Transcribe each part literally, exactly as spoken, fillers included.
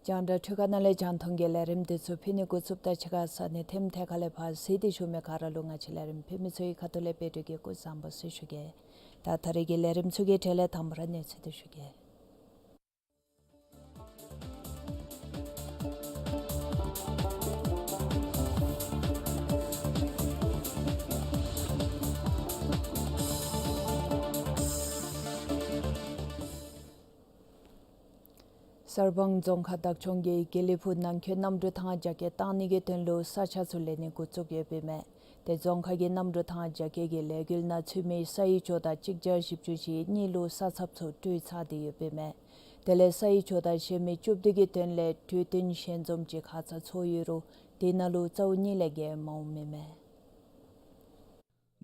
རྒྱང་བསྒྲགས་འཕྲུལ་ཁང་ནང་ལས་རྒྱང་མཐོང་གི་ལས་རིམ་འདི་ཚུ་ཕུལ་ནི་འགོ་བཙུགསཔ་ད་ཕྱི་ཁ་ས་གནས་ཐེམ་ཐད་ཁ་ལས་ཕར་གཟིགས་ཏེ་བཞུགས་མི་ག་ར་ལུ་ང་བཅས་ལས་རིམ་ཕུལ་མི་ཚུ་གི་ཁ་ཐུག་ལས་བཀྲིན་དགའ་སྐྱིད་བཟང་པོ་ཟེར་ཞུ་གེ། ད་ད་རེས་ཀྱི་ལས་རིམ་ཚུ་གི་གྲས་ལས་དང་པ་ར་གནས་ཚུལ་འདི་ཞུ་གེ། གསར་སྤང་རྫོང་ཁག་བདག་སྐྱོང་གིས་དགེ་ལེགས་ཕུག་ནང་འཁོད་གནམ་གྲུ་ཐང་རྒྱ་སྐྱེད་གཏང་ནི་གི་དོན་ལུ་ས་ཆ་ཚུ་ལེན་ནི་འགོ་བཙུགས་ཡོདཔ་ཨིན་མས། ཏེ་རྫོང་ཁག་གི་གནམ་གྲུ་ཐང་རྒྱ་སྐྱེད་ཀྱི་ལས་འགུལ་ནང་ཚུད་མི་ས་ཡི་ཇོ་བདག་གཅིག་བརྒྱ་བཞི་བཅུ་ཞེ་གཉིས་ལུ་ས་ཚབ་ཚུ་སྤྲོད་ཚར་ཏེ་ཡོདཔ་ཨིན་མས། དེ་ལས་ས་ཡི་ཇོ་བདག་གཞན་མི་བཅུ་བདུན་གྱི་དོན་ལས་གྲོས་བསྟུན་ཞལ་འཛོམས་ཅིག་ཁ་ཙ་ཚོགས་ཡོད་རུང་དེ་ནང་ལུ་རྩ་བོ་གཉིས་ལས་བརྒལ་མ་འོངམ་ཨིན་མས།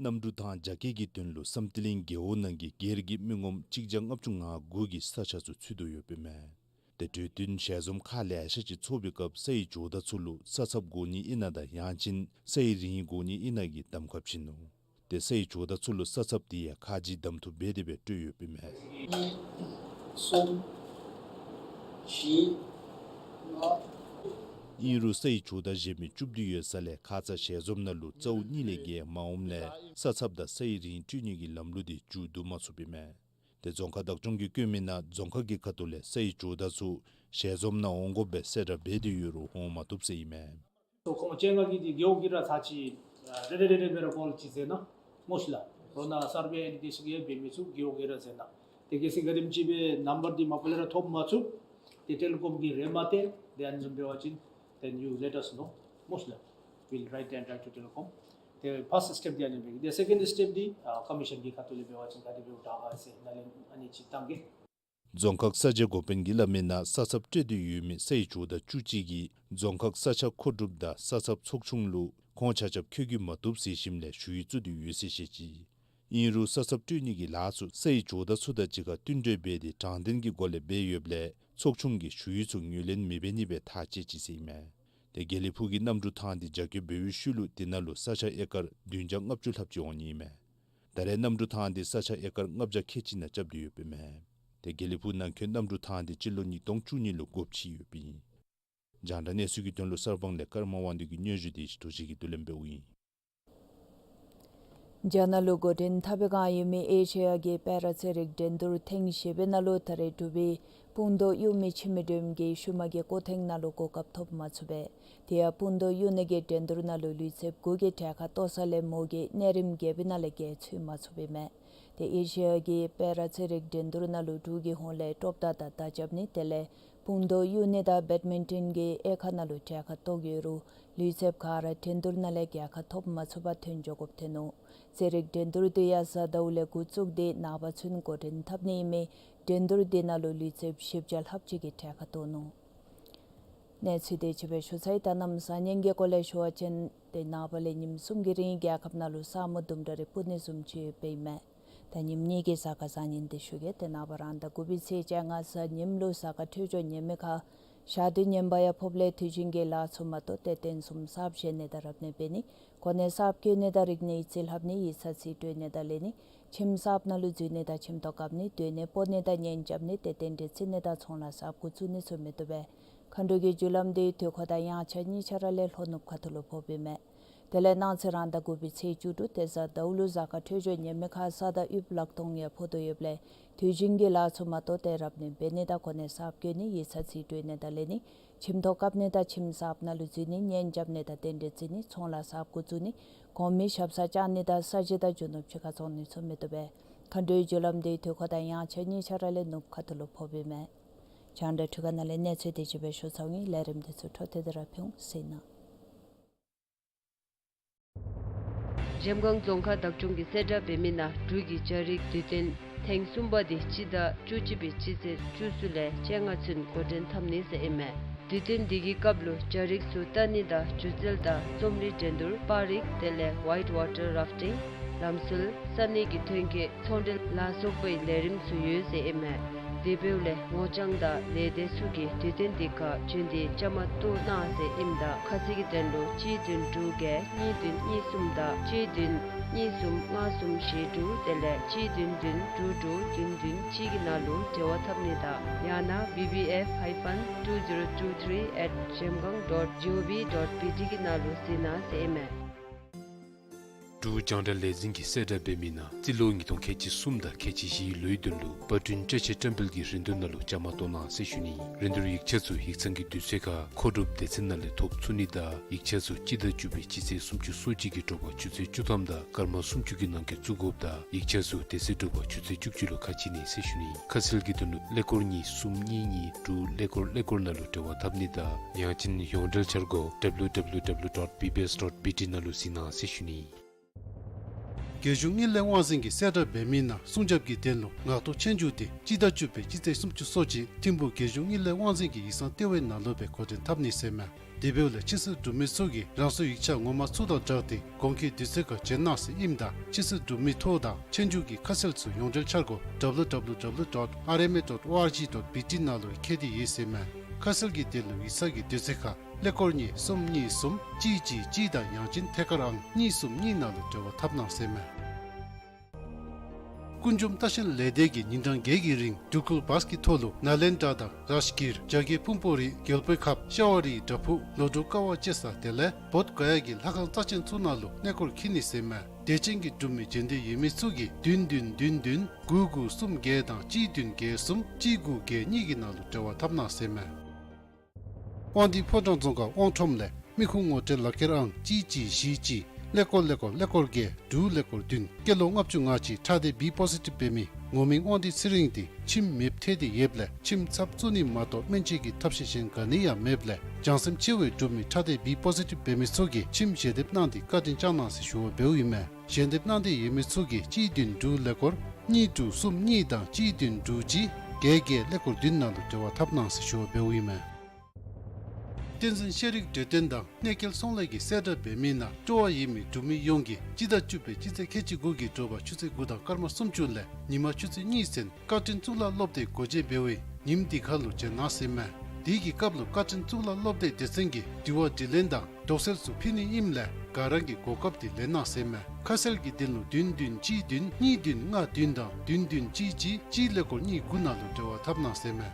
གནམ་གྲུ་ཐང་རྒྱ་སྐྱེད་ཀྱི་དོན་ལུ་བསམ་གཏན་གླིང་རྒེད་འོག་ནང་གི་སྒེར་གྱི་མི་ངོམ་གཅིག་བརྒྱ་ལྔ་བཅུ་ང་དགུ་གི་ས་ཆ་ཚུ་ཚུད་དོ་ཡོདཔ་ཨིན་མས། ཏེ་གྲོས་བསྟུན་ཞལ་འཛོམས་ཁག་ལེ་ཤ་ཅིག་ཚོགས་པའི་སྐབས་ས་ཡི་ཇོ་བདག་ཚུ་ལུ་ས་ཚབ་དགོ་ནི་ཨིན་ན་དང་ཡང་ཅིན་ས་ཡི་རིན་དགོ་ནི་ཨིན་ན་གི་གདམ་ཁ་བྱིན་ནུག། ཏེ་ས་ཡི་ཇོ་བདག་ཚུ་ལུ་ས་ཚབ་དེ་ཡང་ཁ་རྗེ་གདམ་འཐུ་འབད་དེ་སྦེ་སྤྲོད་ཡོདཔ་ཨིན་མས། གསུམ་བཞི་ལྔ། ཨིན་རུང་ས་ཡི་ཇོ་བདག་གཞན་མི་བཅུ་བདུན་ཡོད་ས་ལས་ཁ་ཙ་ཞལ་འཛོམས་ནང་ལུ་རྩ་བོ་གཉིས་ལས་བརྒལ་མ་འོངམ་ལས་ས་ཚབ་དང་ས་ཡི་རིན་སྤྲོད་ནི་གི་ལམ་ལུགས་དེ་མཇུག་བསྡུ་མ་ཚུགསཔ་ཨིན་མས། ཏེ་རྫོང་ཁག་བདག་སྐྱོང་གིས་བཀོད་མི་ནང་རྫོང་ཁག་གི་ཁ་ཐུག་ལས་ས་ཡི་ཇོ་བདག་ཚུ་ཞལ་འཛོམས་ནང་འོང་དགོཔ་སྦེ་གསལ་བསྒྲགས་འབད་དེ་ཡོད་རུང་འོང་མ་བཏུབ་ཟེར་ཨིན་མས། ཁོང་བཅོ་ལྔ་གི་འདི་རྒེད་འོག་གི་ར་ཚར་ཅིག་རེ་རེ་རེ་རེ་སྦེ་ར་ཀོལ་ཅིག་ཟེར་ན་སྨོ་ཤི་ལགས། རོགས་ནཱ་སར་བེ་ཨེ་ནི་དེ་ཚུ་གིས་འབད་མི་ཚུ་རྒེད་འོག་གི་ར་ཟེར་ན། ཏེ་གལ་སྲིད་ག་དེམ་ཅིག་སྦེ་ནམ་བར་འདི་མ་པ་ལས་ར་ཐོབ་མ་ཚུགས། ཏེ་ཊེ་ལི་ཀོམ་གྱིས་རེ་མ་སྟེར། ཏེ་ཨ་ནི་བཟུམ་འབད་བ་ཅིན་then you let us know སྨོ་ཤི་ལགས། We'll write and write to telecom. ཏེ་ཕརསཊ་སི་ཊེཔ་འདི་ཨ་ནི་སྦེ་གི། ཏེ་སེ་ཀེནཌ་སི་ཊེཔ་འདི་ཨ་ཀོ་མི་ཤཱན་གྱི་ཁ་ཐུག་ལས་འབད་བ་ཅིན་ག་དེ་འབདཝ་དྲག་ག་ཟེར་ནཱ་ལས་ཨ་ནི་ཅིག་བཏང་གེ། རྫོང་ཁག་ས་ཆའི་འགོ་དཔོན་གྱིས་སླབ་མི་ནང་ས་ཚབ་སྤྲོད་དེ་ཡོད་མི་ས་ཡི་ཇོ་བདག་བཅུ་གཅིག་གིས་རྫོང་ཁག་ས་ཆ་མཁོ་སྒྲུབ་དང་ས་ཚབ་ཚོགས་ཆུང་ལུ་ཁོང་ཆ་ཁྱབ་འཁོད་རྒྱུ་མ་བཏུབ་ཟེར་ཞིནམ་ལས་ཞུ་ཡིག་བཙུགས་ཏེ་ཡོད་ཟེར་བཤད་ཅི། ཨིན་རུང་ས་ཚབ་སྤྲོད་ནི་གི་ལཱ་ཚུ་ས་ཡི་ཇོ་བདག་ཚུ་དང་གཅིག་ཁར་བསྟུན་གྲོས་འབད་དེ་དྲང་བདེན་གྱི་སྒོ་ལས་འབད་ཡོདཔ་ལས་ཚོགས་ཆུང་གིས་ཞུ་ཡིག་ཚུ་ངོས་ལེན་མི་འབད་ནི་སྦེ་ཐག་བཅད་ཅི་ཟེར་ཨིན་མས། ཏེ་དགེ་ལེགས་ཕུག་གི་གནམ་གྲུ་ཐང་འདི་རྒྱ་སྐྱེད་འབད་བའི་ཤུལ་ལུ་དེ་ནང་ལུ་ས་ཆ་ཨེ་ཀར་བདུན་བརྒྱ་ལྔ་བཅུ་ལྷགཔ་ཅིག་འོང་ནི་ཨིན་མས། ད་རེས་གནམ་གྲུ་ཐང་འདི་ས་ཆ་ཨེ་ཀར་ལྔ་བརྒྱ་ཁལ་གཅིག་ནང་རྐྱབ་སྟེ་ཡོདཔ་ཨིན་མས། ཏེ་དགེ་ལེགས་ཕུག་ནང་འཁོད་གནམ་གྲུ་ཐང་འདི་སྤྱི་ལོ་ཉིས་སྟོང་བཅུ་གཉིས་ལུ་སྒོ་ཕྱེ་ཡོདཔ་ཨིན། རྒྱང་བསྒྲགས་གནས་ཚུལ་གྱི་དོན་ལུ་གསར་སྤང་ལས་ཀརྨ་དབང་འདུས་ཀྱི་སྙན་ཞུ་དེ་ཞི་ཐུགས་རྗེ་གིས་བསྡུ་ལེན་འབདཝ་ཨིན། རྒྱ་ནག་ལུ་འགོ་འདྲེན་འཐབ་པའི་བསྒང་ཡོད་མི་ཨེ་ཤེ་ཡ་གི་སྤེ་ར་ཚན་རིག་འགྲན་བསྡུར་ཐེངས་བཞི་པའི་ནང་ལུ་ད་རེས་འབྲུག་པའི་སྤུངས་མདོག་གཡུག་མི་འཆི་མེད་སྒྲོལ་མ་གིས་ཤུལ་མ་གི་སྐུ་ཐེངས་ནང་ལུ་གོ་སྐབས་ཐོབ་མ་ཚུགས་པས། དེ་ཡང་སྤུངས་མདོག་གཡུག་ནི་གི་འགྲན་བསྡུར་ནང་ལུ་ལུས་རྩལཔ་དགུ་གིས་གྲལ་ཁར་གཏོགས་ས་ལས་མོ་གིས་གནས་རིམ་བརྒྱད་པའི་ནང་ལས་བརྒལ་ཚུགས་མ་ཚུགསཔ་ཨིན་མས། ཏེ་ཨེ་ཤེ་ཡ་གི་སྤེ་ར་ཚན་རིག་འགྲན་བསྡུར་ནང་ལུ་འབྲུག་གི་ཧོངས་ལས་ཀྲོབ་མདའ་དང་མདའ་རྐྱབ་ནི་དེ་ལས་སྤུངས་མདོག་གཡུག་ནི་དང་བེཌ་མིན་ཊོན་གྱི་དབྱེ་ཁག་ནང་ལུ་གྲལ་ཁར་གཏོགས་ཡོད་རུང་ལུས་རྩལཔ་ག་ར་འགྲན་བསྡུར་ནང་ལས་རྒྱལ་ཁ་ཐོབ་མ་ཚུགས་པར་ཐོན་འགྱོ་དགོཔ་ཐོན་ནུག། ཚན་རིག་འགྲན་བསྡུར་དེ་ཡང་གཟའ་ཟླཝ་ལས་འགོ་བཙུགས་ཏེ་ནངས་པ་ཚུན་འགོ་འདྲེན་འཐབ་ནི་ཨིན་མས། འགྲན་བསྡུར་དེ་ནང་ལུ་ལུས་རྩལཔ་བཞི་བརྒྱ་ལྷགཔ་ཅིག་གིས་གྲལ་ཁར་གཏོགས་ནུག། གནས་ཚུལ་དེ་ཅིག་སྦེ་ཞུ་ཚར་ཡི། ད་གནམ་གཤིས་གནས་ཚུལ་གྱི་སྐོར་ལས་ཞུ་བ་ཅིན་ཏེ་ནངས་པ་ལས་ཉིནམ་གསུམ་གྱི་རིང་རྒྱལ་ཁབ་ནང་ལུ་ས་སྨུག་དུམ་གྲ་རེ་སྤུབ་ནི་བཟུམ་ཅིག་ཡོདཔ་ཨིན་མས། ད་ཉིནམ་གཉིས་ཀྱི་གཟའ་སྐར་བཟང་ངན་དེ་ཞུ་གེ། ཏེ་ནངས་པ་རང་ཟླ་དགུ་པའི་ཚེས་བཅོ་ལྔ་གཟའ་ཉིམ་ལུ་གཟའ་སྐར་འཕྲོད་སྦྱོར་ངན་མེད་ཁར་ཞག་དུས་ངན་པ་ཡང་ཕོགཔ་ལས་དུས་རྒྱུན་གྱི་ལཱ་ཚུ་མ་གཏོགས་ཏེ་རྟེན་གསུམ་གསརཔ་བཞེངས་ནི་དང་རབ་གནས་འབད་ནི་གོ་གནས་གསརཔ་བསྐོ་ནི་དང་རིག་གནས་ཡིག་རྩིས་ལྷབ་ནི་ཡིག་ཚང་རྩིས་སྤྲོད་ནི་དང་ལེན་ནི་ཁྱིམ་གསརཔ་ནང་ལུ་འཛུལ་ནི་དང་ཁྱིམ་ཐོག་བཀབ་ནི་སྡོད་གནས་སྤོ་ནི་དང་གཉེན་རྐྱབ་ནི་ཏེ་རྟེན་འབྲེལ་བརྩི་ནི་དང་ཚོང་ལཱ་གསརཔ་འགོ་བཙུགས་ནི་ཚུ་མི་བཏུབ་པས། མཁའ་འགྲོ་གི་རྒྱུ་ལམ་དེ་དུས་འཁོར་དང་དབྱངས་འཆར་གཉིས་ཆ་ར་ལས་ལྷོ་ནུབ་ཁ་ཐུག་ལུ་ཕོགཔ་ཨིན་མས། དེ་ལས་གནངས་ཚེ་རང་ཟླ་དགུ་པའི་ཚེས་བཅུ་དྲུག་ཏེ་གཟའ་ཟླཝ་ལུ་གཟའ་སྐར་འཕྲོད་སྦྱོར་ངན་མེད་ཁར་ས་དང་དབུགས་ལག་སྟོང་ཡང་ཕོག་དོ་ཡོདཔ་ལས་དུས་རྒྱུན་གྱི་ལཱ་ཚུ་མ་གཏོགས་ཏེ་རབ་གནས་འབད་ནི་དང་གོ་གནས་གསརཔ་བསྐོ་ནི་ཡིག་ཚང་རྩིས་སྤྲོད་ནི་དང་ལེན་ནི་ཁྱིམ་ཐོག་བཀབ་ནི་དང་ཁྱིམ་གསརཔ་ནང་ལུ་འཛུལ་ནི་གཉེན་རྐྱབ་ནི་དང་རྟེན་འབྲེལ་བརྩི་ནི་ཚོང་ལཱ་གསརཔ་འགོ་བཙུགས་ནི་གོང་མའི་ཞབས་སར་བཅར་ནི་དང་ས་གཞི་དང་རྒྱུ་ནོར་ཕྱི་ཁར་བཙོང་ནི་ཚུ་མི་བཏུབ་པས། མཁའ་འགྲོའི་རྒྱུ་ལམ་དེ་དུས་འཁོར་དང་དབྱངས་འཆར་གཉིས་ཆ་ར་ལས་ནུབ་ཁ་ཐུག་ལུ་ཕོགཔ་ཨིན་མས། རྒྱང་བསྒྲགས་འཕྲུལ་ཁང་ནང་ལས་གནས་ཚུལ་དེ་ཅིག་སྦེ་ཞུ་ཚརཝ་ཨིན། ལས་རིམ་དེ་ཚུ་འཕྲོ་མཐུད་དེ་ར་ཕུལ་འོང་ཟེར་ཨིན་ན། འཇམ་དབྱངས་རྫོང་ཁག་བདག་སྐྱོང་གིས་གསལ་བསྒྲགས་འབད་མི་ནང་འབྲུག་གི་རྒྱ་རིགས་དུས་སྟོན་ཐེངས་གསུམ་པ་དེ་སྤྱི་ཟླ་བཅུ་གཅིག་པའི་སྤྱི་ཚེས་བཅུ་གསུམ་ལས་བཅོ་ལྔ་ཚུན་འགོ་འདྲེན་འཐབ་ནི་ཟེར་ཨིན་མས། དུས་སྟོན་འདི་གི་སྐབས་ལུ་རྒྱ་རིགས་ཚུ་ལྟ་ནི་དང་སྒྱུ་རྩལ་དང་རྩོམ་རིག་འགྲན་བསྡུར་པར་རིས་དེ་ལས་ཝའིཊ་ཝ་ཊར་རཱཕ་ཊིང་ལམ་སྲོལ་ས་གནས་ཀྱི་ཐོན་སྐྱེད་ཚོང་འབྲེལ་ལ་སོགས་པའི་ལས་རིམ་ཚུ་ཡོད་ཟེར་ཨིན་མས། དེ་འབདཝ་ལས་ངོ་རྐྱང་དང་ལས་སྡེ་ཚུ་གིས་དུས་སྟོན་འདི་ཁར་བྱོན་ཏེ་བཅའ་མར་གཏོགས་གནང་ཟེར་ཨིནམ་ད་ཁ་གསལ་གྱི་དོན་ལུ་གཅིག་བདུན་དྲུག་བརྒྱད་གཉིས་བདུན་གཉིས་གསུམ་དང་གཅིག་བདུན་ གཉིས་གསུམ་ལྔ་གསུམ་བཞི་དྲུག་དེ་ལས་གཅིག་བདུན་བདུན་དྲུག་དྲུག་བདུན་བདུན་གཅིག་གི་ནང་ལུ་འབྲེལ་བ་འཐབ་ནི་དང་ཡང་ན་B B F hyphen two zero two three at zhemgang dot gov dot B T གི་ནང་ལུ་གཟིགས་གནང་ཟེར་ཨིན་མས། འབྲུག་རྒྱང་བསྒྲགས་ལས་འཛིན་གྱིས་གསལ་བསྒྲགས་འབད་མི་ནང་རྩིས་ལོ་ཉིས་སྟོང་ཁལ་གཅིག་གསུམ་དང་ཁལ་གཅིག་བཞིའི་ལོའི་དོན་ལུ་པར་སྐྲུན་བཀྲ་ཤིས་བཀྲམ་སྤེལ་གྱི་རིན་བསྡུར་ནང་ལུ་བཅའ་མར་གཏོགས་གནང་ཟེར་ཞུ་ནི། རིན་བསྡུར་ཡིག་ཆ་ཚུ་ཡིག་ཚང་གི་དུས་ཚོད་ཁར་མཁོ་སྒྲུབ་སྡེ་ཚན་ནང་ལས་ཐོབ་ཚུགས་ནི་དང་ཡིག་ཆ་ཚུ་སྤྱི་ཟླ་བཅུ་པའི་སྤྱི་ཚེས་སུམ་ཅུ་སོ་གཅིག་གི་དྲོ་པ་ཆུ་ཚོད་བཅུ་ཐམ་དང་སྐར་མ་སུམ་ཅུ་གི་ནང་འཁོད་བཙུགས་དགོཔ་དང་ཡིག་ཆ་ཚུ་དེ་ཚེ་དྲོ་པ་ཆུ་ཚོད་བཅུ་གཅིག་ལུ་ཁ་ཕྱེ་ནི་ཟེར་ཞུ་ནི། ཁ་གསལ་གྱི་དོན་ལུ་ཀླད་ཀོར་གཉིས་གསུམ་གཉིས་གཉིས་དྲུག་ཀླད་ཀོར་ཀླད་ཀོར་ནང་ལུ་འབྲེལ་བ་འཐབ་ནི་དང་ཡང་ཅིན་ཡོངས་འབྲེལ་འཆར་སྒོ་W W W dot B B S dot B T ནང་ལུ་གཟིགས་གནང་ཟེར་ཞུ་ནི། རྒྱལ་གཞུང་དངུལ་ལས་དབང་འཛིན་གྱིས་གསལ་བསྒྲགས་འབད་མི་ནང་སྲུང་སྐྱོབ་ཀྱི་དོན་ལུ་ངག་ཐོག་ཆོས་རྒྱུགས་དེ་སྤྱི་ཟླ་བཅུ་པའི་སྤྱི་ཚེས་སུམ་ཅུ་སོ་གཅིག་ཐིམ་ཕུག་རྒྱལ་གཞུང་དངུལ་ལས་དབང་འཛིན་གྱི་ཡིག་ཚང་ལྟེ་བའི་ནང་ལུ་སྦེ་འགོ་འདྲེན་འཐབ་ནི་ཟེར་མས། དེ་འབདཝ་ལས་ཕྱི་སེལ་འབྲུག་མི་ཚུ་གིས་རང་སོའི་ཡིག་ཆ་ངོ་མ་ཚུ་དང་སྦྲགས་ཏེ་གོང་འཁོད་དུས་ཚོད་ཁར་བྱོན་གནང་ཟེར་ཨིནམ་ད་ཕྱི་སེལ་འབྲུག་མི་ཐོ་དང་ཆོས་རྒྱུགས་ཀྱི་ཁ་གསལ་ཚུ་ཡོངས་འབྲེལ་འཆར་སྒོ་W W W dot R M A dot O R G dot B T ནང་ལུ་ཡང་ཁྱད་དེ་ཡོད་ཟེར་མས། ཁ་གསལ་གྱི་དོན་ལུ་ཡིག་ཚང་གི་དུས་ཚོད་ཁར་ཀླད་ཀོར་གཉིས་གསུམ་གཉིས་གསུམ་གཅིག་གཅིག་གཅིག་དང་ཡང་ཅིན་ཐད་ཀར་ཨང་གཉིས་གསུམ་གཉིས་ནང་ལུ་འབྲེལ་བ་འཐབ་གནང་ཟེར་མས། ཀུན་འབྱུང་རྟ་ཤན་ལས་སྡེ་གིས་ཉིན་གྲངས་བརྒྱད་ཀྱི་རིང་འབྲུག་ཁུལ་བཱས་ཀྱི་ཐོག་ལུ་ནཱ་ལེནྡྲ་དང་རཱཇ་གིར་རྒྱ་རྒྱལ་ཕུང་པོ་རི་རྒྱལ་པོའི་ཁབ་ཤ་བ་རིའི་བྲག་ཕུག་ལོ་འབྲུག་ཀ་བ་ཅེ་ས་དེ་ལས་བོདྷ་ག་ཡ་གི་ལྷ་ཁང་རྩ་ཆེན་ཚུ་ནང་ལུ་གནས་སྐོར་འཁྱིད་ནི་ཟེར་མས། དད་ཅན་གྱི་འབྲུག་མི་འབྱོན་འདོད་ཡོད་མི་ཚུ་གིས་བདུན་བདུན་བདུན་བདུན་དགུ་དགུ་གསུམ་བརྒྱད་དང་གཅིག་བདུན་བརྒྱད་གསུམ་གཅིག་དགུ་བརྒྱད་གཉིས་ཀྱི་ནང་ལུ་འབྲེལ་བ་འཐབ་གནང་ཟེར་མས། དབང་འདུས་ཕོ་བྲང་རྫོང་ཁག་དབང་ཁྲོམ་ལས་མི་ཁུངས་ངོ་སྤྲོད་ལག་ཁྱེར་ཨང་གཅིག་གཅིག་བཞི་གཅིག་ཀླད་ཀོར་ཀླད་ཀོར་ཀླད་ཀོར་བརྒྱད་དྲུག་ཀླད་ཀོར་བདུན། སྐྱེས་ལོ་ལྔ་བཅུ་ང་གཅིག་ཁྲག་ལྡན་B positive འབད་མི་ངོ་མིང་དབང་འདུས་ཚེ་རིང་དེ་ཁྱིམ་མེདཔ་ཐལ་ཏེ་ཡོདཔ་ལས་ཁྱིམ་ཚབ་བཙུགས་ནི་མ་གཏོགས་སྨན་བཅོས་ཀྱི་ཐབས་ཤེས་གཞན་ག་ནི་ཡང་མེདཔ་ལས་བྱང་སེམས་ཆེ་བའི་འབྲུག་མི་ཁྲག་ལྡན་B positive འབད་མི་ཚུ་གིས་ཁྱིམ་ཞལ་འདེབས་གནང་སྟེ་བཀའ་དྲིན་བསྐྱང་གནང་ཟེར་ཞུ་བ་འབདཝ་ཨིན་མས། ཞལ་འདེབས་གནང་འདོད་ཡོད་མི་ཚུ་གིས་གཅིག་བདུན་དྲུག་ཀླད་ཀོར་གཉིས་དྲུག་གསུམ་གཉིས་དང་གཅིག་བདུན་དྲུག་གཅིག་བརྒྱད་བརྒྱད་ཀླད་ཀོར་བདུན་ནང་ལུ་འབྲེལ་བ་འཐབ་གནང་ཟེར་ཞུ་བ་འབདཝ་ཨིན་མས། བསྟན་འཛིན་ཤེས་རིག་འབྲེལ་ལྡན་དང་གནས་སྐལ་ཚོང་ལས་ཀྱིས་གསལ་བསྒྲགས་འབད་མི་ནང་སྤྲོ་བ་ཡོད་མི་འབྲུག་མི་ཡོངས་ཀྱིས་སྤྱི་ཟླ་བཅུ་པའི་སྤྱི་ཚེས་ཁལ་གཅིག་དགུ་གི་དྲོ་པ་ཆུ་ཚོད་དགུ་དང་སྐར་མ་སུམ་ཅུ་ལས་ཉིན་མ་ཆུ་ཚོད་གཉིས་ཚུན་བཀའ་དྲིན་གཙུག་ལག་སློབ་སྡེ་སྒོ་འབྱེད་འབད་བའི་ཉིནམ་དེ་ཁར་ལུ་བྱོན་གནང་ཟེར་མས། དེ་གི་སྐབས་ལུ་བཀའ་དྲིན་གཙུག་ལག་སློབ་སྡེའི་སྡེ་ཚན་གྱིས་དྲི་བ་དྲིས་ལན་དང་དོགས་སེལ་ཚུ་ཕུལ་ནི་ཨིནམ་ལས་ག་ར་གིས་གོ་སྐབས་དེ་ལེན་གནང་ཟེར་མས། ཁ་གསལ་གྱི་དོན་ལུ་བདུན་བདུན་གཅིག་བདུན་གཉིས་བདུན་ལྔ་བདུན་དང་བདུན་བདུན་གཅིག་གཅིག་གཅིག་ཀླད་ཀོར་གཉིས་དགུ་ནང་ལུ་འབྲེལ་བ་འཐབ་གནང་ཟེར་མས།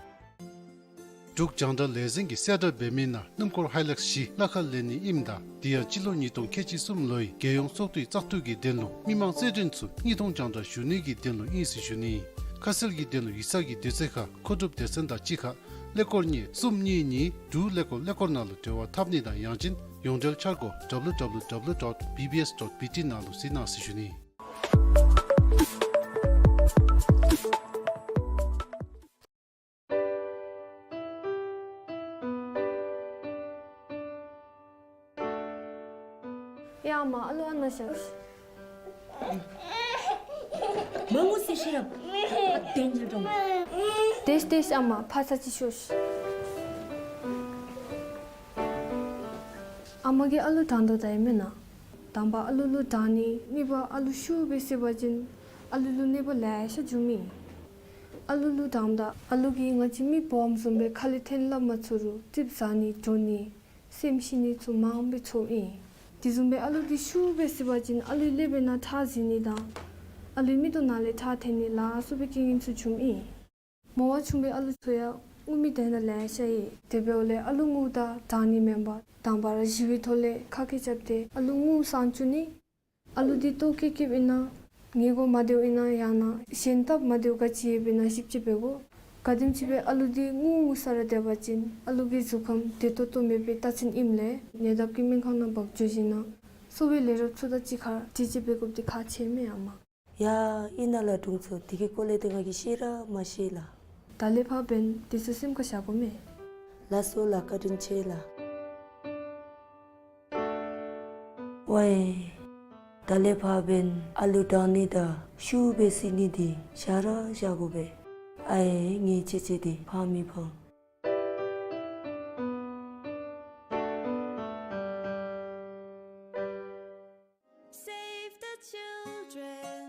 འབྲུག་རྒྱང་བསྒྲགས་ལས་འཛིན་གྱིས་གསལ་བསྒྲགས་འབད་མི་ནང་སྣུམ་འཁོར་ཧའི་ལེགས་བཞི་གླ་ཁར་ལེན་ནི་ཨིནམ་ད་དེ་ཡང་སྤྱི་ལོ་ཉིས་སྟོང་ཁལ་གཅིག་གསུམ་ལོའི་རྒྱལ་ཡོངས་ཚོགས་འདུའི་བཙག་འཐུ་གི་དོན་ལུ་མི་མང་རྩེད་འགྲན་ཚུ་དངོས་མཐོང་རྒྱང་བསྒྲགས་ཞུ་ནི་གི་དོན་ལུ་ཨིན་ཟེར་ཞུ་ནི། ཁ་གསལ་གྱི་དོན་ལུ་ཡིག་ཚང་གི་དུས་ཚོད་ཁར་མཁོ་སྒྲུབ་སྡེ་ཚན་དང་གཅིག་ཁར་ཀླད་ཀོར་གཉིས་གསུམ་གཉིས་གཉིས་དྲུག་ཀླད་ཀོར་ཀླད་ཀོར་ནང་ལུ་འབྲེལ་བ་འཐབ་ནི་དང་ཡང་ཅིན་ཡོངས་འབྲེལ་འཆར་སྒོ་W W W dot B B S dot B T ནང་ལུ་གཟིགས་གནང་ཟེར་ཞུ་ནི། ཡ་མ་ཨ་ལུ་ཨ་ན་ཤག། མ་ངུ་ཟེར་ཤེས་རབ། ཨ་བདེན་ལ་འགྲོ། ཏེས་ཏེས་ཨ་མ་ཕར་ཚ་ཅིག་ཤོག་ཤིག། ཨ་མ་གིས་ཨ་ལུ་དྲང་དོ་ད་ཡི་མེན་ན། དང་པ་ཨ་ལུ་ལུ་དྲང་ནི་གཉིས་པ་ཨ་ལུ་ཤུགས་སྦེ་གསད་པ་ཅིན་ཨ་ལུ་ལུ་གནོད་པ་ལེ་ཤ་འབྱུང་མི། ཨ་ལུ་ལུ་དྲངམ་ད་ཨ་ལུ་གིས་ང་བཅས་མི་སྦོམ་བཟུམ་སྦེ་ཁ་ལས་འཐེན་སླབ་མ་ཚུགས་རུང་རྩིགཔ་ཟ་ནི་འགྲོ་ནི་སེམས་ཤི་ནི་ཚུ་མང་སྦེ་ཚོརཝ་ཨིན། དེ་བཟུམ་སྦེ་ཨ་ལུ་འདི་ཤུགས་སྦེ་གསད་པ་ཅིན་ཨ་ལུའི་ཀླད་པའི་ནང་ཁྲག་འཛིང་ནི་དང་ཨ་ལུའི་མིག་ཏོ་ནང་ལས་ཁྲག་འཐོན་ནི་ལ་སོགས་པའི་རྐྱེན་ངན་ཚུ་འབྱུངམ་ཨིན། མོ་བ་ཆུང་བའི་ཨ་ལུ་ཚུ་ཡང་ངུ་མི་དེ་ནང་ལེ་ཤ་ཡོད། དེ་འབདཝ་ལས་ཨ་ལུ་ངུཝ་ད་དྲང་ནི་མེན་པར་དང་པ་ར་ཞི་བའི་ཐོག་ལས་ཁ་སྐད་རྐྱབ་སྟེ་ཨ་ལུ་ངུ་སངས་བཅུག་ནི། ཨ་ལུ་འདི་ལྟོཝ་བཀྱེས་བཀྱེསཔ་ཨིན་ན་ཉལ་དགོ་མ་བདེཝ་ཨིན་ན་ཡང་ན་གཞན་སྟབས་མ་བདེཝ་ག་ཅི་ཡོདཔ་ཨིན་ན་ཞིབ་དཔྱད་འབད་དགོ། ག་དེམ་ཅིག་སྦེ་ཨ་ལུ་འདི་ངུ་ངུ་ས་ར་སྡོད་པ་ཅིན་ཨ་ལུ་གི་གཟུགས་ཁམས་བདེ་ཏོག་ཏོ་མེད་པའི་རྟགས་མཚན་ཨིནམ་ལས་ཉེ་འདབས་ཀྱི་སྨན་ཁང་ནང་འབག་འགྱོ་ཞིན་ན་གསོ་བའི་ལས་རོགསཔ་ཚུ་དང་གཅིག་ཁར་དྲི་དཔྱད་འབད་དགོཔ་འདི་ཁག་ཆེ་མས་ཨ་མ། ཡ་ཨིན་ན་ལགས་དྲུང་འཚོ། དེ་གི་སྐོར་ལས་ཏེ་ང་གིས་ཤེས་ར་མ་ཤེས་ལགས། ད་ལས་ཕར་འབདན་དེ་ཚུ་སེམས་ཁར་བཞག་དགོ་མས། ལགས་སོ་ལགས། བཀའ་དྲིན་ཆེ་ལགས། ཝའི། ད་ལས་ཕར་འབདན་ཨ་ལུ་དྲང་ནི་དང་ཤུགས་སྦེ་གསད་ནི་འདི་བཞག་ར་བཞག་དགོ་པས། ཨའེ་ངེའི་ཅེ་ཅེ་འདི་ཕངས་མི་ཕངས། Save the children.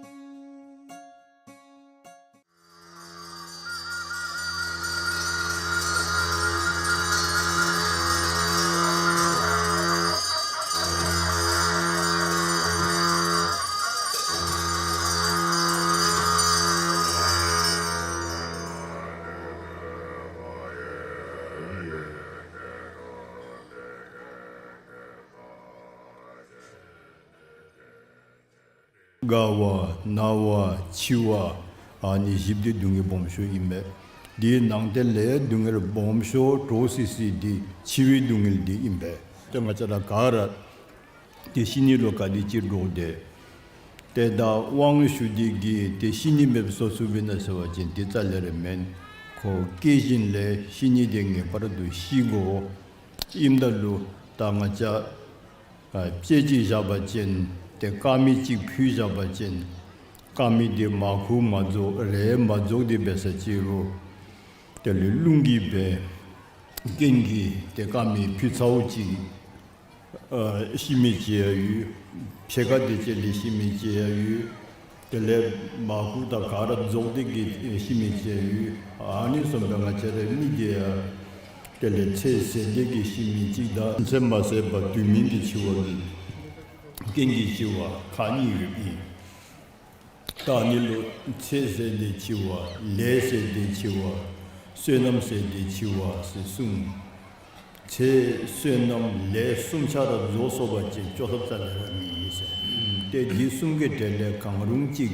རྒ་བ་ན་བ་འཆི་བ་ཨ་ནི་བཞི་པོ་འདི་སྡུག་བསྔལ་སྦོམ་ཤོས་ཨིན་པས། དེའི་ནང་དེ་ལས་སྡུག་བསྔལ་སྦོམ་ཤོས་འདྲོག་སི་སི་འདི་འཆི་བའི་སྡུག་བསྔལ་འདི་ཨིན་པས། ཏེ་ང་བཅས་ར་ག་ར་ཏེ་ཤི་ནི་ལུ་ག་དེ་ཅིག་འདྲོག་སྟེ། ཏེ་ད་དབང་ཞུ་སྟེ་གིས་ཏེ་ཤི་ནི་མེདཔ་བཟོ་ཚུགས་པས་ན་ཟེར་བ་ཅིན་ཏེ་རྩ་ལས་ར་མེན། ཁོ་སྐྱེ་བཞིན་ལས་ཤི་ནི་དེ་ངེས་པར་དུ་ཤི་དགོ། ཨིནམ་ད་ལུ་ད་ང་བཅས་ཨ་དཔེ་ཅིག་བཞག་པ་ཅིན་ཏེ་དཀར་མེ་ཅིག་ཕུལ་བཞག་པ་ཅིན་དཀར་མེ་དེ་མར་ཁུ་མ་རྫོགས་རས་མ་རྫོགས་དེ་འབད་ས་ཅིག་རུང་དེ་ལུ་རླུང་གིས་འབད་རྐྱེན་གྱིས་ཏེ་དཀར་མེ་ཕུལ་ཚརཝ་ཅིག་ཨ་ཤི་མི་ཅིག་ཡང་ཡོད། ཕྱེད་ཀ་དེ་ཅིག་ལས་ཤི་མི་ཅིག་ཡང་ཡོད། དེ་ལས་མར་ཁུ་དང་ག་ར་རྫོགས་ཏེ་གིས་ཤི་མི་ཅིག་ཡང་ཡོད། ཨ་ནི་བཟུམ་སྦེ་ང་བཅས་རའི་མི་དེ་ཡང་དེ་ལས་ཚེ་ཟད་དེ་གིས་ཤི་མི་ཅིག་དང་ཚེ་མ་ཟད་པར་དུས་མིན་གྱི་འཆི་བ་གི་རྐྱེན་གྱིས་ཤི་བ་ཁག་གཉིས་ཡོདཔ་ཨིན། ད་ཨ་ནི་ལུ་ཚེ་ཟད་དེ་འཆི་བ་ལས་ཟད་དེ་འཆི་བ་བསོད་ནམས་ཟད་དེ་འཆི་བ་ཟེར་གསུངས། ཚེ་བསོད་ནམས་ལས་གསུམ་ཆ་ར་རྫོགས་སོང་པ་ཅིན་སྐྱོབ་ཐབས་རྩ་ལས་ར་མེད་ཟེར། ཏེ་འདི་གསུམ་གྱི་གྲས་ལས་གང་རུང་ཅིག་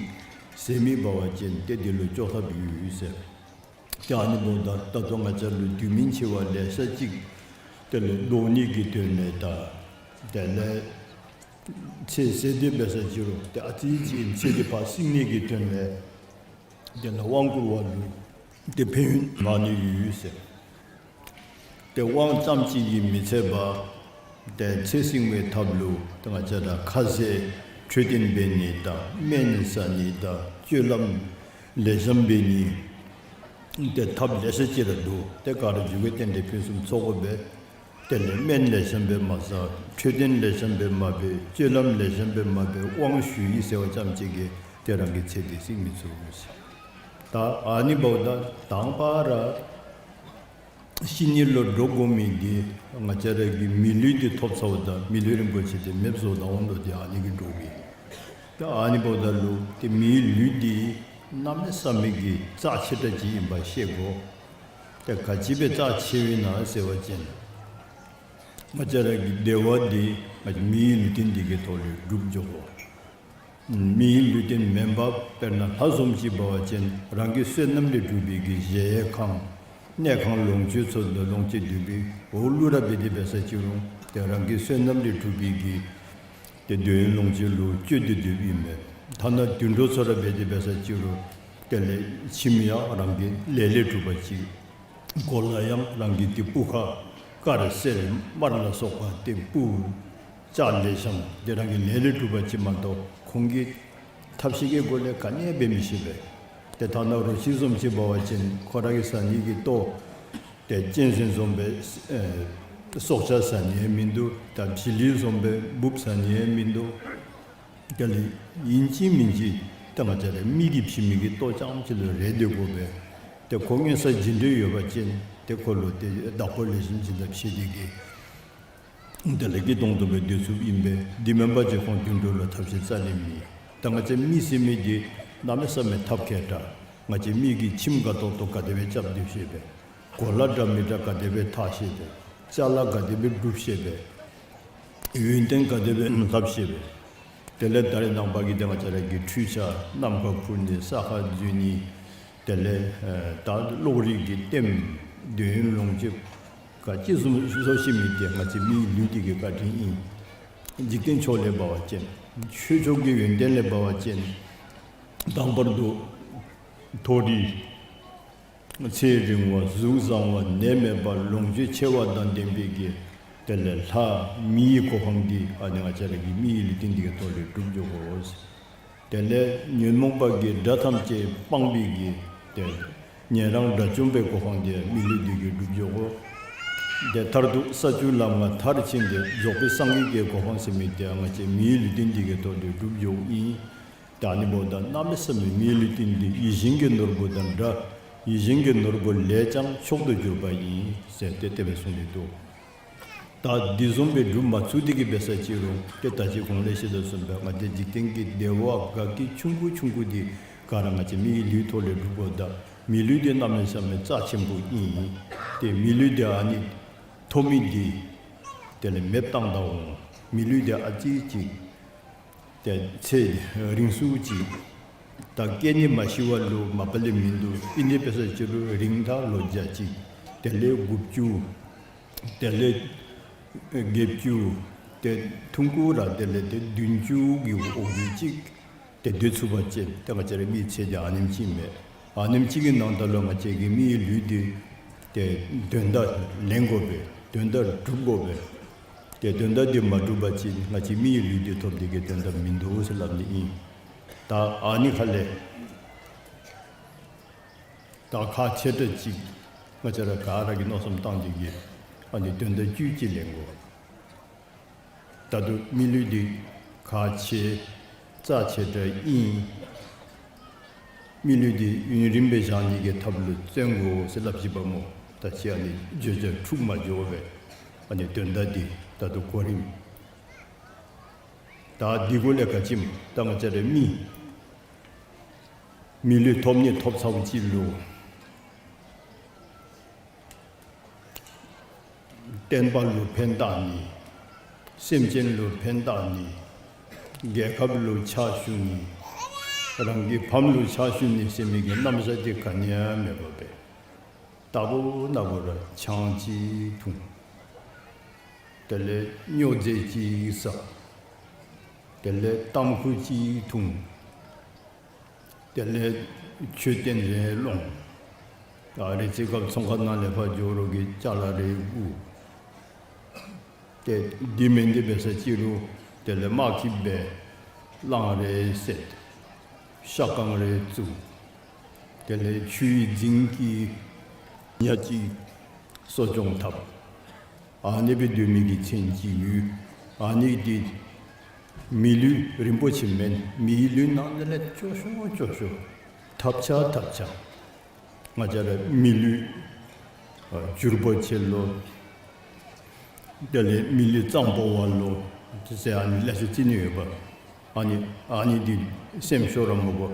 ཟད་མི་འབད་བ་ཅིན་ཏེ་འདི་ལུ་སྐྱོབ་ཐབས་ཡོད་ཟེར། ཏེ་ཨ་ནི་འབདཝ་ད་ད་ལྟོ་ང་བཅས་ལུ་དུས་མིན་འཆི་བ་ལེ་ཤ་ཅིག་དེ་ལས་བཟློག་ནི་གི་དོན་ལས་དང་དེ་ལས་ཚེ་ཟད་དེ་འབད་ས་ཅིག་རུང་ཏེ་ཨ་ཙི་ཅིག་ཚེ་འདི་ཕར་བསྲིང་ནི་གི་དོན་ལས་དེ་ལས་དབང་བསྐུར་བ་ལུ་ཏེ་ཕན་ཡོན་མང་ནི་ཡོད་ཟེར། ཏེ་དབང་ཙམ་ཅིག་གིས་མི་ཚད་པར་ཏེ་ཚེ་བསྲིང་བའི་ཐབས་ལུ་ཏེ་ང་བཅས་ར་ཁ་ཟས་འཕྲོད་བསྟེན་འབད་ནི་དང་སྨན་ཟ་ནི་དང་སྤྱོད་ལམ་ལེགས་ཤོམ་འབད་ནི་ཏེ་ཐབས་ལེ་ཤ་ཅིག་ར་འདུག། ཏེ་ག་ར་མཇུག་གི་རྟེན་འབྲེལ་ཕུན་སུམ་ཚོགས་དགོ་པས། དེ་ལས་སྨན་ལེགས་ཤོམ་སྦེ་མ་ཟ། འཕྲོད་བསྟེན་ལེགས་ཤོམ་སྦེ་མ་འབད། སྤྱོད་ལམ་ལེགས་ཤོམ་སྦེ་མ་འབད། དབང་ཞུ་ཡི་ཟེར་བ་ཙམ་ཅིག་གིས་ཏེ་རང་གི་ཚེ་འདི་བསྲིང་མི་ཚུགས་ཟེར། ད་ཨ་ནི་འབདཝ་ད་དང་པ་ར་ཤི་ནི་ལུ་འདྲོག་དགོ་མི་འདི་ང་བཅས་ར་གི་མི་ལུས་འདི་ཐོབ་ཚརཝ་ད་མི་ལུས་རིན་པོ་ཆེ་འདི་མེདཔ་བཟོ་ད་འོང་དོ། ཏེ་ཨ་ནི་གིས་འདྲོག་གི། ད་ཨ་ནི་འབདཝ་ད་ལུ་ཏེ་མིའི་ལུས་འདི་གནམ་མེད་ས་མེད་ཀྱི་རྩ་ཆེ་དྲགས་ཅིག་ཨིན་པ་ཤེས་དགོ། ཏེ་ག་ཅི་སྦེ་རྩ་ཆེཝ་ཨིན་ན་ཟེར་བ་ཅིན་ང་བཅས་ར་གི་བདེ་བ་འདི་ང་བཅས་མིའི་ལུས་རྟེན་འདི་གི་ཐོག་ལས་སྒྲུབ་འགྱོ་དགོ། མིའི་ལུས་རྟེན་མེན་པར་དཔེར་ན་ལྷ་བཟུམ་ཅིག་འབད་བ་ཅིན་རང་གི་བསོད་ནམས་ལས་གྲུབ་པའི་གི་གཞལ་ཡས་ཁང་གནས་ཁང་ལོངས་སྤྱོད་ཚུ་ལོངས་སྤྱོད་འདོད་པའི་འོག་ལུ་ར་འབད་དེ་འབད་ས་ཅིག་རུང་ཏེ་རང་གི་བསོད་ནམས་ལས་གྲུབ་པའི་གི་ཏེ་འདོད་ཡོན་ལོངས་སྤྱོད་ལུ་སྤྱོད་དེ་སྡོདཔ་ཨིན་པས། ཐ་ན་དུད་འགྲོ་ཚུ་ར་འབད་དེ་འབད་ས་ཅིག་རུང་དེ་ལས་ཁྱིམ་ཡང་རང་གི་ལས་ལས་གྲུབ་པ་ཅིག། གོ་ལ་ཡང་རང་གི་ཏེ་སྤུ་ཁ་དཀར་སེར་དམར་ལ་སོགས་པ་ཏེ་སྤུ་ལྕགས་ལེགས་ཤོམ་དེ་རང་གི་ལས་ལས་གྲུབ་པ་ཅིག་མ་གཏོགས་ཁོང་གིས་ཐབས་ཤེས་ཀྱི་སྒོ་ལས་ག་ནི་ཡང་འབད་མི་ཤེས་པས། ཏེ་ཐ་ན་རོ་ཁྱི་བཟུམ་ཅིག་འབད་བ་ཅིན་ཁོ་ར་གིས་ཟ་ནི་གི་ལྟོ་ཏེ་གཅན་གཟན་བཟུམ་སྦེ་ཨེ་སྲོག་ཆགས་ཟ་ནི་ཡང་མིན་འདུག། ད་བྱི་ལི་བཟུམ་སྦེ་འབུཔ་ཟ་ནི་ཡང་མིན་འདུག། དེ་ལས་ཨིན་ཅི་མིན་ཅི་ད་ང་བཅས་ར་མི་གིས་བྱིན་མི་གི་ལྟོ་རྐྱངམ་ཅིག་ལུ་རེ་སྡོད་དགོ་པས། ཏེ་ཁོ་མངོན་གསལ་ཇི་འདྲ་ཡོད་པ་ཅིན་ཏེ་ཁོ་ལུ་ཏེ་བདག་པོ་ལེགས་ཤོམ་ཅིག་ད་བྱིན་ཏེ་གིས་དེ་ལས་སྐྱིད་ཏོང་ཏོ་སྦེ་སྡོད་ཚུགསཔ་ཨིན་པས། དེ་མེན་པ་ཅིན་ཁོང་དུད་འགྲོ་ལུ་ཐབས་ཤེས་རྩ་ལས་མེད། ད་ང་བཅས་མི་ཟེར་མི་འདི་གནམ་མེད་ས་མེད་ཐབས་མཁས་དྲགས། ང་བཅས་མི་གིས་ཁྱིམ་ག་ཏོག་ཏོ་ག་དེ་སྦེ་རྐྱབ་སྡོད་ཤེས་པས། གོ་ལ་འདྲ་མི་འདྲ་ག་དེ་སྦེ་འཐག་ཤེས་པས། ཅ་ལ་ག་དེ་སྦེ་སྒྲུབ་ཤེས་པས། ཡོན་ཏན་ག་དེ་སྦེ་ལྷབ་ཤེས་པས། དེ་ལས་ད་རེས་ནངས་པ་གི་ཏེ་ང་བཅས་ར་གི་འཕྲུལ་ཆས་ནམ་མཁའ་འཕུར་ནི་ས་ཁར་འཛུལ་ནི་དེ་ལས་ཨེ་ད་གློག་རིག་གི་ལྟདམོ་འདོད་ཡོན་ལོངས་སྤྱོད་ག་ཅི་བཟུམ་བཟོ་ཤེས་མི་འདི་ང་བཅས་མིའི་ལུས་འདི་གི་བཀའ་དྲིན་ཨིན། འཇིག་རྟེན་ཕྱོགས་ལས་འབད་བ་ཅིན་ཆོས་ཕྱོགས་ཀྱི་ཡོན་ཏན་ལས་འབད་བ་ཅིན་དང་པར་དུ་མཐོ་རིས་ཚེ་རིང་བ་གཟུགས་བཟང་བ་ནད་མེད་པ་ལོངས་སྤྱོད་ཆེ་བ་དང་ལྡན་པའི་གི་དེ་ལས་ལྷ་མིའི་གོ་འཕང་འདི་ཨ་ནི་ང་བཅས་ར་གི་མིའི་ལུས་རྟེན་འདི་གི་ཐོག་ལས་སྒྲུབ་འགྱོ་དགོ། དེ་ལས་ཉོན་མོངས་པ་གི་དགྲ་ཐམས་ཅད་སྤངས་པའི་གི་དེ་ཉན་རང་དགྲ་བཅོམ་པའི་གོ་འཕང་འདི་མི་ལུས་འདི་གིས་སྒྲུབ་འགྱོ་དགོ། དེ་མཐར་ཐུག་ས་བཅུ་ལམ་ལྔ་མཐར་ཕྱིན་ཏེ་རྫོགས་པའི་སངས་རྒྱས་ཀྱི་གོ་འཕང་ཟེར་མི་འདི་ང་བཅས་མིའི་ལུས་རྟེན་འདི་གི་ཐོག་ལས་སྒྲུབ་འགྱོཝ་ཨིན། ད་ཨ་ནི་འབདཝ་ད་གནམ་མེད་ས་མེད་མིའི་ལུས་རྟེན་འདི་ཡིད་བཞིན་གྱི་ནོར་བུ་དང་འདྲ། ཡིད་བཞིན་གྱི་ནོར་བུ་ལས་ཀྱང་མཆོག་ཏུ་གྱུར་པ་ཡིན་ཟེར་ཏེ་དེ་སྦེ་གསུངས་ཏེ་འདུག། ད་འདི་བཟུམ་སྦེ་སྒྲུབ་མ་ཚུགས་ཏེ་གིས་འབད་ས་ཅིག་རུང་ཏེ་ད་ཅི་གོང་ལས་བཤད་དོ་བཟུམ་སྦེ་ང་བཅས་འཇིག་རྟེན་གྱི་བདེ་བ་དགའ་སྐྱིད་ཆུང་ཀུ་ཆུང་ཀུ་འདི་ག་ར་ང་བཅས་མིའི་ལུས་ཐོག་ལས་སྒྲུབ་དགོཔ་ད་མི་ལུས་འདི་གནམ་མེད་ས་མེད་རྩ་ཆེན་པོ་ཨིན། ཏེ་མི་ལུས་འདི་ཨ་ནི་ཐོབ་མི་འདི་དེ་ལས་མེདཔ་བཏང་ད་འོང་། མི་ལུས་འདི་ཨ་ཙི་ཅིག་ ཚེ་རིང་སུ་ཅིག། ད་སྐྱེ་ནི་མ་ཤི་བ་ལུ་མ་པ་ལས་མིན་འདུག། ཨིན་ཏེ་འབད་ས་ཅིག་རུང་རིང་ཐག་ལོ་བརྒྱ་ཅིག། དེ་ལས་དགུ་བཅུ། དེ་ལས་བརྒྱད་ཅུ། ཏེ་ཐུང་ཀུ་ར་དེ་ལས་ཏེ་བདུན་ཅུ་གི་འོག་ལུ་ཅིག་ཏེ་སྡོད་ཚུགས་པ་ཅིན་ཏེ་ང་བཅས་ར་མི་ཚེ་འདི་ཨ་ནེམ་ཅིག་མས། ཨ་ནེམ་ཅིག་གི་ནང་ད་ལུ་ང་བཅས་ཀྱི་མིའི་ལུས་འདི་ཏེ་དོན་དག་ལེན་དགོ་པས། དོན་དག་སྒྲུབ་དགོ་པས། ཏེ་དོན་དག་འདི་མ་སྒྲུབ་པ་ཅིན་ང་བཅས་མིའི་ལུས་འདི་ཐོབ་སྟེ་གི་དོན་དག་མིན་འདུག་ཟེར་སླབ་ནི་ཨིན། ད་ཨ་ནི་ཁ་ལས་ད་ཁག་ཆེ་དྲགས་ཅིག་ང་བཅས་ར་ག་ར་གིས་མནོ་བསམ་བཏང་སྟེ་གི་ཨ་ནི་དོན་དག་བཅུད་ཅིག་ལེན་དགོ། ད་ལྟོ་མི་ལུས་འདི་ཁག་ཆེ་རྩ་ཆེ་དྲགས་ཨིན། མི་ལུས་འདི་ཡུན་རིངམོ་སྦེ་བཞག་ནི་གི་ཐབས་ལུ་བརྩོན་དགོ་ཟེར་སླབ་ཅི་པ་སྨོ། ད་ཅི་ཨ་ནི་བརྗོད་བྱ་འཁྲུགས་མ་འགྱོ་བར་ཨ་ནི་དོན་དག་འདི་ད་ལྟོ་གོ་རིམ། ད་འདི་གུ་ལས་ག་ཅི་སྨོ། ད་ང་བཅས་ར་མི་མི་ལུས་ཐོབ་ནི་ཐོབ་ཚརཝ་ཅིག་ལུ་བསྟན་པ་ལུ་ཕན་བཏགས་ནི། སེམས་ཅན་ལུ་ཕན་བཏགས་ནི། རྒྱལ་ཁབ་ལུ་ཕྱག་ཞུ་ནི། རང་གི་ཕམ་ལུ་ཕྱག་ཞུ་ནི་ཟེར་མི་གི་རྣམ་གཞག་འདི་ག་ནི་ཡང་མེད་པར་སྦེ་རྟག་བུ་ན་བུ་ར་ཆང་ཅིག་འཐུང་། དེ་ལས་སྨྱོ་རྫས་ཅིག་ཟ། དེ་ལས་ཏམ་ཁུ་ཅིག་འཐུང་། དེ་ལས་མཆོད་རྟེན་རེ་སློང་། ཨ་རེ་ཚེ་སྐབས་ཚོང་ཁང་ནང་ལས་ཕར་འགྱོ་རོགས་ཀྱི་ཅ་ལ་རེ་བརྐུ། ཏེ་འདི་མེན་ཏེ་འབད་ས་ཅིག་རུང་དེ་ལས་དམག་གི་སྦེ་གླང་རེ་བསད། ཤ་རྐང་རེ་བཙུགས། དེ་ལས་ཆུའི་རྫིང་གི་ཉ་ཅིག་གསོ་སྐྱོང་འཐབ། ཨ་ནི་སྦེ་སྡོད་མི་གི་ཚེ་ཅིག་ཡོད། ཨ་ནི་འདི་མི་ལུས་རིན་པོ་ཆེ་མེན། མིའི་ལུས་ནང་ལས་སྐྱོ་ཤོས་སྐྱོ་ཤོས་ཐབས་ཆག་ཐབས་ཆག། ང་བཅས་ར་མི་ལུས་ཨ་འགྱུར་བ་ཆེ་ལོ། དེ་ལས་མི་ལུས་གཙང་པོ་བ་ལོ། དེ་ཟེར་ཨ་ནི་ལེ་ཤ་ཅིག་ནི་ཡོདཔ། ཨ་ནི་ཨ་ནི་འདི་སེམས་ཤོར་ར་མ་དགོ།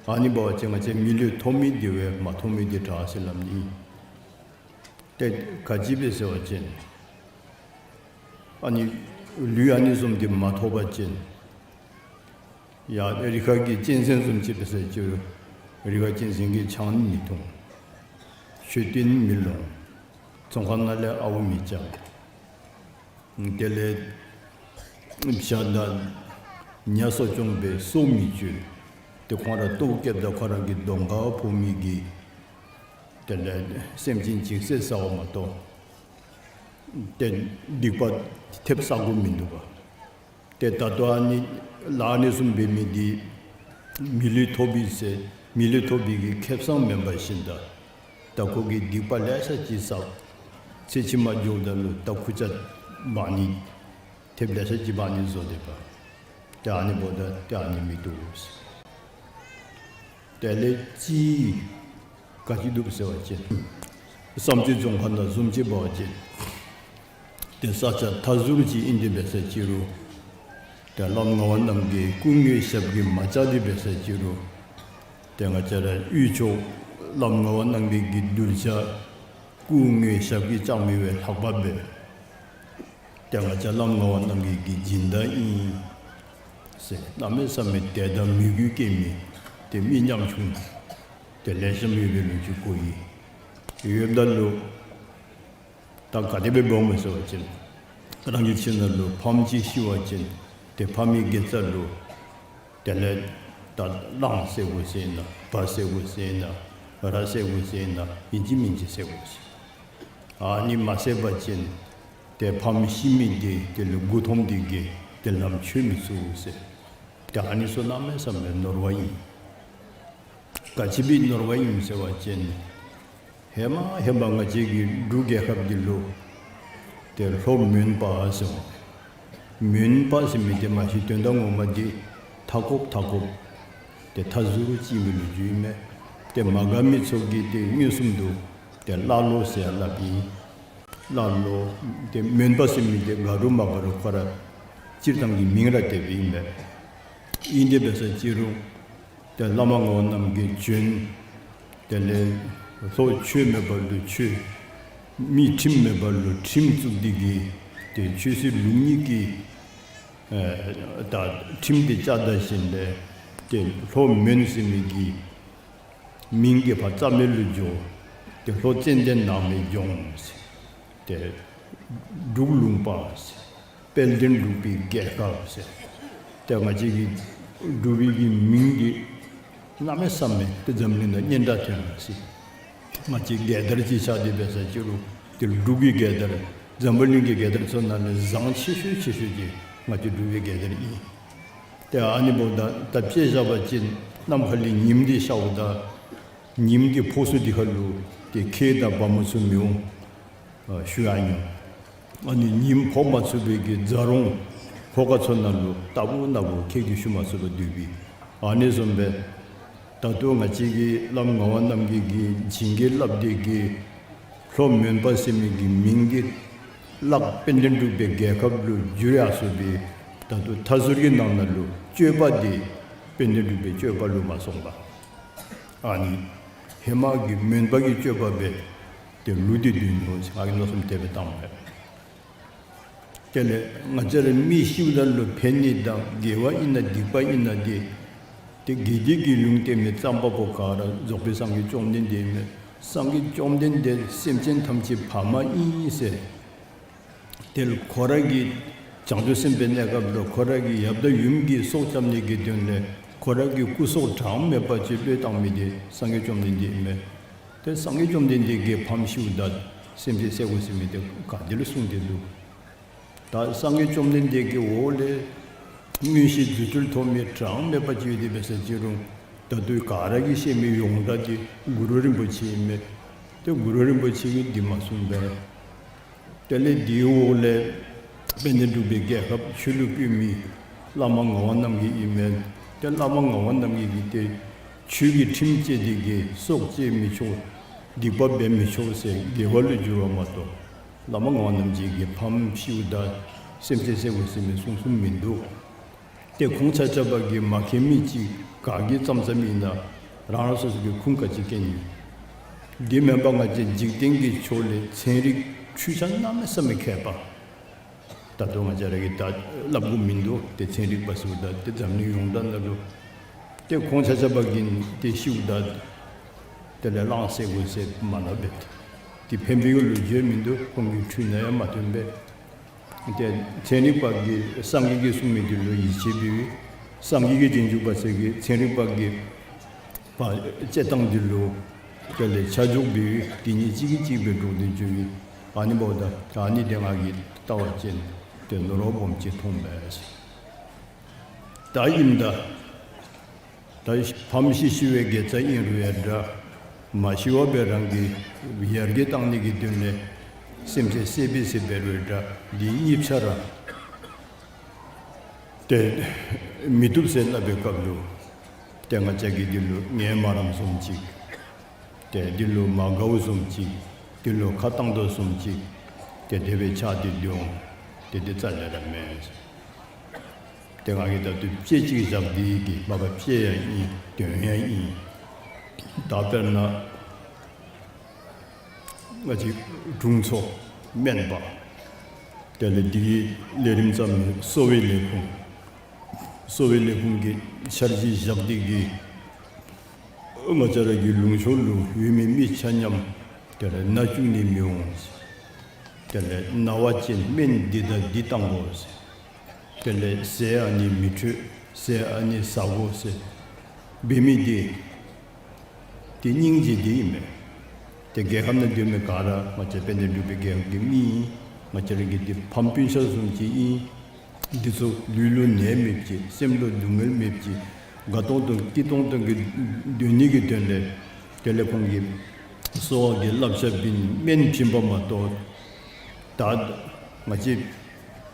ཨ་ནི་འབད་བ་ཅིན་ང་བཅས་མི་ལུས་ཐོབ་མི་འདི་བས་མ་ཐོབ་མི་འདི་དྲག་ཟེར་སླབ་ནི། ཏེ་ག་ཅི་སྦེ་ཟེར་བ་ཅིན་ཨ་ནི་ལུས་ཨ་ནི་བཟུམ་འདི་མ་ཐོབ་པ་ཅིན་ཡ་རི་ཁ་གི་གཅན་གཟན་བཟུམ་ཅིག་འབད་ས་ཅིག་རུང་རི་ཁ་གཅན་གཟན་གྱིས་ཆང་མི་འཐུང་། མཆོད་རྟེན་མི་སློང་། ཚོང་ཁང་ནང་ལས་ཨརཝ་མི་རྐྱབ། དེ་ལས་བྱ་དང་ཉ་གསོ་སྐྱོང་འབད་སོ་མི་གཅོད། ཏེ་ཁོང་ར་ལྟོཝ་བཀྱེསཔ་ད་ཁོང་ར་གི་གདོང་ཁར་ཕོག་མི་གི་དེ་ལས་སེམས་ཅན་ཅིག་བསད་ཟཝ་མ་གཏོགས་ཏེ་སྡིག་པ་ཐེབས་ས་གོ་མིན་འདུག་པ། ཏེ་ད་ལྟོ་ཨ་ནི་ལཱ་ཨ་ནི་བཟུམ་འབད་མི་འདི་མི་ལུས་ཐོབ་པའི་ཚེ་མི་ལུས་ཐོབ་པའི་གི་ཁེ་བཟང་མེན་པ་བཞིན་དུ་ད་ཁོ་གིས་སྡིག་པ་ལེ་ཤ་ཅིག་བསགས། ཚེ་ཕྱི་མ་འགྱོཝ་ད་ལུ་ད་ཁུར་ཆ་འབག་ནི་ཐེབས་ལེ་ཤ་ཅིག་འབག་ནི་བཟོ་སྡོདཔ། ཏེ་ཨ་ནི་འབདཝ་ད་ཏེ་ཨ་ནི་མི་བཏུབ་ཟེར། དེ་ལས་ཅིག་ག་ཅི་འདུག་ཟེར་བ་ཅིན་བསམ་རྩེ་རྫོང་ཁག་ནང་བཟུམ་ཅིག་འབད་བ་ཅིན་ཏེ་ས་ཆ་མཐའ་ཟུར་ཅིག་ཨིན་ཏེ་འབད་ས་ཅིག་རུང་ཏེ་བླམ་ངག་དབང་རྣམ་རྒྱལ་སྐུ་དངོས་ཞབས་ཀྱིས་མ་བཅགས་ཏེ་འབད་ས་ཅིག་རུང་ཏེ་ང་བཅས་ར་དབུས་ཕྱོགས་བླམ་ངག་དབང་རྣམ་རྒྱལ་གྱི་གདུལ་བྱ་སྐུ་དངོས་ཞབས་ཀྱིས་བཅགས་མི་བས་ལྷག་པ་འབད། ཏེ་ང་བཅས་བླམ་ངག་དབང་རྣམ་རྒྱལ་གྱི་སྦྱིན་བདག་ཨིན་ཟེར་གནམ་མེད་ས་མེད་དད་དང་མོས་གུས་སྐྱེ་མི་ཏེ་མི་ཉམ་ཆུང་ཏེ་ལེགས་ཤོམ་ཡོད་པའི་ལོ་རྒྱུས་གོ་ཡི། ཡོདཔ་ད་ལུ་ད་ག་དེ་སྦེ་འབདཝ་སྨོ་ཟེར་བ་ཅིན་རང་གི་ཁྱིམ་ནང་ལུ་ཕམ་ཅིག་ཤི་བ་ཅིན་ཏེ་ཕམ་གྱི་དགེ་རྩ་ལུ་དེ་ལས་ད་གླང་བསད་དགོ་ཟེར་ན་བ་བསད་དགོ་ཟེར་ན་ར་བསད་དགོ་ཟེར་ན་ཨིན་ཅི་མིན་ཅི་བསད་དགོ་ཟེར། ཨ་ནི་མ་བསད་པ་ཅིན་ཏེ་ཕམ་ཤི་མི་འདི་དེ་ལུ་མགུ་འཐོམས་ཏེ་གི་ཏེ་ལམ་ཆོད་མི་ཚུགས་ཟེར། ཏེ་ཨ་ནི་ཚུ་གནམ་མེད་ས་མེད་ནོར་བ་ཨིན། ག་ཅི་སྦེ་ནོར་བ་ཨིནམ་ཟེར་བ་ཅིན་ཧེ་མ་ཧེ་མ་ང་བཅས་ཀྱི་འབྲུག་རྒྱལ་ཁབ་འདི་ལུ་ཏེ་ལྷོ་མོན་པ་ཟེར་མོ། མོན་པ་ཟེར་མི་འདི་མ་གཞི་དོན་དག་ངོ་མ་འདི་མཐའ་འཁོབ་མཐའ་འཁོབ་ཏེ་མཐའ་ཟུར་ཅིག་ཨིན་པའི་ལོ་རྒྱུས་ཨིན་མས། ཏེ་མ་དགའ་མི་ཚུ་གིས་ཏེ་མངོན་སུམ་དུ་ཏེ་ཀླ་ཀློ་ཟེར་སླབ་ཨིན། ཀླ་ཀློ་ཏེ་མོན་པ་ཟེར་མི་འདི་དགའ་རུང་མ་དགའ་རུང་ཁོ་ར་སྤྱིར་བཏང་གི་མིང་ར་དེ་སྦེ་ཨིན་མས། ཨིན་ཏེ་འབད་ས་ཅིག་རུང་ཏེ་བླ་མ་ངག་དབང་རྣམ་རྒྱལ་བྱོན། དེ་ལས་ལྷོ་ཆོས་མེད་པ་ལུ་ཆོས། མི་ཁྲིམས་མེད་པ་ལུ་ཁྲིམས་བཙུགས་ཏེ་གི་ཏེ་ཆོས་སྲིད་ལུགས་གཉིས་ཀྱི་ ཨེ་ད་ཁྲིམས་འདི་བཅའ་ད་ཞིནམ་ལས་ཏེ་ལྷོ་མོན་ཟེར་མི་གི་མིང་གི་ཕར་རྩ་མེད་ལུ་འགྱོ། ཏེ་ལྷོ་ཙན་དན་ནགས་མོའི་ལྗོངས་ཟེར། ཏེ་འབྲུག་ལུང་པ་ཟེར། དཔལ་ལྡན་འབྲུག་པའི་རྒྱལ་ཁབ་ཟེར། ཏེ་ང་བཅས་ཀྱི་འབྲུག་པའི་གི་མིང་འདི་གནམ་མེད་ས་མེད་ཏེ་འཛམ་གླིང་ནང་སྙན་གྲགས་ཐོན་ཡི་ཟེར། ང་བཅས་རྒྱལ་དར་ཅིག་ཆགས་ཏེ་འབད་ས་ཅིག་རུང་ཏེ་འབྲུག་གི་རྒྱལ་དར་འཛམ་བུ་གླིང་གི་རྒྱལ་དར་ཚུ་ནང་ལས་བཟང་ཆེ་ཤོས་ཆེ་ཤོས་ཅིག་ང་བཅས་འབྲུག་པའི་རྒྱལ་དར་ཨིན། ཏེ་ཨ་ནི་འབདཝ་ད་ད་དཔེ་བཞག་པ་ཅིན་ནམ་མཁའ་ལས་ཉིམ་འདི་ཤརཝ་ད་ཉིམ་འདི་ཕོག་ས་འདི་ཁར་ལུ་ཏེ་ཁྱི་དང་བ་མོ་ཚུ་མི་འོང་ཨ་ཞུ་ཡང་ཨིན། ཨ་ནི་ཉིམ་ཕོག་མ་ཚུགས་པའི་གི་རྫ་རོང་ལྷོ་ཁ་ཚུ་ནང་ལུ་རྟག་བུ་ན་བུ་ཁྱི་གིས་ཞུ་མ་ཚུགས་པར་སྡོད་པས། ཨ་ནི་བཟུམ་སྦེ་ད་ལྟོ་ང་བཅས་ཀྱི་བླམ་ངག་དབང་རྣམ་རྒྱལ་གྱིས་བྱིན་གྱིས་བརླབས་ཏེ་གིས་ལྷོ་མོན་པ་ཟེར་མི་གི་མིང་འདི་བརླག་དཔལ་ལྡན་འབྲུག་པའི་རྒྱལ་ཁབ་ལུ་བསྒྱུར་ཡར་སོང་སྦེ་ད་ལྟོ་མཐའ་ཟུར་གྱི་ནང་ན་ལུ་སྤྱོད་པ་འདི་དཔལ་ལྡན་འབྲུག་པའི་སྤྱོད་པ་ལུ་མ་སོང་པར་ཨ་ནི་ཧེ་མ་གི་མོན་པ་གི་སྤྱོད་པ་སྦེ་ཏེ་ལུས་ཏེ་སྡོད་ནུག་ཟེར་ང་གིས་མནོ་བསམ་དེ་སྦེ་བཏང་མས། དེ་ལས་ང་བཅས་ར་མི་ཤིཝ་ད་ལུ་ཕན་ནི་དང་དགེ་བ་ཨིན་ན་སྡིག་པ་ཨིན་ན་འདི་ཏེ་དགེ་སྡིག་གི་ལུང་བསྟན་མི་རྩོམ་པ་པོ་ག་ར་རྫོགས་པའི་སངས་རྒྱས་བཅོམ་ལྡན་འདས་ཨིན་མས། སངས་རྒྱས་བཅོམ་ལྡན་འདས་སེམས་ཅན་ཐམས་ཅད་ཕ་མ་ཨིན་ཟེར། དེ་ལས་ཁོ་ར་གི་བྱང་ཆུབ་སེམས་དཔའི་གནས་སྐབས་ལུ་ཁོ་ར་གི་ཡབ་དང་ཡུམ་གྱི་སྲོག་སྐྱབ་ནི་གི་དོན་ལས་ཁོ་ར་གི་སྐུ་སྲོག་གྲངས་མེད་པ་ཅིག་བློས་བཏང་མི་འདི་སངས་རྒྱས་བཅོམ་ལྡན་འདས་ཨིན་མས། ཏེ་སངས་རྒྱས་བཅོམ་ལྡན་འདས་ཀྱི་ཕམ་ཤིཝ་ད་སེམས་ཅན་བསད་དགོ་ཟེར་མི་འདི་ག་ཏེ་ལུ་གསུངས་ཏེ་འདུག། ད་སངས་རྒྱས་བཅོམ་ལྡན་འདས་ཀྱི་འོག་ལས་མངོན་ཤེས་རྫུ་འཕྲུལ་ཐོབ་མི་གྲངས་མེད་པ་ཅིག་ཡོད་དེ་འབད་ས་ཅིག་རུང་ད་ལྟོ་ག་ར་གིས་ཤེས་མི་ཡོངས་གྲགས་འདི་གུ་རུ་རིན་པོ་ཆེ་ཨིན་མས། ཏེ་གུ་རུ་རིན་པོ་ཆེ་གིས་འདི་མ་གསུངས་པས། དེ་ལས་དེའི་འོག་ལས་དཔལ་ལྡན་འབྲུག་པའི་རྒྱལ་ཁབ་ཆོས་ལུ་བཀོད་མི་བླ་མ་ངག་དབང་རྣམ་རྒྱལ་ཨིན་མས། ཏེ་བླ་མ་ངག་དབང་རྣམ་རྒྱལ་གྱིས་ཏེ་ཆོས་ཀྱི་ཁྲིམས་བཅས་ཏེ་གིས་སྲོག་བཅད་མི་ཆོག། སྡིག་པ་འབད་མི་ཆོག་ཟེར་དགེ་བ་ལུ་བསྒྱུར་བ་མ་གཏོགས་བླ་མ་ངག་དབང་རྣམ་རྒྱལ་གྱི་ཕམ་ཤིཝ་ད་སེམས་ཅན་བསད་དགོ་ཟེར་མི་གསུངས་གསུངསམ་མིན་འདུག། ཏེ་ཁོང་ཆ་ཁྱབ་ཀྱིས་མ་མཁྱེན་མི་ཅིག་ག་གིས་བརྩམས་བརྩམསམ་ཨིན་ན་རང་རང་སོ་སོ་གི་ཁུངས་ག་ཅི་མཁྱེན་ཡོད། འདི་མེན་པར་ང་བཅས་འཇིག་རྟེན་གྱི་ཕྱོགས་ལས་ཚན་རིག་འཕྲུལ་ཆས་གནམ་མེད་ས་མེད་མཁས་པ། ད་ལྟོ་ང་བཅས་ར་གིས་ད་སླབ་དགོཔ་མིན་འདུག། ཏེ་ཚན་རིག་པ་ཟེརཝ་ད་ཏེ་འཛམ་གླིང་ཡོངས་གྲགས་ནང་ལུ་ཏེ་ཁོང་ཆ་ཁྱབ་ཀྱིས་ཏེ་ཤིཝ་ད་དེ་ལས་གླང་བསད་དགོ་ཟེར་མ་སླབ་པས། ཏེ་ཕན་པའི་ལོ་རྒྱུས་མིན་འདུག། ཁོང་གི་འཕྲུལ་ནང་ཡང་མ་ཐོན་པས། ཏེ་ཚན་རིག་པ་གིས་སངས་རྒྱས་ཀྱིས་གསུངས་མི་འདི་ལུ་ཡིད་ཆེས་འབད་བའི་སངས་རྒྱས་ཀྱི་རྗེས་འཇུག་པ་ཚུ་གིས་ཚན་རིག་པ་གིས་པ་དཔྱད་བཏང་འདི་ལུ་དེ་ལས་ཆ་འཇོག་འབད་བའི་དེ་གཉིས་གཅིག་གིས་གཅིག་སྦེ་འགྲོགས་ཏེ་འགྱོ་བའི་ཨ་ནི་འབདཝ་ད་ད་ཨ་ནི་དེ་ང་གིས་བལྟ་བ་ཅིན་ཏེ་ནོར་བ་སྦོམ་ཅིག་མཐོང་པས། ད་ཨིནམ་ད་ད་ཕམ་ཤི་ཤི་བའི་དགེ་རྩ་ཨིན་རུང་ཡང་འདྲ། མ་ཤི་བར་སྦེ་རང་གི་ཡར་རྒྱས་གཏང་ནི་གི་དོན་ལས་སེམས་ཅན་བསད་པའི་ཟེར་འབད་རུང་ཡང་འདྲ། འདི་གཉིས་ཆ་ར་ཏེ་མི་བཏུབ་ཟེར་སླབ་པའི་སྐབས་ལུ་ཏེ་ང་བཅས་ཀྱིས་འདི་ལུ་ངལ་མ་རངསམ་བཟུམ་ཅིག། ཏེ་འདི་ལུ་མ་དགའཝ་བཟུམ་ཅིག། འདི་ལུ་ཁ་བཏང་དོ་བཟུམ་ཅིག། ཏེ་དེ་སྦེ་ཆགས་ཏེ་སྡོད་འོང་། ཏེ་འདི་རྩ་ལས་ར་མེན། ཏེ་ང་གིས་ད་ལྟོ་དཔེ་ཅིག་བཞག་སྟེ་གིས་མ་པ་དཔེ་ཡང་ཨིན་དོན་ཡང་ཨིན། ད་དཔེར་ན་ང་བཅས་དྲུང་འཚོ་སྨན་པ་དེ་ལས་འདི་གི་ལས་རིམ་བརྩམས་མི་གསོ་བའི་ལས་ཁུངས་གསོ་བའི་ལས་ཁུངས་ཀྱི་འཆར་གཞི་བཞག་སྟེ་གིས་ང་བཅས་ར་གི་ལུང་ཕྱོགས་ལུ་ཡོད་མི་མི་ཆ་མཉམ་དེ་ལས་ན་བཅུག་ནི་མི་འོང་། དེ་ལས་ན་བ་ཅིན་སྨན་འདི་དང་འདི་བཏང་དགོ། དེ་ལས་ཟས་ཨ་ནི་མི་འཕྲོད། ཟས་ཨ་ནི་ཟ་དགོ་ཟེར་འབད་མི་འདི་ཏེ་སྙིང་རྗེ་འདི་ཨིན་མས། ཏེ་རྒྱལ་ཁབ་ནང་སྡོད་མི་ག་ར་ང་བཅས་དཔལ་ལྡན་འབྲུག་པའི་རྒྱལ་ཁབ་ཀྱི་མི་ཨིན། ང་བཅས་ར་གི་འདི་ཕམ་སྤུན་ཆ་བཟུམ་ཅིག་ཨིན། འདི་ཚུ་ལུས་ལུ་ནད་མེདཔ་ཅིག་སེམས་ལུ་སྡུག་བསྔལ་མེདཔ་ཅིག་དགའ་ཏོང་ཏོ་སྐྱིད་ཏོང་ཏོ་གི་སྡོད་ནི་གི་དོན་ལས་དེ་ལས་ཁོང་གིས་གསོ་བ་གི་བསླབ་བྱ་བྱིན་སྨན་བྱིན་པ་མ་གཏོགས་ད་ང་བཅས་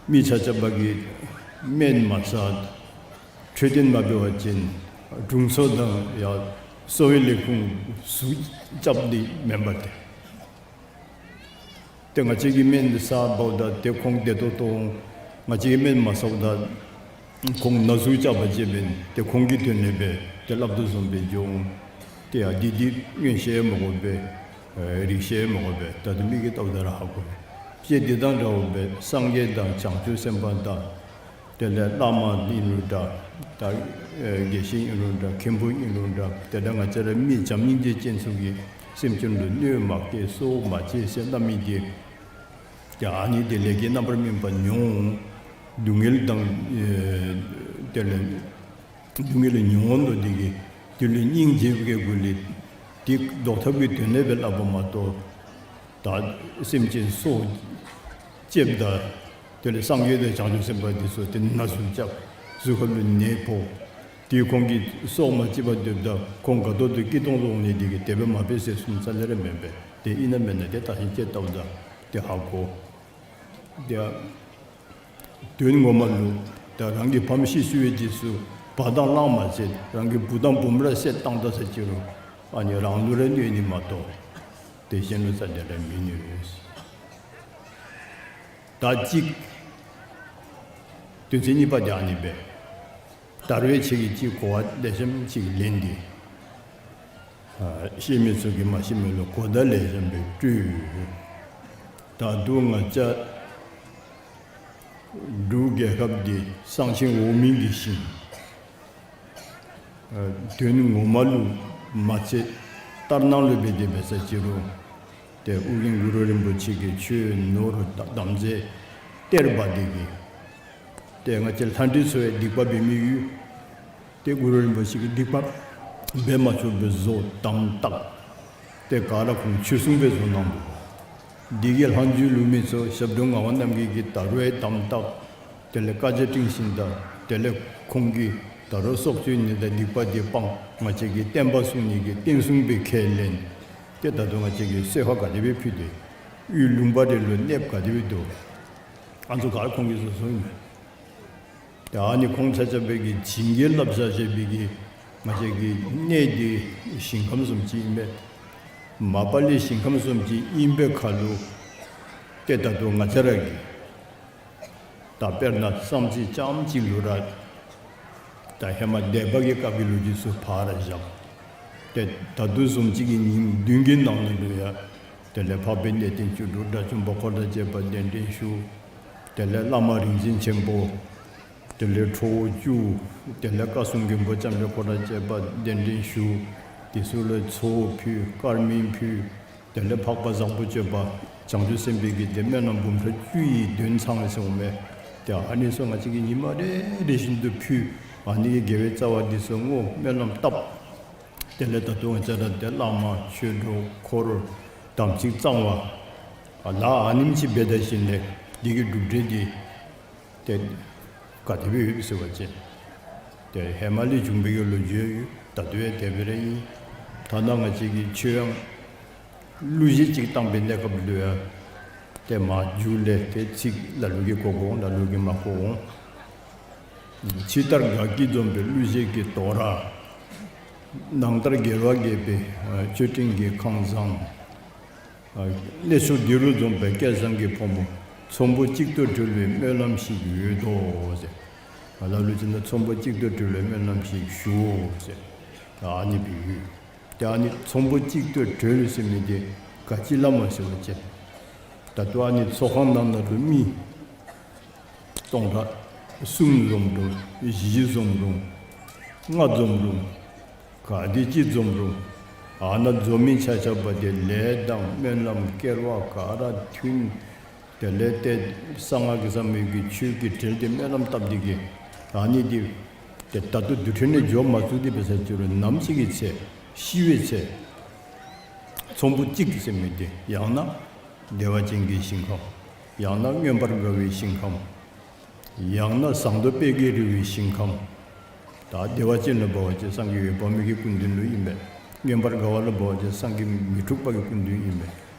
མི་ཆ་ཁྱབ་ཀྱིས་སྨན་མ་ཟ་འཕྲོད་བསྟེན་མ་འབད་བ་ཅིན་དྲུང་འཚོ་དང་ཡང་གསོ་བའི་ལས་ཁུངས་ཟུག་རྐྱབ་ནི་མེན་པ་ཏེ། ཏེ་ང་བཅས་ཀྱིས་སྨན་འདི་ཟཝ་ད་ཏེ་ཁོང་བདེ་ཏོག་ཏོ་འོང་། ང་བཅས་ཀྱིས་སྨན་མ་ཟཝ་ད་ཁོང་ན་ཟུག་རྐྱབ་པ་ཅིན་ཏེ་ཁོང་གི་དོན་ལས་སྦེ་ཏེ་སླབ་དོ་བཟུམ་སྦེ་འགྱོ་འོང་། ཏེ་ཡང་འདི་འདི་མངོན་ཤེས་མ་དགོ་པས། ཨེ་རིག་ཤེས་མ་དགོ་པས། ད་ལྟོ་མིག་གིས་བལྟཝ་ད་ར་ཧ་གོ་བས། དཔེ་འདི་དང་འདྲཝ་སྦེ་སངས་རྒྱས་དང་བྱང་ཆུབ་སེམས་དཔའ་དང་ཏེ་ དེ་ལས་བླ་མ་ཨིན་རུང་འདྲ། ད་ཨེ་དགེ་བཤེས་ཨིན་རུང་འདྲ། མཁན་པོ་ཨིན་རུང་འདྲ། དེ་འདྲ་ང་བཅས་ར་མི་བྱམས་སྙིང་རྗེ་ཅན་ཚུ་གིས་སེམས་ཅན་ལུ་གནོད་མ་བསྐྱལ་སྲོག་མ་བཅད་ཟེར་སླབ་མི་འདི་ཡང་ཨ་ནི་འདི་ལས་ཀྱི་རྣམ་པར་སྨིན་པ་མྱོང་། སྡུག་བསྔལ་དང་ཨེ་དེ་ལས་སྡུག་བསྔལ་མྱོང་དོ་འདི་གིས་དེ་ལུ་སྙིང་རྗེ་བའི་སྒོ་ལས་དེ་བཟློག་ཐབས་ཀྱི་དོན་ལས་སྦེ་སླབ་པ་མ་གཏོགས། ད་སེམས་ཅན་སྲོག་བཅདཔ་ད་དེ་ལས་སངས་རྒྱས་དང་བྱང་ཆུབ་སེམས་དཔའ་འདི་ཚུ་དེ་ན་ཟུག་རྐྱབ། གཟུགས་ཁ་ལུ་ནད་ཕོག། དེ་ཁོང་གིས་སྲོག་མ་བཅད་པར་སྡོདཔ་ད་ཁོང་དགའ་ཏོག་ཏོ་སྐྱིད་ཏོང་ཏོ་འོང་ནི་འདི་གིས་དེ་སྦེ་མ་འབད་ཟེར་གསུངས་ས་ལས་ར་མེན་པས། དེ་ཨིན་ན་མེན་ན་དེ་བརྟག་ཞིབ་དཔྱད་བལྟཝ་ད་དེ་ཧ་གོ། དེ་དོན་ངོ་མ་ལུ་ད་རང་གི་ཕམ་ཤི་སོང་བའི་རྗེས་སུ་བ་དང་གླང་མ་བཅད། རང་གི་བུ་དང་བུམོ་ར་བསད་བཏང་ད་ཟེར་ཅི་རུང་ཨ་ནི་རང་ལུ་ར་གནོད་ནི་མ་གཏོགས་དེ་གཞན་ལུ་རྩ་དེ་ར་མི་གནོད། ད་ཅིག་དོན་ཚན་གཉིས་པ་དེ་ཨ་ནི་སྦེ། ད་རུང་ཁྱེད་ཀྱིས་ཅིག་གོ་བ་ལེགས་ཤོམ་ཅིག་ལེན་ཏེ། ཨ་ཤེས་མི་ཚུ་གིས་མ་ཤེས་མི་ལུ་གོ་བརྡ་ལེགས་ཤོམ་སྦེ་སྤྲོད། ད་རུང་ང་བཅས་འབྲུག་རྒྱལ་ཁབ་འདི་གསང་ཆེན་འོག་མིན་གྱི་ཞིང་། ཨ་དོན་ངོ་མ་ལུ་མ་ཚད་ལྟར་སྣང་ལུ་འབད་དེ་འབད་ས་ཅི་རུང་། ཏེ་ཨོ་རྒྱན་གུ་རུ་རིན་པོ་ཆེ་གིས་ཆོས་ནོར་དམ་རྫས་གཏེར་སྦ་འདི་གིས་ཏེ་ང་བཅས་ལྷ་འདྲེ་ཚུ་ཡང་སྡིག་པ་འབད་མི་ཡོད། ཏེ་གུ་རུ་རིན་པོ་ཆེ་གིས་སྡིག་པ་འབད་མ་ཆོགཔ་སྦེ་བཟོ་དམ་བཏགས། ཏེ་ག་ར་ཁོང་ཆོས་སྲུང་སྦེ་བཟོ་གནང་འདུག། འདི་གི་ལྷག་མཇུག་ལུ་མི་ཚུ་ཞབས་དྲུང་ངག་དབང་རྣམ་རྒྱལ་གྱིས་ད་རུང་ཡང་དམ་བཏགས། དེ་ལས་བཀའ་རྒྱ་སྤྲིངས་ཞིནམ་ད་དེ་ལས་ཁོང་གིས་ད་རུང་སྲོག་གཅོད་ནི་དང་སྡིག་པ་འདི་སྤང་། ང་བཅས་ཀྱི་བསྟན་པ་སྲུང་ནི་གི་བསྟན་སྲུང་སྦེ་ཁས་ལེན། ཏེ་ད་རུང་ང་བཅས་ཀྱིས་གསོལ་ཁ་ག་དེ་སྦེ་ཕུལ་ཏེ་གཡུས་ལུང་པ་རེ་ལུ་གནསཔ་ག་དེ་སྦེ་འདུག། ཨ་ནི་ཚུ་ག་ར་ཁོང་གིས་བཟོ་བཟོཝ་ཨིན་མས། ཏེ་ཨ་ནི་ཁོང་ཆ་ཁྱབ་སྦེ་གིས་བྱིན་གྱིས་བརླབས་བཞག་བཞག་པའི་གི་ང་བཅས་ཀྱི་གནས་འདི་ཞིང་ཁམས་བཟུམ་ཅིག་ཨིན་པས། མ་པ་ལས་ཞིང་ཁམས་བཟུམ་ཅིག་ཨིན་པའི་ཁར་ལུ་ཏེ་ད་རུང་ང་བཅས་ར་གིས་ད་དཔེར་ན་བསམ་རྩེ་རྐྱངམ་གཅིག་ལུ་ར་ད་ཧེ་མ་སྡེ་པ་གི་སྐབས་ཀྱི་ལོ་རྒྱུས་ཚུ་ཕར་བཞག། ཏེ་ད་ལྟོ་བཟུམ་ཅིག་གི་ཉིནམ་བདུན་གྱི་ནང་ན་ལུ་ཡང་དེ་ལས་འཕགས་པའི་གནས་བརྟན་བཅུ་དྲུག་དགྲ་བཅོམ་པ་འཁོར་དང་བཅས་པ་གདན་འདྲེན་ཞུ། དེ་ལས་བླ་མ་རིག་འཛིན་ཆེན་པོ། དེ་ལས་ཁྲོ་བོ་བཅུ། དེ་ལས་བཀའ་སྲུང་མགོན་པོ་ལྕམ་དྲལ་འཁོར་དང་བཅས་པ་གདན་འདྲེན་ཞུ། དེ་ཚུ་ལུ་ཚོགས་ཕུལ། དཀར་མེ་ཕུལ། དེ་ལས་འཕགས་པ་བཟང་པོ་སྤྱོད་པ་བྱང་ཆུབ་སེམས་དཔའི་གི་ཏེ་སྨོན་ལམ་འབུམ་ཕྲག་བཅུ་ཡི་དོན་ཚང་ཟེར་འོང་མས། ཏེ་ཨ་ནི་ཚུ་ང་བཅས་ཀྱིས་ཉི་མ་རེ་རེ་བཞིན་དུ་ཕུལ། ཨ་ནི་གི་དགེ་བའི་རྩ་བ་འདི་ཚུ་བསྔོ་སྨོན་ལམ་བཏབ། དེ་ལས་ད་ལྟོ་ང་བཅས་ར་ཏེ་བླ་མ་ཆོས་གྲོགས་འཁོར་དམ་ཚིག་གཙང་བ་ཨ་ལ་ཨ་ནེམ་ཅིག་འབད་ད་ཞིནམ་ལས་འདི་གི་གྲུབ་འབྲས་འདི་ཏེ་ག་དེ་སྦེ་ཡོདཔ་ཟེར་བ་ཅིན་ཏེ་ཧེ་མ་ལས་བྱུང་བའི་གི་ལོ་རྒྱུས་ཡོད། ད་ལྟོ་ཡང་དེ་སྦེ་ར་ཨིན། ཐ་ན་ང་བཅས་ཀྱིས་ཆོས་ཡང་གླུ་གཞས་ཅིག་བཏང་བའི་གནས་སྐབས་ལུ་ཡང་ཏེ་མཇུག་ལས་ཏེ་ཚིག་ལ་ལུ་གིས་གོ་གོ་འོང་། ལ་ལུ་གིས་མ་གོ་འོང་། ཕྱི་ལྟར་དགའ་སྐྱིད་འཛོམས་པའི་གླུ་གཞས་ཀྱི་དོ་ར། ནང་ལྟར་དགེ་བ་རྒྱས་པའི་མཆོད་སྤྲིན་གྱི་ཁང་བཟང་། གནས་མཆོག་འདི་རུ་འཛོམས་པའི་སྐལ་བཟང་གི་ཕོ་མོ། ཚོམ་བུ་གཅིག་ཏུ་གྲོལ་བའི་སྨོན་ལམ་ཞིག་ཡོད་དོ་ཟེར། ལ་ལུ་ཅིག་ནང་ཚོམ་བུ་གཅིག་ཏུ་གྲོལ་བའི་སྨོན་ལམ་ཞིག་ཞུའོ་ཟེར། ཨ་ནི་སྦེ་ཡོད། ཏེ་ཨ་ནི་ཚོམ་བུ་གཅིག་ཏུ་གྲོལ་ཟེར་མི་འདི་ག་ཅི་ལུ་སྨོ་ཟེར་བ་ཅིན་ད་ལྟོ་ཨ་ནི་ཚོགས་ཁང་ནང་ན་ལུ་མི་སྟོང་ཕྲག་གསུམ་འཛོམས་རུང་བཞི་འཛོམས་རུང་ལྔ་འཛོམས་རུང་ག་དེ་ཅིག་འཛོམས་རུང་ཨ་ནཱ་འཛོམས་མི་ཆ་ཁྱབ་འདི་ལས་དང་སྨོན་ལམ་སྐལ་བ་ག་ར་མཐུན། དེ་ལས་ཏེ་གསང་སྔགས་ཀྱི་ཟབ་མོའི་གི་ཆོས་ཀྱི་གྲལ་འདི་སྨོན་ལམ་བཏབ་འདི་གིས་ཨ་ནི་འདི་ཏེ་ད་ལྟོ་དུས་ཚོད་ནང་འགྱོ་མ་ཚུགས་ཏེ་འབད་ས་ཅི་རུང་ནམ་ཞིག་གི་ཚེ་ཤི་བའི་ཚེ་ཚོམ་བུ་གཅིག་ཟེར་མི་འདི་ཡང་ན་བདེ་བ་ཅན་གྱི་ཞིང་ཁམས། ཡང་ན་མངོན་པར་དགའ་བའི་ཞིང་ཁམས། ཡང་ན་ཟངས་མདོག་དཔལ་གྱིས་རི་བོའི་ཞིང་ཁམས། ད་བདེ་བ་ཅན་ལུ་འབད་བ་ཅིན་སངས་རྒྱས་འོད་དཔག་མེད་ཀྱི་སྐུ་མདུན་ལུ་ཨིན་པས། མངོན་པར་དགའ་བ་ལུ་འབད་བ་ཅིན་སངས་རྒྱས་མི་འཁྲུགས་པ་གི་སྐུ་མདུན་ཨིན་པས།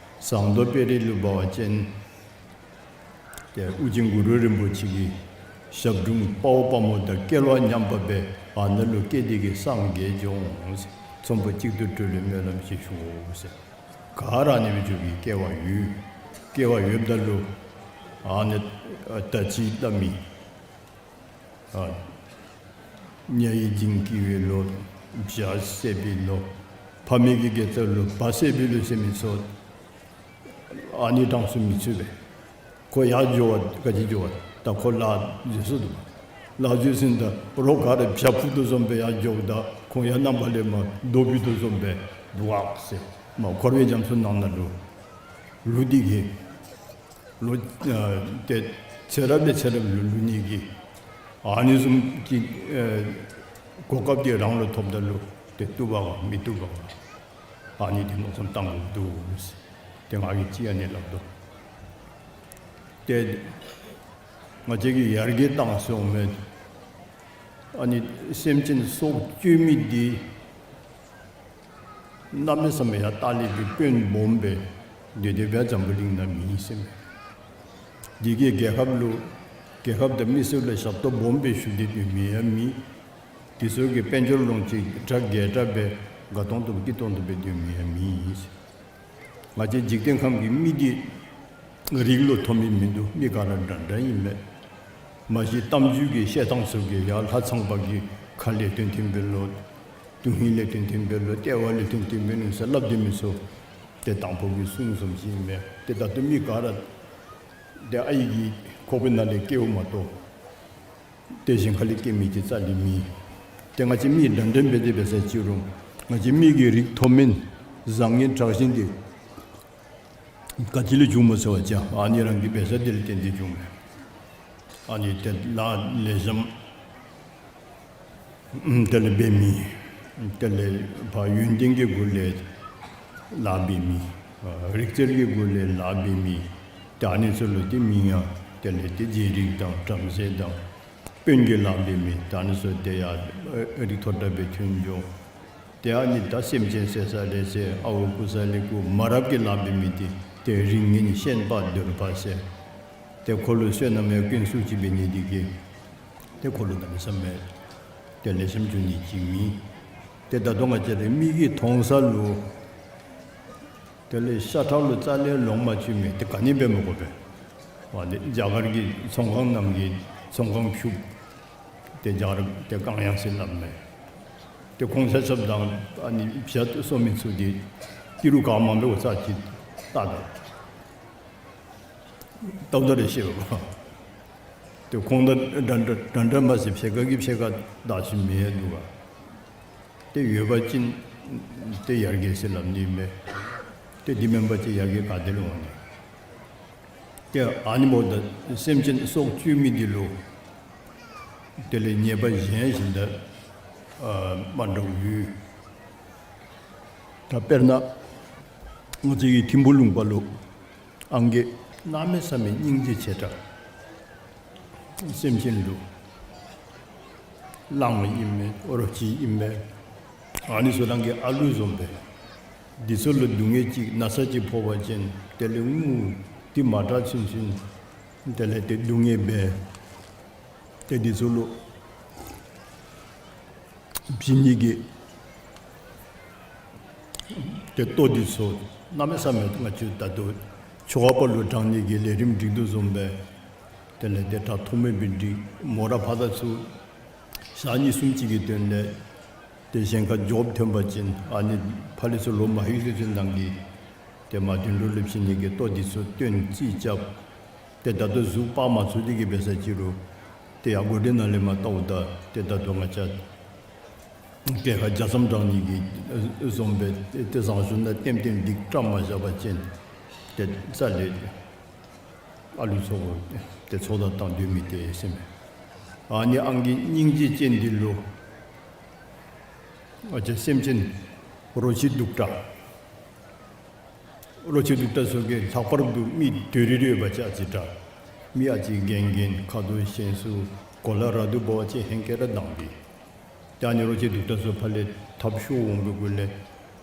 ཟངས་མདོག་དཔལ་རི་ལུ་འབད་བ་ཅིན་ཏེ་ཨོ་རྒྱན་གུ་རུ་རིན་པོ་ཆེ་གི་ཞབས་དྲུང་དཔའ་བོ་དཔའ་མོ་དང་སྐལ་བ་མཉམ་པ་སྦེ་ཨ་ནཱ་ལུ་སྐྱེས་འདི་གིས་སངས་རྒྱས་འགྱོ་འོང་ཟེར། ཚོམ་བུ་གཅིག་ཏུ་གྲོལ་བའི་སྨོན་ལམ་ཞིག་ཞུའོ་ཟེར། ག་ར་ཨ་ནི་སྦེ་འགྱོ་བའི་སྐལ་བ་ཡོད། སྐལ་བ་ཡོདཔ་ད་ལུ་ཨ་ནི་ད་ཅི་སླབ་མི་ཨ་ཉ་ཡི་འཇིང་སྐྱིད་པའི་ལོ། བྱ་བསད་པའི་ལོ། ཕ་མའི་གི་དགེ་རྩ་ལུ་བ་བསད་པའི་ལོ་ཟེར་མི་ཚུ་ཨ་ནི་གྲངས་སུ་མི་ཚུད་པས། ཁོ་ཡར་འགྱོ་བ་ག་ཅི་འགྱོ་བ་ད་ཁོ་ལཱ་འཛོལ་སོ་འདུག། ལགས་བརྗོད་ཟིན་ད་རོགས་ག་ར་བྱ་ཕུ་དོ་བཟུམ་སྦེ་ཡར་འགྱོཝ་ད་ཁོང་ཡང་རྣམ་པ་ལས་མར་རྡོ་བུད་དོ་བཟུམ་སྦེ་འདུག་ཟེར། མར་འཁོར་བའི་རྒྱ་མཚོ་ནང་ན་ལུ་ལུ་འདི་གིས་ལོ་ཨ་ཏེ་ཚེ་རབས་ལས་ཚེ་རབས་ལུ་ལུ་ནི་གི་ཨ་ནི་བཟུམ་གྱི་ཨེ་གོ་སྐབས་འདི་རང་ལུ་ཐོབ་ད་ལུ་ཏེ་བཏུབ་པ་ག་མི་བཏུབ་པ་ག། ཨ་ནི་འདི་མནོ་བསམ་བཏང་དགོཔ་འདུག་ཟེར། ཏེ་ང་གིས་ཅིག་ཨ་ནི་སླབ་དོ། ཏེ་ང་བཅས་ཀྱིས་ཡར་རྒྱས་བཏང་སོངམ་མས། ཨ་ནི་སེམས་ཅན་སྲོག་གཅོད་མི་འདི་གནམ་མེད་ས་མེད་ཡང་ལྟག་ལས་ཀྱི་དཔོན་སྦོམ་སྦེ་སྡོད་དེ་སྦེ་འཛམ་བུ་གླིང་ན་མེད་ཟེར་མས། འདི་གིས་རྒྱལ་ཁབ་ལུ་རྒྱལ་ཁབ་དང་མི་སེར་ལུ་ཞབས་ཏོག་སྦོམ་སྦེ་ཞུ་སྟེ་སྡོད་མི་ཡང་མེད། དེ་ཚུ་གིས་དཔལ་འབྱོར་ལོངས་སྤྱོད་གྲ་རྒྱས་དྲགས་སྦེ་དགའ་ཏོང་ཏོ་སྐྱིད་ཏོང་ཏོ་སྦེ་སྡོད་མི་ཡང་མེད་ཟེར། ང་བཅས་འཇིག་རྟེན་ཁམས་ཀྱི་མི་འདི་རིགས་ལུ་མཐོ་དམན་མིན་འདུག། མི་ག་ར་འདྲ་འདྲ་ཨིན་མས། མ་གཞི་གཏམ་རྒྱུད་ཀྱི་བཤད་ཐངས་ཚུ་གིས་ཡར་ལྷ་ཚངས་པ་གི་ཁ་ལས་བཏོན་བཏོན་འབད་ལོ། དོན་ཧིང་ལས་བཏོན་བཏོན་འབད་ལོ། ལྟེ་བ་ལས་བཏོན་བཏོན་འབད་ནུག་ཟེར་སླབ་སྡོད་མི་ཚུ་ཏེ་དང་ཕུ་གི་གསུང་བཟུམ་ཅིག་ཨིན་མས། ཏེ་ད་ལྟོ་མི་ག་ར་ཏེ་ཨའི་གི་ཁོག་པའི་ནང་ལས་སྐྱེཝ་མ་གཏོགས་ཏེ་གཞན་ཁ་ལས་སྐྱེ་མི་ཅིག་རྩ་ལས་མེད། ཏེ་ང་བཅས་མི་འདྲ་འདྲ་འབད་དེ་འབད་ས་ཅིག་རུང་ང་བཅས་མི་གི་རིགས་མཐོ་དམན་བཟང་ངན་དྲག་ཞན་འདི་ག་ཅི་ལས་བྱུངམ་སྨོ་ཟེར་བ་ཅིན་ཨ་ནི་རང་གི་འབད་ས་འདི་ལས་བརྟེན་ཏེ་བྱུངམ་མས། ཨ་ནི་ཏེ་ལཱ་ལེགས་ཤོམ་དེ་ལས་འབད་མི་དེ་ལས་ཕར་ཡོན་ཏན་གྱི་སྒོ་ལས་ལཱ་འབད་མི་རིག་རྩལ་གྱི་སྒོ་ལས་ལཱ་འབད་མི་ཏེ་ཨ་ནི་ཚུ་ལུ་ཏེ་མིང་ཡང་དེ་ལས་ཏེ་རྗེ་རིགས་དང་བྲམ་ཟེ་དང་དཔོན་གྱི་ལཱ་འབད་མི་ཏེ་ཨ་ནི་ཚུ་ཏེ་ཡར་རིགས་མཐོ་དྲགས་སྦེ་ཐོན་འགྱོ། ཏེ་ཨ་ནི་ད་སེམས་ཅན་བསད་ས་ལས་བསད། ཨརཝ་རྐུ་ས་ལས་རྐུ། མ་རབས་ཀྱི་ལཱ་འབད་མི་འདི་ཏེ་རིགས་ངན་ཤན་པ་གདོལ་པ་ཟེར། ཏེ་ཁོ་ལུ་བསོད་ནམས་ཡང་ཀུན་སུ་ཅིག་འབད་ནི་འདི་གིས་ཏེ་ཁོ་ལུ་གནམ་མེད་ས་མེད་ཏེ་ལེགས་ཤོམ་བྱུང་ནི་ཅིག་མེད། ཏེ་ད་ལྟོ་ང་བཅས་ར་མིག་གིས་མཐོང་ས་ལུ་དེ་ལས་ཤ་ཁྲག་ལུ་རྩ་ལས་ལོང་མ་བཅུག་མི་འདི་ག་ནི་འབད་མི་དགོ་པས། ཨ་ནི་རྒྱ་གར་གྱི་ཚོང་ཁང་ནང་གི་ཚོང་ཁང་ཕྱུགཔོ་ཏེ་རྒྱ་གར་ཏེ་གང་ཡང་ཟེར་སླབ་མས། ཏེ་ཁོང་ཆ་ཁྱབ་དང་ཨ་ནི་བྱ་གསོ་མི་ཚུ་འདི་ཏི་རུ་གང་མང་སྦེ་འོ་ཚ་ཅིག་བལྟ་ད་བལྟཝ་ད་ར་ཤེས་པས། ཏེ་ཁོང་དང་འདྲ་འདྲ་འདྲ་འདྲ་མ་ཚད་ཕྱེད་ཀ་གིས་ཕྱེད་ཀ་བདག་ཤུལ་མི་ཡང་འདུག་ག། ཏེ་ཡོད་པ་ཅིན་ཏེ་ཡར་རྒྱས་ཟེར་སླབ་ནི་མས། ཏེ་འདི་མེན་པ་ཅིན་ཡར་རྒྱས་ག་ཏེ་ལས་འོང་ནི། ཏེ་ཨ་ནི་འབདཝ་ད་སེམས་ཅན་སྲོག་གཅོད་མི་འདི་ལུ་དེ་ལས་ཉེས་པ་གཞན་བཞིན་དུ་ཨ་མ་འདྲཝ་ཡོད། ད་དཔེར་ན་ང་བཅས་ཀྱི་ཐིམ་ཕུ་ལུང་པ་ལུ་ཨང་རྒས་གནམ་མེད་ས་མེད་སྙིང་རྗེ་ཆེ་དྲགས། སེམས་ཅན་ལུ་གླང་ཨིན་མས་རོ་ཁྱི་ཨིན་མས། ཨ་ནི་ཚུ་རང་གི་ཨ་ལུ་བཟུམ་སྦེ། འདི་ཚུ་ལུ་སྡུག་བསྔལ་ཅིག་ན་ཚ་ཅིག་ཕོག་པ་ཅིན་དེ་ལས་ངུ་སྟེ་མ་དྲག་ཚུན་ཚུན་དེ་ལས་ཏེ་སྡུག་བསྔལ་འབད། ཏེ་འདི་ཚུ་ལུ་བྱིན་ནི་གི་ཏེ་ལྟོ་འདི་ཚུ་གནམ་མེད་ས་མེད་ང་བཅས་ད་ལྟོ་ཆོ་ག་པ་ལུ་དྲང་ནི་གི་ལས་རིམ་སྒྲིག་དོ་བཟུམ་སྦེ་དེ་ལས་ཏེ་དྲག་ཐོག་མེད་སྦེ་སྒྲིག། མོ་ར་ཕར་དང་ཚུར་ཞག་གཉིས་གསུམ་ཅིག་གི་དོན་ལས་ཏེ་གཞན་ཁར་འགྱོཝ་ཐོན་པ་ཅིན་ཨ་ནི་ཕར་ལས་ཚུར་ལོག་མ་ལྷོད་ཚུན་ཚོད་ནང་གི་ཏེ་མ་དོན་ལུ་ལེབ་ཞིནམ་གི་ལྟོ་འདི་ཚུ་བཏོན་རྩིས་རྐྱབ། ཏེ་ད་ལྟོ་གཟུགས་སྤར་མ་ཚུགས་ཏེ་གི་འབད་ས་ཅིག་རུང་ཏེ་ཡར་སྒོ་འདི་ནང་ལས་མར་བལྟཝ་ད་ཏེ་ད་ལྟོ་ང་བཅས་གྲལ་ཁར་རྒྱ་མཚམས་དྲང་ནི་གི་བཟུམ་སྦེ་ཏེ་བཟང་ཤོས་ནང་ལྟེམ་ལྟེམ་སྒྲིག་བཀྲམ་མ་བཞག་པ་ཅིན་ཏེ་རྩ་ལས་ཨ་ལུ་ཚུ་ཏེ་ཚོགས་བདའ་བཏང་སྡོད་མི་ཏེ་ཟེར་མས། ཨ་ནི་ཨང་རྒས་སྙིང་རྗེ་ཅན་འདི་ལུ་ང་བཅས་སེམས་ཅན་རོ་ཁྱི་གདུག་དྲགས་རོ་ཁྱི་གདུག་དྲགས་ཚུ་གིས་ལྷག་པར་དུ་མི་དོ་རི་རི་ཡོད་པ་ཅིན་ཨ་ཙི་དྲག། མི་ཨ་ཙི་རྒན་རྒན་ཁ་དོག་ཞན་སུ་གོ་ལ་ར་དུ་འབད་བ་ཅིན་ཧེང་སྐལ་ར་དྭངས་པས། ད་ཨ་ནི་རོ་ཁྱི་གདུག་དྲགས་ཚུ་ཕར་ལས་ཐབས་ཤོར་འོང་པའི་སྒོ་ལས་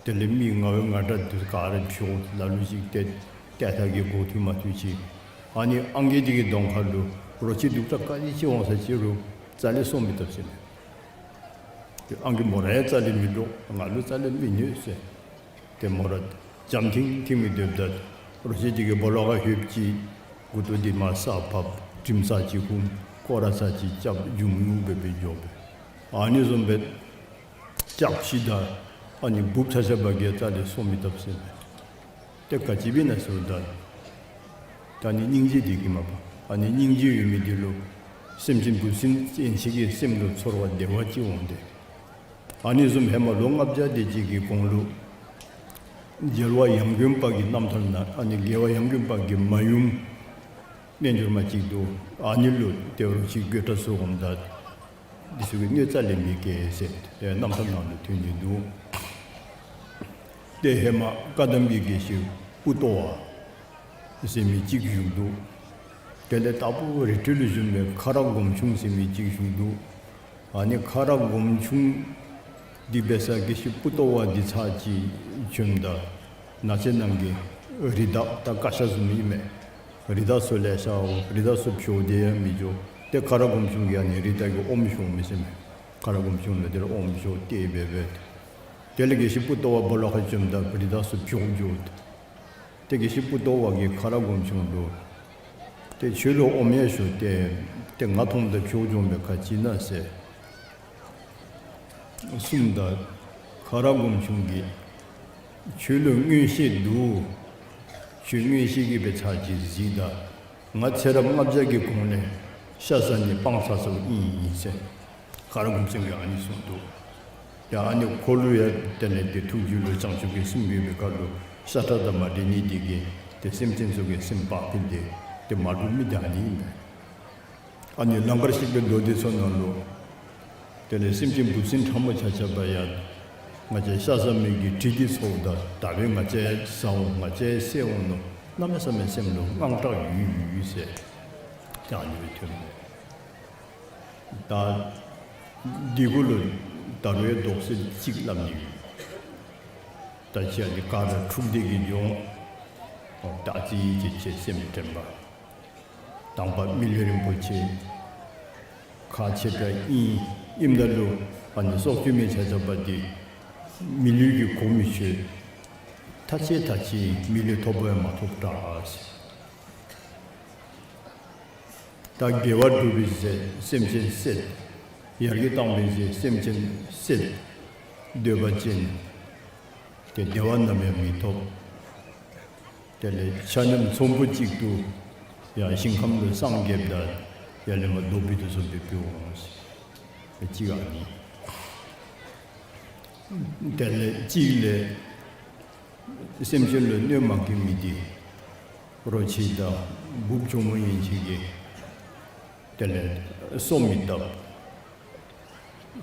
དེ་ལས་མི་ང་བའི་ང་འདྲ་འདི་ག་ར་ཤོར། ལ་ལུ་ཅིག་ཏེ་ཏེ་ཐ་གི་འགོ་ཐུག་མ་ཐུག་ཅིག། ཨ་ནི་ཨང་རྒས་འདི་གི་གདོང་ཁ་ལུ་རོ་ཁྱི་གདུག་དྲགས་ག་ཅི་ཅིག་འོང་ས་ཅིག་རུང་རྩ་ལས་སོང་མི་བཏུབ་ཟེར་མས། ཏེ་ཨང་རྒས་མོ་ར་ཡང་རྩ་ལས་མི་འདྲོག། ང་ལུ་རྩ་ལས་མི་གནོད་ཟེར། ཏེ་མོ་ར་འཇམ་ཐིང་ཐིང་སྦེ་སྡོདཔ་ད་རོ་ཁྱི་འདི་གིས་སྦོ་ལོགས་ཁར་ལྷོདཔ་ཅིག་མགུ་ཏོ་འདི་མར་ས་ཕབ། དྲིམ་ཚར་ཅིག་ཧུམ། སྐོར་ར་ཚར་ཅིག་རྐྱབ། འཇུམ་ངུ་སྦེ་སྦེ་འགྱོ་སྦེ། ཨ་ནི་བཟུམ་སྦེ་རྐྱབ་ཤི་ད་ཨ་ནི་འབུཔ་ཆ་ཁྱབ་ཀྱིས་རྩ་ལས་སོང་མི་བཏུབ་ཟེར་མས། ཏེ་ག་ཅི་འབད་ན་ཟེརཝ་ད་ད་ཨ་ནི་སྙིང་རྗེ་འདི་གིས་མ་པ། ཨ་ནི་སྙིང་རྗེ་ཡོད་མི་འདི་ལུ་ སེམས་ཅན་འབུ་སྲིན་ཡན་ཆད་ཀྱི་སེམས་ལུ་ཚོར་བ་བདེ་བ་ཅིག་འོང་སྟེ། ཨ་ནི་བཟུམ་ཧེ་མ་ལོ་ལྔ་བརྒྱ་དེ་ཅིག་གི་གོང་ལུ་རྒྱལ་བ་ཡང་དགོན་པ་གི་རྣམ་ཐར་ནང་ཨ་ནི་རྒྱལ་བ་ཡང་དགོན་པ་གི་མ་ཡུམ་རྣལ་འབྱོར་མ་ཅིག་འདུག། ཨ་ནི་ལུ་ཏེ་རོ་ཅིག་དགོད་བྲ་ཚུ་འོངམ་ད་འདི་ཚུ་གིས་གནོད་རྩ་ལས་མི་བཀལ་ཟེར་ཏེ་རྣམ་ཐར་ནང་ལུ་ཐོན་ནི་འདུག། ཏེ་ཧེ་མ་བཀའ་གདམས་ཀྱི་དགེ་བཤེས་པུ་ཏོ་བ་ཟེར་མི་ཅིག་བཞུགས་འདུག། དེ་ལས་དྭགས་པོ་རི་ཁྲོད་ལུ་བཞུགས་པའི་ཁ་རག་སྒོམ་ཆུང་ཟེར་མི་ཅིག་བཞུགས་འདུག། ཨ་ནི་ཁ་རག་སྒོམ་ཆུང་འདི་འབད་ས་དགེ་བཤེས་པུ་ཏོ་བ་འདི་ཚར་ཅིག་བྱོནམ་ད་ནགས་ཚལ་ནང་གི་རི་དྭགས་ད་ཀ་ཤ་བཟུམ་ཨིན་མས། རི་དྭགས་ཚུ་ལེ་ཤ་འོང་། རི་དྭགས་ཚུ་བྱོག་སྟེ་ཡང་མི་འགྱོ། ཏེ་ཁ་རག་སྒོམ་ཆུང་གིས་ཨ་ནི་རི་དྭགས་ཀྱི་ཨོམ་བཞོཝ་མས་ཟེར་མས། ཁ་རག་སྒོམ་ཆུང་ལུ་དེ་ལས་ཨོམ་བཞོ་སྟེ་འབད་འབདཝ་ད་དེ་ལས་དགེ་བཤེས་པུ་ཏོ་བ་སྦོ་ལོགས་ཁར་བྱོནམ་ད་རི་དྭགས་ཚུ་བྱོག་འགྱོ། ཏེ་དགེ་བཤེས་པུ་ཏོ་བ་གིས་ཁ་རག་སྒོམ་ཆུང་ལུ་ཏེ་ཁྱོད་ལུ་ཨོམ་ཡང་བཞོ་སྟེ་ཏེ་ང་མཐོངམ་ད་བྱོག་འགྱོཝ་མས། ག་ཅི་ཨིན་ན་ཟེར་གསུངམ་ད་ཁ་རག་སྒོམ་ཆུང་གིས་ཁྱོད་ལུ་མངོན་ཤེས་འདུག། ཁྱོད་མངོན་ཤེས་ཀྱིས་འབད་ཚར་ཅིག་གཟིགས་ད། ང་ཚེ་རབས་ལྔ་བརྒྱ་གི་གོང་ལས་ཤ་ཟ་ནི་སྤང་ཚར་སོངམ་ཨིན་ཟེར་ཁ་རག་སྒོམ་ཆུང་གིས་ཨ་ནི་གསུངས་འདུག། ཡ་ཨ་ནི་ཁོ་ལུ་ཡང་དེ་ལས་ཏེ་ཐུགས་རྒྱུད་ལུ་བྱང་ཆུབ་ཀྱི་སེམས་ཡོད་པའི་ཁར་ལུ་ཤ་ཁྲག་དང་མ་འདྲེས་ནི་དེ་གིས་ཏེ་སེམས་ཅན་ཚུ་གི་སེམས་བག་ཕེབས་ཏེ་ཏེ་མ་འདྲོག་མི་དེ་ཨ་ནི་ཨིན་པས། ཨ་ནི་ལང་ཀར་གཤེགས་པའི་མདོ་སྡེ་ཚུ་ནང་ལུ་དེ་ལས་སེམས་ཅན་འབུ་སྲིན་ཕྲ་མོ་ཆ་ཁྱབ་ཡང་ང་བཅས་ཤ་ཟ་མི་གི་དྲི་འདི་ཚོརཝ་ད་ད་འབདན་ང་བཅས་ཟ་འོང་། ང་བཅས་བསད་འོང་མནོ། གནམ་མེད་ས་མེད་སེམས་ལུ་དངངས་སྐྲག་ཡོད་ཡོད་ཟེར་ཏེ་ཨ་ནི་སྦེ་ཐོནམ་མས། ད་འདི་གུ་ལུ་ད་རུང་ཡང་དོགས་སེལ་ཅིག་སླབ་ནི་ཡོད། ད་ཅི་ཨ་ནི་ག་ར་འཁྲུགས་འདེད་ཀྱི་ལྗོངས་ད་ཅི་ཅིག་ཅིག་སེམས་དྲན་པ། དང་པ་མི་ལུས་རིན་པོ་ཆེ་ཁག་ཆེ་དྲགས་ཨིན། ཨིནམ་ད་ལུ་ཨ་ནི་སྲོག་གཅོད་མི་ཆ་ཁྱབ་འདི་མི་ལུས་ཀྱི་གོ་མི་ཆོད། ཐག་ཆད་ཐག་ཆད་མི་ལུས་ཐོབ་པ་ཡང་མ་ཐོབ་དྲགས་ཟེར། ད་དགེ་བ་སྒྲུབ་པའི་ཟེར་སེམས་ཅན་བསད། ཡར་རྒྱས་བཏང་བའི་ཟེར་སེམས་ཅན་བསད། འདོད་པ་ཅན་ཏེ་བདེ་བ་ནམ་ཡང་མི་ཐོབ། དེ་ལས་ཆ་མཉམ་ཚོམ་བུ་གཅིག་ཏུ་ཡང་ཞིང་ཁམས་ལུ་སངས་རྒྱསཔ་ད་ཡར་ལས་མར་རྡོ་སྦིས་དོ་བཟུམ་སྦེ་འབད་འོང་ཟེར། གཅིག་ཨ་ནི། དེ་ལས་གཅིག་ལས་སེམས་ཅན་ལུ་གནོད་མ་བཀལ་མི་འདི་རོ་ཁྱི་དང་འབུཔ་གྱོག་མོ་ཡན་ཆད་ཀྱིས་དེ་ལས་སོ་མི་བཏབ།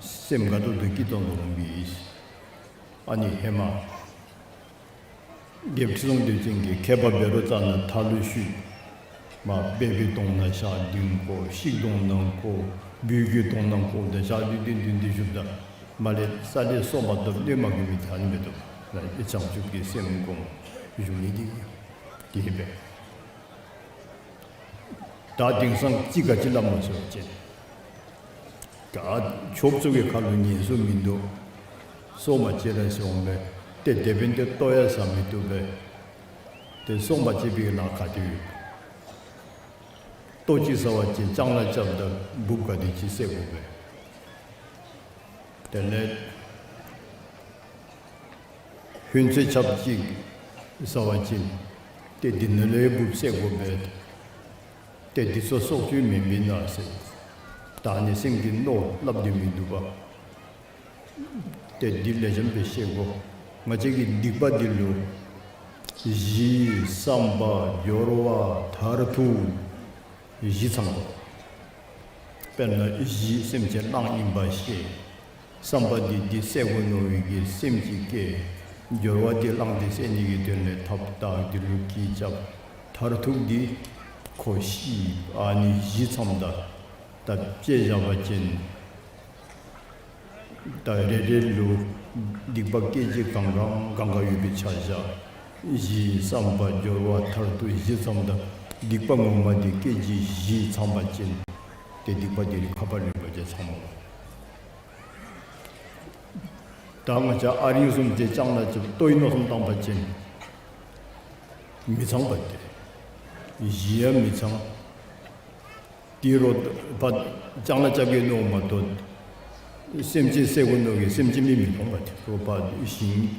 སེམས་དགའ་ཏོག་ཏོ་སྐྱིད་ཏོང་ཏོ་འོང་པས། ཨ་ནི་ཧེ་མ་རྒྱལཔོ་ཁྲི་སྲོང་ལྡེའུ་བཙན་གྱིས་མཁས་པ་འབད་རུང་རྩ་ནས་མཐའ་ལུ་བཤུད། མ་སྦལ་པའི་གདོང་ནང་ཞག་བདུན་བཀོ། ཤིག་གདོང་ནང་བཀོ། སྦུལ་གྱི་གདོང་ནང་བཀོཝ་ད་ཞག་བདུན་བདུན་བདུན་བདུན་བཞུགསཔ་ད་མར་ལས་ས་ལས་སོ་མ་བཏབ། གནོད་མ་བཀལ་མི་ད་ཨ་ནི་མེད་དོ། ལ་བྱང་ཆུབ་ཀྱི་སེམས་བསྒོམ་བཞུགས་ནི་འདི་དེ་སྦེ། ད་དེང་སང་ཅིག་ག་ཅི་སླབ་སྨོ་ཟེར་བ་ཅིན་ད་ཕྱོགས་ཚུ་གི་ཁ་ལུ་ཉན་ས་མིན་འདུག། སྲོག་མ་བཅད་ར་ཟེར་འོང་པས། ཏེ་དེ་འབདན་ཏེ་ལྟོ་ཡང་ཟ་མི་བཏུབ་པས། ཏེ་སྲོག་མ་བཅད་པའི་ལཱ་ག་ཏེ་ཡོད། ལྟོ་ཅིག་ཟ་བ་ཅིན་ལྕང་ལཱ་རྐྱབ་ད་འབུཔ་ག་དེ་ཅིག་བསད་དགོ་པས། དེ་ལས་ཧོན་ཚོད་ཆབ་ཅིག་ཟ་བ་ཅིན་ཏེ་འདི་ནང་ལས་འབུཔ་བསད་དགོ་པས། ཏེ་འདི་ཚུ་སྲོག་གཅོད་མེན་པས་ན་ཟེར། ད་ཨ་ནི་སེམས་ཀྱི་མནོ་སླབ་སྟེ་མི་འདུག་པ། ཏེ་འདི་ལེགས་ཤོམ་སྦེ་ཤེས་དགོ། ང་བཅས་ཀྱི་སྡིག་པ་འདི་ལུ་གཞི་བསམ་པ་སྦྱོར་བ་མཐར་ཐུག་གཞི་ཚང་དགོ། དཔེར་ན་གཞི་སེམས་ཅན་གླང་ཨིན་པ་ཤེས། བསམ་པ་འདི་འདི་བསད་དགོ་མནོ་བའི་གི་སེམས་ཅིག་སྐྱེ། སྦྱོར་བ་འདི་གླང་འདི་བསད་ནི་གི་དོན་ལས་ཐགཔ་བཏགས། འདི་ལུ་གྱི་རྐྱབ། མཐར་ཐུག་འདི་ཁོ་ཤི། ཨ་ནི་གཞི་ཚངམ་ད་ད་དཔྱེ་བཞག་པ་ཅིན་ད་རེ་རེ་ལུ་སྡིག་པ་སྐད་ཅིག་གང་གང་གང་ག་ཡོད་པའི་ཆ་བཞག། གཞི་བསམ་པ་སྦྱོར་བ་མཐར་ཐུག་གཞི་ཚངམ་ད་སྡིག་པ་ངོ་མ་འདི་སྐད་ཅིག་གཞི་ཚང་པ་ཅིན་ཏེ་སྡིག་པ་འདི་ཁ་པར་རིམ་པ་ཅིག་ཚང་མ། ད་ང་བཅས་ཨ་རིང་བཟུམ་ཅིག་ལྕང་ལཱ་རྐྱབ་ལྟོ་ཡི་མནོ་བསམ་བཏང་པ་ཅིན་མི་ཚང་པ་ཏེ། གཞི་ཡང་མི་ཚང་། དེ་རུ་ཕར་ལྕང་ལཱ་རྐྱབ་གེ་མནོཝ་མ་གཏོགས་སེམས་ཅན་བསད་དགོ་མནོ་གི་སེམས་ཅན་མི་མི་མཐོང་པ་ཏེ། རུ་ཕར་ཞིང་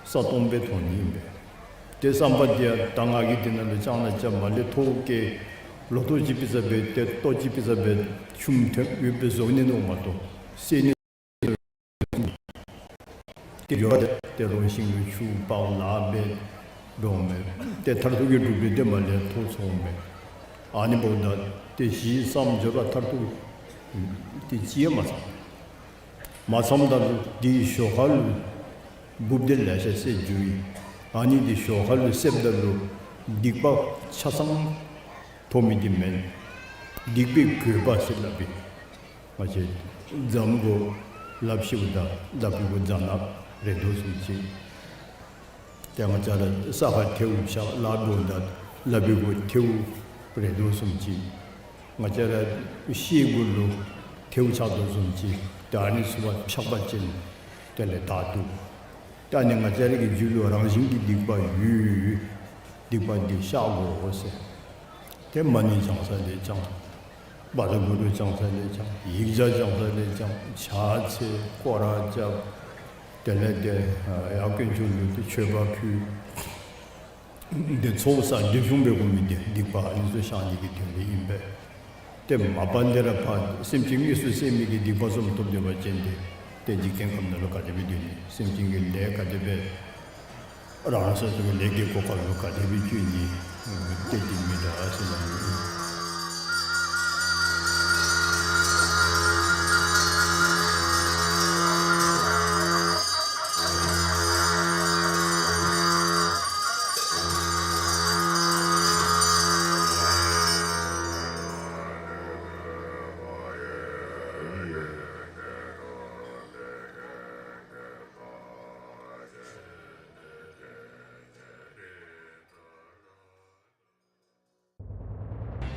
ས་སྟོང་སྦེ་མཐོང་ནི་ཨིན་པས། ཏེ་བསམ་པ་འདི་ཡང་ད་ང་གིས་འདི་ནང་ལུ་ལྕང་ལཱ་རྐྱབ་མ་ལས་ཐོག་གི་ ལོ་ཐོག་ཅིག་འབད་ས་འབད་ཏེ་ལྟོ་ཅིག་འབད་ས་འབད་ཆུམ་ཐོན་ཡོདཔ་སྦེ་བཟོ་ནི་ནོ་མ་གཏོགས་བསད་ནི་ཏེ་འགྱོ་སྟེ་ཏེ་རོ་ཤིང་ལུ་ཆུ་ཕར་ལ་འབད་འགྱོཝ་མས། ཏེ་མཐར་ཐུག་གི་གྲུབ་འབྲས་དེ་མར་ལས་ཐོབ་སོངམ་མས། ཨ་ནི་འབདཝ་ད་ཏེ་ཞི་བསམ་སྦྱོར་བ་མཐར་ཐུག་ཏེ་ཅིག་ཡང་མ་ཚང་། མ་ཚངམ་ད་ལུ་དེའི་ཞོར་ཁ་ལུ་འབུཔ་དེ་ལེ་ཤ་བསད་འགྱོ་ཡི། ཨ་ནི་དེ་ཞོར་ཁ་ལུ་བསདཔ་ད་ལུ་སྡིག་པ་ཆ་ཚང་ཐོབ་མི་དེ་མེན། སྡིག་པའི་གོས་པ་ཟེར་སླབ་ཨིན། ང་བཅས་རྫམ་གུ་ལགཔ་བཤེད་ད་ལགཔ་གི་གུ་རྫ་ནག་རེག་དོ་བཟུམ་ཅིག། ཏེ་ང་བཅས་ར་ས་ཁར་ཐལཝ་ཆགས་ལཱ་འབདཝ་ད་ལགཔ་གི་གུ་ཐལཝ་རེག་དོ་བཟུམ་ཅིག། ང་བཅས་ར་ཤེལ་གུ་ལུ་ཐལཝ་ཆགས་དོ་བཟུམ་ཅིག། ཏེ་ཨ་ནི་ཚུ་བ་ཆགས་པ་ཅིན་དེ་ལས་ཐར་དོ། ཏེ་ཨ་ནི་ང་བཅས་ར་གི་རྒྱུད་ལུ་རང་བཞིན་གྱི་སྡིག་པ་ཡོད། སྡིག་པ་འདི་བཤགས་དགོ་ཟེར། ཏེ་མ་ཎི་བགྱང་ས་ལས་བགྱང་། བཛྲ་གུ་རུ་བགྱང་ས་ལས་བགྱང་། ཡིག་བརྒྱ་བགྱང་ས་ལས་བགྱང་། ཕྱག་འཚལ་སྐོར་ར་རྐྱབ། དེ་ལས་ཏེ་ཡར་དཀོན་མཆོག་ལུ་ཏེ་མཆོད་པ་ཕུལ། ཏེ་ཚོགས་བསགས་འདོད་ཆུང་འབད་དགོ་མི་དེ་སྡིག་པ་ཨ་ནི་ཚུ་བཤགས་ནི་གི་དོན་ལས་ཨིན་པས། ཏེ་མ་པ་ལས་ར་ཕར་སེམས་ཅན་དངོས་སུ་བསད་མི་གི་སྡིག་པ་བཟུམ་ཐོབ་སྡོད་པ་ཅིན་ཏེ་ཏེ་འཇིག་རྟེན་ཁམས་ནང་ལུ་ག་དེ་སྦེ་སྡོད་ནི། སེམས་ཅན་གྱི་ལས་ག་དེ་སྦེ་རང་སོ་སོ་གི་ལས་ཀྱི་གོ་སྐབས་ལུ་ག་དེ་སྦེ་བཅུག་ནི། ཏེ་འདི་མི་འདྲ་ཟེར་ནི།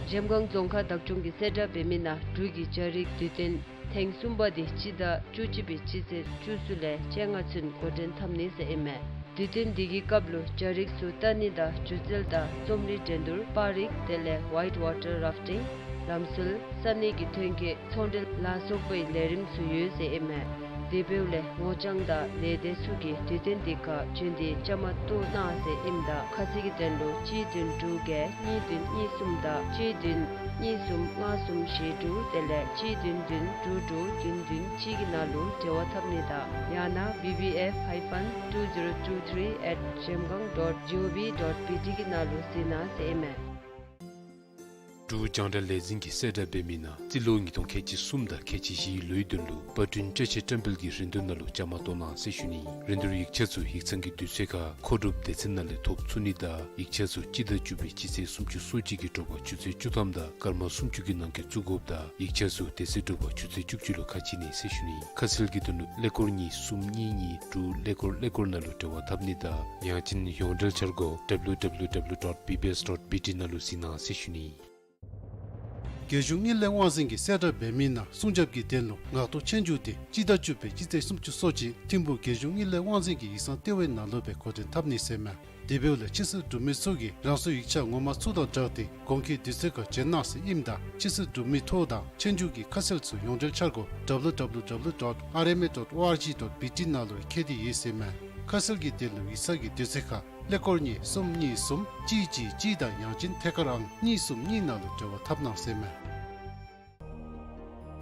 གཞལམ་སྒང་རྫོང་ཁག་བདག་སྐྱོང་གིས་གསལ་བསྒྲགས་འབད་མི་ནང་འབྲུག་གི་སྦྱ་རིག་དུས་སྟོན་ཐེངས་གསུམ་པ་དེ་སྤྱི་ཟླ་བཅུ་གཅིག་པའི་སྤྱི་ཚེས་བཅུ་གསུམ་ལས་བཅོ་ལྔ་ཚུན་འགོ་འདྲེན་འཐབ་ནི་ཟེར་ཨིན་མས། དུས་སྟོན་འདི་གི་སྐབས་ལུ་སྦྱ་རིག་ཚུ་བལྟ་ནི་དང་སྒྱུ་རྩལ་དང་རྩོམ་རིག་འགྲན་བསྡུར་པར་རིས་དེ་ལས་ཝའིཊ་ཝ་ཊར་རཱཕ་ཊིང་ལམ་སྲོལ་ས་གནས་ཀྱི་ཐོན་སྐྱེད་ཚོང་འབྲེལ་ལ་སོགས་པའི་ལས་རིམ་ཚུ་ཡོད་ཟེར་ཨིན་མས། དེ་འབདཝ་ལས་ངོ་རྐྱང་དང་ལས་སྡེ་ཚུ་གིས་དུས་སྟོན་འདི་ཁར་བྱོན་ཏེ་བཅའ་མར་གཏོགས་གནང་ཟེར་ཨིནམ་ད་ཁ་གསལ་གྱི་དོན་ལུ་གཅིག་བདུན་དྲུག་བརྒྱད་གཉིས་བདུན་གཉིས་གསུམ་དང་གཅིག་བདུན་གཉིས་གསུམ་ལྔ་གསུམ་བཞི་དྲུག་དེ་ལས་གཅིག་བདུན་བདུན་དྲུག་དྲུག་བདུན་བདུན་གཅིག་གི་ནང་ལུ་འབྲེལ་བ་འཐབ་ནི་དང་ཡང་ན་བི་བི་ཨེཕ་hyphen two zero two three at zhemgang dot gov dot B T གི་ནང་ལུ་གཟིགས་གནང་ཟེར་ཨིན་མས། འབྲུག་རྒྱང་བསྒྲགས་ལས་འཛིན་གྱིས་གསལ་བསྒྲགས་འབད་མི་ནང་རྩིས་ལོ་ཉིས་སྟོང་ཁལ་གཅིག་གསུམ་དང་ཁལ་གཅིག་བཞིའི་ལོའི་དོན་ལུ་པར་སྐྲུན་བཅའ་ཆས་བཀྲམ་སྤེལ་གྱི་རིན་བསྡུར་ནང་ལུ་བཅའ་མར་གཏོགས་གནང་ཟེར་ཞུ་ནི། རིན་བསྡུར་ཡིག་ཆ་ཚུ་ཡིག་ཚང་གི་དུས་ཚོད་ཁར་མཁོ་སྒྲུབ་སྡེ་ཚན་ནང་ལས་ཐོབ་ཚུགས་ནི་དང་ཡིག་ཆ་ཚུ་སྤྱི་ཟླ་བཅུ་པའི་སྤྱི་ཚེས་སུམ་ཅུ་སོ་གཅིག་གི་དྲོ་པ་ཆུ་ཚོད་བཅུ་ཐམ་དང་སྐར་མ་སུམ་ཅུ་གི་ནང་འཁོད་བཙུགས་དགོཔ་དང་ཡིག་ཆ་ཚུ་དེ་ཚེ་དྲོ་པ་ཆུ་ཚོད་བཅུ་གཅིག་ལུ་ཁ་ཕྱེ་ནི་ཟེར་ཞུ་ནི། ཁ་གསལ་གྱི་དོན་ལུ་ཀླད་ཀོར་གཉིས་གསུམ་གཉིས་གཉིས་དྲུག་ཀླད་ཀོར་ཀླད་ཀོར་ནང་ལུ་འབྲེལ་བ་འཐབ་ནི་དང་ཡང་ཅིན་ཡོངས་འབྲེལ་འཆར་སྒོ་W W W dot B B S dot B T ནང་ལུ་གཟིགས་གནང་ཟེར་ཞུ་ནི། རྒྱལ་གཞུང་དངུལ་ལས་དབང་འཛིན་གྱིས་གསལ་བསྒྲགས་འབད་མི་ནང་སྲུང་སྐྱོབ་ཀྱི་དོན་ལུ་ངག་ཐོག་ཆོས་རྒྱུགས་དེ་སྤྱི་ཟླ་བཅུ་པའི་སྤྱི་ཚེས་སུམ་ཅུ་སོ་གཅིག་ཐིམ་ཕུག་རྒྱལ་གཞུང་དངུལ་ལས་དབང་འཛིན་གྱི་ཡིག་ཚང་ལྟེ་བའི་ནང་ལུ་སྦེ་འགོ་འདྲེན་འཐབ་ནི་ཟེར་མས། དེ་འབདཝ་ལས་ཕྱི་སེལ་འབྲུག་མི་ཚུ་གིས་རང་སོའི་ཡིག་ཆ་ངོ་མ་ཚུ་དང་སྦྲགས་ཏེ་གོང་འཁོད་དུས་ཚོད་ཁར་བྱོན་གནང་ཟེར་ཨིནམ་ད་ཕྱི་སེལ་འབྲུག་མི་ཐོ་དང་ཆོས་རྒྱུགས་ཀྱི་ཁ་གསལ་ཚུ་ཡོངས་འབྲེལ་འཆར་སྒོ་W W W dot R M A dot O R G dot B T ནང་ལུ་ཁྱེར་ཏེ་ཡོད་ཟེར་མས། ཁ་གསལ་གྱི་དོན་ལུ་ཡིག་ཚང་གི་དུས་ཚོད་ཁར་ཀླད་ཀོར་གཉིས་གསུམ་གཉིས་གསུམ་གཅིག་གཅིག་གཅིག་དང་ཡང་ཅིན་ཐད་ཀར་ཨང་གཉིས་གསུམ་གཉིས་ནང་ལུ་འབྲེལ་བ་འཐབ་གནང་ཟེར་མས།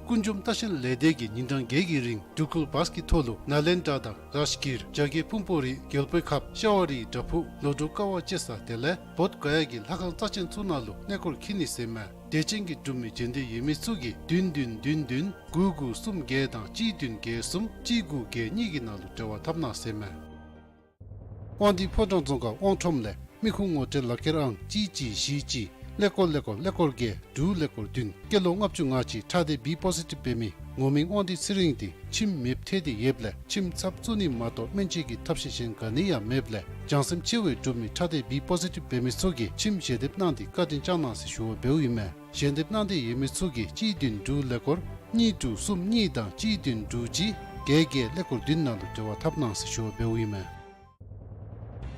ཀུན་འབྱུང་ལྟ་བཤལ་ལས་སྡེ་གིས་ཉིན་གྲངས་བརྒྱད་ཀྱི་རིང་འབྲུག་ཁུལ་བཱས་ཀྱི་ཐོག་ལུ་ནཱ་ལེནྡྲ་དང་རཱཇ་གིར་རྒྱ་བསྐྱེད་ཕུང་པོ་རི་རྒྱལ་པོའི་ཁབ་ཤ་བ་རིའི་བྲག་ཕུག་ལོ་འབྲུག་ཀ་བ་ཅེ་ས་དེ་ལས་བོདྷ་ག་ཡ་གི་ལྷ་ཁང་རྩ་ཆེན་ཚུ་ནང་ལུ་གནས་སྐོར་འཁྱིད་ནི་ཟེར་མས། དད་ཅན་གྱི་འབྲུག་མི་བྱོན་འདོད་ཡོད་མི་ཚུ་གིས་བདུན་བདུན་བདུན་བདུན་དགུ་དགུ་གསུམ་བརྒྱད་དང་གཅིག་བདུན་བརྒྱད་གསུམ་གཅིག་དགུ་བརྒྱད་གཉིས་ཀྱི་ནང་ལུ་འབྲེལ་བ་འཐབ་གནང་ཟེར་མས། དབང་འདུས་ཕོ་བྲང་རྫོང་ཁག་དབང་ཁྲོམ་ལས་མི་ཁུངས་ངོ་སྤྲོད་ལག་ཁྱེར་ཨང་གཅིག་གཅིག་བཞི་གཅིག་ཀླད་ཀོར་ཀླད་ཀོར་ཀླད་ཀོར་བརྒྱད་དྲུག་ཀླད་ཀོར་བདུན་སྐྱེས་ལོ་ལྔ་བཅུ་ང་གཅིག་ཁྲག་ལྡན་B positive འབད་མི་ངོ་མིང་དབང་འདུས་ཚེ་རིང་དེ་ཁྱིམ་མེདཔ་ཐལ་ཏེ་ཡོདཔ་ལས་ཁྱིམ་ཚབ་བཙུགས་ནི་མ་གཏོགས་སྨན་བཅོས་ཀྱི་ཐབས་ཤེས་གཞན་ག་ནི་ཡང་མེདཔ་ལས་བྱང་སེམས་ཆེ་བའི་འབྲུག་མི་ཁྲག་ལྡན་B positive འབད་མི་ཚུ་གིས་ཁྱིམ་ཞལ་འདེབས་གནང་སྟེ་བཀའ་དྲིན་བསྐྱང་གནང་ཟེར་ཞུ་བ་འབདཝ་ཨིན་མས། ཞལ་འདེབས་གནང་འདོད་ཡོད་མི་ཚུ་གིས་གཅིག་བདུན་དྲུག་ཀླད་ཀོར་གཉིས་དྲུག་གསུམ་གཉིས་དང་གཅིག་བདུན་དྲུག་གཅིག་བརྒྱད་བརྒྱད་ཀླད་ཀོར་བདུན་ནང་ལུ་འབྲེལ་བ་འཐབ་གནང་ཟེར་ཞུ་བ་འབདཝ་ཨིན་མས།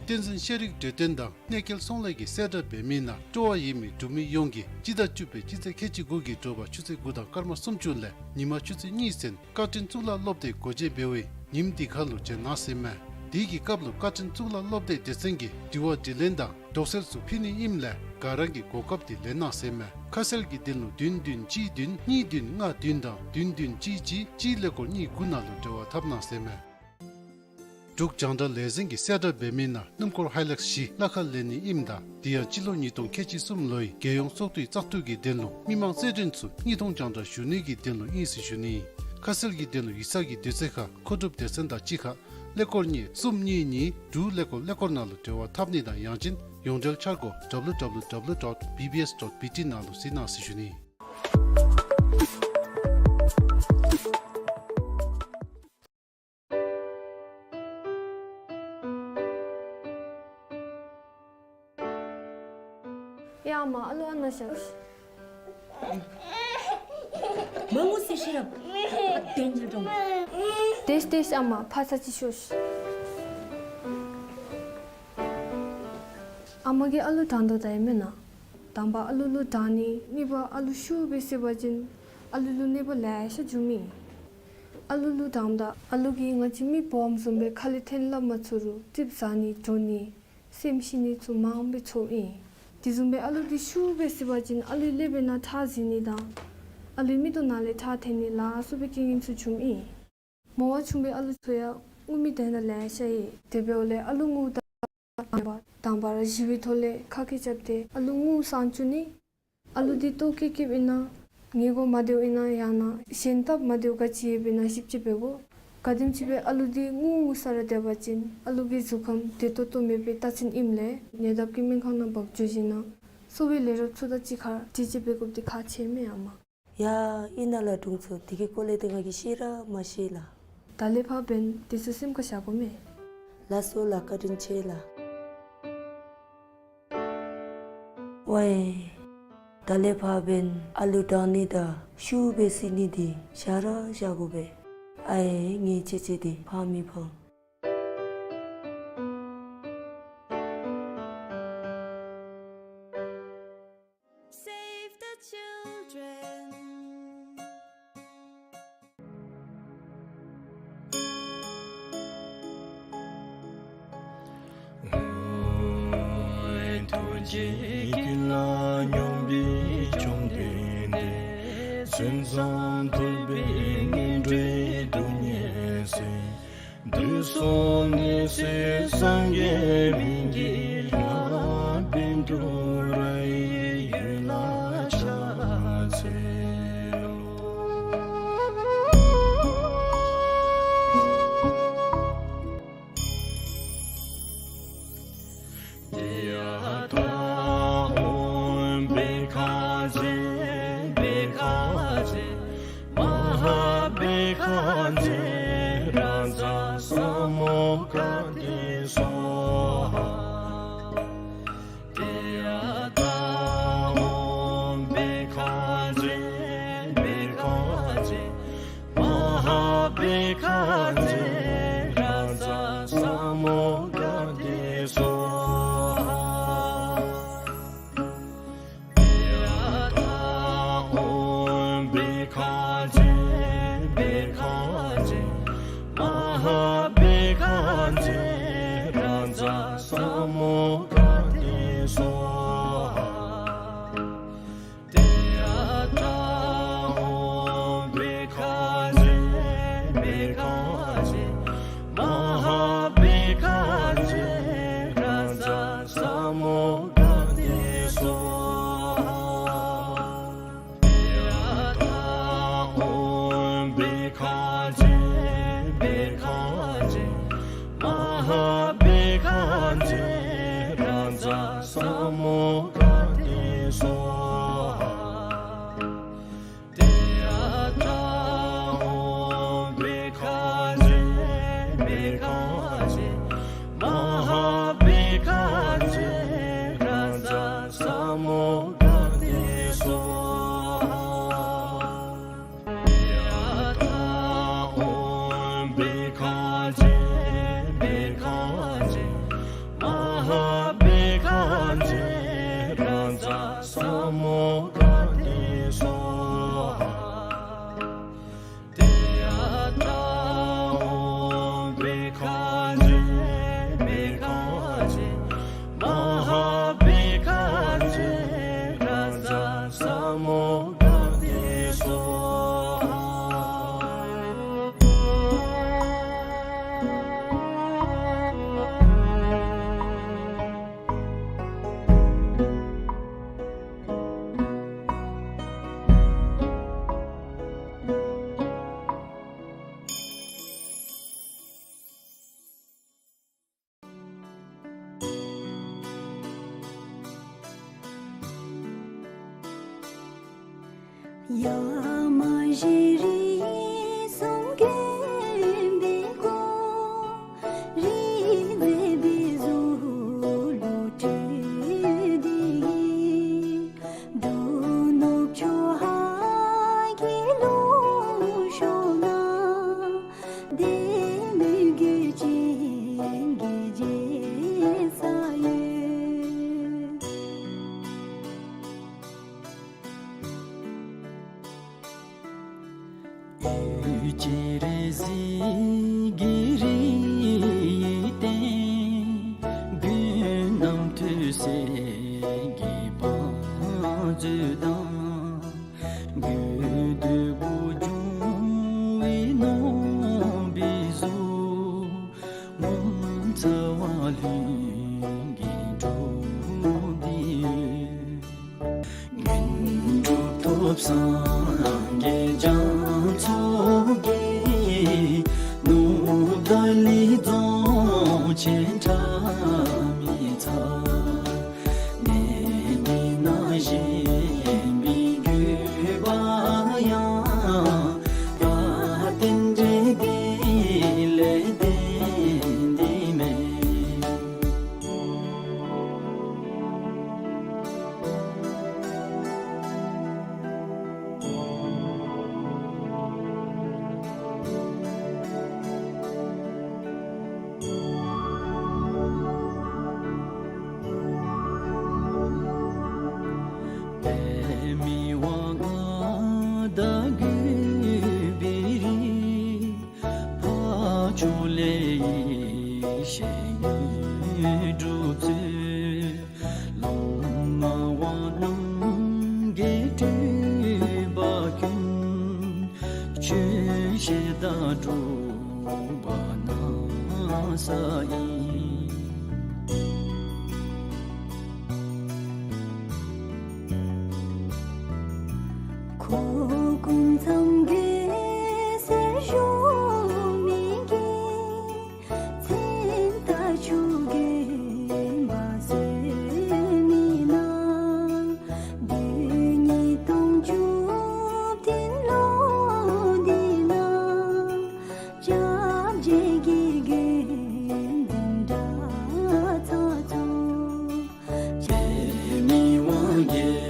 བསྟན་འཛིན་ཤེས་རིག་འདོད་དོན་དང་གནས་སྐལ་ཚོང་ལས་ཀྱིས་གསལ་བསྒྲགས་འབད་མི་ནང་སྤྲོ་བ་ཡོད་མི་འབྲུག་མི་ཡོངས་ཀྱིས་སྤྱི་ཟླ་བཅུ་པའི་སྤྱི་ཚེས་ཁལ་གཅིག་དགུ་གི་དྲོ་པ་ཆུ་ཚོད་དགུ་དང་སྐར་མ་སུམ་ཅུ་ལས་ཉིན་མ་ཆུ་ཚོད་གཉིས་ཚུན་བཀའ་དྲིན་གཙུག་ལག་སློབ་སྡེ་སྒོ་འབྱེད་འབད་བའི་ཉིནམ་དེ་ཁར་ལུ་བྱོན་གནང་ཟེར་མས། དེ་གི་སྐབས་ལུ་བཀའ་དྲིན་གཙུག་ལག་སློབ་སྡེ་སྡེ་ཚན་གྱིས་དྲི་བ་དྲིས་ལན་དང་དོགས་སེལ་ཚུ་ཕུལ་ནི་ཨིནམ་ལས་ག་ར་གིས་གོ་སྐབས་དེ་ལེན་གནང་ཟེར་མས། ཁ་གསལ་གྱི་དོན་ལུ་བདུན་བདུན་གཅིག་བདུན་གཉིས་བདུན་ལྔ་བདུན་དང་བདུན་བདུན་གཅིག་གཅིག་གཅིག་ཀླད་ཀོར་གཉིས་དགུ་ནང་ལུ་འབྲེལ་བ་འཐབ་གནང་ཟེར་མས། འབྲུག་རྒྱང་བསྒྲགས་ལས་འཛིན་གྱིས་གསལ་བསྒྲགས་འབད་མི་ནང་སྣུམ་འཁོར་ཧའི་ལེགས་བཞི་གླ་ཁར་ལེན་ནི་ཨིནམ་ད་དེ་ཡང་སྤྱི་ལོ་ཉིས་སྟོང་ཁལ་གཅིག་གསུམ་ལོའི་རྒྱལ་ཡོངས་ཚོགས་འདུའི་བཙག་འཐུ་གི་དོན་ལུ་མི་མང་རྩེད་འགྲན་ཚུ་དངོས་མཐོང་རྒྱང་བསྒྲགས་ཞུ་ནི་གི་དོན་ལུ་ཨིན་ཟེར་ཞུ་ནི། ཁ་གསལ་གྱི་དོན་ལུ་ཡིག་ཚང་གི་དུས་ཚོད་ཁར་མཁོ་སྒྲུབ་སྡེ་ཚན་དང་གཅིག་ཁར་ཀླད་ཀོར་གཉིས་གསུམ་གཉིས་གཉིས་དྲུག་ཀླད་ཀོར་ཀླད་ཀོར་ནང་ལུ་འབྲེལ་བ་འཐབ་ནི་དང་ཡང་ཅིན་ཡོངས་འབྲེལ་འཆར་སྒོ་W W W dot B B S dot B T ནང་ལུ་གཟིགས་གནང་ཟེར་ཞུ་ནི། ཡ་ཨ་མ་ཨ་ལུ་ཨ་ནཱ་བཞག་ཤིག། མ་ངུ་ཟེར་ཤེས་རབ། ཨ་དེ་ཉིད་རུང་། དེས་དེས་ཨ་མ་ཕར་ཚུར་ཅིག་ཤོག་ཤིག། ཨ་མ་གིས་ཨ་ལུ་དྲང་དོ་ད་ཨིན་མེན་ན། དང་པ་ཨ་ལུ་ལུ་དྲང་ནི། གཉིས་པ་ཨ་ལུ་ཤུགས་སྦེ་བསད་པ་ཅིན་ཨ་ལུ་ལུ་གནོད་པ་ལེ་ཤ་འབྱུངམ་ཨིན། ཨ་ལུ་ལུ་དྲངམ་ད་ཨ་ལུ་གིས་ང་བཅས་མི་འབུམ་བཟུམ་སྦེ་ཁ་ལས་ཐོན་སླབ་མ་ཚུགས་རུང་ཙིགཔ་ཟ་ནི་འགྲོ་ནི་སེམས་ཤི་ནི་ཚུ་མངམ་སྦེ་ཚོརཝ་ཨིན། དེ་བཟུམ་སྦེ་ཨ་ལུ་འདི་ཤུགས་སྦེ་བསད་པ་ཅིན་ཨ་ལུའི་ཀླད་པའི་ནང་ཁྲག་འཛིང་ནི་དང་ཨ་ལུའི་མིག་ཏོ་ནང་ལས་ཁྲག་ཐོན་ནི་ལ་སོགས་པའི་རྐྱེན་ངན་ཚུ་འབྱུངམ་ཨིན། མོ་བ་ཆུང་བའི་ཨ་ལུ་ཚུ་ཡང་ངུ་མི་དེ་ནང་ལེ་ཤ་ཡོད། དེ་འབདཝ་ལས་ཨ་ལུ་ངུཝ་ད་དང་པ་དང་པ་ར་ཞི་བའི་ཐོག་ལས་ཁ་སྐད་རྐྱབ་སྟེ་ཨ་ལུ་ངུ་སངས་བཅུག་ནི། ཨ་ལུ་འདི་ལྟོ་སྐྱེལ་སྐྱེལཝ་ཨིན་ན་ཉལ་གོ་མ་སྡོདཔ་ཨིན་ན་ཡང་ན་གཞན་སྟབས་མ་བདེཝ་ག་ཅི་ཡོདཔ་ཨིན་ན་ཞིབ་དཔྱད་འབད་དགོ། ག་དེམ་ཅིག་སྦེ་ཨ་ལུ་འདི་ངུ་ངུ་ས་ར་སྡོད་པ་ཅིན་ཨ་ལུ་གི་གཟུགས་ཁམས་བདེ་ཏོག་ཏོ་མེད་པའི་རྟགས་མཚན་ཨིནམ་ལས་ཉེ་འདབས་ཀྱི་སྨན་ཁང་ནང་འབག་འགྱོ་ཞིནམ་ན་གསོ་བའི་ལས་རོགསཔ་ཚུ་དང་གཅིག་ཁར་དྲི་དཔྱད་འབད་དགོཔ་འདི་ཁག་ཆེ་མས་ཨ་མ། ཡ་ཨིན་ན་ལགས་དྲུང་འཚོ། དེ་གི་སྐོར་ལས་ཏེ་ང་གིས་ཤེས་ར་མ་ཤེས་ལགས། ད་ལས་ཕར་འབདན་དེ་ཚུ་སེམས་ཁར་བཞག་དགོ་མས། ལགས་སོ་ལགས། བཀའ་དྲིན་ཆེ་ལགས། ཝའི། ད་ལས་ཕར་འབདན་ཨ་ལུ་དྲང་ནི་དང་ཤུགས་སྦེ་བསད་ནི་འདི་བཞག་ར་བཞག་དགོ་པས། ཨའེ་ངེའི་ཆེ་ཆེ་འདི་ཕངས་མི་ཕངས། Save the children. ཐུགས་རྗེ་ཀུན་ལ་སྙོམས་པའི་བཅོམ་ལྡན་འདས། གསུང་རྩོམ་ཐོས་པས་ངན་འགྲོའི་སྡུག་བསྔལ་སེལ། དུག་གསུམ་ནད་སེལ་སངས་རྒྱས་སྨན་གྱི་བླ། བཻ་ཌཱུརྱ་ཡི་འོད་ལ་ཕྱག་འཚལ་ལོ། ཏདྱ་ཐཱ། ཨོཾ་བྷཻ་ཥ་ཛྱེ་བྷཻ་ཥ་ཛྱེ་མ་ཧཱ་བྷཻ་ཥ་ཛྱེ་རཱ་ཛ་ས་མུདྒ་ཏེ་སྭཱ་ཧཱ། ཏདྱ་ཐཱ། ཨོཾ་བྷཻ་ཥ་ཛྱེ་བྷཻ་ཥ་ཛྱེ་མ་ཧཱ་བྷཻ་ཥ་ཛྱེ་རཱ་ཛ་ས་མུདྒ་ཏེ་སྭཱ་ཧཱ། ཏདྱ་ཐཱ། ཨོཾ་བྷཻ་ཥ་ཛྱེ་བྷཻ་ཥ་ཛྱེ་མ་ཧཱ་བྷཻ་ཥ་ཛྱེ་རཱ་ཛ་ས་མུདྒ་ཏེ་སྭཱ་ཧཱ། ཏདྱ་ཐཱ། ཨོཾ་བྷཻ་ཥ་ཛྱེ་བྷཻ་ཥ་ཛྱེ་མ་ཧཱ་བྷཻ་ཥ་ཛྱེ་རཱ་ཛ་ས་མུདྒ་ཏེ་སྭཱ་ཧཱ། ཏདྱ་ཐཱ། ཨོཾ་བྷཻ་ཥ་ཛྱེ་བྷཻ་ཥ་ཛྱེ་མ་ཧཱ་བྷཻ་ཥ་ཛྱེ་རཱ་ཛ་ས་མུདྒ་ཏེ་སྭཱ་ཧཱ། ཏདྱ་ཐཱ། ཨོཾ་བྷཻ་ཥ་ཛྱེ་བྷཻ་ཥ་ཛྱེ་མ་ཧཱ་བྷཻ་ཥ་ཛྱེ་རཱ་ཛ་ས་མུདྒ་ཏེ་སྭཱ་ཧཱ། ཏདྱ་ཐཱ། ཨོཾ་བྷཻ་ཥ་ཛྱེ་བྷཻ་ཥ་ཛྱེ་མ་ཧཱ་བྷཻ་ཥ་ཛྱེ་རཱ་ཛ་ས་མུ་ཡ་མ་ཞེ་རིགས་གསུམ་མགོན་པོའི་སྐུ། རིག་འཛིན་པའི་གཟུགས་ལུ་སྤྲུལ་ཏེ་གིས། འབྲུ་ནུབ་ཕྱོགས་ཧཱ་གི་ལུང་གཤོངས་ན། བདེ་མོས་གུས་ཅན་གྱི་རྒྱལ་ས་ཡོད། གཡུ་བྱུ་རུ་གཟི་གི་རིའི་སྟེང་། མགོན་རྣམ་ཐོས་སྲས་ཀྱི་བང་མཛོད་དང་། དགོས་འདོད་དགུ་འབྱུང་བའི་ནོར་བུའི་གཟུགས། ངོ་མཚར་བ་ལྷུན་གྱིས་གྲུབ་སྟེ་ཡོད། དངོས་གྲུབ་ཐོབ་སངས་རྒྱས་རྒྱ་མཚོ་གི། ནུབ་བདག་ལུས་རྫོགས་ཆེན་ཁྲ་མི་ཚ། གནས་འདི་ན་བཞེངས་པའི་དགོས་པ་ཡང་། བཀའ་བསྟན་འགྲོ་འདི་ལས་བརྟེན་ཏེ་མེད། པདྨའི་དབང་མངའ་བདག་གུས་པའི་རིགས། འཕགས་མཆོག་ལས་ཡེ་ཤེས་དངོས་གྲུབ་སྩོལ། ལོངས་སྤྱོད་དབང་རྣམས་ཀྱིས་སྤྲུལ་པ་ཀུན། ཆོས་བཤད་དང་སྒྲུབ་པ་གནང་ས་ཡིན། ཁོ་སྐུ་མཚམས་དགོན་གསར་བཞུགས་མི་གིས། མཚན་རྟགས་ཆུ་རྒྱུན་འབབ་སྲོལ་མི་སྣང་། བདུན་གཉིས་སྟོང་བཅུ་བདུན་ལོ་འདི་ན། སྐྱབས་རྗེ་གི་དགོན་འདི་འདྲ་ཚ་ཚུ། པདྨའི་དབང་རྒྱལ་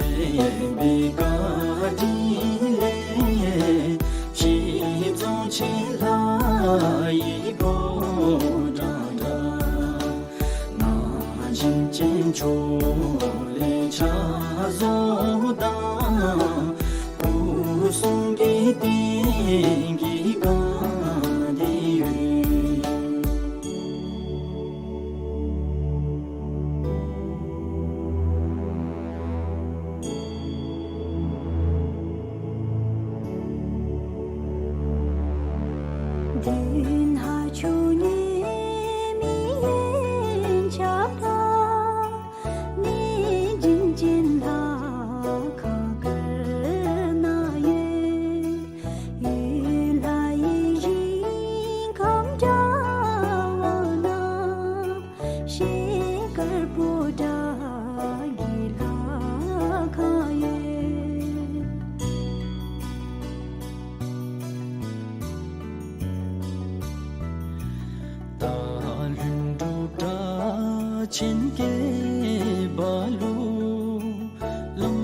པོའི་བཀའ་དྲིན་ལས། ཕྱི་རྫོང་ཆེན་ལྷ་ཡི་ཕོ་བྲང་འདྲ། ནང་བཞིན་ཅན་ཕྱོགས་ལས་ཕྱག་བཟོ་དང་། སྐུ་གསུང་གི་རྟེན་གྱི་སྒང་འདི་ཡོད། མདུན་ཧཱ་ཆུ་ཉེ་མི་ཡན་ཆབ་དང་། གནས་བྱིན་ཅན་ལྷ་ཁང་དཀར་ནག་ཡོད། ཡུལ་ལྷ་ཡི་ཞིང་ཁམས་འདྲ་བ་ན། ཤེལ་དཀར་པོ་ཏ་གི་ལྷ་ཁང་ཡོད། སྟག་ལྷུན་གྲུབ་སྒྲ་ཆེན་སྐད་པ་ལུ། གླང་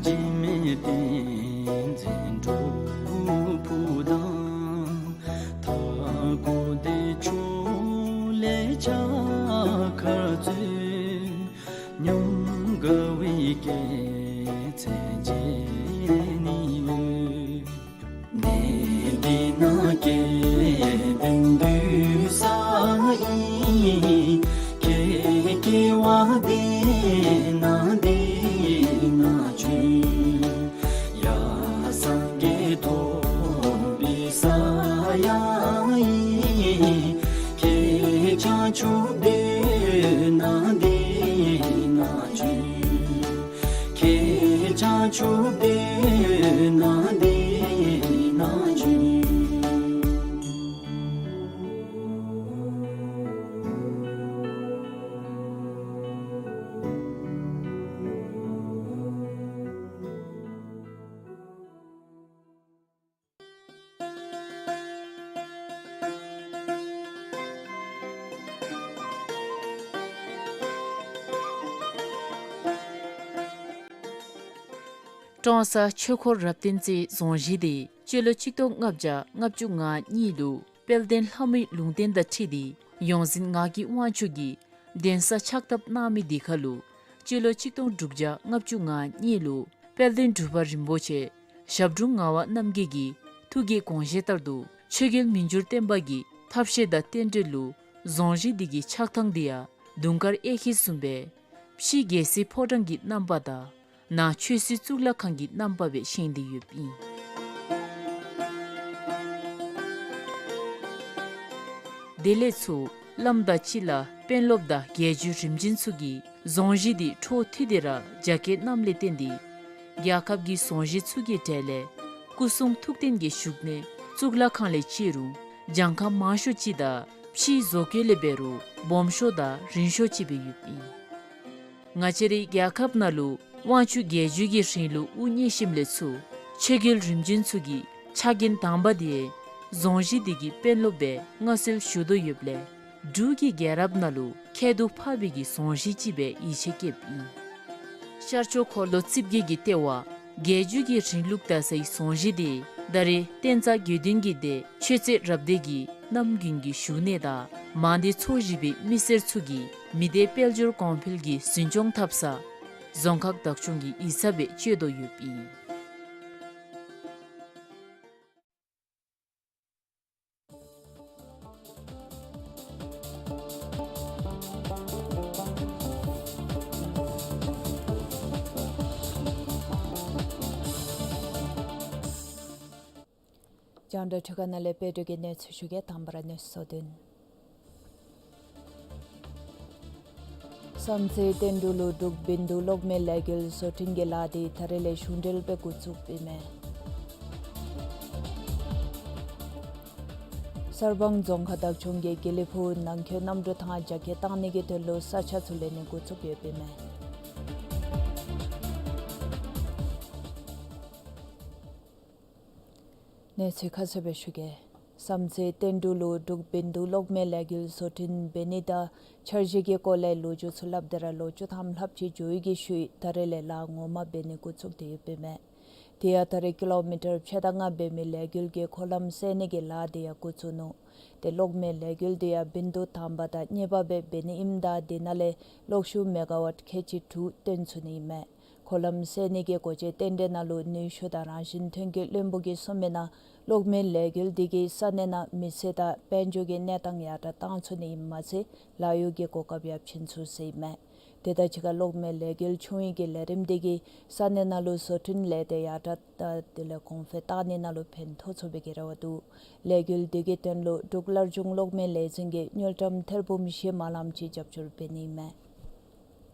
རྗེས་མའི་བསྟན་འཛིན་སྒྲུབ་ཕུག་དང་། མཐའ་འཁོབ་བདེ་མཆོག་ལས་ཕྱག་འཁར་སྩོལ། ཉམས་དགའ་བའི་སྐྱེད་ཚལ་མཇལ་ནི་ཡོད། གནས་འདི་ན་སྐལ་ལྡན་འདུས་ས་ཨིན། སྐྱེ་སྐྱེ་བ་འདི་ན་འདི་ན་བྱོན། ཡར་སངས་རྒྱས་ཐོབ་པའི་ས་ཡང་ཨིན། ཁྱེད་བྱང་ཆུབ་སྡོད་ན་འདི་ན་བྱོན། ཁྱེད་བྱང་ཆུབ་སྡོད་ན་འདི་ན་བྱོན། ཀྲོང་གསར་ཆོས་འཁོར་རབ་བརྟན་རྩེ་རྫོང་གཞིས་འདི་སྤྱི་ལོ་ཆིག་སྟོང་ལྔ་བརྒྱ་ལྔ་བཅུ་ང་གཉིས་ལུ་དཔལ་ལྡན་ལྷ་མོའི་ལུང་བསྟན་དང་འཁྲིལ་ཏེ་ཡོངས་འཛིན་ངག་གི་དབང་ཕྱུག་གིས་གདན་ས་ཕྱག་བཏབ་གནང་མི་དེ་ཁར་ལུ་སྤྱི་ལོ་ཆིག་སྟོང་དྲུག་བརྒྱ་ལྔ་བཅུ་ང་གཉིས་ལུ་དཔལ་ལྡན་འབྲུག་པ་རིན་པོ་ཆེ་ཞབས་དྲུང་ངག་དབང་རྣམ་རྒྱལ་གྱི་ཐུགས་ཀྱི་དགོངས་བཞེད་ལྟར་དུ་ཆོས་རྒྱལ་མི་འགྱུར་བརྟན་པ་གིས་ཐབས་ཤེས་དང་རྟེན་འབྲེལ་ལུ་རྫོང་གཞིས་འདི་གི་ཆགས་ཐངས་འདི་ཡང་དུང་དཀར་གཡས་འཁྱིལ་བཟུམ་སྦེ་ཕྱི་རྒྱལ་སྲིད་ཕོ་བྲང་གི་རྣམ་པ་དང་ནང་ཆོས་སྲིད་གཙུག་ལག་ཁང་གི་རྣམ་པ་སྦེ་བཞེངས་ཏེ་ཡོདཔ་ཨིན། དེ་ལས་ཚུར་བླམ་དང་སྤྱི་བླ་དཔོན་སློབ་དང་རྒྱལ་བརྒྱུད་རིམ་བྱོན་ཚུ་གིས་རྫོང་གཞིས་འདི་འཕྲོ་མཐུད་དེ་ར་རྒྱ་བསྐྱེད་གནངམ་ལས་བརྟེན་ཏེ་རྒྱལ་ཁབ་ཀྱི་རྫོང་གཞིས་ཚུ་གི་གྲས་ལས་སྐུ་གསུང་ཐུགས་རྟེན་གྱི་བཞུགས་གནས་གཙུག་ལག་ཁང་ལས་བརྩི་རུང་གྱངས་ཁ་མང་ཤོས་ཅིག་དང་ཕྱིའི་བཟོ་བཀོད་ལས་འབད་རུང་སྦོམ་ཤོས་དང་རིང་ཤོས་ཅིག་སྦེ་ཡོདཔ་ཨིན། ང་བཅས་རའི་རྒྱལ་ཁབ་ནང་ལུ་དབང་ཕྱུག་རྒྱལ་བརྒྱུད་ཀྱི་རིང་ལུགས་དབུ་བརྙེས་ཞིནམ་ལས་ཚུར་ཆོས་རྒྱལ་རིམ་བྱོན་ཚུ་གི་ཕྱག་འགན་དང་པ་དེ་རྫོང་གཞིས་འདི་གི་དཔོན་སློབ་སྦེ་མངའ་གསོལ་ཞུ་དོ་ཡོདཔ་ལས་འབྲུག་གི་རྒྱལ་རབས་ནང་ལུ་ཁྱད་དུ་འཕགས་པའི་གི་རྫོང་གཞིས་ཅིག་སྦེ་ཡིད་ཆེས་བསྐྱེདཔ་ཨིན། ཤར་ཕྱོགས་འཁོར་ལོ་རྩིབས་བརྒྱད་ཀྱི་ལྟེ་བ་རྒྱལ་བརྒྱུད་ཀྱི་རིང་ལུགས་དར་སའི་རྫོང་གཞིས་འདི་ད་རེས་བསྟན་རྩ་དགེ་འདུན་གྱི་སྡེ་ཆོས་རྩེ་རབ་སྡེ་གི་རྣམ་རྒྱུན་གྱི་བཞུགས་གནས་དང་མང་སྡེ་ཚོ་བཞི་པའི་མི་སེར་ཚུ་གིས་མི་སྡེ་དཔལ་འབྱོར་གོང་འཕེལ་གྱི་འཛིན་སྐྱོང་འཐབ་ས་རྫོང་ཁག་བདག་སྐྱོང་གི་ཡིག་ཚང་སྦེ་སྤྱོད་དོ་ཡོདཔ་ཨིན། རྒྱང་བསྒྲགས་འཕྲུལ་ཁང་ནང་ལས་དཔལ་འབྱོར་གྱི་གནས་ཚུལ་ཞུ་གེ། དང་པ་ར་གནས་ཚུལ་བསྡུ་ནི། བསམ་རྩེ་བསྟན་འབྲུག་ལུ་འབྲུག་བིན་དུ་གློག་མེ་ལས་འགུལ་བཟོ་སྐྲུན་གྱི་ལཱ་འདི་ད་རེས་ལས་གཞུང་འབྲེལ་སྦེ་འགོ་བཙུགས་ཨིན་མས། གསར་སྤང་རྫོང་ཁག་བདག་སྐྱོང་གིས་དགེ་ལེགས་ཕུག་ནང་འཁོད་གནམ་གྲུ་ཐང་རྒྱ་སྐྱེད་བཏང་ནི་གི་དོན་ལུ་ས་ཆ་ཚུ་ལེན་ནི་འགོ་བཙུགས་ཡོདཔ་ཨིན་མས། གནས་ཚུལ་ཁ་གསལ་སྦེ་ཞུ་གེ། བསམ་རྩེ་བསྟན་འབྲུག་ལུ་འབྲུག་བིན་དུ་གློག་མེ་ལས་འགུལ་བཟོ་སྐྲུན་འབད་ནི་དང་འཆར་གཞི་གི་སྐོར་ལས་ལོ་རྒྱུས་ཚུ་སླབ་སྟེ་ར་ལོ་བཅུ་ཐམ་ལྷགཔ་ཅིག་འགྱོ་ཡི་གི་ཤུལ་ད་རེས་ལས་ལཱ་ངོ་མ་འབད་ནི་འགོ་བཙུགས་ཏེ་ཡོདཔ་ཨིན་མས། དེ་ཡང་ད་རེས་ཀི་ལོ་མི་ཊར་ཕྱེད་དང་ལྔ་འབད་མི་ལས་འགུལ་གྱི་འཁོར་ལམ་བསལ་ནི་གི་ལཱ་དེ་ཡང་འགོ་བཙུགས་ནུག། ཏེ་གློག་མེ་ལས་འགུལ་དེ་ཡང་བིན་དུ་དང་པ་དང་གཉིས་པ་སྦེ་འབད་ནི་ཨིནམ་ད་དེ་ནང་ལས་གློག་ཤུགས་མེ་ག་ཝཊ་ཁལ་གཅིག་དྲུག་བཏོན་ཚུགས་ནི་ཨིན་མས། འཁོར་ལམ་བསལ་ནི་གི་སྒོ་འབྱེད་རྟེན་འབྲེལ་ནང་ལུ་ནུས་ཤུགས་དང་རང་བཞིན་ཐོན་སྐྱེད་བློན་པོ་གིས་གསུངས་མི་ནང་གློག་མེ་ལས་འགུལ་དེ་གིས་ས་གནས་ནང་མི་ཚེ་དང་དཔལ་འབྱོར་གྱི་གནས་སྟངས་ཡར་དྲག་བཏང་ཚུགས་ནི་ཨིནམ་མ་ཚད་ལཱ་གཡོག་གི་གོ་སྐབས་ཡང་བྱིན་ཚུགས་ཟེར་ཨིན་མས། དེ་དང་གཅིག་ཁར་གློག་མེ་ལས་འགུལ་ཆུང་བའི་གི་ལས་རིམ་དེ་གིས་ས་གནས་ནང་ལུ་བཟོ་སྐྲུན་ལས་སྡེ་ཡར་དྲག་དང་དེ་ལས་གོང་འཕེལ་བཏང་ནི་ནང་ལུ་ཕན་ཐོགས་ཚུགས་པའི་གི་རེ་བ་འདུག། ལས་འགུལ་དེ་གི་དོན་ལུ་འབྲུག་སླར་འབྱུང་གློག་མེ་ལས་འཛིན་གྱིས་དངུལ་ཀྲམ་ཐེར་འབུམ་བཞི་མ་ལངམ་ཅིག་རྒྱབ་སྐྱོར་འབད་ནི་ཨིན་མས།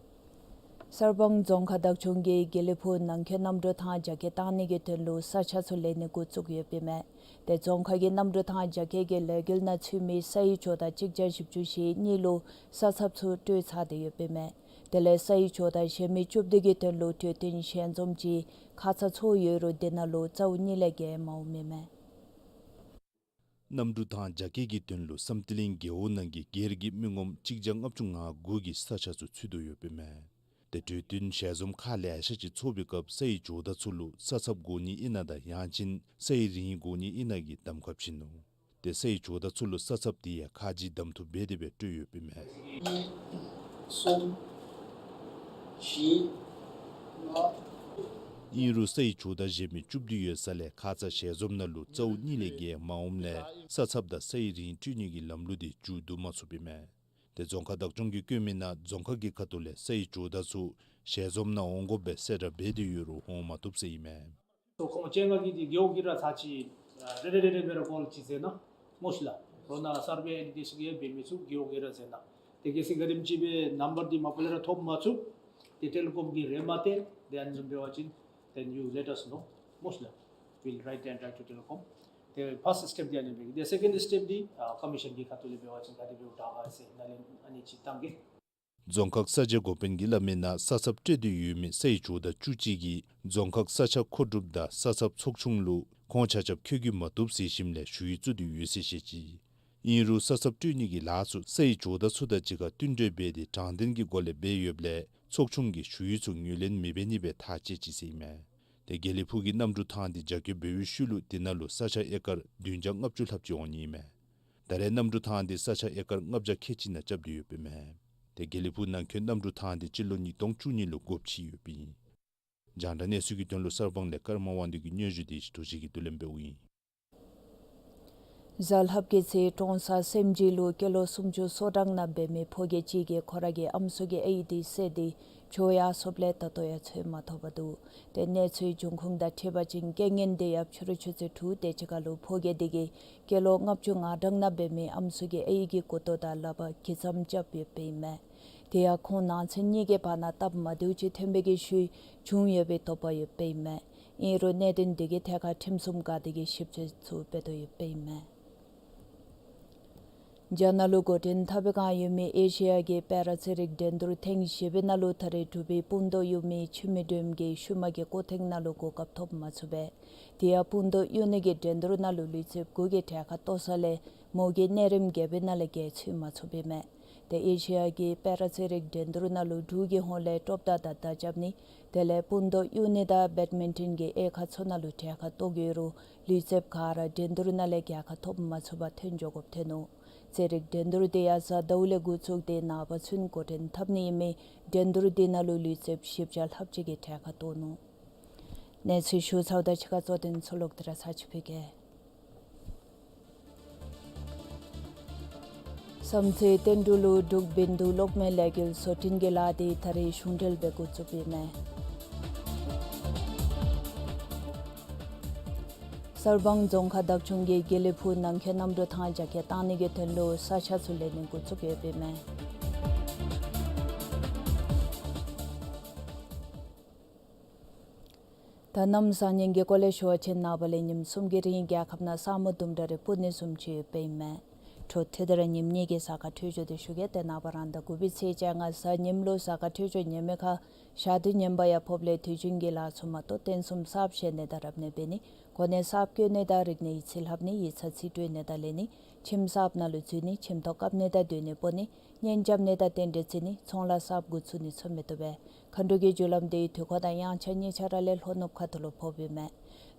གསར་སྤང་རྫོང་ཁག་བདག་སྐྱོང་གིས་དགེ་ལེགས་ཕུག་ནང་འཁོད་གནམ་གྲུ་ཐང་རྒྱ་སྐྱེད་བཏང་ནི་གི་དོན་ལུ་ས་ཆ་ཚུ་ལེན་ནི་འགོ་བཙུགས་ཡོདཔ་ཨིན་མས། ཏེ་རྫོང་ཁག་གི་གནམ་གྲུ་ཐང་རྒྱ་སྐྱེད་ཀྱི་ལས་འགུལ་ནང་ཚུད་མི་ས་ཡི་ཇོ་བདག་གཅིག་བརྒྱ་བཞི་བཅུ་ཞེ་གཉིས་ལུ་ས་ཚབ་ཚུ་སྤྲོད་ཚར་ཏེ་ཡོདཔ་ཨིན་མས། དེ་ལས་ས་ཡི་ཇོ་བདག་གཞན་མི་བཅུ་བདུན་གྱི་དོན་ལུ་གྲོས་བསྟུན་ཞལ་འཛོམས་ཅིག་ཁ་ཙ་ཚོགས་ཡོད་རུང་དེ་ནང་ལུ་རྩ་བོ་གཉིས་ལས་བརྒལ་མ་འོངམ་ཨིན་མས། གནམ་གྲུ་ཐང་རྒྱ་སྐྱེད་ཀྱི་དོན་ལུ་བསམ་གཏན་གླིང་རྒེད་འོག་ནང་གི་སྒེར་གྱི་མི་ངོམ་གཅིག་བརྒྱ་ལྔ་བཅུ་ང་དགུ་གི་ས་ཆ་ཚུ་ཚུད་དོ་ཡོདཔ་ཨིན་མས། ཏེ་གྲོས་བསྟུན་ཞལ་འཛོམས་ཁག་ལེ་ཤ་ཅིག་ཚོགས་པའི་སྐབས་ས་ཡི་ཇོ་བདག་ཚུ་ལུ་ས་ཚབ་དགོ་ནི་ཨིན་ན་དང་ཡང་ཅིན་ས་ཡི་རིན་དགོ་ནི་ཨིན་ན་གི་གདམ་ཁ་བྱིན་ནུག། ཏེ་ས་ཡི་ཇོ་བདག་ཚུ་ལུ་ས་ཚབ་དེ་ཡང་ཁ་རྗེ་གདམ་འཐུ་འབད་དེ་སྦེ་སྤྲོད་ཡོདཔ་ཨིན་མས། གཉིས་གསུམ་བཞི་ལྔ། ཨིན་རུང་ས་ཡི་ཇོ་བདག་གཞན་མི་བཅུ་བདུན་ཡོད་ས་ལས་ཁ་ཙ་ཞལ་འཛོམས་ནང་ལུ་རྩ་བོ་གཉིས་ལས་བརྒལ་མ་འོངམ་ལས་ས་ཚབ་དང་ས་ཡི་རིན་སྤྲོད་ནི་གི་ལམ་ལུགས་དེ་མཇུག་བསྡུ་མ་ཚུགསཔ་ཨིན་མས། ཏེ་རྫོང་ཁག་བདག་སྐྱོང་གིས་བཀོད་མི་ནང་རྫོང་ཁག་གི་ཁ་ཐུག་ལས་ས་ཡི་ཇོ་བདག་ཚུ་ཞལ་འཛོམས་ནང་འོང་དགོཔ་སྦེ་གསལ་བསྒྲགས་འབད་དེ་ཡོད་རུང་འོང་མ་བཏུབ་ཟེར་ཨིན་མས། ཁོང་ཅན་ང་གིས་འདི་རྒེད་འོག་གི་ར་ཚར་ཅིག་རེ་རེ་རེ་རེ་སྦེ་ར་ཀོལ་ཅིག་མཛད་གནང་སྨོ་ཤིག་ལགས། རོགས་ནཱ་སར་ཝེ་ཨེ་ནི་དེ་ཚུ་གིས་འབད་མི་ཚུགས་རྒེད་འོག་གི་ར་མཛད་གནང་། ཏེ་གལ་སྲིད་ག་དེམ་ཅིག་སྦེ་ནམ་བར་འདི་མ་པ་ལས་ར་ཐོབ་མ་ཚུགས། ཏེ་ཊེ་ལི་ཀོམ་གྱི་རེ་མ་ཏེ་དེ་ཨ་ནི་བཟུམ་འབད་བ་ཅིན་then you let us know སྨོ་ཤིག་ལགས། We'll write and write to telecom. ཏེ་ཕཱསཊ་སི་ཊེཔ་འདི་ཨ་ནི་སྦེ་གི། ཏེ་སེ་ཀེནཌ་སི་ཊེཔ་འདི་ཨ་ཀོ་མི་ཤཱན་གྱི་ཁ་ཐུག་ལས་འབད་བ་ཅིན་ག་དེ་སྦེ་འོང་ག་ཟེར་ནཱ་ལས་ཨ་ནི་ཅིག་བཏང་གེ། རྫོང་ཁག་ས་ཆའི་འགོ་དཔོན་གྱིས་སླབ་མི་ནང་ས་ཚབ་སྤྲོད་དེ་ཡོད་མི་ས་ཡི་ཇོ་བདག་བཅུ་གཅིག་གིས་རྫོང་ཁག་ས་ཆ་མཁོ་སྒྲུབ་དང་ས་ཚབ་ཚོགས་ཆུང་ལུ་ཁོང་ཆ་ཁྱབ་འཁོད་རྒྱུ་མ་བཏུབ་ཟེར་ཞིནམ་ལས་ཞུ་ཡིག་བཙུགས་ཏེ་ཡོད་ཟེར་བཤད་ཅི། ཨིན་རུང་ས་ཚབ་སྤྲོད་ནི་གི་ལཱ་ཚུ་ས་ཡི་ཇོ་བདག་ཚུ་དང་གཅིག་ཁར་བསྟུན་གྲོས་འབད་དེ་དྲང་བདེན་གྱི་སྒོ་ལས་འབད་ཡོདཔ་ལས་ཚོགས་ཆུང་གིས་ཞུ་ཡིག་ཚུ་ངོས་ལེན་མི་འབད་ནི་སྦེ་ཐག་བཅད་ཅི་ཟེར་ཨིན་མས། ཏེ་དགེ་ལེགས་ཕུག་གི་གནམ་གྲུ་ཐང་འདི་རྒྱ་སྐྱེད་འབད་བའི་ཤུལ་ལུ་དེ་ནང་ལུ་ས་ཆ་ཨེ་ཀར་བདུན་བརྒྱ་ལྔ་བཅུ་ལྷགཔ་ཅིག་འོང་ནི་ཨིན་མས། ད་རེས་གནམ་གྲུ་ཐང་འདི་ས་ཆ་ཨེ་ཀར་ལྔ་བརྒྱ་ཁལ་གཅིག་ནང་རྐྱབ་སྟེ་ཡོདཔ་ཨིན་མས། ཏེ་དགེ་ལེགས་ཕུག་ནང་འཁོད་གནམ་གྲུ་ཐང་འདི་སྤྱི་ལོ་ཉིས་སྟོང་བཅུ་གཉིས་ལུ་སྒོ་ཕྱེ་ཡོདཔ་ཨིན། རྒྱང་བསྒྲགས་གནས་ཚུལ་གྱི་དོན་ལུ་གསར་སྤང་ལས་ཀརྨ་དབང་འདུས་ཀྱི་སྙན་ཞུ་འདི་ཞིབ་ཏོག་ཅིག་གིས་བསྡུ་ལེན་འབདཝ་ཨིན། གཟའ་ལྷགཔ་གི་ཚེ་ཀྲོང་གསར་སེམས་རྩེ་ལུ་སྐྱེས་ལོ་སུམ་ཅུ་སོ་གྲངས་ནང་འབད་མི་ཕོ་སྐྱེས་ཅིག་གིས་ཁོ་ར་གི་ཨམ་སྲུ་གི་ཨའི་འདི་བསད་དེ་བྱོག་ཡར་སོངམ་ལས་ད་ལྟོ་ཡང་འཚོལ་མ་ཐོབ་པར་འདུག། ཏེ་གནས་ཚུལ་འབྱུང་ཁུངས་དང་འཁྲིལ་བ་ཅིན་རྐྱེན་ངན་འདི་ཡང་ཕྱི་རུ་ཆུ་ཚོད་དྲུག་དེ་ཅིག་ཁར་ལུ་ཕོ་སྐྱེས་འདི་གིས་སྐྱེས་ལོ་ལྔ་བཅུ་ང་གྲངས་ནང་འབད་མི་ཨམ་སྲུ་གི་ཨའི་གི་མགུ་ཏོ་དང་ལགཔ་གི་ཙམ་རྐྱབ་ཡོདཔ་ཨིན་མས། དེ་ཡང་ཁོང་ནང་ཚན་གཉིས་ཀྱི་བར་ན་སྟབས་མ་བདེཝ་ཅིག་ཐོན་པའི་གི་ཤུལ་བྱུང་ཡོད་པའི་དོགས་པ་ཡོདཔ་ཨིན་མས། ཨིན་རུང་གནད་དོན་འདི་གི་ཐད་ཁར་ཁྲིམས་སྲུང་འགག་སྡེ་གིས་ཞིབ་དཔྱད་ཚུ་འབད་དོ་ཡོདཔ་ཨིན་མས། རྒྱ་ནག་ལུ་འགོ་འདྲེན་འཐབ་པའི་བསྒང་ཡོད་མི་ཨེ་ཤེ་ཡ་གི་པེ་ར་རྩེད་རིགས་འགྲན་བསྡུར་ཐེངས་བཞི་པའི་ནང་ལུ་ད་རེས་འབྲུག་པའི་སྤུན་ཏོག་གཡུ་མེ་ཆུ་མིག་སྒྲོལམ་གྱིས་ཤུལ་མ་གི་སྐུ་ཐེངས་ནང་ལུ་གོ་སྐབས་ཐོབ་མ་ཚུགས་པས། དེ་ཡང་སྤུན་ཏོག་གཡུ་ནེ་གིས་འགྲན་བསྡུར་ནང་ལུ་ལུས་རྩེདཔ་དགུ་གི་གྲལ་ཁར་གཏོགས་ས་ལས་མོ་གིས་གནས་རིམ་བརྒྱད་པའི་ནང་ལས་བརྒལ་ཚུགས་མ་ཚུགསཔ་ཨིན་མས། ཏེ་ཨེ་ཤེ་ཡ་གི་པེ་ར་རྩེད་རིགས་འགྲན་བསྡུར་ནང་ལུ་འབྲུག་གི་ཧོངས་ལས་ཀྲོབ་མདའ་དང་མདའ་རྐྱབ་ནི་དེ་ལས་སྤུན་ཏོག་གཡུ་ནེ་དང་བེཌ་མིན་ཊོན་གྱི་དབྱེ་ཁག་ཚུ་ནང་ལུ་གྲལ་ཁར་གཏོགས་ཡོད་རུང་ལུས་རྩེདཔ་ག་ར་འགྲན་བསྡུར་ནང་ལས་རྒྱལ་ཁ་ཐོབ་མ་ཚུགས་པར་ཐོན་འགྱོ་དགོཔ་ཐོན་ནུག། རྩེད་རིགས་འགྲན་བསྡུར་དེ་ཡང་གཟའ་ཟླཝ་ལས་འགོ་བཙུགས་ཏེ་ནངས་པ་ཚུན་འགོ་འདྲེན་འཐབ་ནི་ཨིན་མི་འགྲན་བསྡུར་དེ་ནང་ལུ་ལུས་རྩེདཔ་བཞི་བརྒྱ་ལྷགཔ་ཅིག་གིས་གྲལ་ཁར་གཏོགས་ནུག། གནས་ཚུལ་ཞུ་ཚརཝ་དང་གཅིག་ཁར་གཙོ་དོན་ཚུ་ལོག་སྟེ་ར་ཚར་ཅིག་ཕུལ་གེ། བསམ་རྩེ་བསྟན་འབྲུག་ལུ་འབྲུག་བཻ་ཌཱུརྱ་གློག་མེ་ལས་འགུལ་བཟོ་སྐྲུན་གྱི་ལཱ་འདི་ད་རེས་གཞུང་འབྲེལ་སྦེ་འགོ་བཙུགསཔ་ཨིན་མས། གསར་སྤང་རྫོང་ཁག་བདག་སྐྱོང་གིས་དགེ་ལེགས་ཕུག་ནང་འཁོད་གནམ་གྲུ་ཐང་རྒྱ་སྐྱེད་བཏང་ནི་གི་དོན་ལུ་ས་ཆ་ཚུ་ལེན་ནི་འགོ་བཙུགས་ཡོདཔ་ཨིན་མས། ད་གནམ་བཟང་ངན་གྱི་སྐོར་ལས་ཞུ་བ་ཅིན་ནངས་པ་ལས་ཉིནམ་གསུམ་གྱི་རིང་རྒྱལ་ཁབ་ནང་ས་སྨུག་དུམ་གྲ་རེ་སྤུབ་ནི་བཟུམ་ཅིག་ཡོདཔ་ཨིན་མས། འཕྲོ་མཐུད་དེ་ར་ཉིནམ་གཉིས་ཀྱི་གཟའ་སྐར་འཕྲོད་སྦྱོར་འདི་ཞུ་གེ། ཏེ་ནངས་པ་རང་ཟླ་དགུ་པའི་ཚེས་བཅོ་ལྔ་གཟའ་ཉིམ་ལུ་གཟའ་སྐར་འཕྲོད་སྦྱོར་ཉེས་མེད་ཁར་ཞག་དུས་ངན་པ་ཡང་ཕོགཔ་ལས་དུས་རྒྱུན་གྱི་ལཱ་ཚུ་མ་གཏོགས་རྟེན་གསུམ་གསརཔ་བཞེངས་ནི་དང་རབ་གནས་འབད་ནི་གོ་གནས་གསརཔ་བསྐོ་ནི་དང་རིག་གནས་ཡིག་རྩིས་ལྷབ་ནི་ཡིག་ཚང་རྩིས་སྤྲོད་ནི་དང་ལེན་ནི་ཁྱིམ་གསརཔ་ནང་ལུ་འཛུལ་ནི་ཁྱིམ་ཐོག་བཀབ་ནི་དང་སྡོད་གནས་སྤོ་ནི་གཉེན་རྐྱབ་ནི་དང་རྟེན་འབྲེལ་བརྩི་ནི་ཚོང་ལཱ་གསརཔ་འགོ་བཙུགས་ནི་ཚུ་མི་བཏུབ་པས། མཁའ་འགྲོ་གི་རྒྱུ་ལམ་འདི་དུས་འཁོར་དང་དབྱངས་འཆར་གཉིས་ཆ་ར་ལས་ལྷོ་ནུབ་ཁ་ཐུག་ལུ་ཕོགཔ་ཨིན་མས།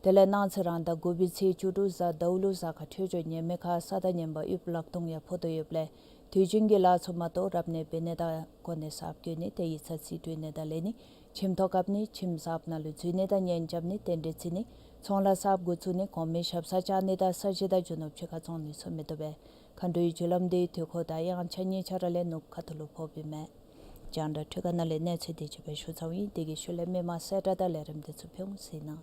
དེ་ལས་གནངས་ཚེ་རང་ཟླ་དགུ་པའི་ཚེས་བཅུ་དྲུག་གཟའ་ཟླཝ་ལུ་གཟའ་སྐར་འཕྲོད་སྦྱོར་ཉེས་མེད་ཁར་ས་དང་ངན་པ་དབུལ་ལག་སྟོང་ཡང་ཕོག་དོ་ཡོདཔ་ལས་དུས་རྒྱུན་གྱི་ལཱ་ཚུ་མ་གཏོགས་རབ་གནས་འབད་ནི་དང་གོ་གནས་གསརཔ་བསྐོ་ནི་ཏེ་ཡིག་ཚང་རྩིས་སྤྲོད་ནི་དང་ལེན་ནི་ཁྱིམ་ཐོག་བཀབ་ནི་ཁྱིམ་གསརཔ་ནང་ལུ་འཛུལ་ནི་དང་གཉེན་རྐྱབ་ནི་རྟེན་འབྲེལ་བརྩི་ནི་ཚོང་ལཱ་གསརཔ་འགོ་བཙུགས་ནི་གོང་མའི་ཞབས་སར་བཅར་ནི་དང་ས་གཞི་དང་རྒྱུ་ནོར་ཕྱི་ཁར་བཙོང་ནི་ཚུ་མི་བཏུབ་པས། མཁའ་འགྲོའི་རྒྱུ་ལམ་འདི་དུས་འཁོར་དང་དབྱངས་འཆར་གཉིས་ཆ་ར་ལས་ནུབ་ཁ་ཐུག་ལུ་ཕོགཔ་ཨིན་མས། རྒྱང་བསྒྲགས་འཕྲུལ་ཁང་ནང་ལས་གནས་ཚུལ་འདི་ཅིག་སྦེ་ཞུ་ཚརཝ་ཨིན། དེ་གི་ཤུལ་ལས་མི་མང་གསལ་བསྒྲགས་དང་ལས་རིམ་འདི་ཚུ་ཕུལ་འོང་ཟེར་ཨིན།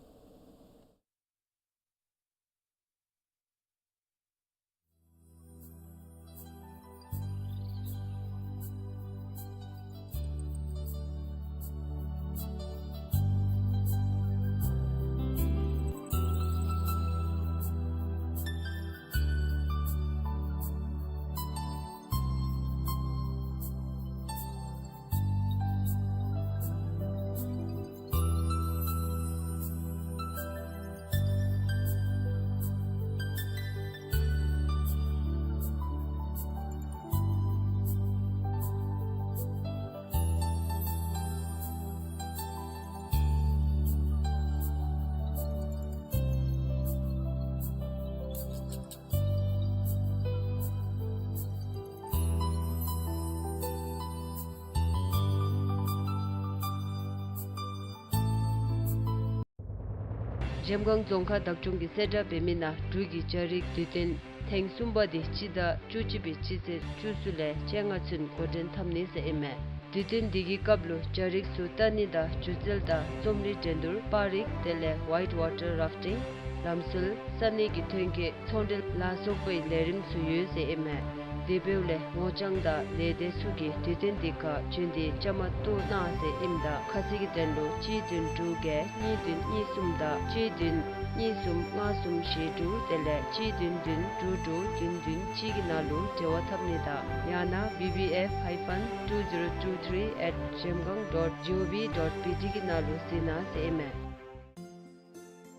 འཇམ་གང་རྫོང་ཁག་བདག་སྐྱོང་གིས་གསལ་བསྒྲགས་འབད་མི་ནང་འབྲུག་གི་རྒྱ་རིགས་དུས་སྟོན་ཐེངས་གསུམ་པ་འདི་སྤྱི་ཟླ་བཅུ་གཅིག་པའི་སྤྱི་ཚེས་བཅུ་གསུམ་ལས་བཅོ་ལྔ་ཚུན་འགོ་འདྲེན་འཐབ་ནི་ཟེར་ཨིན་མས། དུས་སྟོན་འདི་གི་སྐབས་ལུ་རྒྱ་རིགས་ཚུ་ལྟ་ནི་དང་སྒྱུ་རྩལ་དང་རྩོམ་རིག་འགྲན་བསྡུར་པར་རིས་དེ་ལས་ཝའིཊ་ཝ་ཊར་རཱཕ་ཊིང་ལམ་སྲོལ་ས་གནས་ཀྱི་ཐོན་སྐྱེད་ཚོང་འབྲེལ་ལ་སོགས་པའི་ལས་རིམ་ཚུ་ཡོད་ཟེར་ཨིན་མས། དེ་འབདཝ་ལས་ངོ་རྐྱང་དང་ལས་སྡེ་ཚུ་གིས་དུས་སྟོན་འདི་ཁར་བྱོན་ཏེ་བཅའ་མར་གཏོགས་གནང་ཟེར་ཨིནམ་ད་ཁ་གསལ་གྱི་དོན་ལུ་གཅིག་བདུན་དྲུག་བརྒྱད་གཉིས་བདུན་གཉིས་གསུམ་དང་གཅིག་བདུན་གཉིས་གསུམ་ལྔ་གསུམ་བཞི་དྲུག་དེ་ལས་གཅིག་བདུན་བདུན་དྲུག་དྲུག་བདུན་བདུན་གཅིག་གི་ནང་ལུ་འབྲེལ་བ་འཐབ་ནི་དང་ཡང་ན་བི་བི་ཨེཕ་ཧའི་ཕན་ཊུ་ཛི་རོ་ཊུ་ཐི་རི་ཨེཊ་ཇེམ་གང་ཌོཊ་ཇི་ཨོ་ཝི་ཌོཊ་བི་ཊི་གི་ནང་ལུ་གཟིགས་གནང་ཟེར་ཨིན་མས།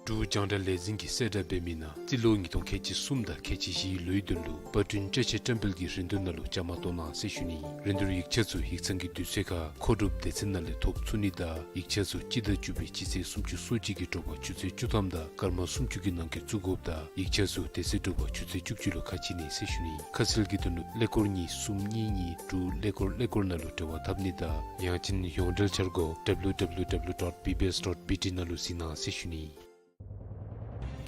འབྲུག་རྒྱང་བསྒྲགས་ལས་འཛིན་གྱིས་གསལ་བསྒྲགས་འབད་མི་ནང་རྩིས་ལོ་ཉིས་སྟོང་ཁལ་གཅིག་གསུམ་དང་ཁལ་གཅིག་བཞིའི་ལོའི་དོན་ལུ་པར་སྐྲུན་བཀྲ་ཤིས་བཀྲམ་སྤེལ་གྱི་རིན་བསྡུར་ནང་ལུ་བཅའ་མར་གཏོགས་གནང་ཟེར་ཞུ་ནི། རིན་བསྡུར་ཡིག་ཆ་ཚུ་ཡིག་ཚང་གི་དུས་ཚོད་ཁར་མཁོ་སྒྲུབ་སྡེ་ཚན་ནང་ལས་ཐོབ་ཚུགས་ནི་དང་ཡིག་ཆ་ཚུ་སྤྱི་ཟླ་བཅུ་པའི་སྤྱི་ཚེས་སུམ་ཅུ་སོ་གཅིག་གི་དྲོ་པ་ཆུ་ཚོད་བཅུ་ཐམ་དང་སྐར་མ་སུམ་ཅུ་གི་ནང་འཁོད་བཙུགས་དགོཔ་དང་ཡིག་ཆ་ཚུ་དེ་ཚེ་དྲོ་པ་ཆུ་ཚོད་བཅུ་གཅིག་ལུ་ཁ་ཕྱེ་ནི་ཟེར་ཞུ་ནི། ཁ་གསལ་གྱི་དོན་ལུ་ཀླད་ཀོར་གཉིས་གསུམ་གཉིས་གཉིས་དྲུག་ཀླད་ཀོར་ཀླད་ཀོར་ནང་ལུ་འབྲེལ་བ་འཐབ་ནི་དང་ཡང་ཅིན་ཡོངས་འབྲེལ་འཆར་སྒོ་W W W dot B B S dot B T ནང་ལུ་གཟིགས་གནང་ཟེར་ཞུ་ནི།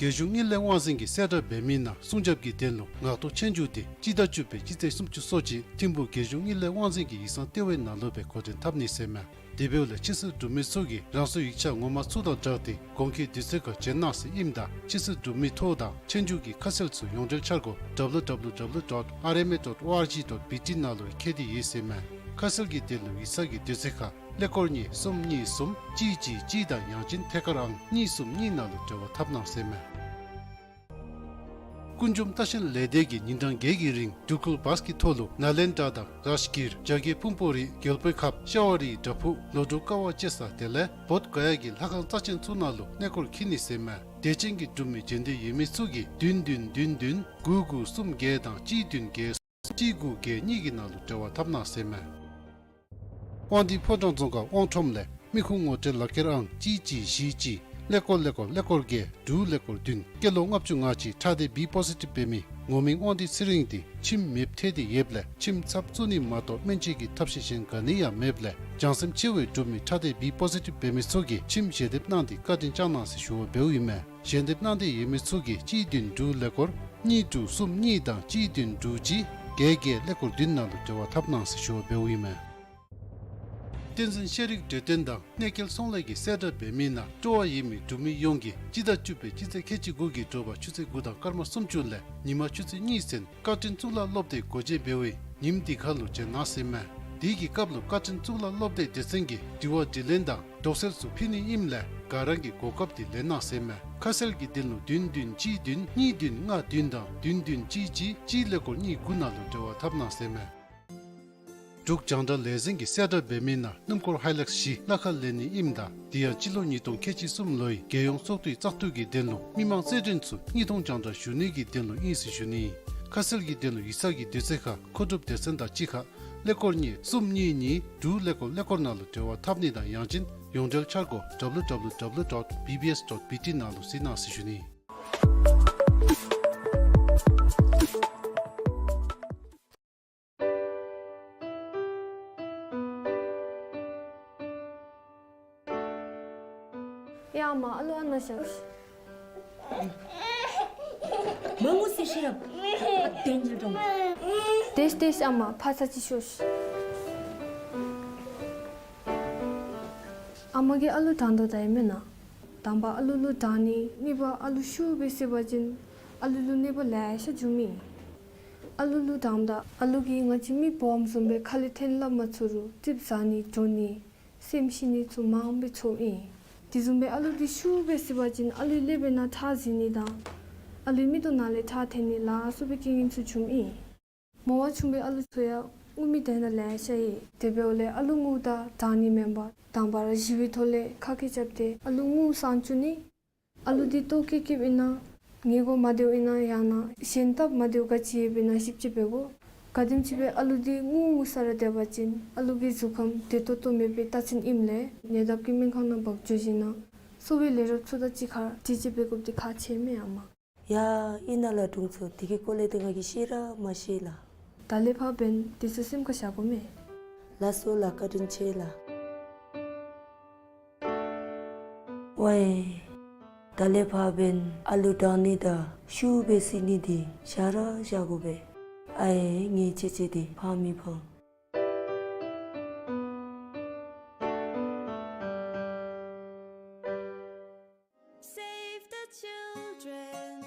རྒྱལ་གཞུང་དངུལ་ལས་དབང་འཛིན་གྱིས་གསལ་བསྒྲགས་འབད་མི་ནང་སྲུང་སྐྱོབ་ཀྱི་དོན་ལུ་ངག་ཐོག་ཆོས་རྒྱུགས་དེ་སྤྱི་ཟླ་བཅུ་པའི་སྤྱི་ཚེས་སུམ་ཅུ་སོ་གཅིག་ཐིམ་ཕུག་རྒྱལ་གཞུང་དངུལ་ལས་དབང་འཛིན་གྱི་ཡིག་ཚང་ལྟེ་བའི་ནང་ལུ་སྦེ་འགོ་འདྲེན་འཐབ་ནི་ཟེར་མས། དེ་འབདཝ་ལས་ཕྱི་སེལ་གྲུབ་མི་ཚུ་གིས་རང་སོའི་ཡིག་ཆ་ངོ་མ་ཚུ་དང་སྦྲགས་ཏེ་གོང་འཁོད་དུས་ཚོད་ཁར་བྱོན་གནང་ཟེར་ཨིནམ་ད་ཕྱི་སེལ་གྲུབ་མི་ཐོ་དང་ཆོས་རྒྱུགས་ཀྱི་ཁ་གསལ་ཚུ་ཡོངས་འབྲེལ་འཆར་སྒོ W W W dot R M A dot O R G dot B T ནང་ལུ་ཁྱེར་ཏེ་ཡོད་ཟེར་མས། ཁ་གསལ་གྱི་དོན་ལུ་ཡིག་ཚང་གི་དུས་ཚོད་ཁར་ཀླད་ཀོར་གཉིས་གསུམ་གཉིས་གསུམ་གཅིག་གཅིག་གཅིག་དང་ཡང་ཅིན་ཐད་ཀར་ཨང་གཉིས་གསུམ་གཉིས་ནང་ལུ་འབྲེལ་བ་འཐབ་གནང་ཟེར་མས། ཀུན་འབྱུང་ལྟ་བཤལ་ལས་སྡེ་གིས་ཉིན་གྲངས་བརྒྱད་ཀྱི་རིང་འབྲུག་ཁུལ་བཱས་ཀྱི་ཐོག་ལུ་ནཱ་ལེནྡྲ་དང་རཱཇ་གིར་རྒྱ་བསྐྱེད་ཕུང་པོ་རི་རྒྱལ་པོའི་ཁབ་ཤ་བ་རིའི་བྲག་ཕུག་ལོ་འབྲུག་ཀ་བ་ཅེ་ས་དེ་ལས་བོདྷ་ག་ཡ་གི་ལྷ་ཁང་རྩ་ཆེན་ཚུ་ནང་ལུ་གནས་སྐོར་འཁྱིད་ནི་ཟེར་མས། དད་ཅན་གྱི་འབྲུག་མི་བྱོན་འདོད་ཡོད་མི་ཚུ་གིས་བདུན་བདུན་བདུན་བདུན་དགུ་དགུ་གསུམ་བརྒྱད་དང་གཅིག་བདུན་བརྒྱད་གཅིག་དགུ་བརྒྱད་གཉིས་ཀྱི་ནང་ལུ་འབྲེལ་བ་འཐབ་གནང་ཟེར་མས། དབང་འདུས་ཕོ་བྲང་རྫོང་ཁག་དབང་ཁྲོམ་ལས་མི་ཁུངས་ངོ་སྤྲོད་ལག་ཁྱེར་ཨང་གཅིག་གཅིག་བཞི་གཅིག་ཀླད་ཀོར་ཀླད་ཀོར་ཀླད་ཀོར་བརྒྱད་དྲུག་ཀླད་ཀོར་བདུན་སྐྱེས་ལོ་ལྔ་བཅུ་ང་གཅིག་ཁྲག་སྡེ་B positive འབད་མི་ངོ་མིང་དབང་འདུས་ཚེ་རིང་དེ་ཁྱིམ་མེདཔ་ཐལ་ཏེ་ཡོདཔ་ལས་ཁྱིམ་ཚབ་བཙུགས་ནི་མ་གཏོགས་སྨན་བཅོས་ཀྱི་ཐབས་ཤེས་གཞན་ག་ནི་ཡང་མེདཔ་ལས་བྱང་སེམས་ཆེ་བའི་འབྲུག་མི་ཁྲག་སྡེ་B positive འབད་མི་ཚུ་གིས་ཁྱིམ་ཞལ་འདེབས་གནང་སྟེ་བཀའ་དྲིན་བསྐྱང་གནང་ཟེར་ཞུ་བ་འབདཝ་ཨིན་མས། ཞལ་འདེབས་གནང་འདོད་ཡོད་མི་ཚུ་གིས་གཅིག་བདུན་དྲུག་ཀླད་ཀོར་གཉིས་དྲུག་གསུམ་གཉིས་དང་གཅིག་བདུན་དྲུག་གཅིག་བརྒྱད་བརྒྱད་ཀླད་ཀོར་བདུན་ནང་ལུ་འབྲེལ་བ་འཐབ་གནང་ཟེར་ཞུ་བ་འབདཝ་ཨིན་མས། བསྟན་འཛིན་ཤེས་རིག་འབྲེལ་དོན་དང་གནས་སྐལ་ཚོང་ལས་ཀྱིས་གསལ་བསྒྲགས་འབད་མི་ནང་སྤྲོ་བ་ཡོད་མི་འབྲུག་མི་ཡོངས་ཀྱིས་སྤྱི་ཟླ་བཅུ་པའི་སྤྱི་ཚེས་ཁལ་གཅིག་དགུ་གི་དྲོ་པ་ཆུ་ཚོད་དགུ་དང་སྐར་མ་སུམ་ཅུ་ལས་ཉིན་མ་ཆུ་ཚོད་གཉིས་ཚུན་བཀའ་དྲིན་གཙུག་ལག་སློབ་སྡེ་སྒོ་འབྱེད་འབད་བའི་ཉིནམ་དེ་ཁར་ལུ་བྱོན་གནང་ཟེར་མས། དེ་གི་སྐབས་ལུ་བཀའ་དྲིན་གཙུག་ལག་སློབ་སྡེ་སྡེ་ཚན་གྱིས་དྲི་བ་དྲིས་ལན་དང་དོགས་སེལ་ཚུ་ཕུལ་ནི་ཨིནམ་ལས་ག་ར་གིས་གོ་སྐབས་དེ་ལེན་གནང་ཟེར་མས། ཁ་གསལ་གྱི་དོན་ལུ་བདུན་བདུན་གཅིག་བདུན་གཉིས་བདུན་ལྔ་བདུན་དང་བདུན་བདུན་གཅིག་གཅིག་གཅིག་ཀླད་ཀོར་གཉིས་དགུ་ནང་ལུ་འབྲེལ་བ་འཐབ་གནང་ཟེར་མས། འབྲུག་རྒྱང་བསྒྲགས་ལས་འཛིན་གྱིས་གསལ་བསྒྲགས་འབད་མི་ནང་སྣུམ་འཁོར་ཧའི་ལེགས་བཞི་གླ་ཁར་ལེན་ནི་ཨིནམ་ད་དེ་ཡང་སྤྱི་ལོ་ཉིས་སྟོང་ཁལ་གཅིག་གསུམ་ལོའི་རྒྱལ་ཡོངས་ཚོགས་འདུའི་བཙག་འཐུ་གི་དོན་ལུ་མི་མང་རྩེད་འགྲན་ཚུ་དངོས་མཐོང་རྒྱང་བསྒྲགས་ཞུ་ནི་གི་དོན་ལུ་ཨིན་ཟེར་ཞུ་ནི། ཁ་གསལ་གྱི་དོན་ལུ་ཡིག་ཚང་གི་དུས་ཚོད་ཁར་མཁོ་སྒྲུབ་སྡེ་ཚན་དང་གཅིག་ཁར་ཀླད་ཀོར་གཉིས་གསུམ་གཉིས་གཉིས་དྲུག་ཀླད་ཀོར་ཀླད་ཀོར་ནང་ལུ་འབྲེལ་བ་འཐབ་ནི་དང་ཡང་ཅིན་ཡོངས་འབྲེལ་འཆར་སྒོ་W W W dot B B S dot B T ནང་ལུ་གཟིགས་གནང་ཟེར་ཞུ་ནི། ཡ་མ་ཨ་ལུ་ཨ་ནཱ་བཞག་ཤིག། མ་ངུ་ཟེར་ཤེས་རབ། ཨ་བདེན་ལ་འགྲོ། དེས་དེས་ཨ་མ་ཕར་ཚུར་ཅིག་ཤོག་ཤིག། ཨ་མ་གིས་ཨ་ལུ་དྲང་དོ་ད་ཡི་མེན་ན། དང་པ་ཨ་ལུ་ལུ་དྲང་ནི་གཉིས་པ་ཨ་ལུ་ཤུགས་སྦེ་བསད་པ་ཅིན་ཨ་ལུ་ལུ་གནོད་པ་ལེ་ཤ་འབྱུངམ་ཨིན། ཨ་ལུ་ལུ་དྲངམ་ད་ཨ་ལུ་གིས་ང་བཅས་མི་བུམོ་བཟུམ་སྦེ་ཁ་ལས་འཐེན་སླབ་མ་ཚུགས་རུང་ཙིགཔ་ཟ་ནི་འགྱོ་ནི་སེམས་ཤི་ནི་ཚུ་མངམ་སྦེ་འཚོཝ་ཨིན། དེ་བཟུམ་སྦེ་ཨ་ལུ་འདི་ཤུགས་སྦེ་བསད་པ་ཅིན་ཨ་ལུའི་ཀླད་པའི་ནང་ཁྲག་འཛིང་ནི་དང་ཨ་ལུའི་མིག་ཏོ་ནང་ལས་ཁྲག་འཐོན་ནི་ལ་སོགས་པའི་རྐྱེན་ངན་ཚུ་འབྱུངམ་ཨིན། མོ་བ་ཆུང་བའི་ཨ་ལུ་ཚུ་ཡང་ངུ་མི་དེ་ནང་ལེ་ཤ་ཡོད། དེ་འབདཝ་ལས་ཨ་ལུ་ངུཝ་ད་དྲང་ནི་མེན་པར་དང་པ་ར་གཞི་བའི་ཐོག་ལས་ཁ་སྐད་རྐྱབ་སྟེ་ཨ་ལུ་ངུ་སངས་བཅུག་ནི། ཨ་ལུ་འདི་ལྟོཝ་བཀྱེས་བཀྱེསཔ་ཨིན་ན་ཉལ་གོ་མ་བདེཝ་ཨིན་ན་ཡང་ན་གཞན་སྟབས་མ་བདེཝ་ག་ཅི་ཡོདཔ་ཨིན་ན་ཞིབ་དཔྱད་འབད་དགོ། ག་དེམ་ཅིག་སྦེ་ཨ་ལུ་འདི་ངུ་ངུ་ས་ར་སྡོད་པ་ཅིན་ཨ་ལུ་གི་གཟུགས་ཁམས་བདེ་ཏོག་ཏོ་མེད་པའི་རྟགས་མཚན་ཨིནམ་ལས་ཉེ་འདབས་ཀྱི་སྨན་ཁང་ནང་འབག་འགྱོ་ཞིནམ་ན་གསོ་བའི་ལས་རོགསཔ་ཚུ་དང་གཅིག་ཁར་དྲི་དཔྱད་འབད་དགོཔ་འདི་ཁག་ཆེ་མས་ཨ་མ། ཡ་ཨིན་ན་ལགས་དྲུང་འཚོ། དེ་གི་སྐོར་ལས་ཏེ་ང་གིས་ཤེས་ར་མ་ཤེས་ལགས། ད་ལས་ཕར་འབདན་དེ་ཚུ་སེམས་ཁར་བཞག་དགོ་མས། ལགས་སོ་ལགས། བཀའ་དྲིན་ཆེ་ལགས། ཝའེ། ད་ལས་ཕར་འབདན་ཨ་ལུ་དྲང་ནི་དང་ཤུགས་སྦེ་བསད་ནི་འདི་བཞག་ར་བཞག་དགོ་པས། ཨའེ་ངེའི་ཅེ་ཅེ་འདི་ཕངས་མི་ཕངས། Save the children.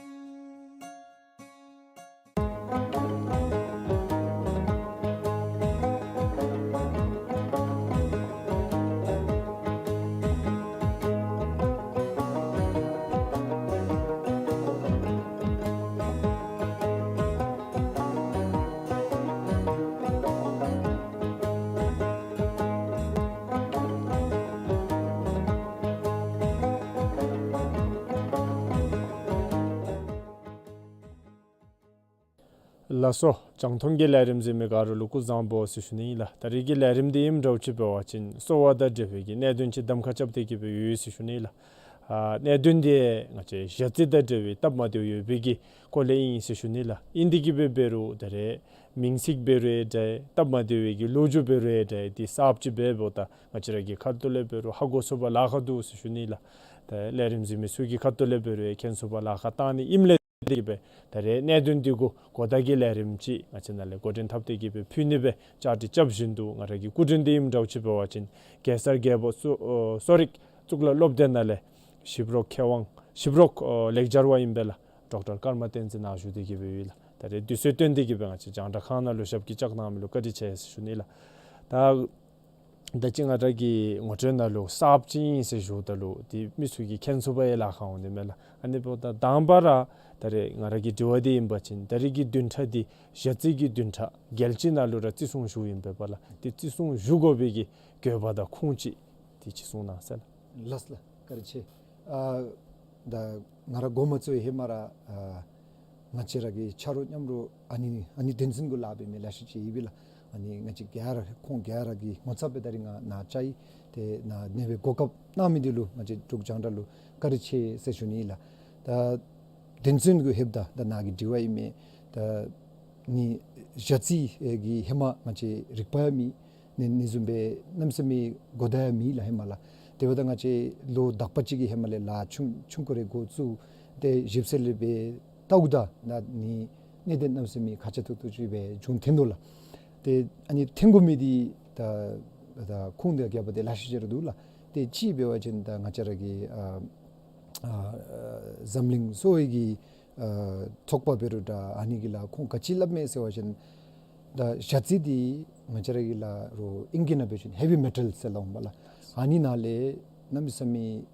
ལགས་སོ། རྒྱང་མཐོང་གི་ལས་རིམ་གཟིགས་མི་ག་ར་ལུ་སྐུ་གཟུགས་བཟང་པོ་ཟེར་ཞུ་ནི་ཨིན་ལགས། ད་རིས་ཀྱི་ལས་རིམ་འདི་ཨིནམ་འདྲཝ་ཅིག་འབད་བ་ཅིན་གསོ་བ་དང་འབྲེལ་བའི་གི་གནད་དོན་ཅིག་གདམ་ཁ་རྐྱབ་སྟེ་གི་སྦེ་ཡོད་ཟེར་ཞུ་ནི་ལགས། ཨ་གནད་དོན་འདི་ང་བཅས་ཞ་རྩི་དང་འབྲེལ་བའི་སྟབས་མ་བདེཝ་ཡོད་པའི་གི་སྐོར་ལས་ཨིན་ཟེར་ཞུ་ནི་ལགས། ཨིན་ཏེ་གི་སྦེ་འབད་རུང་ད་རེས་མིང་ཚིག་འབད་རུང་ཡང་འདྲ་སྟབས་མ་བདེ་བའི་གི་ལོ་རྒྱུས་འབད་རུང་ཡང་འདྲ་འདི་གསརཔ་ཅིག་འབདཝ་ད་ང་བཅས་ར་གི་ཁ་ཐུག་ལས་འབད་རུང་ཧ་གོ་ཚུགས་པར་ལཱ་ཁག་འདུག་ཟེར་ཞུ་ནི་ལགས། ད་ལས་རིམ་གཟིགས་མི་ཚུ་གི་ཁ་ཐུག་ལས་འབད་རུང་ཡང་མཁྱེན་ཚུགས་པར་ལཱ་ཁག་བཏང་ནི་ཨིནམ་ལས་དེ་གིས་སྦེ་ད་རེས་གནད་དོན་འདི་གུ་གོ་བརྡ་གི་ལས་རིམ་ཅིག་ང་བཅས་ནཱ་ལས་འགོ་འདྲེན་འཐབ་སྟེ་གི་སྦེ་ཕུལ་ནི་སྦེ་བཅའ་སྒྲིག་རྐྱབ་བཞིན་དུ་ང་ར་གི་སྐུ་མགྲོན་འདི་ཨིནམ་འདྲཝ་ཅིག་འབད་བ་ཅིན་གེ་སར་རྒྱལ་པོ་གསོ་ཨོ་གསོ་རིག་གཙུག་ལག་སློབ་སྡེ་ནང་ལས་ཞིབ་རོགས་མཁས་དབང་ཞིབ་རོགས་ཨོ་ལེགས་སྦྱར་བ་ཨིན་པས་ལགས། ཌོག་ཊར་ཀརྨ་བསྟན་འཛིན་ནཱ་བཞུགས་ཏེ་གི་སྦེ་ཡོད་ལགས། ད་རེས་དུས་ཚོད་བཏོན་ཏེ་གི་སྦེ་ང་བཅས་རྒྱང་བསྒྲགས་ཁང་ནང་ལུ་ཞབས་ཀྱིས་བཅགས་གནང་མི་ལུ་བཀའ་དྲིན་ཆེ་ཟེར་ཞུ་ནི་ལགས། ད་ད་ཅི་ང་ར་གི་ངོ་སྤྲོད་ནང་ལུ་གསརཔ་ཅིག་ཨིན་ཟེར་ཞུཝ་ད་ལུ་ཏེ་མི་ཚུ་གིས་མཁྱེན་ཚུགས་པར་ཡང་ལཱ་ཁག་འོང་ནི་མས་ལགས། ཨ་ནི་འབདཝ་ད་དང་པ་ར་ད་རེས་ང་ར་གི་དྲི་བ་འདི་ཨིན་པ་ཅིན་ད་རེས་ཀྱི་བདུན་ཕྲག་འདི་ཞ་རྩི་གི་བདུན་ཕྲག་རྒྱལ་སྤྱི་ནང་ལུ་ར་བརྩི་སྲུང་ཞུཝ་ཨིན་པས་པ་ལགས། ཏེ་བརྩི་སྲུང་ཞུ་དགོ་པའི་གི་དགོས་པ་དང་ཁུངས་ཅིག་ཏེ་ཅིག་གསུང་གནང་ཟེར་ལགས། ལགས་ལགས། བཀའ་དྲིན་ཆེ། ཨ་ད་ང་ར་འགོ་མ་བཙུགས་ཧེ་མ་ར་ཨ་ང་བཅས་ར་གི་ཆ་རོགས་མཉམ་རོགས་ཨ་ནི་ཨ་ནི་དོན་ཚན་གུ་ལཱ་འབད་མི་ལེ་ཤ་ཅིག་ཡོད་པས་ལགས། ཨ་ནི་ང་བཅས་ག་ར་ཁོང་ག་ར་གིས་ངོ་ཚབ་སྦེ་ད་རིས་ང་ནཱ་བཅར་ཡི། ཏེ་ནཱ་གནས་པའི་གོ་སྐབས་གནང་མི་འདི་ལུ་ང་བཅས་འབྲུག་རྒྱང་བསྒྲགས་ལུ་བཀའ་དྲིན་ཆེ་ཟེར་ཞུ་ནི་ལགས། ད་དོན་ཚན་གུ་ལྷོདཔ་ད་ད་ནཱ་གི་དྲི་བ་ཨིན་མས། ད་ནི་ཞ་རྩི་གི་ཧེ་མ་ང་བཅས་རིག་པ་ཡང་མེད། ནི་ནི་བཟུམ་སྦེ་གནམ་མེད་ས་མེད་གོ་བརྡ་ཡང་མེད་ལགས་ཧེ་མ་ལགས། དེ་འབདཝ་ད་ང་བཅས་ལོ་དག་པ་ཅིག་གི་ཧེ་མ་ལས་ལཱ་ཆུང་ཆུང་ཀུ་རེ་འགོ་བཙུགས་ཏེ་ཞིབ་འཚོལ་ལས་འབད་བལྟཝ་ད་ད་ནི་གནད་དོན་གནམ་མེད་ས་མེད་ཁག་ཆེ་ཏོག་ཏོ་ཅིག་སྦེ་བྱུང་ཐོན་དོ་ལགས། ཏེ་ཨ་ནི་ཐོན་དགོ་མི་འདི་ད་ད་ཁུངས་འདི་རྒྱབ་པ་འདི་ལེ་ཤ་ཅིག་ར་འདུག་ལགས། ཏེ་གཅིག་འབད་བ་ཅིན་ད་ང་བཅས་ར་གི་ཨ་ཨ་འཛམ་གླིང་གསོ་བའི་གི་ཨ་ཚོགས་པ་འབད་རུང་འདྲ་ཨ་ནི་གིས་ལགས་ཁོང་ག་ཅི་སླབ་མས་ཟེར་བ་ཅིན་ད་ཞ་རྩི་འདི་ང་བཅས་ར་གི་ལགས་རོགས་ཨིང་སྐད་ནང་འབད་བ་ཅིན་ཧེ་བི་མེ་ཊལ་ཟེར་སླབ་འོང་པ་ལགས། ཨ་ནི་ནང་ལས་གནམ་མེད་ས་མེད་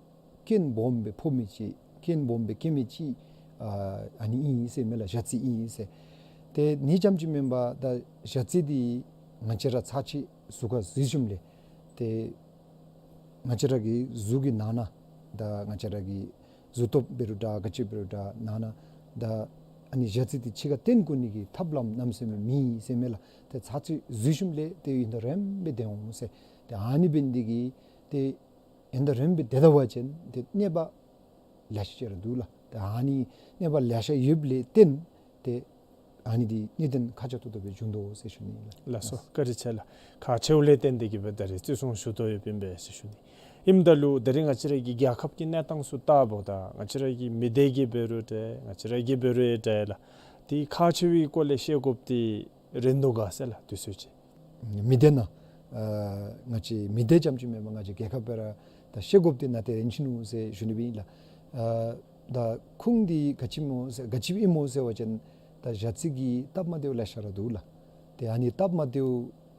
རྐྱེན་སྦོམ་སྦེ་ཕོག་མི་ཅིག་རྐྱེན་སྦོམ་སྦེ་སྐྱེ་མི་ཅིག་ཨ་ཨ་ནི་ཨིན་ཟེར་མས་ལགས། ཞ་རྩི་ཨིན་ཟེར། ཏེ་ཨ་ནི་རྐྱངམ་ཅིག་མེན་པར་ད་ཞ་རྩི་འདི་ང་བཅས་ར་ཚར་གཅིག་ཟུར་ཁར་འཛུལ་ཞིནམ་ལས་ཏེ་ང་བཅས་ར་གི་གཟུགས་ཀྱི་ནང་ན་ད་ང་བཅས་ར་གི་གཟུགས་སྟོབས་འབད་རུང་འདྲ་ག་ཅི་འབད་རུང་འདྲ་ནང་ན་ད་ཨ་ནི་ཞ་རྩི་འདི་ཕྱི་ཁར་བཏོན་བཀོ་ནི་གི་ཐབས་ལམ་གནམ་མེད་ས་མེད་མེད་ཟེར་མས་ལགས། ཏེ་ཚར་གཅིག་འཛུལ་ཞིནམ་ལས་ཏེ་ཡུན་དུ་རིངམོ་སྦེ་སྡོད་འོང་ཟེར། ཏེ་ཨ་ནི་འབད་ནི་འདི་གིས་ཏེ་ཡུན་དུ་རིངམོ་སྦེ་སྡོད་ད་པ་ཅིན་ཏེ་གནོད་པ་ལེ་ཤ་ཅིག་ར་འདུག་ལགས། ཏེ་ཨ་ནི་གནོད་པ་ལེ་ཤ་ཡོདཔ་ལས་བརྟེན་ཏེ་ཨ་ནི་འདི་གནད་དོན་ཁག་ཆེ་ཏོག་ཏོ་སྦེ་བྱུང་དོ་ཟེར་ཞུ་ནི་ཨིན་ལགས། ལགས་སོ། བཀའ་དྲིན་ཆེ་ལགས། ཁག་ཆེཝ་ལས་བརྟེན་ཏེ་གི་སྦེ་ད་རེས་བརྩི་སྲུང་ཞུ་དོ་ཡོདཔ་ཨིན་པས་ཟེར་ཞུ་ནི། ཨིནམ་ད་ལུ་ད་རེས་ང་བཅས་ར་གི་རྒྱལ་ཁབ་ཀྱི་གནས་སྟངས་ཚུ་བལྟཝ་ད་ང་བཅས་ར་གི་མི་སྡེ་གི་འབད་རུང་འདྲ་ང་བཅས་ར་གི་འབད་རུང་འདྲ་ལགས། འདི་ཁག་ཆེ་བའི་སྐོར་ལས་བཤད་དགོཔ་འདི་རན་འདུག་ག་ཟེར་ལགས་དུས་ཚོད་ཅིག། མི་སྡེ་ནང་ཨ་ང་བཅས་མི་སྡེ་རྐྱངམ་ཅིག་མེན་པར་ང་བཅས་རྒྱལ་ཁབ་སྦེ་ར་ད་བཤད་དགོཔ་འདི་ནང་ཏེ་རན་ཆི་ནུག་ཟེར་ཞུ་ནི་སྦེ་ཨིན་ལགས། ཨ་ད་ཁུངས་འདི་ག་ཅི་སྨོ་ཟེར་ག་ཅི་ཨིན་སྨོ་ཟེར་བ་ཅིན་ད་ཞ་རྩི་གི་སྟབས་མ་བདེཝ་ལེ་ཤ་ར་འདུག་ལགས། ཏེ་ཨ་ནི་སྟབས་མ་བདེཝ་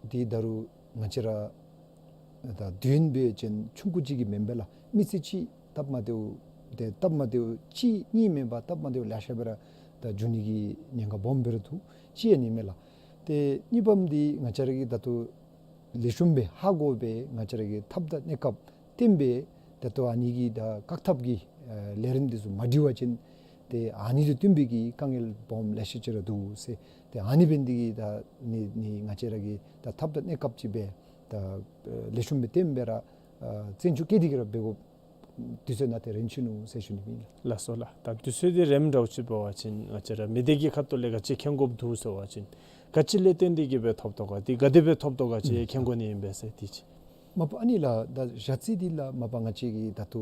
འདི་ད་རུང་ང་བཅས་ར་ད་དུས་ཡུན་འབད་བ་ཅིན་ཆུང་ཀུ་ཅིག་གི་མེན་པས་ལགས། མི་ཚེ་གཅིག་སྟབས་མ་བདེཝ་ཏེ་སྟབས་མ་བདེཝ་གཅིག་གཉིས་མེན་པར་སྟབས་མ་བདེཝ་ལེ་ཤ་སྦེ་ར་ད་འབྱུང་ནི་གི་ཉེན་ཁ་སྦོམ་སྦེ་ར་འདུག་ཅིག་ཨ་ནི་མས་ལགས། ཏེ་གཉིས་པམ་འདི་ང་བཅས་ར་གིས་ད་ལྟོ་ལེགས་ཤོམ་སྦེ་ཧ་གོ་སྦེ་ང་བཅས་ར་གིས་ཐབས་དང་གནས་སྐབས་བསྟུན་སྦེ་ད་ལྟོ་ཨ་ནི་གི་ད་བཀག་ཐབས་ཀྱི་ཨ་ལས་རིམ་འདི་ཚུ་མ་སྒྲིག་པ་ཅིན་ཏེ་ཨ་ནི་དང་བསྟུན་པའི་གི་དཀའ་ངལ་སྦོམ་ལེ་ཤ་ཅིག་ར་འདུག་ཟེར། ཏེ་ཨ་ནི་འབད་ནི་འདི་གིས་ད་ནི་ནི་ང་བཅས་ར་གིས་ད་ཐབས་དང་གནས་སྐབས་ཅིག་སྦེ་ད་ཨ་ལེགས་ཤོམ་སྦེ་བསྟུན་སྦེ་ར་ཨ་བཙན་ཤུགས་བསྐྱེད་དེ་གི་ར་འབད་དགོ། དུས་ཚོད་ནང་ཏེ་རན་ཆི་ནུག་ཟེར་ཞུ་ནི་ཨིན་ལགས། ལགས་སོ་ལགས། ད་དུས་ཚོད་འདི་རནམ་འདྲཝ་ཅིག་འབད་བ་ཅིན་ང་བཅས་ར་མི་སྡེ་གི་ཁ་ཐུག་ལས་ག་ཅི་མཁྱེན་དགོཔ་འདུག་ཟེར་བ་ཅིན་ག་ཅི་ལས་བརྟེན་ཏེ་གི་སྦེ་ཐོབ་དོ་ག་འདི་ག་དེ་སྦེ་ཐོབ་དོ་ག་ཅིག་མཁྱེན་དགོ་ནི་ཨིན་པས་ཟེར་འདི་ཅིག། མ་པ་ཨ་ནི་ལགས་ད་ཞ་རྩི་འདི་ལགས་མ་པ་ང་བཅས་ཀྱིས་ད་ལྟོ་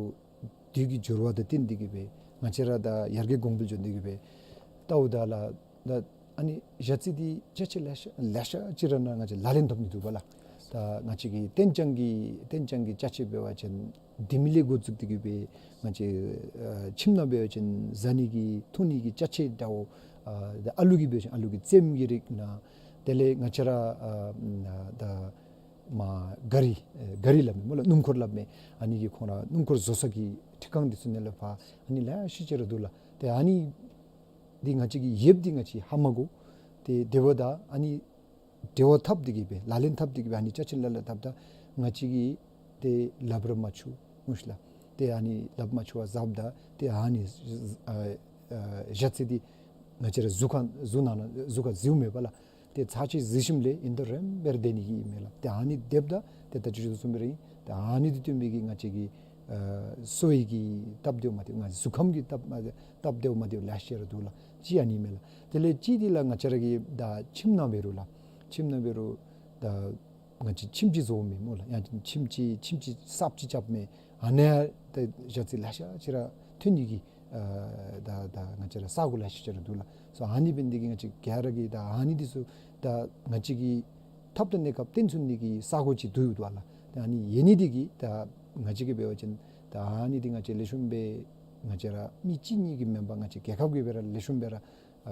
དུས་ཀྱི་འགྱུར་བ་དང་བསྟུན་ཏེ་གི་སྦེ་ང་བཅས་ར་ད་ཡར་རྒྱས་གོང་འཕེལ་འགྱོ་སྟེ་གི་སྦེ་བལྟཝ་ད་ལགས་ད་ཨ་ནི་ཞ་རྩི་འདི་ཅ་ཆས་ལེ་ཤ་ལེ་ཤ་ཅིག་ར་ནང་ང་བཅས་ལག་ལེན་འཐབ་ནི་འདུག་པ་ལགས། ད་ང་བཅས་ཀྱི་ཏན་ཅང་གི་ཏན་ཅང་གི་ཅ་ཆས་འབད་བ་ཅིན་ལྡེ་མིག་ལས་འགོ་བཙུགས་ཏེ་གི་སྦེ་ང་བཅས་ཨ་ཁྱིམ་ནང་འབད་བ་ཅིན་བཟའ་ནི་གི་འཐུང་ནི་གི་ཅ་ཆས་འདྲཝ་ཨ་ད་ཨ་ལུ་གི་འབད་བ་ཅིན་ཨ་ལུ་གི་རྩེདམོ་གི་རིགས་ནང་དེ་ལས་ང་བཅས་ར་ཨ་ད་མ་ག་རི་ཨེ་ག་རི་སླབ་མི་སྨོ་ལགས་སྣུམ་འཁོར་སླབ་མི་ཨ་ནི་གི་ཁོང་ར་སྣུམ་འཁོར་བཟོ་ས་གི་འཕྲུལ་ཁང་འདི་ཚུ་ནང་ལས་ཕར་ཨ་ནི་ལེ་ཤ་ཅིག་ར་འདུག་ལགས། ཏེ་ཨ་ནི་འདི་ང་བཅས་ཀྱིས་ཡོདཔ་འདི་ང་བཅས་ཧ་མ་གོ། ཏེ་དེ་འབདཝ་ད་ཨ་ནི་འབྲེལ་བ་འཐབ་སྟེ་གི་སྦེ་ལག་ལེན་འཐབ་སྟེ་གི་སྦེ་ཨ་ནི་ཅ་ཆས་ལ་ལ་འཐབ་ད་ང་བཅས་ཀྱིས་ཏེ་ལགཔ་ར་མ་འཁྱུ་འོང་ཤིག་ལགས། ཏེ་ཨ་ནི་ལགཔ་མ་འཁྱུ་བར་བཟའཝ་ད་ཏེ་ཨ་ནི་ཨ་ཨ་ཞ་རྩི་འདི་ ང་བཅས་ར་གཟུགས་ཁར་གཟུགས་ནང་ན་གཟུགས་ཁར་གཟིགསཔ་མས་པ་ལགས། ཏེ་ཚར་གཅིག་གཟིགས་ཞིནམ་ལས་ཨིན་དོ་རན་སྦེ་ར་སྡོད་ནི་གི་མས་ལགས། ཏེ་ཨ་ནི་སྡོདཔ་ད་ཏེ་ད་ཅི་ཞུ་དོ་བཟུམ་སྦེ་ར་ཨིན། ཏེ་ཨ་ནི་འདི་བཏོན་པའི་གི་ང་བཅས་ཀྱི་ཨ་གསོ་བའི་གི་སྟབས་བདེཝ་མ་བདེཝ་ང་གཟུགས་ཁམས་ཀྱི་སྟབས་མ་བདེ་སྟབས་བདེཝ་མ་བདེཝ་ལེ་ཤ་ར་འདུག་ལགས། གཅིག་ཨ་ནི་མས་ལགས། དེ་ལས་གཅིག་འདི་ལགས་ང་བཅས་ར་གི་ད་ཁྱིམ་ནང་འབད་རུང་ལགས། ཁྱིམ་ནང་འབད་རུང་ད་ང་བཅས་ཁྱིམ་ཅིག་བཟོཝ་མས་སྨོ་ལགས། ཡང་ཅིན་ཁྱིམ་ཅིག་ཁྱིམ་ཅིག་གསརཔ་ཅིག་རྐྱབ་མས། ཨ་ནཱ་ད་ཞ་རྩི་ལེ་ཤ་ཅིག་ར་ཐོན་ནི་གི་ཨ་ད་ད་ང་བཅས་ར་ས་གོ་ལེ་ཤ་ཅིག་ར་འདུག་ལགས། སོ་ཨ་ནི་འབད་ནི་འདི་གིས་ང་བཅས་ག་ར་གིས་ད་ཨ་ནི་འདི་ཚུ་ད་ང་བཅས་ཀྱི་ཐབས་དང་གནས་སྐབས་བརྟེན་ཚུགས་ནི་གི་ས་གོ་ཅིག་བསྡུ་ཡོད་དོ་ལགས། ད་ཨ་ནི་ཡོད་ནི་འདི་གིས་ད་ང་བཅས་ཀྱིས་འབད་བ་ཅིན་ད་ཨ་ནི་འདི་ང་བཅས་ལེགས་ཤོམ་སྦེ་ང་བཅས་ར་མི་གཅིག་གཉིས་ཀྱིས་མེན་པར་ང་བཅས་རྒྱལ་ཁབ་ཀྱིས་སྦེ་ར་ལེགས་ཤོམ་སྦེ་ར་ཨ་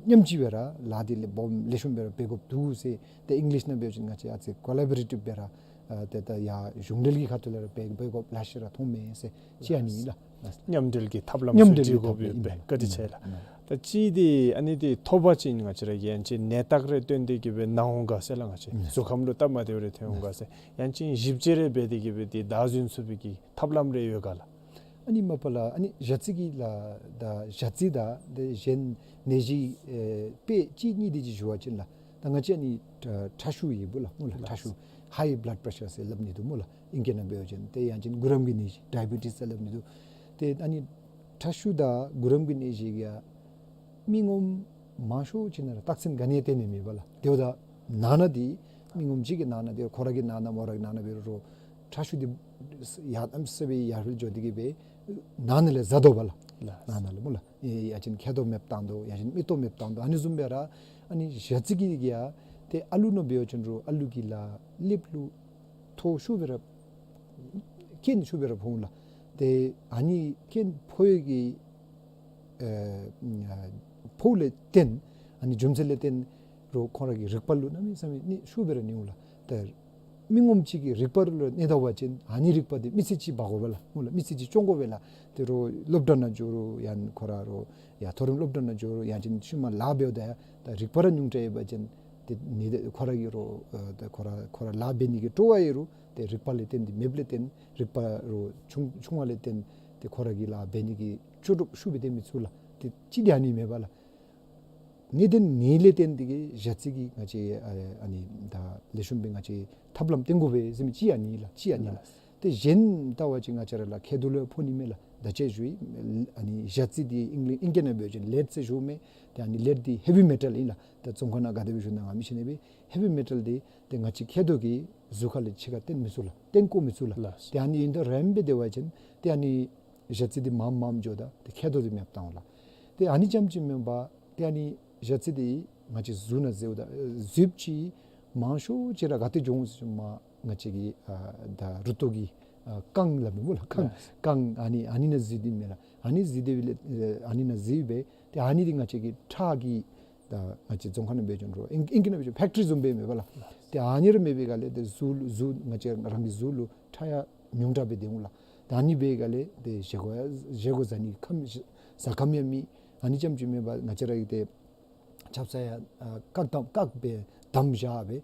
མཉམ་གཅིག་སྦེ་ར་ལཱ་འདི་ལེགས་སྦོམ་ལེགས་ཤོམ་སྦེ་ར་འབད་དགོཔ་འདུག་ཟེར། ཏེ་ཨིང་ལིཤ་ནང་འབད་བ་ཅིན་ང་བཅས་ཨ་ཙི་ཀོ་ལ་བོ་རེ་ཊིབ་སྦེ་ར་ཨ་ཏེ་ད་ཡར་གཞུང་འབྲེལ་གྱི་ཁ་ཐུག་ལས་ར་འབད་འབད་དགོཔ་ལེ་ཤ་ར་མཐོང་མས་ཟེར་གཅིག་ཨ་ནི་ལགས། མཉམ་འབྲེལ་གྱི་ཐབས་ལམ་མཉམ་འབྲེལ་གྱི་ཐབས་ལམ་སྒྲིག་དགོཔ་ཡོད་པས། ཨིན། བཀའ་དྲིན་ཆེ་ལགས། ཨིན། ད་གཅིག་འདི་ཨ་ནི་འདི་ཐོབ་པ་ཅིན་ང་བཅས་ར་ཡང་ཅིན་ནད་རྟགས་རེ་སྟོན་ཏེ་གི་སྦེ་ན་འོང་ག་ཟེར་ལགས། ང་བཅས་གཟུགས་ཁམས་ལུ་སྟབས་མ་བདེཝ་རེ་ཐོན་འོང་ག་ཟེར། ཡང་ཅིན་ཞིབ་དཔྱད་རེ་འབད་དེ་གི་སྦེ་འདི་བདའ་ཟུན་ཚུགས་པའི་གི་ཐབས་ལམ་རེ་ཡོད་ག་ལགས། ཨ་ནི་མ་པ་ལགས་ཨ་ནི་ཞ་རྩི་གི་ལགས་ད་ཞ་རྩི་དང་ཏེ་གཞན་ནད་གཞི་ཨེ་དཔེ་གཅིག་གཉིས་འདི་ཅིག་ཞུ་བ་ཅིན་ལགས། ད་ང་བཅས་ཨ་ནི་ཁྲག་ཤུགས་ཡོདཔ་ལགས་སྨོ་ལགས། ཁྲག་ཤུགས་ཧའི་བླཌ་པྲེ་ཤར་ཟེར་སླབ་ནི་འདུག་སྨོ་ལགས། ཨིང་སྐད་ནང་འབད་བ་ཅིན། ཏེ་ཡང་ཅིན་གུ་རམ་གྱི་ནད་གཞི་ཌའི་བེ་ཊིས་ཟེར་སླབ་ནི་འདུག། ཏེ་ཨ་ནི་ཁྲག་ཤུགས་དང་གུ་རམ་གྱི་ནད་གཞི་གིས་ཡང་མི་ངོམ་མང་ཤོས་ཅིག་ནང་ར་རྟགས་མཚན་ག་ནི་ཡང་སྟོན་ནི་མེད་པ་ལགས། དེ་འབདཝ་ད་ནང་ན་འདི་མི་ངོམ་ཅིག་གི་ནང་ན་འདི་ཁོ་ར་གི་ནང་ན་མོ་ར་གི་ནང་ན་འབད་རུང་ཁྲག་ཤུགས་འདི་ཡར་ཨམ་སྲབ་སྦེ་ཡར་འཕེལ་འགྱོ་སྟེ་གི་སྦེ་ནང་ན་ལས་ཟ་དོ་བ་ལགས། ལགས། ནང་ན་ལས་སྨོ་ལགས། ཨེ་ཡང་ཅིན་མཁལ་རྡོག་མེདཔ་བཏང་དོ། ཡང་ཅིན་མིག་ཏོ་མེདཔ་བཏང་དོ། ཨ་ནི་བཟུམ་སྦེ་ར་ཨ་ནི་ཞ་རྩི་གི་གིས་ཡང་ཏེ་ཨ་ལུ་ནང་འབད་བ་ཅིན་རུང་ཨ་ལུ་གི་ལགས་ལེབ་ལུ་ཐོ་ཤུགས་སྦེ་ར་རྐྱེན་ཤུགས་སྦེ་ར་ཕོག་འོང་ལགས། ཏེ་ཨ་ནི་རྐྱེན་ཕོག་ཡོད་གི་ཨེ་ཕོགཔ་ལས་བརྟེན་ཨ་ནི་རྒྱུ་མཚན་ལས་བརྟེན་རུང་ཁོང་ར་གི་རིག་པ་ལུ་གནམ་མེད་ས་མེད་ནད་ཤུགས་སྦེ་ར་ནི་འོང་ལགས། ཏེ་མི་ངོམ་ཅིག་གི་རིག་པ་ལུ་ནད་ད་བ་ཅིན་ཨ་ནི་རིག་པ་འདི་མི་ཚེ་གཅིག་འབག་དགོ་པས་ལགས། སྨོ་ལགས། མི་ཚེ་གཅིག་སྐྱོང་དགོ་པས་ལགས། ཏེ་རུང་སློབ་གྲྭ་ནང་འགྱོ་རུང་ཡང་ཁོ་ར་རུང་ཡང་མཐོ་རིམ་སློབ་གྲྭ་ནང་འགྱོ་རུང་ཡང་ཅིན་ཤུལ་མ་ལཱ་འབདཝ་ད་ཡང་ད་རིག་པ་ར་ཉུང་དྲགས་ཡོད་པ་ཅིན་ཏེ་ནི་ཏེ་ཁོ་ར་གིས་རུང་ཨ་ད་ཁོ་ར་ཁོ་ར་ལཱ་འབད་ནི་གི་སྤྲོ་བ་ཡོད་རུང་ཏེ་རིག་པ་ལས་བརྟེན་ཏེ་མེདཔ་ལས་བརྟེན་རིག་པ་རུང་ཆུང་ཆུང་བ་ལས་བརྟེན་ཏེ་ཁོ་ར་གིས་ལཱ་འབད་ནི་གི་ལྕོགས་གྲུབ་ཤུགས་སྦེ་སྟོན་མི་ཚུགས་ལགས། ཏེ་གཅིག་འདི་ཨ་ནི་མས་པ་ལགས། ནད་དེ་ནད་ལས་བརྟེན་ཏེ་གི་ཞ་རྩི་གི་ང་བཅས་ཨ་ཨ་ནི་ད་ལེགས་ཤོམ་སྦེ་ང་བཅས་ཐབས་ལམ་སྟོན་དགོ་པས་ཟེར་མི་གཅིག་ཨ་ནི་ལགས། གཅིག་ཨ་ནི་ལགས། ཏེ་གཞན་ལྟ་བ་ཅིན་ང་བཅས་ར་ལགས་མཁལ་རྡོག་ལུ་ཕོག་ནི་མས་ལགས། ད་ཅི་ཞུ་ཡི། ཨ་ནི་ཞ་རྩི་འདི་ཨིང་ལི་ཨིང་སྐད་ནང་འབད་བ་ཅིན་ལེཌ་ཟེར་ཞུཝ་མས། ཏེ་ཨ་ནི་ལེཌ་འདི་ཧེ་བི་མེ་ཊལ་ཨིན་ལགས། ད་བཙོན་ཁང་ནང་ག་དེ་སྦེ་བཞུགས་ན་ང་མི་ཤེས་ནི་སྦེ་ཧེ་བི་མེ་ཊལ་འདི་ཏེ་ང་བཅས་མཁལ་རྡོག་གི་གཟུགས་ཁ་ལས་ཕྱི་ཁར་བཏོན་མི་ཚུགས་ལགས། བཏོན་བཀོ་མི་ཚུགས་ལགས། ལགས། ཏེ་ཨ་ནི་ཨིན་དོ་རན་སྦེ་སྡོད་པ་ཅིན་ཏེ་ཨ་ནི་ཞ་རྩི་འདི་མངམ་མངམ་འགྱོཝ་ད་ཏེ་མཁལ་རྡོག་འདི་མེདཔ་བཏང་འོང་ལགས། ཏེ་ཨ་ནི་རྐྱངམ་ཅིག་མེན་པར་ཏེ་ཨ་ནི་ཞ་རྩི་འདི་ང་བཅས་གཟུགས་ནང་འཛུལཝ་ད་འཛུལཝ་ཅིག་མང་ཤོས་ཅིག་ར་ག་ཏེ་འགྱོ་འོང་ཟེར་བ་ཅིན་མར་ང་བཅས་ཀྱི་ཨ་ད་རུ་ཏོག་གི་ཨ་རྐང་ལགཔ་སྨོ་ལགས། རྐང་། ལགས། རྐང་ཨ་ནི་ཨ་ནི་ནང་འཛུལ་ནི་མས་ལགས། ཨ་ནི་འཛུལ་ཏེ་སྦེ་ཨ་ནི་ནང་འཛུལ་སྦེ་ཏེ་ཨ་ནི་འདི་ང་བཅས་ཀྱི་ཁྲག་གི་ད་ང་བཅས་བཙོན་ཁང་ནང་འབད་བ་ཅིན་རུང་ཨིང་ཨིང་སྐད་ནང་འབད་བ་ཅིན་ཕེཀ་ཊི་རི་བཟུམ་སྦེ་མས་པ་ལགས། ཏེ་ཨ་ནི་ར་མེད་པའི་སྒང་ལས་ཏེ་གཟུགས་ལུ་གཟུགས་ང་བཅས་རང་གི་གཟུགས་ལུ་ཁྲག་ཡང་ཉུང་དྲགས་སྦེ་སྡོད་འོང་ལགས། ཏེ་ཨ་ནི་འབད་བའི་སྒང་ལས་ཏེ་བཞེས་སྒོ་ཡང་བཞེས་སྒོ་བཟའ་ནི་ཁམས་ཟ་ཁམས་ཡང་མེད། ཨ་ནི་རྐྱངམ་ཅིག་མེན་པར་ང་བཅས་ར་གི་ཏེ་ཆབ་གསང་ཡང་ཨ་བཀག་དམ་བཀག་སྦེ་བསྡམས་བཞག་སྦེ།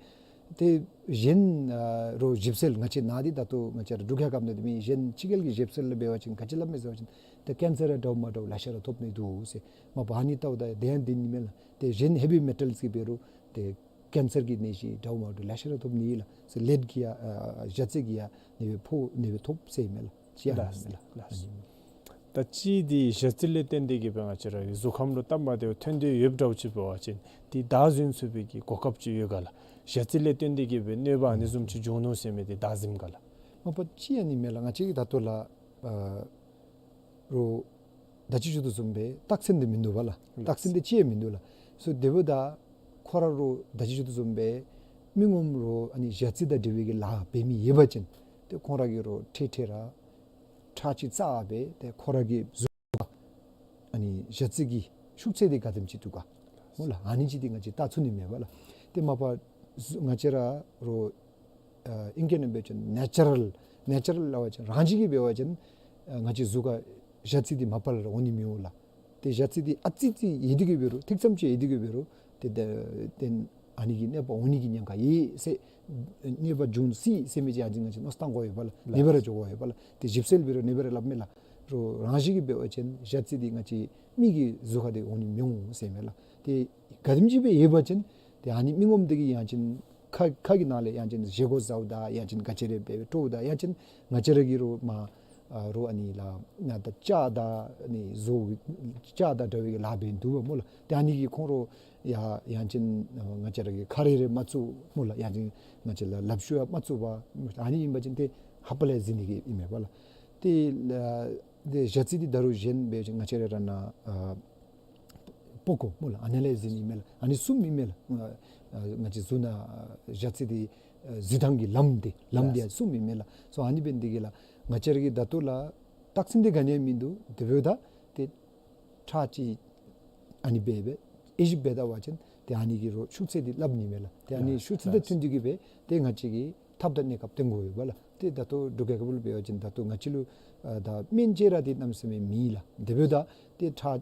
ཏེ་གཞན་ཨ་རོགས་ཞིབ་འཚོལ་ང་བཅས་ནཱ་འདི་ད་ལྟོ་ང་བཅས་ར་འབྲུག་རྒྱལ་ཁབ་ནང་འདི་མེན། གཞན་ཕྱི་རྒྱལ་གྱི་ཞིབ་འཚོལ་ལུ་འབད་བ་ཅིན་ག་ཅི་སླབ་མས་ཟེར་བ་ཅིན་ཏེ་ཀེན་སར་ཡང་འདྲཝ་མ་འདྲཝ་ལེ་ཤ་ར་ཐོབ་ནི་འདུག་ཟེར། མ་པ་ཨ་ནི་ལྟཝ་ད་དེ་ཡང་བདེན་ནི་མས་ལགས། ཏེ་གཞན་ཧེ་བི་མེ་ཊལ་ཟེར་འབད་རུང་ཏེ་ཀེན་སར་གྱི་ནད་གཞི་འདྲཝ་མ་འདྲཝ་ལེ་ཤ་ར་ཐོབ་ནི་ལགས། ཟེར་ལེཌ་ཀྱིས་ཡང་ཨ་ཞ་རྩི་གིས་ཡང་ནད་པ་ཕོག་ནད་པ་ཐོབ་ཟེར་མས་ལགས། ཅིག་ཨ་ནི་ལགས། ལགས། ལགས། ད་གཅིག་འདི་ཞ་རྩི་ལས་བརྟེན་ཏེ་གི་སྦེ་ང་བཅས་ར་གཟུགས་ཁམས་ལུ་སྟབས་མ་བདེཝ་ཐོན་ཏེ་ཡོདཔ་འདྲཝ་ཅིག་འབད་བ་ཅིན་འདི་བདའ་ཟུན་ཚུགས་པའི་གི་གོ་སྐབས་ཅིག་ཡོད་ག་ལགས། ཞ་རྩི་ལས་བརྟེན་ཏེ་གི་སྦེ་གནོད་པ་ཨ་ནི་བཟུམ་ཅིག་འབྱུང་ནུག་ཟེར་མི་འདི་བདའ་ཟུནམ་ག་ལགས། མ་པ་གཅིག་ཨ་ནི་མས་ལགས། ང་བཅས་ཀྱིས་ད་ལྟོ་ལགས་ཨ་རོགས་ད་ཅི་ཞུ་དོ་བཟུམ་སྦེ་རྟགས་མཚན་འདི་མིན་འདུག་པ་ལགས། རྟགས་མཚན་འདི་གཅིག་ཡང་མིན་འདུག་ལགས། སོ་དེ་འབདཝ་ད་ཁོ་ར་རོགས་ད་ཅི་ཞུ་དོ་བཟུམ་སྦེ་མི་ངོམ་རོགས་ཨ་ནི་ཞ་རྩི་དང་འབྲེལ་བའི་གི་ལཱ་འབད་མི་ཡོད་པ་ཅིན་ཏེ་ཁོང་ར་གིས་རོགས་ཁྲེ་ཁྲེ་ར་ཁྲག་ཅིག་བཙག་སྦེ་ཏེ་ཁོ་ར་གི་གཟུགས་ཨ་ནི་ཞ་རྩི་གི་ཤུགས་ཚད་འདི་ག་དེམ་ཅིག་འདུག་ག་སྨོ་ལགས། ཨ་ནི་ཅིག་འདི་ང་བཅས་བལྟ་ཚུགས་ནི་མས་པ་ལགས། ཏེ་མ་པ་ང་བཅས་ར་རོགས་ཨ་ཨིང་སྐད་ནང་འབད་བ་ཅིན་ནེ་ཅུ་རལ་ནེ་ཅུ་རལ་སླབ་པ་ཅིན་རང་བཞིན་གྱིས་འབད་བ་ཅིན་ཨ་ང་བཅས་གཟུགས་ཁར་ཞ་རྩི་འདི་མ་པ་ལས་ར་འོང་ནི་མི་འོང་ལགས། ཏེ་ཞ་རྩི་འདི་ཨ་ཙི་ཅིག་ཡོད་དེ་གི་འབད་རུང་ཐིག་ཙམ་ཅིག་ཡོད་དེ་གི་འབད་རུང་ཏེ་ཏེ་ཨ་ནི་གི་གནོད་པ་འོང་ནི་གི་ཉེན་ཁ་ཡོད་ཟེར་གནོད་པ་འབྱུང་སྲིད་ཟེར་མི་ཅིག་ཨ་ཙི་ང་བཅས་མནོ་བསམ་བཏང་དགོ་པས་པ་ལགས། ལགས། ནད་པ་ར་འགྱོ་དགོ་པས་པ་ལགས། ཏེ་ཞིབ་འཚོལ་འབད་རུང་ནད་པ་ར་སླབ་མས་ལགས། རོ་རང་བཞིན་གྱིས་འབད་བ་ཅིན་ཞ་རྩི་འདི་ང་བཅས་མི་གི་གཟུགས་ཁར་འདི་འོང་ནི་མི་འོང་ཟེར་མས་ལགས། ཏེ་ག་དེམ་ཅིག་སྦེ་ཡོད་པ་ཅིན་ཏེ་ཨ་ནི་མི་ངོམ་འདི་གིས་ཡང་ཅིན་ཁ་ཁ་གི་ནང་ལས་ཡང་ཅིན་བཞེས་སྒོ་བཟའཝ་ད་ཡང་ཅིན་ག་ཅི་རེ་འབད་སྤྲོཝ་ད་ཡང་ཅིན་ང་བཅས་ར་གི་རོ་མ་ཨ་རོ་ཨ་ནི་ལགས་ན་ད་ལྕགས་དང་ཨ་ནི་བཟོ་ལྕགས་དང་འདྲ་བའི་གི་ལཱ་འབད་ནི་འདུག་པ་སྨོ་ལགས། ཏེ་ཨ་ནི་གིས་ཁོང་རོ་ཡ་ཡང་ཅིན་ང་བཅས་ར་གི་ཁ་རེ་རེ་མ་བཙུགས་སྨོ་ལགས། ཡང་ཅིན་ང་བཅས་ལགས་ལགཔ་ཤུ་ཡང་མ་བཙུགས་པར་ཨ་ནི་ཨིན་པ་ཅིན་ཏེ་ཧབ་ལས་ཟིན་ནི་གི་ཨིན་མས་པ་ལགས། ཏེ་ལགས་ཏེ་ཞ་རྩི་འདི་ད་རུང་གཞན་འབད་བ་ཅིན་ང་བཅས་ར་ར་ན་ཨ་པགས་ཀོ་སྨོ་ལགས། ཨ་ནི་ལས་ཟིན་ནི་མས་ལགས། ཨ་ནི་གསུམ་ཨིན་མས་ལགས། ཨ་ང་བཅས་གཟུགས་ནང་ཞ་རྩི་འདི་ཨ་གཟི་མདངས་ཀྱི་ལམ་འདི་ལམ་འདི་ཡང་གསུམ་ཨིན་མས་ལགས། སོ་ཨ་ནི་འབད་ནི་འདི་གིས་ལགས་ང་བཅས་ར་གི་ད་ལྟོ་ལགས་རྟགས་མཚན་འདི་ག་ནི་ཡང་མིན་འདུག། དེ་འབདཝ་ད་ཏེ་ཁྲག་ཅིག་ཨ་ནི་འབད་སྦེ་དབྱེ་ཞིབ་འབད་ད་པ་ཅིན་ཏེ་ཨ་ནི་གི་རོ་ཤུགས་ཚད་འདི་སླབ་ནི་མས་ལགས། ཏེ་ཨ་ནི་ལགས་ཤུགས་ཚད་དང་ལགས། བསྟུན་ཏེ་གི་སྦེ་ཏེ་ང་བཅས་ཀྱིས་ཐབས་དང་གནས་སྐབས་སྟོན་དགོ་པས་ལགས། ཏེ་ད་ལྟོ་འབྲུག་རྒྱལ་ཁབ་ལུ་འབད་བ་ཅིན་ད་ལྟོ་ང་བཅས་ལུ་ཨ་ད་སྨན་བཅོས་ར་འདི་གནམ་མེད་ས་མེད་མེད་ལགས། དེ་འབདཝ་ད་ཏེ་ཁྲག་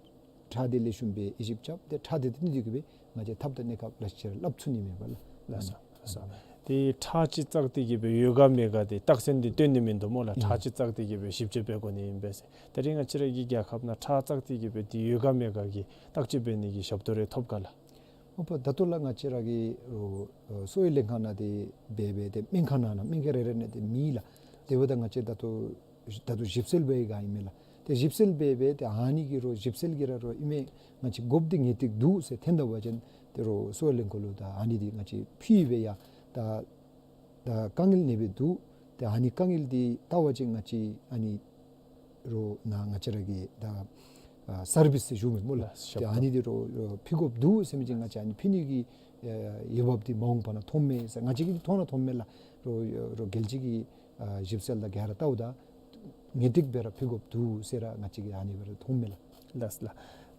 ཁྲག་འདི་ལེགས་ཤོམ་སྦེ་དབྱེ་ཞིབ་རྐྱབ་སྟེ་ཁྲག་འདི་བསྟུན་ཏེ་གི་སྦེ་ང་བཅས་ཐབས་དང་གནས་སྐབས་ལེ་ཤ་ཅིག་ར་སླབ་ཚུགས་ནི་མས་པ་ལགས། ལགས་སོ། ལགས་སོ། ཏེ་ཁྲག་ཅིག་བཙགས་ཏེ་གི་སྦེ་ཡོད་ག་མེད་ག་འདི་རྟགས་མཚན་འདི་སྟོན་ནི་མིན་འདུག་སྨོ་ལགས། ཨིན། ཁྲག་ཅིག་བཙགས་ཏེ་གི་སྦེ་ཞིབ་དཔྱད་འབད་དགོ་ནི་ཨིན་པས་ཟེར། ད་རིས་ང་བཅས་ར་གི་རྒྱལ་ཁབ་ནང་ཁྲག་བཙགས་ཏེ་གི་སྦེ་འདི་ཡོད་ག་མེད་ག་གི་བརྟག་དཔྱད་འབད་ནི་གི་ཞབས་ཏོག་རེ་ཐོབ་ག་ལགས། མ་པ་ད་ལྟོ་ལགས་ང་བཅས་ར་གི་རོ་ཨ་གསོ་བའི་ལྷན་ཁག་ནང་འདི་འབད་འབད་དེ་སྨན་ཁང་ནང་ན་སྨན་ཁང་རེ་རེ་ནང་འདི་མེད་ལགས། དེ་འབདཝ་ད་ང་བཅས་ད་ལྟོ་ད་ལྟོ་ཞིབ་འཚོལ་འབད་བའི་སྒང་ཨིན་མས་ལགས། ཏེ་ཞིབ་འཚོལ་འབད་འབད་དེ་ཨ་ནི་གི་རོ་ཞིབ་འཚོལ་གྱི་ར་རོ་ཨིན་མས། ང་བཅས་དགོཔ་འདི་ངེས་ཏིག་འདུག་ཟེར་ཐོན་ད་པ་ཅིན་ཏེ་རོ་གསོ་བའི་ལྷན་ཁག་ལུ་ད་ཨ་ནི་འདི་ང་བཅས་ཕུལ་སྦེ་ཡ་ད་ད་དཀའ་ངལ་ཨ་ནི་སྦེ་འདུག། ཏེ་ཨ་ནི་དཀའ་ངལ་འདི་བལྟ་བ་ཅིན་ང་བཅས་ཨ་ནི་རོ་ནཱ་ང་བཅས་ར་གི་ད་ཨ་སར་བིསི་ཟེར་ཞུཝ་མས་སྨོ་ལགས། ལགས་སོ། ཏེ་ཨ་ནི་འདི་རོ་རོ་ཕུལ་དགོཔ་འདུག་ཟེར་མི་ཅིག་ང་བཅས་ཨ་ནི་ཕུལ་ནི་གི་ཨ་འོས་འབབ་འདི་མ་འོངས་པ་ནང་མཐོངམ་མས་ཟེར། ང་བཅས་ཀྱིས་མཐོང་ན་མཐོངམ་མས་ལགས། རོ་རོ་རྒྱལ་སྤྱི་གི་ཨ་ཞིབ་འཚོལ་དང་ག་ར་བལྟཝ་ད་ངེས་ཏིག་སྦེ་ར་ཕུལ་དགོཔ་འདུག་ཟེར་ར་ང་བཅས་ཀྱིས་ཨ་ནི་སྦེ་ར་མཐོངམ་མས་ལགས། ལགས་ལགས།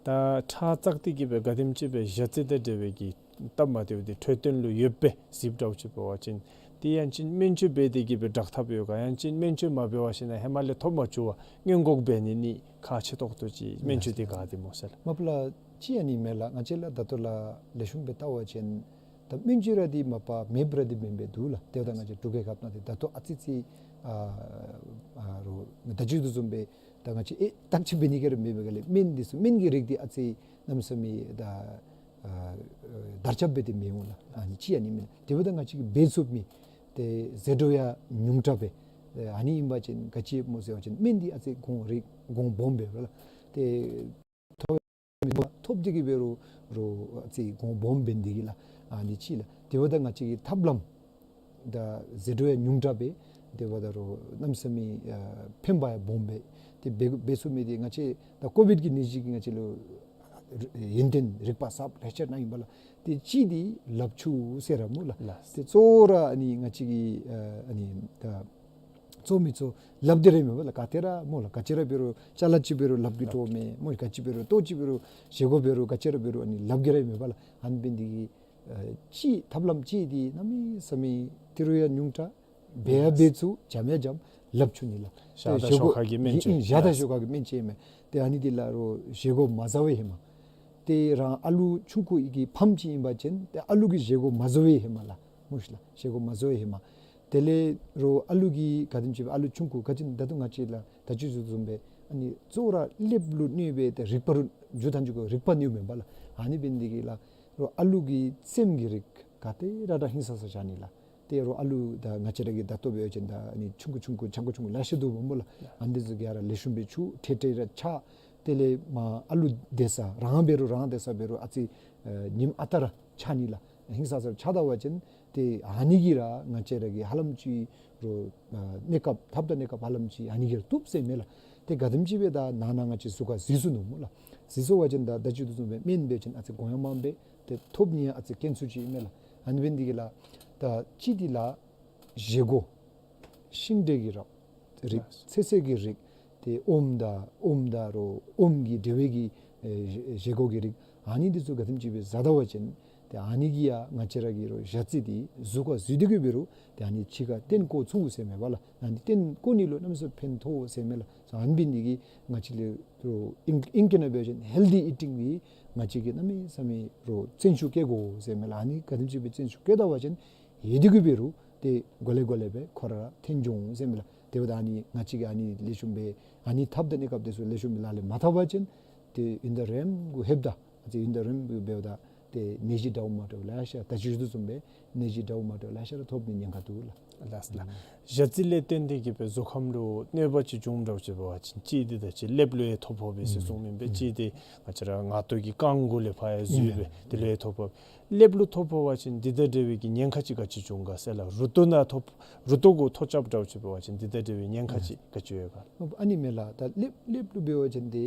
ད་ཁྲག་བཙགས་ཏེ་གི་སྦེ་ག་དེམ་ཅིག་སྦེ་ཞ་རྩི་དང་འབྲེལ་བའི་གི་སྟབས་མ་བདེཝ་འདི་འཕྲོད་བསྟེན་ལུ་ཡོདཔ་སྦེ་གཟིགསཔ་འདྲཝ་ཅིག་འབད་བ་ཅིན་དེ་ཡང་ཅིན་སྨན་བཅོས་འབད་དེ་གི་སྦེ་དྲག་ཐབས་ཡོད་ག། ཡང་ཅིན་སྨན་བཅོས་མ་འབད་བ་ཅིན་ཧེ་མ་ལས་ཐོབ་མ་བཅུག་པར་སྔོན་འགོག་འབད་ནི་ནི་ཁག་ཆེ་ཏོག་ཏོ་ཅིག་སྨན་བཅོས་འདི་ག་དེ་སྨོ་ཟེར་ལགས། མ་པ་ལགས་ཅིག་ཨ་ནི་མས་ལགས། ང་བཅས་ལགས་ད་ལྟོ་ལགས་ལེགས་ཤོམ་སྦེ་བལྟ་བ་ཅིན་ད་སྨན་བཅོས་ར་འདི་མ་པ་མེདཔ་ར་འདི་མེན་པས་འདུག་ལགས། དེ་ད་ང་བཅས་འབྲུག་རྒྱལ་ཁབ་ནང་འདི་ད་ལྟོ་ཨ་ཙི་ཙི་ཨ་ཨ་རོ་ད་ཅི་དེ་བཟུམ་སྦེ་ད་ང་བཅས་ཨེ་བརྟག་དཔྱད་འབད་ནི་ག་ར་མེད་པའི་སྒང་ལས་སྨན་འདི་ཚུ་སྨན་གྱི་རིགས་འདི་ཨ་ཙི་གནམ་མེད་ས་མེད་ད་ཨ་ཨ་དར་ཁྱབ་འབད་དེ་མི་འོང་ལགས། ཨ་ནི་ཅིག་ཨ་ནི་མས། དེ་འབདཝ་ད་ང་བཅས་ཀྱིས་འབད་ཚུགས་མི་ཏེ་ཟད་འགྲོ་ཡང་ཉུང་དྲགས་སྦེ་ཨ་ནི་ཨིན་པ་ཅིན་ག་ཅི་སྨོ་ཟེར་བ་ཅིན་སྨན་འདི་ཨ་ཙི་གོང་རིགས་གོང་སྦོམ་སྦེ་ལགས། ཏེ་ཐོབ་ཐོབ་སྟེ་གི་སྦེ་རོ་རོ་ཨ་ཙི་གོང་སྦོམ་འབད་ནི་འདི་གིས་ལགས། ཨ་ནི་ཅིག་ལགས། དེ་འབདཝ་ད་ང་བཅས་ཀྱི་ཐབས་ལམ་ད་ཟད་འགྲོ་ཡང་ཉུང་དྲགས་སྦེ་དེ་འབདཝ་ད་རོ་གནམ་མེད་ས་མེད་ཨ་ཕན་པ་ཡང་སྦོམ་སྦེ་ཏེ་འབད་འབད་ཚུགས་མི་འདི་ང་བཅས་ད་ཀོ་བིཌ་ཀྱི་ནད་གཞི་གིས་ང་བཅས་ལུ་ཡོན་ཏན་རིག་པ་གསརཔ་ལེ་ཤ་ནང་ཨིན་པས་ལགས། ཏེ་ཅིག་འདི་ལགཔ་ཆུ་ཟེར་ར་སྨོ་ལགས། ལགས། ཏེ་གཙོ་བོ་ར་ཨ་ནི་ང་བཅས་ཀྱི་ཨ་ཨ་ནི་ད་གཙོ་མི་གཙོ་ལགཔ་འདི་ར་མས་པ་ལགས། ག་ཏེ་ར་སྨོ་ལགས། ག་ཅི་ར་འབད་རུང་ཅ་ལ་ཅིག་འབད་རུང་ལགཔ་གིས་འདྲོག་མས་སྨོ། ག་ཅི་འབད་རུང་ལྟོ་ཅིག་འབད་རུང་བཞེས་སྒོ་འབད་རུང་ག་ཅི་ར་འབད་རུང་ཨ་ནི་ལགཔ་གིས་ར་མས་པ་ལགས། ཨ་ནི་འབད་ནི་འདི་གིས་ཨ་ཅིག་ཐབས་ལམ་ཅིག་འདི་གནམ་མེད་ས་མེད་ཏི་རུ་ཡང་ཉུང་དྲགས་འབད་ཡང་འབད་ཚུགས་འཇམ་ཡང་འཇམ་ལགཔ་ཆུ་ནི་ལགས། ཞག་དང་ཞོགས་ཁ་གི་སྨན་བཅོས། ཞག་དང་ཞོགས་ཁ་གི་སྨན་བཅོས་མས། ཏེ་ཨ་ནི་འདི་ལགས་རོ་བཞེས་སྒོ་མ་བཟའ་བའི་ཧེ་མ། ཏེ་རང་ཨ་ལུ་ཆུང་ཀུ་ཨིན་གྱི་ཕམ་ཅིག་ཨིན་པ་ཅིན་ཏེ་ཨ་ལུ་གིས་བཞེས་སྒོ་མ་བཟའ་བའི་ཧེ་མ་ལགས། མུ་ཤི་ལགས་བཞེས་སྒོ་མ་བཟའ་བའི་ཧེ་མ། དེ་ལས་རོ་ཨ་ལུ་གིས་ག་དེམ་ཅིག་སྦེ་ཨ་ལུ་ཆུང་ཀུ་ག་ཅི་ད་ལྟོ་ང་བཅས་ལགས་ད་ཅི་ཞུ་བཟུམ་སྦེ་ཨ་ནི་གཙོ་བོ་ར་ཀླདཔ་ལུ་གནོད་པའི་ཏེ་རིག་པ་རུ་འགྱུར་ཐངས་ཅིག་གོ་རིག་པ་གནོདཔ་མས་པ་ལགས། ཨ་ནི་འབད་ནི་འདི་གིས་ལགས་རོ་ཨ་ལུ་གི་སེམས་ཀྱི་རིགས་ག་ཏེ་ར་ད་ཧིང་སངས་ས་ཆགས་ནི་ལགས། ཏེ་རོ་ཨ་ལུ་ད་ང་བཅས་ར་གི་ད་ལྟོ་འབད་བ་ཅིན་ད་ཨ་ནི་ཆུང་ཀུ་ཆུང་ཀུ་ཆ་ཀུ་ཆུང་ཀུ་ལེ་ཤ་འདུག་པ་སྨོ་ལགས། ཨ་ནི་འདི་ཚུ་ག་ར་ལེགས་ཤོམ་སྦེ་ཆུ་ཁྲེ་ཁྲེ་ར་ཆགས། དེ་ལས་མ་ཨ་ལུ་སྡོད་ས་རང་འབད་རུང་རང་སྡོད་ས་འབད་རུང་ཨ་ཙི་ཨ་ཉིམ་ཨ་རྟག་ར་ཆགས་ནི་ལགས། ཧིང་སངས་ས་ཆགས་ད་པ་ཅིན་ཏེ་ཨ་ནི་གིས་ར་ང་བཅས་ར་གི་ཧ་ལམ་ཅིག་རོ་ཨ་གནས་སྐབས་ཐབས་དང་གནས་སྐབས་ཧ་ལམ་ཅིག་ཨ་ནི་གིས་ར་བཏུབ་ཟེར་མས་ལགས། ཏེ་ག་དེམ་ཅིག་སྦེ་ད་ནང་ན་ང་བཅས་གཟུགས་ཁར་གཟིགས་ཚུགས་ནུག་སྨོ་ལགས། གཟིགས་ཚུགས་པ་ཅིན་ད་ད་ཅི་དེ་བཟུམ་སྦེ་སྨན་འབད་བ་ཅིན་ཨ་ཙི་གོང་ཡང་མངམ་སྦེ་ཏེ་ཐོབ་ནི་ཡང་ཨ་ཙི་དཀོན་སུ་ཅིག་ཨིན་མས་ལགས། ཨ་ནི་འབད་ནི་འདི་གིས་ལགས་ད་ཅིག་འདི་ལགས་བཞེས་སྒོ་ཤིང་འབྲས་ཀྱི་རིགས་རིགས་ཚོད་བསྲེ་གི་རིགས་ཏེ་ཨོམ་དང་ཨོམ་དང་རོ་ཨོམ་གྱི་འབྲེལ་བའི་གི་ཨེ་བཞེས་སྒོ་གི་རིགས་ཨ་ནི་འདི་ཚུ་ག་དེམ་ཅིག་སྦེ་བཟའ་ད་པ་ཅིན་ཏེ་ཨ་ནི་གིས་ཡང་ང་བཅས་ར་གི་རོ་ཞ་རྩི་འདི་གཟུགས་ཁར་གཟིགས་ཏེ་གི་འབད་རུང་ཏེ་ཨ་ནི་ཕྱི་ཁར་བསྟེན་བཀོ་ཚུགས་ཟེར་མས་པ་ལགས། ཨ་ནི་བསྟེན་བཀོ་ནི་ལུ་གནམ་མེད་ས་མེད་ཕན་ཐོགས་ཟེར་མས་ལགས། སོ་ཨ་ནི་འབད་ནི་འདི་གིས་ང་བཅས་ལུ་རོ་ཨིང་ཨིང་སྐད་ནང་འབད་བ་ཅིན་ཧེལ་དི་ཨི་ཊིང་གི་ང་བཅས་ཀྱི་གནམ་མེད་ས་མེད་རོ་བརྩོན་ཤུགས་བསྐྱེད་དགོ་ཟེར་མས་ལགས། ཨ་ནི་ག་དེམ་ཅིག་སྦེ་བརྩོན་ཤུགས་བསྐྱེད་ད་པ་ཅིན་ཡོད་དེ་གི་འབད་རུང་ཏེ་གོ་ལེ་གོ་ལེ་སྦེ་ཁོ་ར་ཐོན་འགྱོ་འོང་ཟེར་མས་ལགས། དེ་འབདཝ་ད་ཨ་ནི་ང་བཅས་ཀྱིས་ཨ་ནི་ལེགས་ཤོམ་སྦེ་ཨ་ནི་འཐབ་ད་གནས་སྐབས་དེ་ཚུ་ལེགས་ཤོམ་སྦེ་ལག་ལེན་མ་འཐབ་པ་ཅིན་ཏེ་ཡོན་བདག་རེམ་གུ་ལྷོདཔ་ད་ཨ་ཙི་ཡོན་བདག་རེམ་གུ་འབདཝ་ད་ཏེ་ནད་གཞི་འདྲཝ་མ་འདྲཝ་ལེ་ཤ་ད་ཅི་ཞུ་དོ་བཟུམ་སྦེ་ནད་གཞི་འདྲཝ་མ་འདྲཝ་ལེ་ཤ་ར་ཐོབ་ནི་ཉེན་ཁ་འདུག་ལགས། ལགས་ལགས། ཨུམ། ཞ་རྩི་ལས་བརྟེན་ཏེ་གི་སྦེ་གཟུགས་ཁམས་ལུ་གནོད་པ་ཅིག་འབྱུངམ་འདྲཝ་ཅིག་འབད་བ་ཅིན་གཅིག་འདི་ད་ཅི་ཀླདཔ་ལུ་ཡང་ཐོབ་ཕོག་པས་ཟེར་གསུངམ་ཨིན་པས། ཨུམ། གཅིག་འདི་ང་བཅས་ར་ངག་ཐོག་གི་རྐང་མགོ་ལས་ཕར་ཡང་འཛུལ་སྦེ་ཨུམ་དེ་ལུ་ཡང་ཐོབ་ཕོག། ཀླདཔ་ལུ་ཐོབ་ཕོག་པ་ཅིན་འདི་དང་འབྲེལ་བའི་གི་ཉེན་ཁ་ཅིག་ག་ཅི་འབྱུང་ག་ཟེར་ལགས། རུ་ཏོག་ནང་ཐོབ་རུ་ཏོག་གུ་ཐོ་རྐྱབ་འདྲཝ་ཅིག་འབད་བ་ཅིན་འདི་དང་འབྲེལ་བའི་ཉེན་ཁ་ཅིག་ག་ཅི་ཡོད་ག་ལགས། ཨ་ནི་མས་ལགས། ད་ཀླདཔ་ཀླདཔ་ལུ་འབད་བ་ཅིན་ཏེ་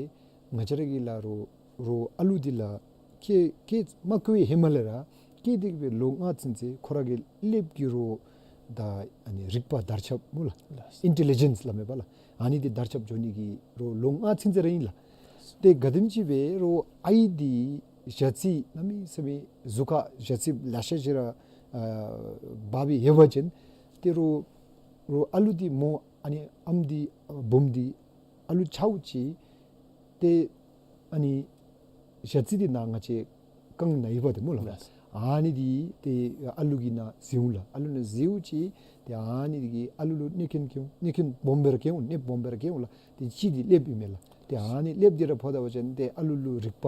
ང་བཅས་ར་གི་ལགས་རོ་རོ་ཨ་ལུ་འདི་ལགས་སྐྱེ་སྐྱེ་མ་སྐྱེ་བའི་ཧེ་མ་ལས་ར་སྐྱེས་ཏེ་གི་སྦེ་ལོ་ལྔ་ཚུན་ཚོད་ཁོ་ར་གི་ཀླདཔ་གི་རོ་ད་ཨ་ནི་རིག་པ་དར་ཁྱབ་སྨོ་ལགས། ལགས། ཨིན་ཊེ་ལི་ཇེནསི་སླབ་མས་པ་ལགས། ཨ་ནི་འདི་དར་ཁྱབ་འགྱོ་ནི་གི་རོ་ལོ་ལྔ་ཚུན་ཚོད་ར་ཨིན་ལགས། ཏེ་ག་དེམ་ཅིག་སྦེ་རོ་ཨའི་འདི་ཞ་རྩི་གནམ་མེད་ས་མེད་གཟུགས་ཁར་ཞ་རྩི་ལེ་ཤ་ཅིག་ར་ཨ་འབག་སྦེ་ཡོད་པ་ཅིན་ཏེ་རོ་རོ་ཨ་ལུ་འདི་མོ་ཨ་ནི་ཨམ་འདི་ཨ་བུམོ་འདི་ཨ་ལུ་ཆཝ་ཅིག་ཏེ་ཨ་ནི་ཞ་རྩི་འདི་ནཱ་ང་བཅས་རྐང་ནང་ཡོདཔ་འདི་སྨོ་ལགས། ལགས། ཨ་ནི་འདི་ཏེ་ཨ་ལུ་གི་ནང་འཛུལ་འོང་ལགས། ཨ་ལུ་ནང་འཛུལཝ་ཅིག་ཏེ་ཨ་ནི་འདི་གིས་ཨ་ལུ་ལུ་གནོད་རྐྱེན་བཀལ་འོང་། གནོད་རྐྱེན་སྦོམ་སྦེ་ར་བཀལ་འོང་། གནོདཔ་སྦོམ་སྦེ་ར་བཀལ་འོང་ལགས། ཏེ་གཅིག་འདི་ཀླདཔ་ཨིན་མས་ལགས། ཏེ་ཨ་ནི་ཀླདཔ་འདི་ར་ཕོག་ད་པ་ཅིན་ཏེ་ཨ་ལུ་ལུ་རིག་པ་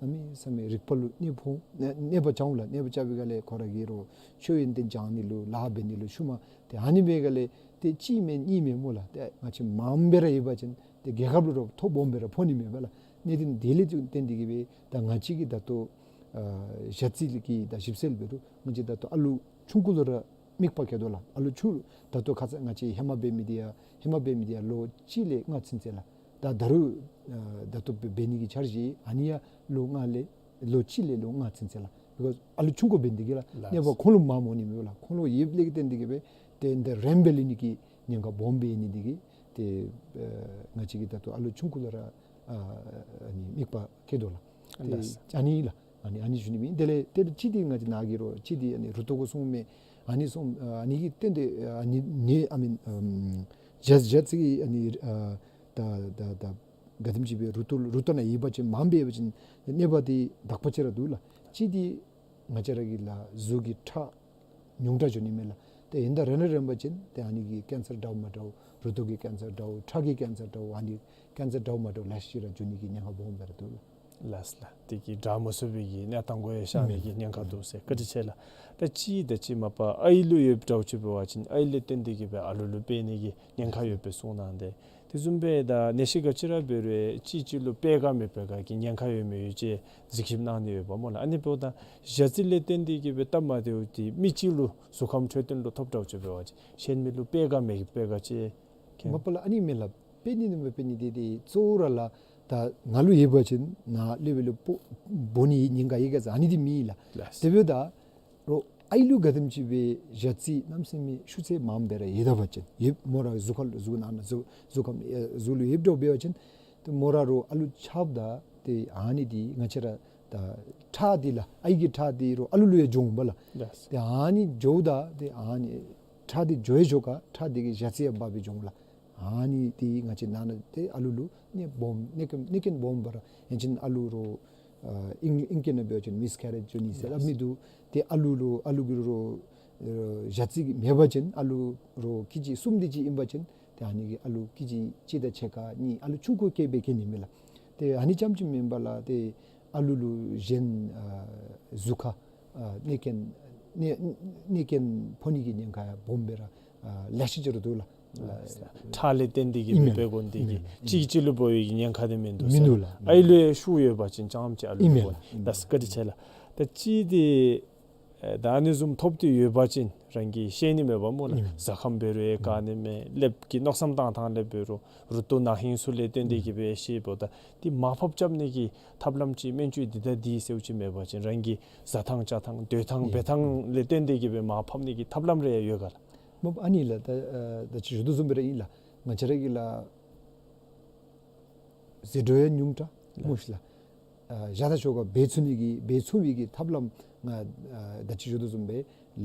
གནམ་མེད་ས་མེད་རིག་པ་ལུ་གནོད་ཕོག་གནོད་གནོད་པ་རྐྱབ་འོང་ལགས། གནོད་པ་རྐྱབ་པའི་སྒང་ལས་ཁོ་ར་གིས་རོ་ཆོས་ཡོན་ཏན་སྦྱང་ནི་ལུ་ལཱ་འབད་ནི་ལུ་ཤུལ་མ་ཏེ་ཨ་ནི་འབད་སྒང་ལས་ཏེ་གཅིག་མེན་གཉིས་མེན་སྨོ་ལགས། ཏེ་ང་བཅས་མངམ་སྦེ་ར་ཡོད་པ་ཅིན་ཏེ་རྒྱལ་ཁབ་ལུ་རོ་ཐོ་སྦོམ་སྦེ་ར་ཕོག་ནི་མས་པ་ལགས། གནད་དོན་དེ་ལས་བརྟེན་ཏེ་གི་སྦེ་ད་ང་བཅས་ཀྱིས་ད་ལྟོ་ཨ་ཞ་རྩི་ལུ་གི་ད་ཞིབ་འཚོལ་འབད་རུང་ང་བཅས་ད་ལྟོ་ཨ་ལུ་ཆུང་ཀུ་ལུ་ར་དམིགས་པ་བསྐྱེད་དོ་ལགས། ཨ་ལུ་ཆུང་ད་ལྟོ་ཁ་ཙ་ང་བཅས་ཧེ་མ་འབད་མི་འདི་ཡང་ཧེ་མ་འབད་མི་འདི་ཡང་ལོ་གཅིག་ལས་ལྔ་ཚུན་ཚོད་ལགས། ད་ད་རུང་ཨ་ད་ལྟོ་འབད་འབད་ནི་གི་འཆར་གཞི་ཨ་ནི་ཡང་ལོ་ལྔ་ལས་ལོ་གཅིག་ལས་ལོ་ལྔ་ཚུན་ཚོད་ལགས། བི་ཀོསི་ཨ་ལུ་ཆུང་ཀུ་འབད་ནི་འདི་གིས་ལགས། ལགས། གནོད་པ་ཁོང་ལུ་མངམ་འོང་ནི་མས་ལགས། ཁོང་ལུ་ཡོདཔ་ལས་བརྟེན་ཏེ་གི་སྦེ་ཏེ་འདི་རེམ་སྦེ་ལུས་ནི་གི་ཉེན་ཁ་སྦོམ་སྦེ་ཨིན་ནི་འདི་གིས་ཏེ་ཨ་ང་བཅས་ཀྱིས་ད་ལྟོ་ཨ་ལུ་ཆུང་ཀུ་ལུ་ར་ཨ་ཨ་ནི་དམིགས་པ་བསྐྱེད་དོ་ལགས། ཏེ་ལགས། ཨ་ནི་ལགས། ཨ་ནི་ཨ་ནི་ཞུ་ནི་མས། དེ་ལས་དེ་ལས་གཅིག་འདི་ང་བཅས་ནཱ་གི་རོ་གཅིག་འདི་ཨ་ནི་རུ་ཏོག་གུ་སོང་མས། ཨ་ནི་སོང་ཨ་ནི་གི་སྟེང་དེ་ཨ་ནི་ནི་ཨ་མེན་ཨམ་ཞ་ཞ་རྩི་གི་ཨ་ནི་ཨ་ད་ད་ད་ག་དེམ་ཅིག་སྦེ་རུ་ཏོག་རུ་ཏོག་ནང་ཡོད་པ་ཅིན་མངམ་སྦེ་ཡོད་པ་ཅིན་གནོད་པ་འདི་དག་པ་ཅིག་ར་འདུག་ལགས། གཅིག་འདི་ང་བཅས་ར་གི་ལགས་གཟུགས་ཀྱི་ཁྲག་ཉུང་དྲགས་འགྱོ་ནི་མས་ལགས། ཏེ་ཡོན་བདག་རེམ་རེ་རེམ་པ་ཅིན་ཏེ་ཨ་ནི་གིས་ཀེན་སར་འདྲཝ་མ་འདྲཝ་རུ་ཏོག་གི་ཀེན་སར་འདྲཝ་ཁྲག་གི་ཀེན་སར་འདྲཝ་ཨ་ནི་ཀེན་སར་འདྲཝ་མ་འདྲཝ་ལེ་ཤ་ཅིག་ར་འགྱོ་ནི་གི་ཉེན་ཁ་སྦོམ་སྦེ་ར་འདུག་ལགས། ལགས་ལགས། དེ་གིས་དྲག་མ་ཚུགས་པའི་གི་གནས་སྟངས་གུ་ཡང་ཤར་ནི་གི་ཉེན་ཁ་འདུག་ཟེར། བཀའ་དྲིན་ཆེ་ལགས། ད་གཅིག་ད་གཅིག་མ་པ་ཨའི་ལུ་ཡོདཔ་འདྲཝ་ཅིག་འབད་བ་ཅིན་ཨའི་ལས་བརྟེན་ཏེ་གི་སྦེ་ཨ་ལུ་ལུ་འབད་ནི་གི་ཉེན་ཁ་ཡོདཔ་སྦེ་གསུངས་གནང་སྟེ། དེ་བཟུམ་སྦེ་ད་ནད་གཞི་ག་ཅི་ར་འབད་རུང་གཅིག་གཅིག་ལུ་སྤེལ་ག་མི་སྤེལ་ག་གི་ཉེན་ཁ་ཡོད་མི་ཡོད་ཅིག་གཟིགས་ཞིབ་གནང་ནི་ཡོདཔ་སྨོ་ལགས། ཨ་ནི་འབདཝ་ད་ཞ་རྩི་ལས་བརྟེན་ཏེ་གི་སྦེ་སྟབས་མ་བདེཝ་འདི་མི་གཅིག་ལུ་གཟུགས་ཁམས་འཕྲོད་བསྟེན་ལུ་ཐོབ་འདྲཝ་ཅིག་འབད་བ་ཅིན་གཞན་མི་ལུ་སྤེལ་ག་མི་སྤེལ་ག་ཅིག་མཁྱེན། མ་པ་ལགས་ཨ་ནི་མས་ལགས། སྤེལ་ནི་དང་མ་སྤེལ་ནི་འདི་ཏེ་གཙོ་བོ་ར་ལགས་ད་ང་ལུ་ཡོད་པ་ཅིན་ནཱ་ལུ་སྦེ་ལུ་འབོ་འབོ་ནི་ཉེན་ཁ་ཡོད་ག་ཟེར་ཨ་ནི་འདི་མེན་ལགས། ལགས། དེ་འབདཝ་ད་རོ་ཨའི་ལུ་ག་དེམ་ཅིག་སྦེ་ཞ་རྩི་གནམ་མེད་ས་མེད་ཤུགས་ཚད་མངམ་སྦེ་ར་ཡོད་ད་པ་ཅིན་ཡོད་མོ་ར་གཟུགས་ཁར་ལུ་གཟུགས་ནང་ན་གཟུགས་གཟུགས་ཁམས་ཨེ་གཟུགས་ལུ་ཡོདཔ་འདྲཝ་འབད་བ་ཅིན་ཏེ་མོ་ར་རོ་ཨ་ལུ་ཆཝ་ད་ཏེ་ཨ་ནི་འདི་ང་བཅས་ར་ད་ཁྲག་འདི་ལགས་ཨའི་གི་ཁྲག་འདི་རོ་ཨ་ལུ་ལུ་ཡང་འགྱོ་འོང་པ་ལགས། ལགས། ཏེ་ཨ་ནི་འགྱོཝ་ད་ཏེ་ཨ་ནི་ཁྲག་འདི་འགྱོ་ཡང་འགྱོ་ག་ཁྲག་འདི་གིས་ཞ་རྩི་ཡང་འབག་སྦེ་འགྱོ་འོང་ལགས། ཨ་ནི་འདི་ང་བཅས་ནང་ན་ཏེ་ཨ་ལུ་ལུ་གནོད་སྦོམ་གནོད་རྐྱེན་གནོད་རྐྱེན་སྦོམ་སྦེ་ར་ཡང་ཅིན་ཨ་ལུ་རོ་ཨ་ཨིང་ཨིང་སྐད་ནང་འབད་བ་ཅིན་མིས་ཀེ་རེཇ་འགྱོ་ནི་ཟེར་སླབ་མི་འདུག། ཏེ་ཨ་ལུ་རོ་ཨ་ལུ་གི་རོ་ཨ་ཞ་རྩི་གི་མེད་པ་ཅིན་ཨ་ལུ་རོ་ཀེ་ཇི་གསུམ་དེ་ཅིག་ཨིན་པ་ཅིན་ཏེ་ཨ་ནི་གིས་ཨ་ལུ་ཀེ་ཇི་གཅིག་དང་ཕྱེད་ཀ་གཉིས་ཨ་ལུ་ཆུང་ཀུ་སྐྱེས་པའི་སྐྱེ་ནི་མས་ལགས། ཏེ་ཨ་ནི་རྐྱངམ་ཅིག་མེན་པར་ལགས་ཏེ་ཨ་ལུ་ལུ་གཞན་ཨ་གཟུགས་ཁར་ཨ་གནོད་རྐྱེན་གནོད་གནོད་རྐྱེན་ཕོག་ནི་གི་ཉེན་ཁ་ཡང་སྦོམ་སྦེ་ར་ཨ་ལེ་ཤ་ཅིག་ར་འདུག་ལགས། ལགས། ཁྲག་ལས་བརྟེན་ཏེ་གི་ཨིན་མས། འབད་དགོ་ནི་དེ་གིས་ཨིན་མས། གཅིག་གཅིག་ལུ་འབོ་བའི་ཉེན་ཁ་དེ་མིན་འདུག་མིན་ཟེར། འདུག་ལགས། ཨའི་ལུ་ཡང་ཤུགས་ཡོད་པ་ཅིན་རྐྱངམ་ཅིག་ཨ་ལུ་ལུ་འབོ་ནི། ཨིན་མས་ལགས། ལགས་སོ། བཀའ་དྲིན་ཆེ་ལགས། ད་གཅིག་འདི་ཨེ་ད་ཨ་ནི་བཟུམ་ཐོབ་སྟེ་ཡོད་པ་ཅིན་རང་གིས་ཤེས་ནི་མས་པ་སྨོ་ལགས། ཨིན་མས། གཟའ་ཁམས་འབད་རུང་ཡང་ག་ནི་མས། ཀླདཔ་གི་མནོ་བསམ་བཏང་ཐངས་ལས་འབད་རུང་རུ་ཏོག་ནང་ཧིང་སུ་ལས་བརྟེན་ཏེ་གི་སྦེ་ཤེས་འབདཝ་ད་འདི་མར་ཕབ་རྐྱབ་ནི་གི་ཐབས་ལམ་ཅིག་སྨན་བཅོས་འདི་དང་འདི་ཟེརཝ་ཅིག་མེད་པ་ཅིན་རང་གི་བཟའ་ཐངས་བཅའ་ཐངས་སྡོད་ཐངས་འབད་ཐངས་ལས་བརྟེན་ཏེ་གི་སྦེ་མར་ཕབ་ནི་གི་ཐབས་ལམ་རེ་ཡང་ཡོད་ག་ལགས། མ་པ་ཨ་ནི་ལགས། ད་ཨ་ད་ཅི་ཞུ་དོ་བཟུམ་སྦེ་ར་ཨིན་ལགས། ང་བཅས་ར་གི་ལགས་ཟད་འགྲོ་ཡང་ཉུང་དྲགས་སྨོ་ཤིག་ལགས། ཨ་བཞག་ད་ཞོར་ག་འབད་ཚུགས་ནི་གི་འབད་ཚུགས་པའི་གི་ཐབས་ལམ་ང་ཨ་ད་ཅི་ཞུ་དོ་བཟུམ་སྦེ་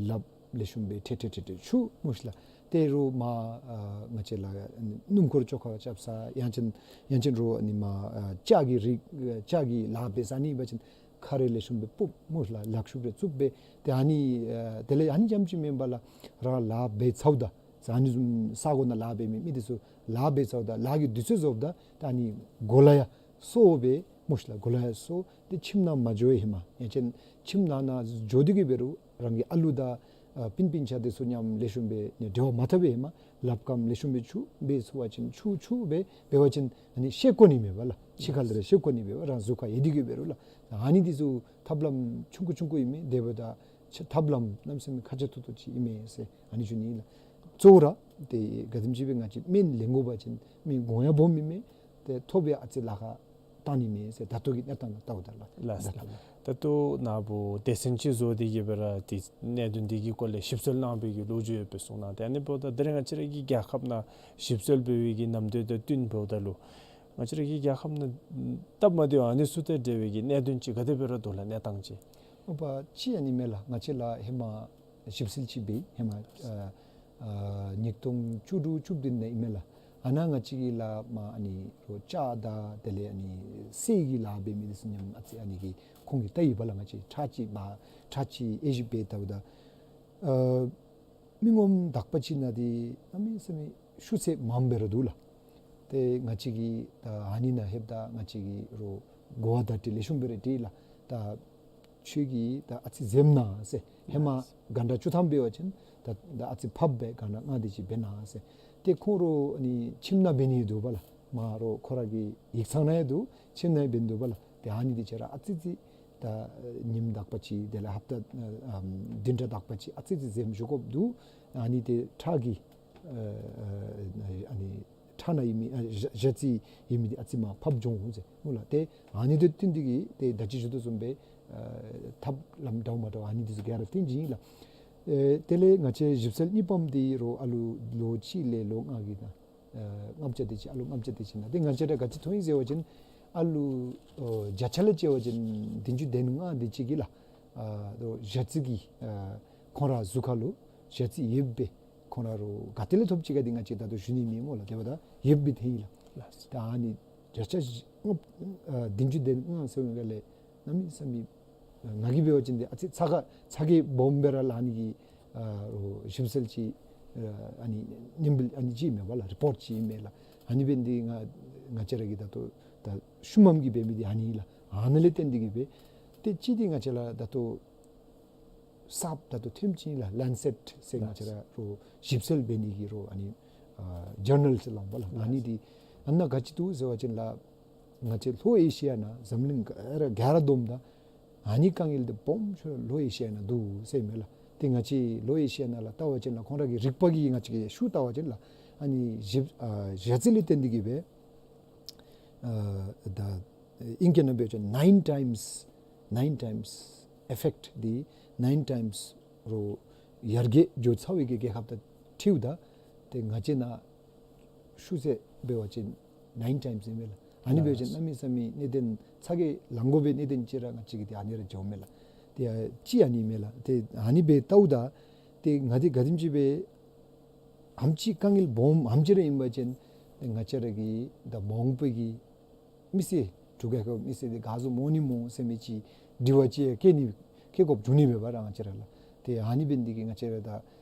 ལགཔ་ལེགས་ཤོམ་སྦེ་ཁྲེ་ཁྲེ་ཁྲེ་ཁྲེ་འཁྱུ་སྨོ་ཤིག་ལགས། ཏེ་རོགས་མར་ཨ་ང་བཅས་ལགས་སྣུམ་འཁོར་བཅོ་ཁ་རྐྱབ་ས་ཡང་ཅིན་ཡང་ཅིན་རོགས་ཨ་ནི་མར་ཨ་ལྕགས་ཀྱི་རིགས་ཨ་ལྕགས་ཀྱི་ལག་འབད་ས་ཨ་ནི་འབད་བ་ཅིན་ཁ་རས་ལེགས་ཤོམ་སྦེ་སྤུབ་སྨོ་ཤིག་ལགས། ལག་ཤུབས་རེ་བཙུགས་སྦེ་ཏེ་ཨ་ནི་ཨ་དེ་ལས་ཨ་ནི་རྐྱངམ་ཅིག་མེན་པར་ལགས་རང་ལཱ་འབད་ཚརཝ་ད་ ཟེར་ཨ་ནི་བཟུམ་ས་གོ་ནང་ལཱ་འབད་མི་མི་འདི་ཚུ་ལཱ་འབད་ཚརཝ་ད་ལཱ་གི་དུས་ཚོད་རྫོགསཔ་ད་ད་ཨ་ནི་གོ་ལ་ཡར་སོ་སྦེ་སྨོ་ཤིག་ལགས། གོ་ལ་ཡར་སོ་སྟེ་ཁྱིམ་ནང་མ་འགྱོ་བའི་ཧེ་མ་ཡང་ཅིན་ཁྱིམ་ནང་ན་འགྱོ་སྟེ་གི་འབད་རུང་རང་གི་ཨ་ལུ་དང་ཨ་སྤུན་སྤུན་ཆ་འདི་ཚུ་མཉམ་ལེགས་ཤོམ་སྦེ་ནི་འབྲེལ་བ་མ་འཐབ་པའི་ཧེ་མ་ལགཔ་ཀམ་ལེགས་ཤོམ་སྦེ་འཁྱུ་འབད་ཚུགས་པ་ཅིན་འཁྱུ་འཁྱུ་སྦེ་འབད་བ་ཅིན་ཨ་ནི་ཤེས་དགོ་ནི་མས་པ་ལགས། ཕྱི་ཁ་ལས་ར་ཤེས་དགོ་ནི་མས་པ། རང་གཟུགས་ཁར་ཡོད་དེ་གི་འབད་རུང་ལགས། ཨ་ནི་འདི་ཚུ་ཐབས་ལམ་ཆུང་ཀུ་ཆུང་ཀུ་ཨིན་མས། དེ་འབདཝ་ད་ཆ་ཐབས་ལམ་གནམ་མེད་ས་མེད་ཁག་ཆེ་ཏོག་ཏོ་ཅིག་ཨིན་མས་ཟེར་ཨ་ནི་ཞུ་ནི་ལགས། གཙོ་བོ་ར་ཏེ་ག་དེམ་ཅིག་སྦེ་ང་བཅས་སྨན་ལེན་དགོ་པ་ཅིན་སྨན་གོང་ཡང་སྦོམ་ཨིན་མས། ཏེ་ཐོབ་ཡང་ཨ་ཙི་ལཱ་ཁག་བཏང་ནི་མས་ཟེར་ད་ལྟོ་གི་གནས་སྟངས་ལུ་བལྟཝ་ད་ལགས། ལགས་སོ། ད་ལྟོ་ནཱ་བུ་སྡེ་ཚན་ཅིག་བཟོ་སྟེ་གི་སྦེ་ར་ཏེ་གནད་དོན་འདི་གི་སྐོར་ལས་ཞིབ་འཚོལ་གནང་བའི་གི་ལོ་རྒྱུས་ཡོད་པའི་གསུང་གནང་། ཏེ་ཨ་ནི་འབདཝ་ད་དེ་རིང་ང་བཅས་ར་གི་རྒྱལ་ཁབ་ནང་ཞིབ་འཚོལ་འབད་བའི་གི་ནམ་དུས་དང་བསྟུན་འབདཝ་ད་ལུ་ང་བཅས་ར་གི་རྒྱལ་ཁབ་ནང་སྟབས་མ་བདེཝ་ཨ་ནི་ཚུ་དང་འབྲེལ་བའི་གི་གནད་དོན་ཅིག་ག་དེ་སྦེ་ར་འདུག་ལགས། གནས་སྟངས་ཅིག། ཨོ་པ་ཅིག་ཨ་ནི་མས་ལགས། ང་བཅས་ལགས་ཧེ་མ་ཞིབ་འཚོལ་ཅིག་འབད་ཧེ་མ་ཨ་ཨ་ཉིས་སྟོང་བཅུ་དྲུག་བཅུ་བདུན་ནང་ཨིན་མས་ལགས། ཨ་ནཱ་ང་བཅས་ཀྱིས་ལགས་མར་ཨ་ནི་རོགས་ལྕགས་དང་དེ་ལས་ཨ་ནི་སེར་གྱི་ལཱ་འབད་མི་འདི་ཚུ་མཉམ་ཨ་ཙི་ཨ་ནི་གི་ཁོང་གིས་བལྟ་ཡི་པ་ལགས། ང་བཅས་ཁྲག་ཅིག་འབག་ཁྲག་ཅིག་དབྱེ་ཞིབ་འབད་བལྟཝ་ད་ཨ་མི་ངོམ་དག་པ་ཅིག་ནང་འདི་གནམ་མེད་ས་མེད་ཤུགས་ཚད་མངམ་སྦེ་ར་འདུག་ལགས། ཏེ་ང་བཅས་ཀྱིས་ད་ཨ་ནི་ནང་ལྷོདཔ་ད་ང་བཅས་ཀྱིས་རོགས་གོ་བ་བརྡ་སྤྲོད་ལེགས་ཤོམ་སྦེ་ར་སྤྲོད་ལགས། ད་ཁྱོད་ཀྱིས་ད་ཨ་ཙི་འཛེམ་གནང་ཟེར། ཧེ་མ་གྷན་ཊ་བཅུ་ཐམ་འབད་བ་ཅིན་ད་ད་ཨ་ཙི་ཕབ་སྦེ་གྷན་ཊ་ལྔ་དེ་ཅིག་འབད་གནང་ཟེར། ཏེ་ཁོང་རོགས་ཨ་ནི་ཁྱིམ་ནང་འབད་ནི་འདུག་པ་ལགས། མར་རོགས་ཁོ་ར་གི་ཡིག་ཚང་ནང་ཡང་འདུག། ཁྱིམ་ནང་ཡང་འབད་ནི་འདུག་པ་ལགས། ཏེ་ཨ་ནི་འདི་ཅིག་ར་ཨ་ཙི་ཙི་ད་ཉིནམ་དག་པ་ཅིག་དེ་ལས་ཧབ་ཏ་ཨ་བདུན་ཕྲག་དག་པ་ཅིག་ཨ་ཙི་ཙི་འཛེམ་བཞུགས་དགོཔ་འདུག། ཨ་ནི་ཏེ་ཁྲག་གི་ཨ་ཨ་ཨ་ནི་ཁྲག་ནང་ཡོད་མི་ཨ་ཞ་ཞ་རྩི་ཡོད་མི་འདི་ཨ་ཙི་མར་ཕབ་འགྱོ་འོང་ཟེར་སྨོ་ལགས། ཏེ་ཨ་ནི་དང་བསྟུན་ཏེ་གི་ཏེ་ད་ཅི་ཞུ་དོ་བཟུམ་སྦེ་ཨ་ཐབས་ལམ་འདྲཝ་མ་འདྲཝ་ཨ་ནི་འདི་ཚུ་ག་ར་བཏོན་ཅི་ཨིན་ལགས། ཨེ་དེ་ལས་ང་བཅས་ཞིབ་འཚོལ་གཉིས་པམ་འདི་རོགས་ཨ་ལུ་ལོ་གཅིག་ལས་ལོ་ལྔ་གི་ནང་ཨ་ལྔ་བརྒྱ་དེ་ཅིག་ཨ་ལུ་ལྔ་བརྒྱ་དེ་ཅིག་ནང་ཏེ་ང་བཅས་ར་ག་ཅི་མཐོང་ཡི་ཟེར་བ་ཅིན་ཨ་ལུ་ཨོ་བརྒྱ་ཆ་ལས་བྱས་པ་ཅིན་བདུན་ཅུ་དོན་ལྔ་དེ་ཅིག་གིས་ལགས་ཨ་ཏེ་ཞ་རྩི་གི་ཨ་ཁོང་ར་གཟུགས་ཁར་ལུ་ཞ་རྩི་ཡོདཔ་སྦེ་ཁོང་ར་རོགས་ག་ཏེ་ལས་ཐོབ་ཅི་ག་འདི་ང་བཅས་ད་ལྟོ་ཞུ་ནི་མེད་སྨོ་ལགས། དེ་འབདཝ་ད་ཡོདཔ་སྦེ་ཐོན་ཡི་ལགས། ལགས། ད་ཨ་ནི་བརྒྱ་ཆ་ལྔ་ཨ་བདུན་ཅུ་དོན་ལྔ་ཟེར་བའི་སྒང་ལས་གནམ་མེད་ས་མེད་ང་གིས་འབད་བ་ཅིན་འདི་ཨ་ཙི་ཚ་ག་ཚ་གྱང་སྦོམ་སྦེ་ར་ལང་ནི་གི་ཨ་རོགས་ཞིབ་འཚོལ་ཅིག་ཨ་ཨ་ནི་མཉམ་འབུལ་ཨ་ནི་ཅིག་མས་པ་ལགས། རི་པོརཊ་ཅིག་མས་ལགས། ཨ་ནི་འབད་ནི་འདི་ང་ང་བཅས་ར་གིས་ད་ལྟོ་ད་ཤུལ་མམ་གྱིས་འབད་མི་འདི་ཨ་ནི་ལགས། ཨ་ནི་ལས་བརྟེན་ཏེ་གི་སྦེ་ཏེ་གཅིག་འདི་ང་བཅས་ལགས་ད་ལྟོ་གསརཔ་ད་ལྟོ་ཐོནམ་ཅིག་ལགས། ལེན་སེཊ་ཟེར་ང་བཅས་ར་རོགས་ཞིབ་འཚོལ་འབད་ནི་གི་རོགས་ཨ་ནི་ཨ་ཇར་ནལ་ཟེར་སླབ་པ་ལགས། ཨ་ནི་འདི་ཨ་ནཱ་ག་ཅི་འདུག་ཟེར་བ་ཅིན་ལགས་ང་བཅས་ལྷོ་ཨེ་ཤི་ཡ་ནང་འཛམ་གླིང་ག་ར་ག་ར་བསྡོམས་ད་ཨ་ནི་དཀའ་ངལ་འདི་སྦོམ་ཤོས་ལྷོ་ཨེ་ཤི་ཡ་ནང་འདུག་ཟེར་མས་ལགས། ཏེ་ང་བཅས་ལྷོ་ཨེ་ཤི་ཡ་ནང་ལགས་བལྟ་བ་ཅིན་ལགས་ཁོང་ར་གི་རིག་པ་གིས་ང་བཅས་ཀྱིས་ཤུགས་བལྟ་བ་ཅིན་ལགས་ཨ་ནི་ཞིབ་ཨ་ཞ་རྩི་ལས་བརྟེན་ཏེ་གི་སྦེ་ཨ་ད་ཨིང་སྐད་ནང་འབད་བ་ཅིན་ནའིན་ཊའིམསི་ནའིན་ཊའིམསི་ཨི་ཕེཀཊ་འདི་ནའིན་ཊའིམསི་རོགས་ཡར་རྒྱས་འགྱོ་ཚར་བའི་གི་རྒྱལ་ཁབ་དང་འཁྲིལཝ་ད་ཏེ་ང་བཅས་ནང་ཤུགས་ཚད་འབད་བ་ཅིན་ནའིན་ཊའིམསི་ཨིན་མས་ལགས། ཨ་ནི་འབད་བ་ཅིན་གནམ་མེད་ས་མེད་གནད་དོན་ཚ་གྱང་ལང་དགོ་པའི་གནད་དོན་ཅིག་ར་ང་བཅས་ཀྱིས་ཏེ་ཨ་ནི་ར་འགྱོཝ་མས་ལགས། ཏེ་ཨ་གཅིག་ཨ་ནི་མས་ལགས། ཏེ་ཨ་ནི་སྦེ་བལྟཝ་ད་ཏེ་ང་འདི་ག་དེམ་ཅིག་སྦེ་ཨེམ་ཅིག་དཀའ་ངལ་སྦོམ་ཨེམ་ཅིག་ར་ཨིན་པ་ཅིན་ང་བཅས་ར་གི་ད་མ་འོངས་པའི་གི་མི་སེར་འབྲུག་རྒྱལ་ཁབ་མི་སེར་འདི་ག་ཟུག་འོང་ནི་སྨོ་ཟེར་མི་ཅིག་དྲི་བ་ཅིག་བཀོད་ནི་བཀོད་དགོཔ་འབྱུང་ནི་མས་པ་ར་ང་བཅས་ར་ལགས། ཏེ་ཨ་ནི་འབད་ནི་འདི་གིས་ང་བཅས་ར་ད་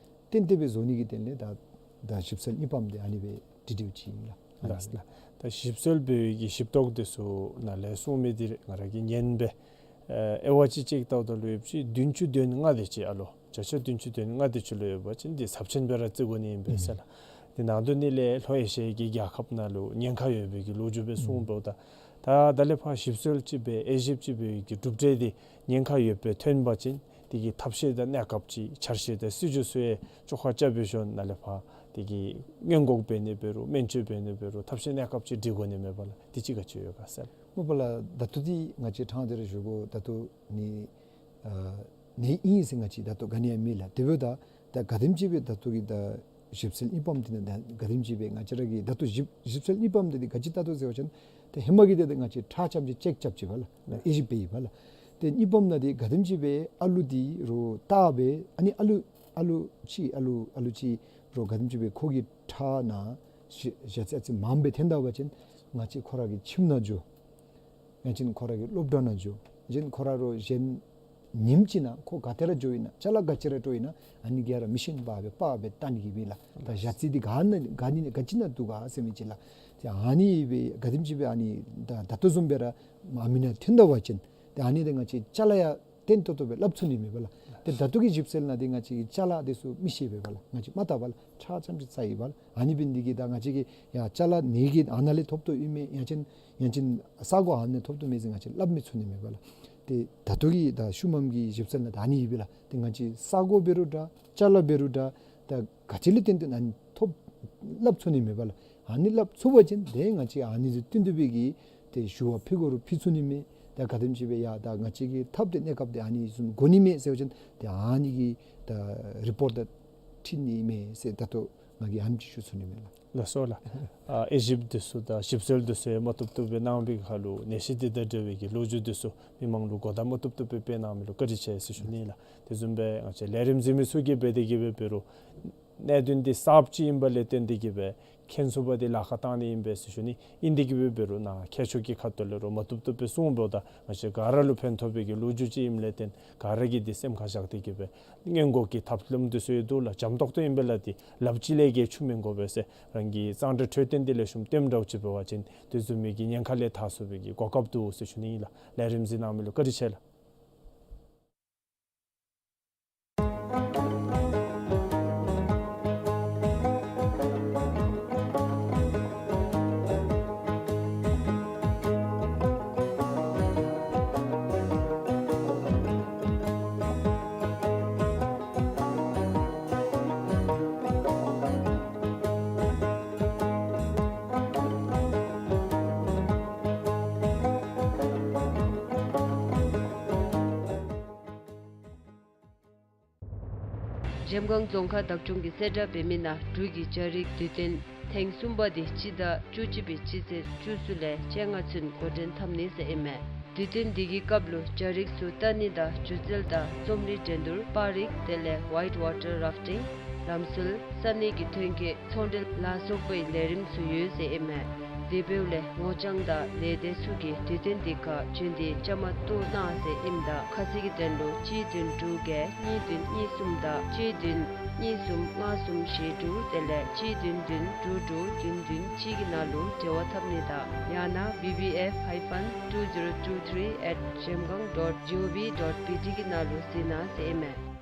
ཏན་ཏན་སྦེ་བཟོ་ནི་གི་དོན་ལས་ད་ད་ཞིབ་འཚོལ་གཉིས་པམ་འདི་ཨ་ནི་སྦེ་བྲིས་བྲིསཝ་ཅིག་ཨིན་ལགས། ལགས་ལགས། ད་ཞིབ་འཚོལ་འབད་བའི་གི་ཞིབ་རྟོག་འདི་ཚུ་ནཱ་ལས་གསུངས་མི་འདི་ང་ར་གིས་ཉན་སྦེ་ཨེ་ཝ་ཅིག་ཅིག་བལྟཝ་ད་ལུ་ཡོདཔ་ཅིག་བདུན་ཅུ་དོན་ལྔ་དེ་ཅིག་ཨ་ལོ་བརྒྱ་ཆ་བདུན་ཅུ་དོན་ལྔ་དེ་ཅིག་ལུ་ཡོད་པ་ཅིན་འདི་ཚབས་ཆེན་སྦེ་ར་བརྩི་དགོ་ནི་ཨིན་པས་ཟེར་ལགས། འདི་ནང་དོན་ནི་ལས་ལྷོ་ཨེ་ཤི་ཡའི་གི་རྒྱལ་ཁབ་ནང་ལུ་ཉེན་ཁ་ཡོད་པའི་གི་ལོ་རྒྱུས་སྦེ་གསུངས་འབདཝ་ད་ད་ད་ལས་ཕར་ཞིབ་འཚོལ་ཅིག་འབད་དབྱེ་ཞིབ་ཅིག་འབད་བའི་གི་གྲུབ་འབྲས་འདི་ཉེན་ཁ་ཡོདཔ་སྦེ་ཐོན་པ་ཅིན་དེ་གི་ཐབས་ཤེས་དང་གནས་སྐབས་ཅིག་འཆར་གཞི་དང་སྲིད་བྱུས་ཚུ་ཡང་བཅོ་ཁ་རྐྱབ་སྦེ་ཞིནམ་ལས་ཕར་དེ་གི་སྔོན་འགོག་འབད་ནི་འབད་རུང་སྨན་བཅོས་འབད་ནི་འབད་རུང་ཐབས་ཤེས་གནས་སྐབས་ཅིག་སྒྲིག་དགོ་ནི་མས་པ་ལགས། དེ་ཅིག་ག་ཅི་ཡོད་ག་ཟེར། སྨོ་པ་ལགས། ད་ལྟོ་འདི་ང་བཅས་ཕྲང་སྟེ་ར་ཞུ་དགོ། ད་ལྟོ་ནི་ཨ་ནི་ཨིན་ཟེར་ང་བཅས་ད་ལྟོ་ག་ནི་ཡང་མེད་ལགས། དེ་འབདཝ་ད་ད་ག་དེམ་ཅིག་སྦེ་ད་ལྟོ་གི་ད་ཞིབ་འཚོལ་གཉིས་པམ་འདི་ནང་ད་ག་དེམ་ཅིག་སྦེ་ང་བཅས་ར་གིས་ད་ལྟོ་ཞིབ་ཞིབ་འཚོལ་གཉིས་པམ་འདི་ཏེ་ག་ཅི་བལྟ་དོ་ཟེར་བ་ཅིན་ཏེ་ཧེ་མ་གི་འདི་ཏེ་ང་བཅས་ཁྲག་རྐྱངམ་ཅིག་ཅེཀ་རྐྱབ་ཅི་པ་ལགས། དབྱེ་ཞིབ་འབད་ཡི་པ་ལགས། ཏེ་གཉིས་པམ་ནང་འདི་ག་དེམ་ཅིག་སྦེ་ཨ་ལུ་འདི་རོགས་བལྟ་སྦེ་ཨ་ནི་ཨ་ལུ་ཨ་ལུ་ཅིག་ཨ་ལུ་ཨ་ལུ་ཅིག་རོགས་ག་དེམ་ཅིག་སྦེ་ཁོ་གི་ཁྲག་ནང་ཞ་ཞ་རྩི་ཨ་ཙི་མངམ་སྦེ་ཐོན་ད་པ་ཅིན་ང་བཅས་ཁོ་ར་གི་ཁྱིམ་ནང་འགྱོ། ཡང་ཅིན་ཁོ་ར་གི་སློབ་གྲྭ་ནང་འགྱོ། ཡང་ཅིན་ཁོ་ར་རོགས་གཞན་ ཉིནམ་གཅིག་ནང་ཁོ་ག་ཏེ་ར་འགྱོ་ཨིན་ན་ཅ་ལ་ག་ཅི་ར་སྤྲོད་ཨིན་ན་ཨ་ནི་ག་ར་མི་ཤེས་པར་སྦེ་པར་སྦེ་བལྟ་ནི་གི་མེད་ལགས། ད་ཞག་ཚི་འདི་ག་ན་ག་ནི་ག་ཅི་ནང་འདུག་ག་ཟེར་མི་ཅིག་ལགས། ཏེ་ཨ་ནི་སྦེ་ག་དེམ་ཅིག་སྦེ་ཨ་ནི་ད་ད་ལྟོ་བཟུམ་སྦེ་ར་མ་མི་ནང་ཐོན་ད་པ་ཅིན་ཏེ་ཨ་ནི་འདི་ང་བཅས་ཅ་ལ་ཡང་བརྟན་ཏོག་ཏོ་སྦེ་སླབ་ཚུགས་ནི་མེད་པས་ལགས། ཏེ་ད་ལྟོ་གི་ཞིབ་འཚོལ་ནང་འདི་ང་བཅས་ཀྱིས་ཅ་ལ་འདི་ཚུ་མི་ཤེས་པས་ལགས། ང་བཅས་མ་བལྟ་བས་ལགས། ཁྲག་ཙམ་ཅིག་བཙལ་ཡི་པས་ལགས། ཨ་ནི་འབད་ནི་འདི་གིས་ད་ང་བཅས་ཀྱིས་ཡ་ཅ་ལ་ནི་གི་ཨ་ནཱ་ལས་ཐོབ་ཐོབ་ཨིན་མས། ཡང་ཅིན་ཡང་ཅིན་ས་གོ་ཨ་ནཱ་ཐོབ་ཐོབ་མས་ཟེར་ང་བཅས་སླབ་མི་ཚུགས་ནི་མེད་པས་ལགས། ཏེ་ད་ལྟོ་གི་ད་ཤུལ་མམ་གྱི་ཞིབ་འཚོལ་ནང་ད་ཨ་ནི་ཨིན་པས་ལགས། ཏེ་ང་བཅས་ས་གོ་འབད་རུང་འདྲ་ཅ་ལ་འབད་རུང་འདྲ་ད་ག་ཅི་ལས་བརྟེན་ཏེ་ཨ་ནི་ཐོབ་སླབ་ཚུགས་ནི་མེད་པས་ལགས། ཨ་ནི་སླབ་ཚུགས་པ་ཅིན་ཏེ་ང་བཅས་ཨ་ནི་ཚུ་བསྟུན་ཏེ་སྦེ་གི་ཏེ་ཞུ་བ་ཕུལ་དགོ་རུང་ཕུལ་ཚུགས་ནི་མས། ད་ག་དེམ་ཅིག་སྦེ་ཡ་ད་ང་བཅས་ཀྱི་ཐབས་དེ་གནས་སྐབས་དེ་ཨ་ནི་བཟུམ་དགོ་ནི་མས་ཟེར་བ་ཅིན་ཏེ་ཨ་ནི་གི་ད་རི་པོརཊ་ད་ཁྲིད་ནི་མས་ཟེར་ད་ལྟོ་ང་གིས་ཨ་ནེམ་ཅིག་ཞུ་ཚུགས་ནི་མས་ལགས། ལགས་སོ་ལགས། ཨ་དབྱེ་ཞིབ་འདི་ཚུ་དང་ཞིབ་འཚོལ་འདི་ཚུ་ཡང་མ་བཏུབ་བཏུབ་སྦེ་གནང་བའི་ཁར་ལུ་ནད་གཞི་འདི་དང་འབྲེལ་བའི་གི་ལོ་རྒྱུས་འདི་ཚུ་མི་མང་ལུ་གོ་བརྡ་མ་བཏུབ་བཏུབ་སྦེ་སྤེལ་གནང་མི་ལུ་བཀའ་དྲིན་ཆེ་ཟེར་ཞུ་ནི་ལགས། དེ་བཟུམ་སྦེ་ང་བཅས་ལས་རིམ་གཟིགས་མི་ཚུ་གིས་འབད་དེ་གིས་སྦེ་འབད་རུང་གནད་དོན་འདི་གསརཔ་ཅིག་ཨིན་པ་ལས་བརྟེན་ཏེ་གིས་སྦེ་མཁྱེན་ཚུགས་པ་འདི་ལཱ་ཁག་བཏང་ནི་ཨིན་པས་ཟེར་ཞུ་ནི། ཨིན་ཏེ་གིས་སྦེ་འབད་རུང་ནཱ་མཁས་མཆོག་གི་ཁ་ཐུག་ལས་རུང་མ་བཏུབ་བཏུབ་སྦེ་གསུངས་འབདཝ་ད་ང་བཅས་ག་ར་ལུ་ཕན་ཐོགས་པའི་གི་ལོ་རྒྱུས་ཅིག་ཨིནམ་ལས་བརྟེན་ག་ར་གིས་འདི་སེམས་ཁར་བཞག་སྟེ་གིས་སྦེ་སྔོན་འགོག་གི་ཐབས་ལམ་འདི་ཚུ་ཡོད་དོ་ལགས། འཇམ་ཏོག་ཏོ་ཨིན་པས་ལགས། འདི་ལགཔ་གཅིག་ལས་གིས་ཆུ་མི་འགོ་བས་ཟེར། རང་གི་གཙང་སྦྲ་འཕྲོད་བསྟེན་འདི་ལེགས་ཤོམ་སྟོནམ་འདྲཝ་ཅིག་འབད་བ་ཅིན་དེ་བཟུམ་མའི་གི་ཉེན་ཁ་ལས་ཐར་ཚུགས་པའི་གི་གོ་སྐབས་འདུག་ཟེར་ཞུ་ནི་ཨིན་ལགས། ལས་རིམ་གཟིགས་གནང་མི་ལུ་བཀའ་དྲིན་ཆེ་ལགས། གཞལམ་སྒང་རྫོང་ཁག་བདག་སྐྱོང་གིས་གསལ་བསྒྲགས་འབད་མི་ནང་འབྲུག་གི་སྦྱང་རིག་དུས་སྟོན་ཐེངས་གསུམ་པ་འདི་སྤྱི་ཟླ་བཅུ་གཅིག་པའི་སྤྱི་ཚེས་བཅུ་གསུམ་ལས་བཅོ་ལྔ་ཚུན་འགོ་འདྲེན་འཐབ་ནི་ཟེར་ཨིན་མས། དུས་སྟོན་འདི་གི་སྐབས་ལུ་སྦྱང་རིག་ཚུ་ལྟ་ནི་དང་སྒྱུ་རྩལ་དང་རྩོམ་རིག་འགྲན་བསྡུར་པར་རིས་དེ་ལས་ཝའིཊ་ཝ་ཊར་རཱཕ་ཊིང་ལམ་སྲོལ་ས་གནས་ཀྱི་ཐོན་སྐྱེད་ཚོང་འབྲེལ་ལ་སོགས་པའི་ལས་རིམ་ཚུ་ཡོད་ཟེར་ཨིན་མས། དེ་འབདཝ་ལས་ངོ་རྐྱང་དང་ལས་སྡེ་ཚུ་གིས་དུས་སྟོན་འདི་ཁར་བྱོན་ཏེ་བཅའ་མར་གཏོགས་གནང་ཟེར་ཨིནམ་ད་ཁ་གསལ་གྱི་དོན་ལུ་གཅིག་བདུན་དྲུག་བརྒྱད་གཉིས་བདུན་གཉིས་གསུམ་དང་གཅིག་བདུན་གཉིས་གསུམ་ལྔ་གསུམ་བཞི་དྲུག་དེ་ལས་གཅིག་བདུན་བདུན་དྲུག་དྲུག་བདུན་བདུན་གཅིག་གི་ནང་ལུ་འབྲེལ་བ་འཐབ་ནི་དང་ཡང་ན་བི་བི་ཨེཕ་ཧའི་ཕན་ཊུ་ཛི་རོ་ཊུ་ཐི་རི་ཨེཊ་ཇེམ་གང་ཌོཊ་ཇི་ཨོ་ཝི་ཌོཊ་བི་ཊི་གི་ནང་ལུ་གཟིགས་གནང་ཟེར་ཨིན་མས།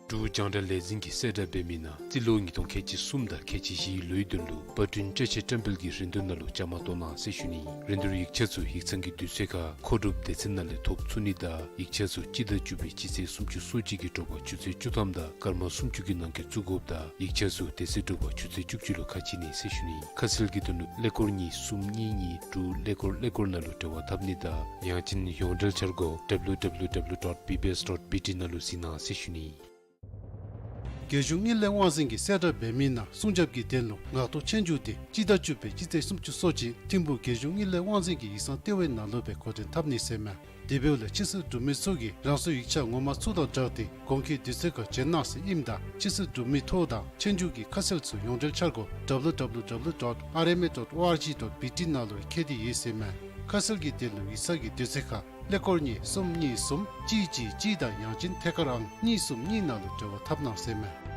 འབྲུག་རྒྱང་བསྒྲགས་ལས་འཛིན་གྱིས་གསལ་བསྒྲགས་འབད་མི་ནང་རྩིས་ལོ་ཉིས་སྟོང་ཁལ་གཅིག་གསུམ་དང་ཁལ་གཅིག་བཞིའི་ལོའི་དོན་ལུ་པར་སྐྲུན་བཅའ་ཆས་བཀྲམ་སྤེལ་གྱི་རིན་བསྡུར་ནང་ལུ་བཅའ་མར་གཏོགས་གནང་ཟེར་ཞུ་ནི། རིན་བསྡུར་ཡིག་ཆ་ཚུ་ཡིག་ཚང་གི་དུས་ཚོད་ཁར་མཁོ་སྒྲུབ་སྡེ་ཚན་ནང་ལས་ཐོབ་ཚུགས་ནི་དང་ཡིག་ཆ་ཚུ་སྤྱི་ཟླ་བཅུ་པའི་སྤྱི་ཚེས་སུམ་ཅུ་སོ་གཅིག་གི་དྲོ་པ་ཆུ་ཚོད་བཅུ་ཐམ་དང་སྐར་མ་སུམ་ཅུ་གི་ནང་འཁོད་བཙུགས་དགོཔ་དང་ཡིག་ཆ་ཚུ་དེ་ཚེ་དྲོ་པ་ཆུ་ཚོད་བཅུ་གཅིག་ལུ་ཁ་ཕྱེ་ནི་ཟེར་ཞུ་ནི། ཁ་གསལ་གྱི་དོན་ལུ་ཀླད་ཀོར་གཉིས་གསུམ་གཉིས་གཉིས་དྲུག་ཀླད་ཀོར་ཀླད་ཀོར་ནང་ལུ་འབྲེལ་བ་འཐབ་ནི་དང་ཡང་ཅིན་ཡོངས་འབྲེལ་འཆར་སྒོ་ཌབ་ལིའུ་ཌབ་ལིའུ་ཌབ་ལིའུ་ཌོཊ་བི་བི་ཨེསི་ཌོཊ་བི་ཊི་ནང་ལུ་གཟིགས་གནང་ཟེར་ཞུ་ནི། རྒྱལ་གཞུང་དངུལ་ལས་དབང་འཛིན་གྱིས་གསལ་བསྒྲགས་འབད་མི་ནང་སྲུང་སྐྱོབ་ཀྱི་དོན་ལུ་ངག་ཐོག་ཆོས་རྒྱུགས་འདི་སྤྱི་ཟླ་བཅུ་པའི་སྤྱི་ཚེས་སུམ་ཅུ་སོ་གཅིག་ཐིམ་ཕུག་རྒྱལ་གཞུང་དངུལ་ལས་དབང་འཛིན་གྱི་ཡིག་ཚང་ལྟེ་བའི་ནང་ལུ་སྦེ་འགོ་འདྲེན་འཐབ་ནི་ཟེར་མས། དེ་འབདཝ་ལས་ཕྱི་སེལ་གྲུབ་མི་ཚུ་གིས་རང་སོའི་ཡིག་ཆ་ངོ་མ་ཚུ་དང་སྦྲགས་ཏེ་གོང་འཁོད་དུས་ཚོད་ཁར་བྱོན་གནང་ཟེར་ཨིནམ་ད་ཕྱི་སེལ་གྲུབ་མི་ཐོ་དང་ཆོས་རྒྱུགས་ཀྱི་ཁ་གསལ་ཚུ་ཡོངས་འབྲེལ་འཆར་སྒོ་ཌབ་ལིའུ་ཌབ་ལིའུ་ཌབ་ལིའུ་ཌོཊ་ཨར་ཨེམ་ཨེ་ཌོཊ་ཨོ་ཨར་ཇི་ཌོཊ་བི་ཊི་ནང་ལུ་འཁོད་དེ་ཡོད་ཟེར་མས། ཁ་གསལ་གྱི་དོན་ལུ་ཡིག་ཚང་གི་དུས་ཚོད་ཁར་ཀླད་ཀོར་གཉིས་གསུམ་གཉིས་གསུམ་གཅིག་གཅིག་གཅིག་དང་ཡང་ཅིན་ཐད་ཀར་ཨང་གཉིས་གསུམ་གཉིས་ནང་ལུ་འབྲེལ་བ་འཐབ་གནང་ཟེར་མས།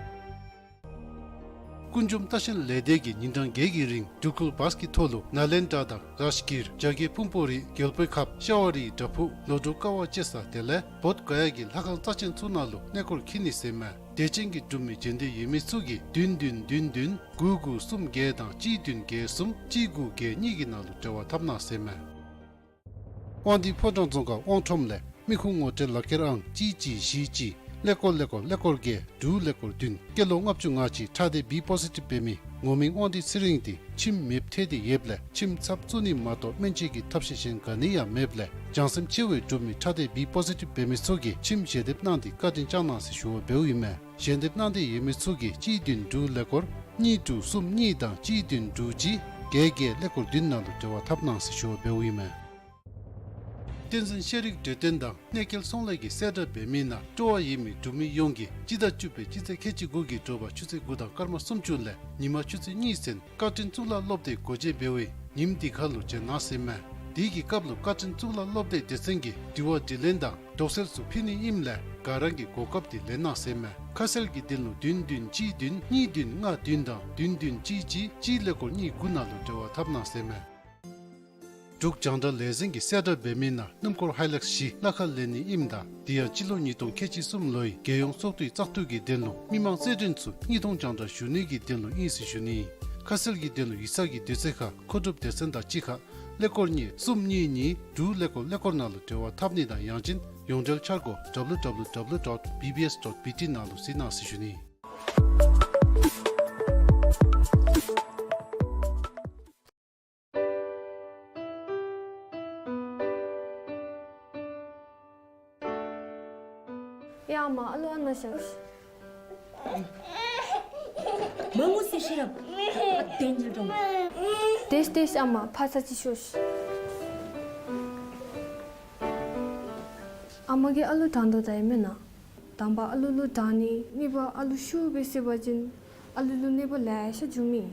ཀུན་འབྱུང་ལྟ་བཤལ་ལས་སྡེ་གིས་ཉིན་གྲངས་བརྒྱད་ཀྱི་རིང་འབྲུག་ཁུལ་བཱས་ཀྱི་ཐོག་ལུ་ནཱ་ལེནྡྲ་དང་རཱཇ་གིར་རྒྱ་རྒྱལ་ཕུང་པོ་རི་རྒྱལ་པོའི་ཁབ་ཤ་བ་རིའི་བྲག་ཕུག་ལོ་འབྲུག་ཀ་བ་ཅེ་ས་དེ་ལས་བོདྷ་ག་ཡ་གི་ལྷ་ཁང་རྩ་ཆེན་ཚུ་ནང་ལུ་གནས་སྐོར་འཁྱིད་ནི་ཟེར་མས། དད་ཅན་གྱི་འབྲུག་མི་བྱོན་འདོད་ཡོད་མི་ཚུ་གིས་བདུན་བདུན་བདུན་བདུན་དགུ་དགུ་གསུམ་བརྒྱད་དང་གཅིག་བདུན་བརྒྱད་གསུམ་གཅིག་དགུ་བརྒྱད་གཉིས་ཀྱི་ནང་ལུ་འབྲེལ་བ་འཐབ་གནང་ཟེར་མས། དབང་འདུས་ཕོ་བྲང་རྫོང་ཁག་དབང་ཁྲོམ་ལས་མི་ཁུངས་ངོ་སྤྲོད་ལག་ཁྱེར་ཨང་གཅིག་གཅིག་བཞི་གཅིག་ཀླད་ཀོར་ཀླད་ཀོར་ཀླད་ཀོར་བརྒྱད་དྲུག་ཀླད་ཀོར་བདུན་སྐྱེས་ལོ་ལྔ་བཅུ་ང་གཅིག་ཁྲག་ལྡན་བི་པོ་སི་ཊིབ་འབད་མི་ངོ་མིང་དབང་འདུས་ཚེ་རིང་འདི་ཁྱིམ་མེདཔ་ཐལ་ཏེ་ཡོདཔ་ལས་ཁྱིམ་ཚབ་བཙུགས་ནི་མ་གཏོགས་སྨན་བཅོས་ཀྱི་ཐབས་ཤེས་གཞན་ག་ནི་ཡང་མེདཔ་ལས་བྱང་སེམས་ཆེ་བའི་འབྲུག་མི་ཁྲག་ལྡན་བི་པོ་སི་ཊིབ་འབད་མི་ཚུ་གིས་ཁྱིམ་ཞལ་འདེབས་གནང་སྟེ་བཀའ་དྲིན་བསྐྱང་གནང་ཟེར་ཞུ་བ་འབདཝ་ཨིན་མས། ཞལ་འདེབས་གནང་འདོད་ཡོད་མི་ཚུ་གིས་གཅིག་བདུན་དྲུག་ཀླད་ཀོར་གཉིས་དྲུག་གསུམ་གཉིས་དང་གཅིག་བདུན་དྲུག་གཅིག་བརྒྱད་བརྒྱད་ཀླད་ཀོར་བདུན་ནང་ལུ་འབྲེལ་བ་འཐབ་གནང་ཟེར་ཞུ་བ་འབདཝ་ཨིན་མས། བསྟན་འཛིན་ཤེས་རིག་འབྲེལ་ལྡན་དང་གནས་མཇལ་ཚོང་ལས་ཀྱིས་གསལ་བསྒྲགས་འབད་མི་ནང་སྤྲོ་བ་ཡོད་མི་འབྲུག་མི་ཡོངས་ཀྱིས་སྤྱི་ཟླ་བཅུ་པའི་སྤྱི་ཚེས་ཁལ་གཅིག་དགུ་གི་དྲོ་པ་ཆུ་ཚོད་དགུ་དང་སྐར་མ་སུམ་ཅུ་ལས་ཉིན་མ་ཆུ་ཚོད་གཉིས་ཚུན་བཀའ་དྲིན་གཙུག་ལག་སློབ་སྡེ་སྒོ་འབྱེད་འབད་བའི་ཉིནམ་འདི་ཁར་ལུ་བྱོན་གནང་ཟེར་མས། དེ་གི་སྐབས་ལུ་བཀའ་དྲིན་གཙུག་ལག་སློབ་སྡེའི་སྡེ་ཚན་གྱིས་དྲི་བ་དྲིས་ལན་དང་ ཞོགས་ཟས་ཚུ་ཕུལ་ནི་ཨིནམ་ལས་ག་ར་གིས་གོ་སྐབས་འདི་ལེན་གནང་ཟེར་མས། ཁ་གསལ་གྱི་དོན་ལུ་བདུན་བདུན་གཅིག་བདུན་གཉིས་བདུན་ལྔ་བདུན་དང་བདུན་བདུན་གཅིག་གཅིག་གཅིག་ཀླད་ཀོར་གཉིས་དགུ་ནང་ལུ་འབྲེལ་བ་འཐབ་གནང་ཟེར་མས། འབྲུག་རྒྱང་བསྒྲགས་ལས་འཛིན་གྱིས་གསལ་བསྒྲགས་འབད་མི་ནང་སྣུམ་འཁོར་ཧའི་ལེགས་བཞི་གླ་ཁར་ལེན་ནི་ཨིནམ་ད་དེ་ཡང་སྤྱི་ལོ་ཉིས་སྟོང་ཁལ་གཅིག་གསུམ་ལོའི་རྒྱལ་ཡོངས་ཚོགས་འདུའི་བཙག་འཐུ་གི་དོན་ལུ་མི་མང་རྩེད་འགྲན་ཚུ་གཉིས་སྟོང་རྒྱང་བསྒྲགས་ཞུ་ནི་གི་དོན་ལུ་ཨིན་ཟེར་ཞུ་ནི། ཁ་གསལ་གྱི་དོན་ལུ་ཡིག་ཚང་གི་དུས་ཚོད་ཁར་མཁོ་སྒྲུབ་སྡེ་ཚན་དང་གཅིག་ཁར་ཀླད་ཀོར་གཉིས་གསུམ་གཉིས་གཉིས་དྲུག་ཀླད་ཀོར་ཀླད་ཀོར་ནང་ལུ་འབྲེལ་བ་འཐབ་ནི་དང་ཡང་ཅིན་ཡོངས་འབྲེལ་འཆར་སྒོ་W W W dot B B S dot B T ནང་ལུ་གཟིགས་གནང་ཟེར་ཞུ་ནི། ཡ་མ་ཨ་ལུ་ཨ་ན་ཤག། མ་ངུ་ཟེར་ཤེས་རབ། ཨ་དེ་ཉིད་དྲོངས། དེས་དེས་ཨ་མ་ཕར་ཚུར་ཅིག་ཤོག། ཨ་མ་གིས་ཨ་ལུ་དྲང་དོ་ད་ཨིན་མེན་ན། དང་པ་ཨ་ལུ་ལུ་དྲང་ནི། གཉིས་པ་ཨ་ལུ་ཤུགས་སྦེ་བསད་པ་ཅིན་ཨ་ལུ་ལུ་གནོད་པ་ལེ་ཤ་འབྱུངམ་ཨིན།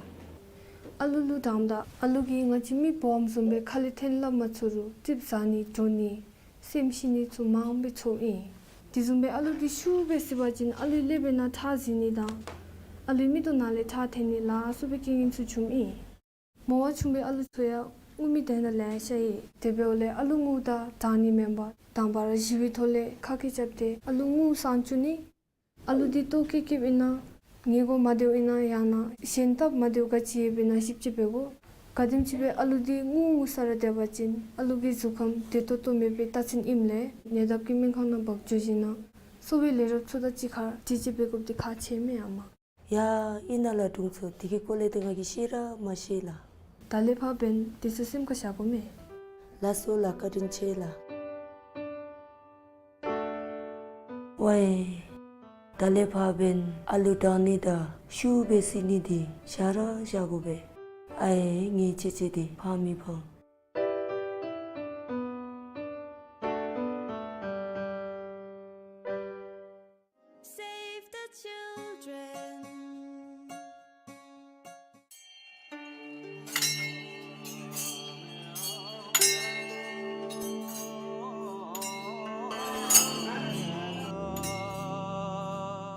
ཨ་ལུ་ལུ་དྲངམ་ད་ཨ་ལུ་གིས་ང་བཅས་མི་སྦོམ་བཟུམ་སྦེ་ཁ་ལས་འཐེན་སླབ་མ་ཚུགས་རུང་ཙིགཔ་ཟ་ནི་འགྱོ་ནི་སེམས་ཤི་ནི་ཚུ་མངམ་སྦེ་ཚོརཝ་ཨིན། དེ་བཟུམ་སྦེ་ཨ་ལུ་འདི་ཤུགས་སྦེ་བསད་པ་ཅིན་ཨ་ལུའི་ཀླད་པའི་ནང་ཁྲག་འཛིང་ནི་དང་ཨ་ལུའི་མིག་ཏོ་ནང་ལས་ཁྲག་འཐོན་ནི་ལ་སོགས་པའི་རྐྱེན་ངན་ཚུ་འབྱུངམ་ཨིན། མོ་བ་ཆུང་བའི་ཨ་ལུ་ཚུ་ཡང་ངུ་མི་དེ་ནང་ལེ་ཤ་ཡོད། དེ་འབདཝ་ལས་ཨ་ལུ་ངུཝ་ད་དྲང་ནི་མེན་པར་དང་པ་ར་ཞི་བའི་ཐོག་ལས་ཁ་སྐད་རྐྱབ་སྟེ་ཨ་ལུ་ངུ་སངས་བཅུག་ནི། ཨ་ལུ་འདི་ལྟོ་བཀོལ་བཀོལཝ་ཨིན་ན་ཉལ་གོ་མ་བདེཝ་ཨིན་ན་ཡང་ན་གཞན་སྟབས་མ་བདེཝ་ག་ཅི་ཡོདཔ་ཨིན་ན་ཞིབ་དཔྱད་འབད་དགོ། ག་དེམ་ཅིག་སྦེ་ཨ་ལུ་འདི་ངུ་ངུ་ས་ར་སྡོད་པ་ཅིན་ཨ་ལུ་གི་གཟུགས་ཁམས་བདེ་ཏོག་ཏོ་མེད་པའི་རྟགས་མཚན་ཨིནམ་ལས་ཉེ་འདབས་ཀྱི་སྨན་ཁང་ནང་འབག་འགྱོ་ཞིནམ་ན་གསོ་བའི་ལས་རོགསཔ་ཚུ་དང་གཅིག་ཁར་དྲི་དཔྱད་འབད་དགོཔ་འདི་ཁག་ཆེ་མས་ཨ་མ། ཡ་ཨིན་ན་ལགས་དྲུང་འཚོ། དེ་གི་སྐོར་ལས་ཏེ་ང་གིས་ཤེས་ར་མ་ཤེས་ལགས། ད་ལས་ཕར་འབདན་དེ་ཚུ་སེམས་ཁར་བཞག་དགོ་མས། ལགས་སོ་ལགས། བཀའ་དྲིན་ཆེ་ལགས། ཝའེ། ད་ལས་ཕར་འབདན་ཨ་ལུ་དྲང་ནི་དང་ཤུགས་སྦེ་བསད་ནི་འདི་བཞག་ར་བཞག་དགོ་པས། ཨའེ་ངེའི་ཅེ་ཅེ་འདི་ཕངས་མི་ཕངས། Save the children.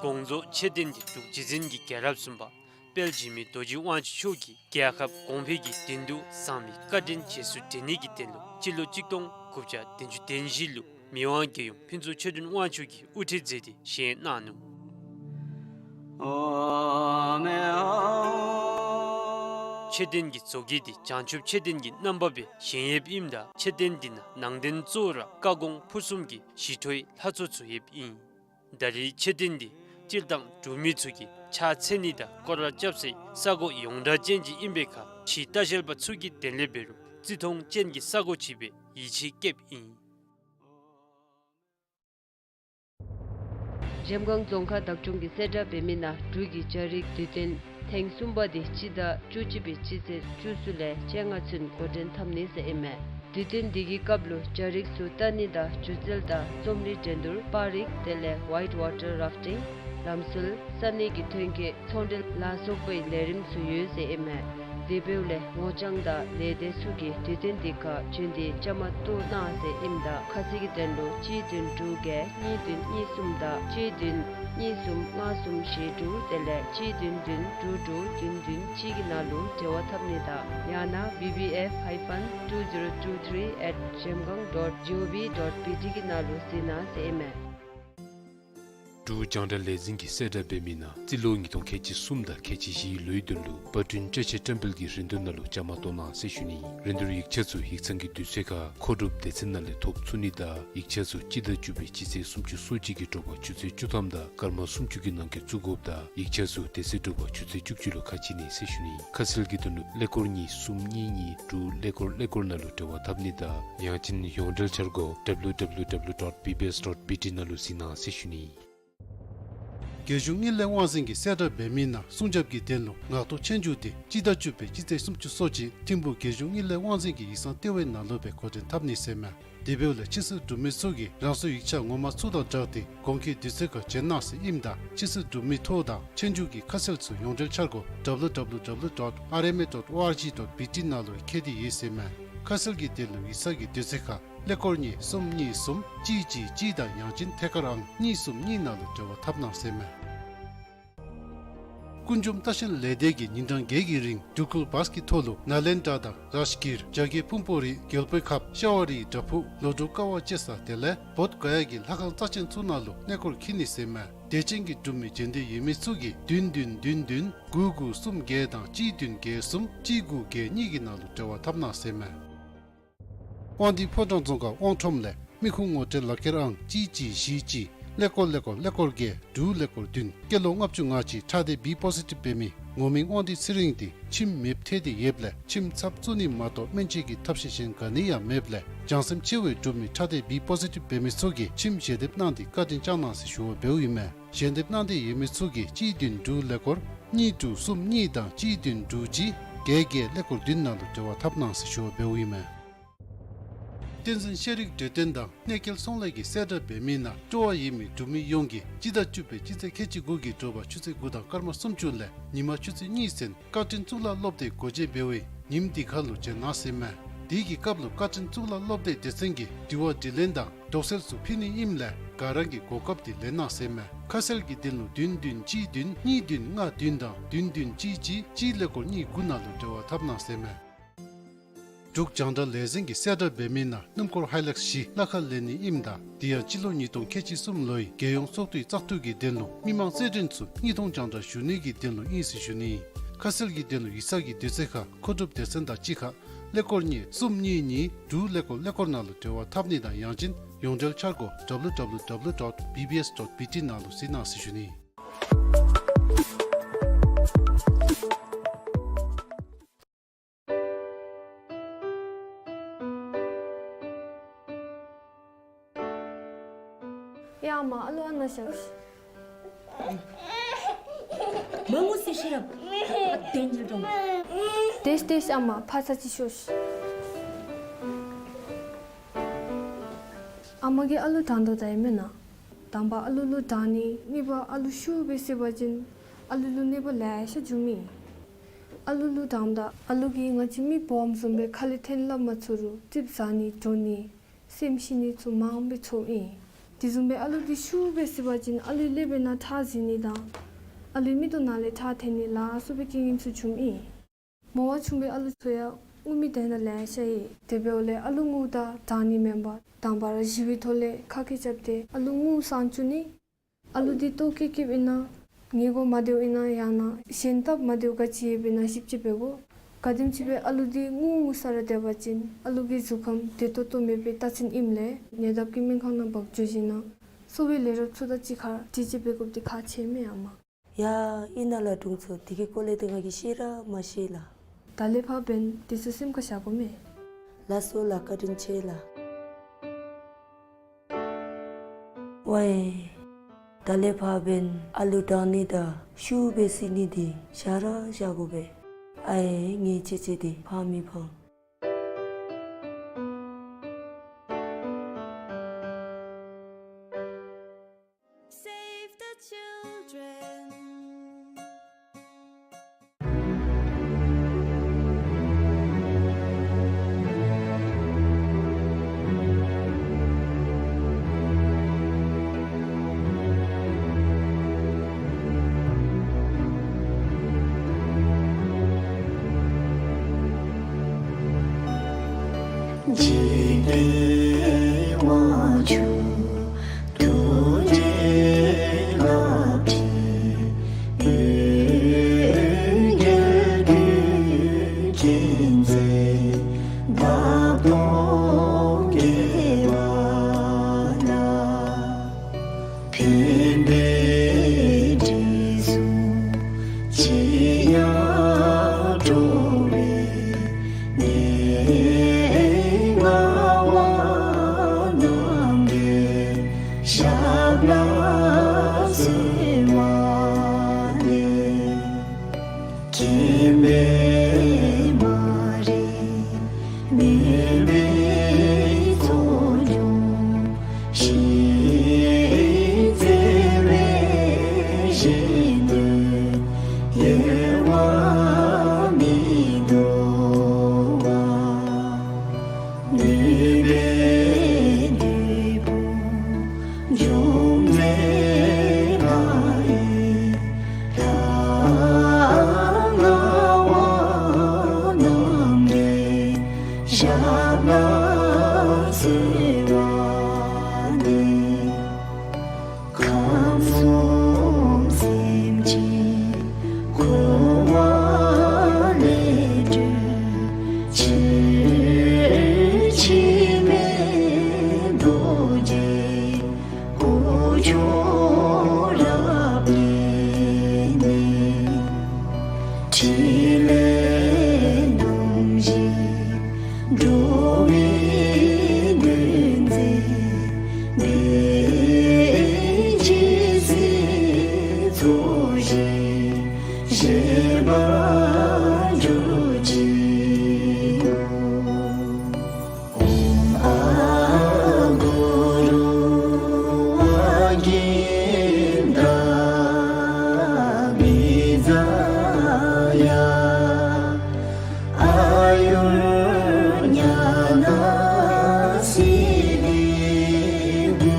དགོངས་རྫོགས་མཆོད་རྟེན་འདི་འབྲུག་རྗེ་བཙུན་གྱི་རྒྱལ་རབས་གསུམ་པ་དཔལ་འཇིགས་མེད་རྡོ་རྗེ་དབང་ཕྱུག་མཆོག་གིས་རྒྱལ་ཁབ་གོང་འཕེལ་གྱི་དོན་དུ་བཟང་མི་བཀའ་དྲིན་རྗེས་སུ་དྲན་ནི་གི་དོན་ལུ་སྤྱི་ལོ་གཅིག་སྟོང་དགུ་བརྒྱ་བདུན་ཅུ་དོན་བཞི་ལུ་མི་དབང་རྒྱལ་ཡུམ་ཕུན་ཚོགས་ཆོས་སྒྲོན་དབང་ཕྱུག་གིས་དབུ་ཁྲིད་མཛད་དེ་བཞེངས་གནང་ནུག། མཆོད་རྟེན་གྱི་བཟོ་བཀོད་འདི་བྱང་ཆུབ་མཆོད་རྟེན་གྱི་རྣམ་པ་སྦེ་བཞེངས་ཡོདཔ་ཨིནམ་ད་མཆོད་རྟེན་འདི་ནང་ནང་རྟེན་གཙོ་བོ་ར་བཀའ་དགོངས་ཕུར་གསུམ་གྱི་ཞི་ཁྲོའི་ལྷ་ཚོགས་ཚུ་ཡོདཔ་ཨིན། ད་རེས་མཆོད་རྟེན་འདི་སྤྱིར་བཏང་འབྲུག་མི་ཚུ་གིས་ཕྱག་འཚལ་ནི་དང་སྐོར་ར་རྐྱབ་སའི་ས་གོ་ཡོངས་གྲགས་ཅན་ཅིག་ཨིན་པའི་ཁར་ཕྱི་ལྟ་བཤལ་པ་ཚུ་གིས་དོན་ལས་འབད་རུང་བརྩི་མཐོང་ཅན་གྱི་ས་གོ་ཅིག་སྦེ་ཡིད་ཆེས་བསྐྱེདཔ་ཨིན། གཞལམ་སྒང་རྫོང་ཁག་བདག་སྐྱོང་གིས་གསལ་བསྒྲགས་འབད་མི་ནང་འབྲུག་གི་སྦྱང་རིག་དུས་སྟོན་ཐེངས་གསུམ་པ་འདི་སྤྱི་ཟླ་བཅུ་གཅིག་པའི་སྤྱི་ཚེས་བཅུ་གསུམ་ལས་བཅོ་ལྔ་ཚུན་འགོ་འདྲེན་འཐབ་ནི་ཟེར་ཨིན་མས། དུས་སྟོན་འདི་གི་སྐབས་ལུ་སྦྱང་རིག་ཚུ་ལྟ་ནི་དང་སྒྱུ་རྩལ་དང་རྩོམ་རིག་འགྲན་བསྡུར་པར་རིག་དེ་ལས་ཝའིཊ་ཝ་ཊར་རཱཕ་ཊིང་ལམ་སྲོལ་ས་གནས་ཀྱི་ཐོན་སྐྱེད་ཚོང་འབྲེལ་ལ་སོགས་པའི་ལས་རིམ་ཚུ་ཡོད་ཟེར་ཨིན་མས། དེ་འབདཝ་ལས་ངོ་རྐྱང་དང་ལས་སྡེ་ཚུ་གིས་དུས་སྟོན་འདི་ཁར་རྒྱུན་དུ་བཅའ་མར་གཏོགས་གནང་ཟེར་ཨིནམ་ད་ཁ་གསལ་གྱི་དོན་ལུ་གཅིག་བདུན་དྲུག་བརྒྱད་གཉིས་བདུན་གཉིས་གསུམ་དང་གཅིག་བདུན་གཉིས་གསུམ་ལྔ་གསུམ་བཞི་དྲུག་དེ་ལས་གཅིག་བདུན་བདུན་དྲུག་དྲུག་བདུན་བདུན་གཅིག་གི་ནང་ལུ་འབྲེལ་བ་འཐབ་ནི་དང་ཡང་ན་B B F hyphen two zero two three at zhemgang dot gov dot B T གི་ནང་ལུ་གཟིགས་གནང་ཟེར་ཨིན་མས། འབྲུག་རྒྱང་བསྒྲགས་ལས་འཛིན་གྱིས་གསལ་བསྒྲགས་འབད་མི་ནང་རྩིས་ལོ་ཉིས་སྟོང་ཁལ་གཅིག་གསུམ་དང་ཁལ་གཅིག་བཞིའི་ལོའི་དོན་ལུ་པར་སྐྲུན་བཀྲ་ཤིས་བཀྲམ་སྤེལ་གྱི་རིན་བསྡུར་ནང་ལུ་བཅའ་མར་གཏོགས་གནང་ཟེར་ཞུ་ནི། རིན་བསྡུར་ཡིག་ཆ་ཚུ་ཡིག་ཚང་གི་དུས་ཚོད་ཁར་མཁོ་སྒྲུབ་སྡེ་ཚན་ནང་ལས་ཐོབ་ཚུགས་ནི་དང་ཡིག་ཆ་ཚུ་སྤྱི་ཟླ་བཅུ་པའི་སྤྱི་ཚེས་སུམ་ཅུ་སོ་གཅིག་གི་དྲོ་པ་ཆུ་ཚོད་བཅུ་ཐམ་དང་སྐར་མ་སུམ་ཅུ་གི་ནང་འཁོད་བཙུགས་དགོཔ་དང་ཡིག་ཆ་ཚུ་དེ་ཚེ་དྲོ་པ་ཆུ་ཚོད་བཅུ་གཅིག་ལུ་ཁ་ཕྱེ་ནི་ཟེར་ཞུ་ནི། ཁ་གསལ་གྱི་དོན་ལུ་ཀླད་ཀོར་གཉིས་གསུམ་གཉིས་གཉིས་དྲུག་ཀླད་ཀོར་ཀླད་ཀོར་ནང་ལུ་འབྲེལ་བ་འཐབ་ནི་དང་ཡང་ཅིན་ཡོངས་འབྲེལ་འཆར་སྒོ་W W W dot B B S dot B T ནང་ལུ་གཟིགས་གནང་ཟེར་ཞུ་ནི། རྒྱལ་གཞུང་དངུལ་ལས་དབང་འཛིན་གྱིས་གསལ་བསྒྲགས་འབད་མི་ནང་སྲུང་སྐྱོབ་ཀྱི་དོན་ལུ་ངག་ཐོག་ཆོས་རྒྱུགས་འདི་སྤྱི་ཟླ་བཅུ་པའི་སྤྱི་ཚེས་སུམ་ཅུ་སོ་གཅིག་ཐིམ་ཕུག་རྒྱལ་གཞུང་དངུལ་ལས་དབང་འཛིན་གྱི་ཡིག་ཚང་ལྟེ་བའི་ནང་ལུ་སྦེ་འགོ་འདྲེན་འཐབ་ནི་ཟེར་མས། དེ་འབདཝ་ལས་ཕྱི་སེལ་འབྲུག་མི་ཚུ་གིས་རང་སོའི་ཡིག་ཆ་ངོ་མ་ཚུ་དང་སྦྲགས་ཏེ་གོང་འཁོད་དུས་ཚོད་ཁར་བྱོན་གནང་ཟེར་ཨིནམ་ད་ཕྱི་སེལ་འབྲུག་མི་ཐོ་དང་ཆོས་རྒྱུགས་ཀྱི་ཁ་གསལ་ཚུ་ཡོངས་འབྲེལ་འཆར་སྒོ་W W W dot R M A dot O R G dot B T ནང་ལུ་ཁྱད་དེ་ཡོད་ཟེར་མས། ཁ་གསལ་གྱི་དོན་ལུ་ཡིག་ཚང་གི་དུས་ཚོད་ཁར་ ཀླད་ཀོར་གཉིས་གསུམ་གཉིས་གསུམ་གཅིག་གཅིག་གཅིག་དང་ཡང་ཅིན་ཐད་ཀར་ཨང་གཉིས་གསུམ་གཉིས་ནང་ལུ་འབྲེལ་བ་འཐབ་གནང་ཟེར་མས། ཀུན་འབྱུང་ལྟ་བཤལ་ལས་སྡེ་གིས་ཉིན་གྲངས་བརྒྱད་ཀྱི་རིང་འགྲུལ་འཁོར་བཱས་ཀྱི་ཐོག་ལུ་ནཱ་ལེནྡྲ་དང་རཱཇ་གིར་རྒྱ་བསྐྱེད་ཕུང་པོ་རི་རྒྱལ་པོའི་ཁབ་ཤ་བ་རིའི་བྲག་ཕུག་ལོ་འབྲོག་ཀ་བ་བཅས་ས་དེ་ལས་བོདྷ་ག་ཡ་གི་ལྷ་ཁང་རྩ་ཆེན་ཚུ་ནང་ལུ་གནས་སྐོར་འཁྱིད་ནི་ཟེར་མས། དད་ཅན་གྱི་འབྲུག་མི་རྒྱུན་ལྡན་ཡོད་མི་ཚུ་གིས་བདུན་བདུན་བདུན་བདུན་དགུ་དགུ་གསུམ་བརྒྱད་དང་གཅིག་བདུན་བརྒྱད་གསུམ་གཅིག་དགུ་བརྒྱད་གཉིས་ཀྱི་ནང་ལུ་འབྲེལ་བ་འཐབ་གནང་ཟེར་མས། དབང་འདུས་ཕོ་བྲང་རྫོང་ཁག་དབང་ཁྲོམ་ལས་མི་ཁུངས་ངོ་སྤྲོད་ལག་ཁྱེར་ཨང་གཅིག་གཅིག་བཞི་གཅིག་ཀླད་ཀོར་ཀླད་ཀོར་ཀླད་ཀོར་བརྒྱད་དྲུག་ཀླད་ཀོར་བདུན་སྐྱེས་ལོ་ལྔ་བཅུ་ང་གཅིག་ཁྲག་ལྡན་བི་པོ་སི་ཊིབ་འབད་མི་ངོ་མིང་དབང་འདུས་ཚེ་རིང་དེ་ཁྱིམ་མེདཔ་ཐལ་ཏེ་ཡོདཔ་ལས་ཁྱིམ་ཚབ་བཙུགས་ནི་མ་གཏོགས་སྨན་བཅོས་ཀྱི་ཐབས་ཤེས་གཞན་ག་ནི་ཡང་མེདཔ་ལས་བྱང་སེམས་ཆེ་བའི་འབྲུག་མི་ཁྲག་ལྡན་བི་པོ་སི་ཊིབ་འབད་མི་ཚུ་གིས་ཁྱིམ་ཞལ་འདེབས་གནང་སྟེ་བཀའ་དྲིན་བསྐྱང་གནང་ཟེར་ཞུ་བ་འབདཝ་ཨིན་མས། ཞལ་འདེབས་གནང་འདོད་ཡོད་མི་ཚུ་གིས་གཅིག་བདུན་དྲུག་ཀླད་ཀོར་གཉིས་དྲུག་གསུམ་གཉིས་དང་གཅིག་བདུན་དྲུག་གཅིག་བརྒྱད་བརྒྱད་ཀླད་ཀོར་བདུན་ནང་ལུ་འབྲེལ་བ་འཐབ་གནང་ཟེར་ཞུ་བ་འབདཝ་ཨིན་མས། བསྟན་འཛིན་ཤེས་རིག་འབྲེལ་ལྡན་དང་གནས་སྐལ་ཚོང་ལས་ཀྱི་གསལ་བསྒྲགས་འབད་མི་ནང་སྤྲོ་བ་ཡོད་མི་འབྲུག་མི་ཡོངས་ཀྱིས་སྤྱི་ཟླ་བཅུ་པའི་སྤྱི་ཚེས་ཁལ་གཅིག་དགུ་གི་དྲོ་པ་ཆུ་ཚོད་དགུ་དང་སྐར་མ་སུམ་ཅུ་ལས་ཉིན་མ་ཆུ་ཚོད་གཉིས་ཚུན་བཀའ་དྲིན་གཙུག་ལག་སློབ་སྡེ་སྒོ་འབྱེད་འབད་བའི་ཉིནམ་དེ་ཁར་ལུ་བྱོན་གནང་ཟེར་མས། དེ་གི་སྐབས་ལུ་བཀའ་དྲིན་གཙུག་ལག་སློབ་སྡེ་སྡེ་ཚན་གྱིས་དྲི་བ་དྲིས་ལན་དང་དོགས་སེལ་ཚུ་ཕུལ་ནི་ཨིནམ་ལས་ག་ར་གིས་གོ་སྐབས་དེ་ལེན་གནང་ཟེར་མས། ཁ་གསལ་གྱི་དོན་ལུ་བདུན་བདུན་གཅིག་བདུན་གཉིས་བདུན་ལྔ་བདུན་དང་བདུན་བདུན་གཅིག་གཅིག་གཅིག་ཀླད་ཀོར་གཉིས་དགུ་ནང་ལུ་འབྲེལ་བ་འཐབ་གནང་ཟེར་མས། འབྲུག་རྒྱང་བསྒྲགས་ལས་འཛིན་གྱི་གསལ་བསྒྲགས་འབད་མི་ནང་སྣུམ་འཁོར་ཧའི་ལེགས་བཞི་གླ་ཁར་ལེན་ནི་ཨིནམ་ད་དེ་ཡང་སྤྱི་ལོ་ཉིས་སྟོང་ཁལ་གཅིག་གསུམ་ལོའི་རྒྱལ་ཡོངས་ཚོགས་འདུའི་བཙག་འཐུ་གི་དོན་ལུ་མི་མང་རྩེད་འགྲན་ཚུ་དངོས་མཐོང་རྒྱང་བསྒྲགས་ཞུ་ནི་གི་དོན་ལུ་ཨིན་ཟེར་ཞུ་ནི། ཁ་གསལ་གྱི་དོན་ལུ་ཡིག་ཚང་གི་དུས་ཚོད་ཁར་མཁོ་སྒྲུབ་སྡེ་ཚན་དང་གཅིག་ཁར་ཀླད་ཀོར་གཉིས་གསུམ་གཉིས་གཉིས་དྲུག་ཀླད་ཀོར་ཀླད་ཀོར་ནང་ལུ་འབྲེལ་བ་འཐབ་ནི་དང་ཡང་ཅིན་ཡོངས་འབྲེལ་འཆར་སྒོ་W W W dot B B S dot B T ནང་ལུ་གཟིགས་གནང་ཟེར་ཞུ་ནི། ཡ་ཨ་མ་ཨ་ལུ་ཨ་ནཱ་བཞག་ཤིག། མ་ངུ་ཟེར་ཤེས་རབ། ཨ་དེ་ཉལ་འགྲོ། དེས་དེས་ཨ་མ་ཕར་ཚུར་ཅིག་ཤོག་ཤིག། ཨ་མ་གིས་ཨ་ལུ་དྲང་དོ་ད་ཨིན་མེན་ན། དང་པ་ཨ་ལུ་ལུ་དྲང་ནི་གཉིས་པ་ཨ་ལུ་ཤུགས་སྦེ་བསད་པ་ཅིན་ཨ་ལུ་ལུ་གནོད་པ་ལེ་ཤ་འབྱུངམ་ཨིན། ཨ་ལུ་ལུ་དྲངམ་ད་ཨ་ལུ་གིས་ང་བཅས་མི་སྦོམ་བཟུམ་སྦེ་ཁ་ལས་འཐེན་སླབ་མ་ཚུགས་རུང་རྩིགཔ་ཟ་ནི་འགྲོ་ནི་སེམས་ཤི་ནི་ཚུ་མང་སྦེ་ཚོརཝ་ཨིན། དེ་བཟུམ་སྦེ་ཨ་ལུ་འདི་ཤུགས་སྦེ་བསད་པ་ཅིན་ཨ་ལུའི་ཀླད་པའི་ནང་ཁྲག་འཛིང་ནི་དང་ཨ་ལུའི་མིག་ཏོ་ནང་ལས་ཁྲག་འཐོན་ནི་ལ་སོགས་པའི་རྐྱེན་ངན་ཚུ་འབྱུངམ་ཨིན། མོ་བ་ཆུང་བའི་ཨ་ལུ་ཚུ་ཡང་ངུ་མི་དེ་ནང་ལེ་ཤ་ཡོད། དེ་འབདཝ་ལས་ཨ་ལུ་ངུཝ་ད་དྲང་ནི་མེན་པར་དང་པ་ར་གཞུ་བའི་ཐོག་ལས་ཁ་སྐད་རྐྱབ་སྟེ་ཨ་ལུ་ངུ་སངས་བཅུག་ནི། ཨ་ལུ་འདི་ལྟོཝ་བཀྱེས་བཀྱེསཔ་ཨིན་ན་ཉལ་དགོཔ་མ་བདེཝ་ཨིན་ན་ཡང་ན་གཞན་སྟབས་མ་བདེཝ་ག་ཅི་ཡོདཔ་ཨིན་ན་ཞིབ་དཔྱད་འབད་དགོ། ག་དེམ་ཅིག་སྦེ་ཨ་ལུ་འདི་ངུ་ངུ་ས་ར་སྡོད་པ་ཅིན་ཨ་ལུ་གི་གཟུགས་ཁམས་བདེ་ཏོག་ཏོ་མེད་པའི་རྟགས་མཚན་ཨིནམ་ལས་ཉེ་འདབས་ཀྱི་སྨན་ཁང་ནང་འབག་འགྱོ་ཞིནམ་ན་གསོ་བའི་ལས་རོགསཔ་ཚུ་དང་གཅིག་ཁར་དྲི་དཔྱད་འབད་དགོཔ་འདི་ཁག་ཆེ་མས་ཨ་མ། ཡ་ཨིན་ན་ལགས་དྲུང་འཚོ། དེ་གི་སྐོར་ལས་ཏེ་ང་གིས་ཤེས་ར་མ་ཤེས་ལགས། ད་ལས་ཕར་འབདན་དེ་ཚུ་སེམས་ཁར་བཞག་དགོ་མས། ལགས་སོ་ལགས། བཀའ་དྲིན་ཆེ་ལགས། ཝའེ། ད་ལས་ཕར་འབདན་ཨ་ལུ་དྲང་ནི་དང་ཤུགས་སྦེ་བསད་ནི་འདི་བཞག་ར་བཞག་དགོ་པས། ཨའེ་ངེའི་ཆེ་ཆེ་འདི་ཕངས་མི་ཕངས། Save the children. ཕན་པའི་དྲི་བསུང་ཅི་ཡང་བྲོ་བའི་ནད་ངན་བ་རྣམས་ཀྱི་ཞབས་ལ་གསོལ་བ་འདེབས། མཁྱེན་པའི་མ་རིག་མུན་པའི་ཚོགས་རྒྱུན་ཞི་བར་མཛད་པའི་ཞིང་དུ་ཡལ་བ་མི་འདོར་བར། ནུས་པའི་ ལ་གསོལ་བ་འདེབས། ཁམས་གསུམ་སེམས་ཅན་འཁོར་བ་ལས་སྒྲོལ་ཕྱིར། འཆི་མེད་རྡོ་རྗེ་སྐུ་མཆོག་རབ་བརྙེས་ནས། ཕྲིན་ལས་རྣམ་བཞི་འགྲོ་བའི་དོན་མཛད། དེ་ཕྱིར་སྲིད་མཚོ་བཞི་ཞི་བར་གྱུར་ཅིག། ཨོཾ་ཨ་གུ་རུ་ཝཱ་ཀིནྡྲ་བི་ཛ་ཡ། ཨ་ཡུར་ཉ་ན་སིདྡྷི་ཧོ།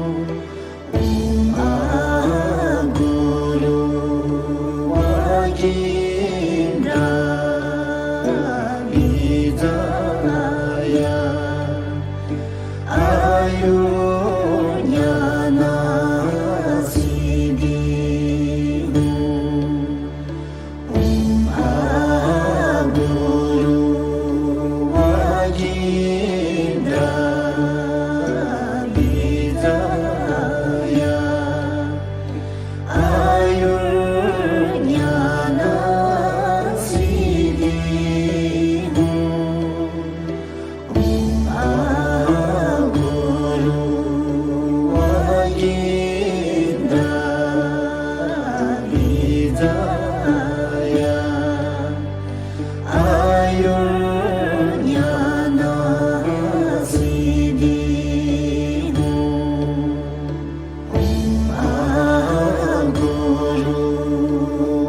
ཨོཾ་ཨ་གུ་རུ་ཝཱ་ཀིནྡྲ་བི་ཛ་ཡ། ཨ་ཡུར་ཉ་ན་སིདྡྷི་ཧོ། ཨོཾ་ཨ་གུ་རུ་ཝཱ་ཀིནྡྲ་བི་ཛ་ཡ། ཨ་ཡུར་ཉ་ན་སིདྡྷི་ཧོ། ཨོཾ་ཨ་གུ་རུ་ཝཱ་ཀིནྡྲ་བི་ཛ་ཡ། ཨ་ཡུར་ཉ་ན་སིདྡྷི་ཧོ། ཨོཾ་ཨ་གུ་རུ་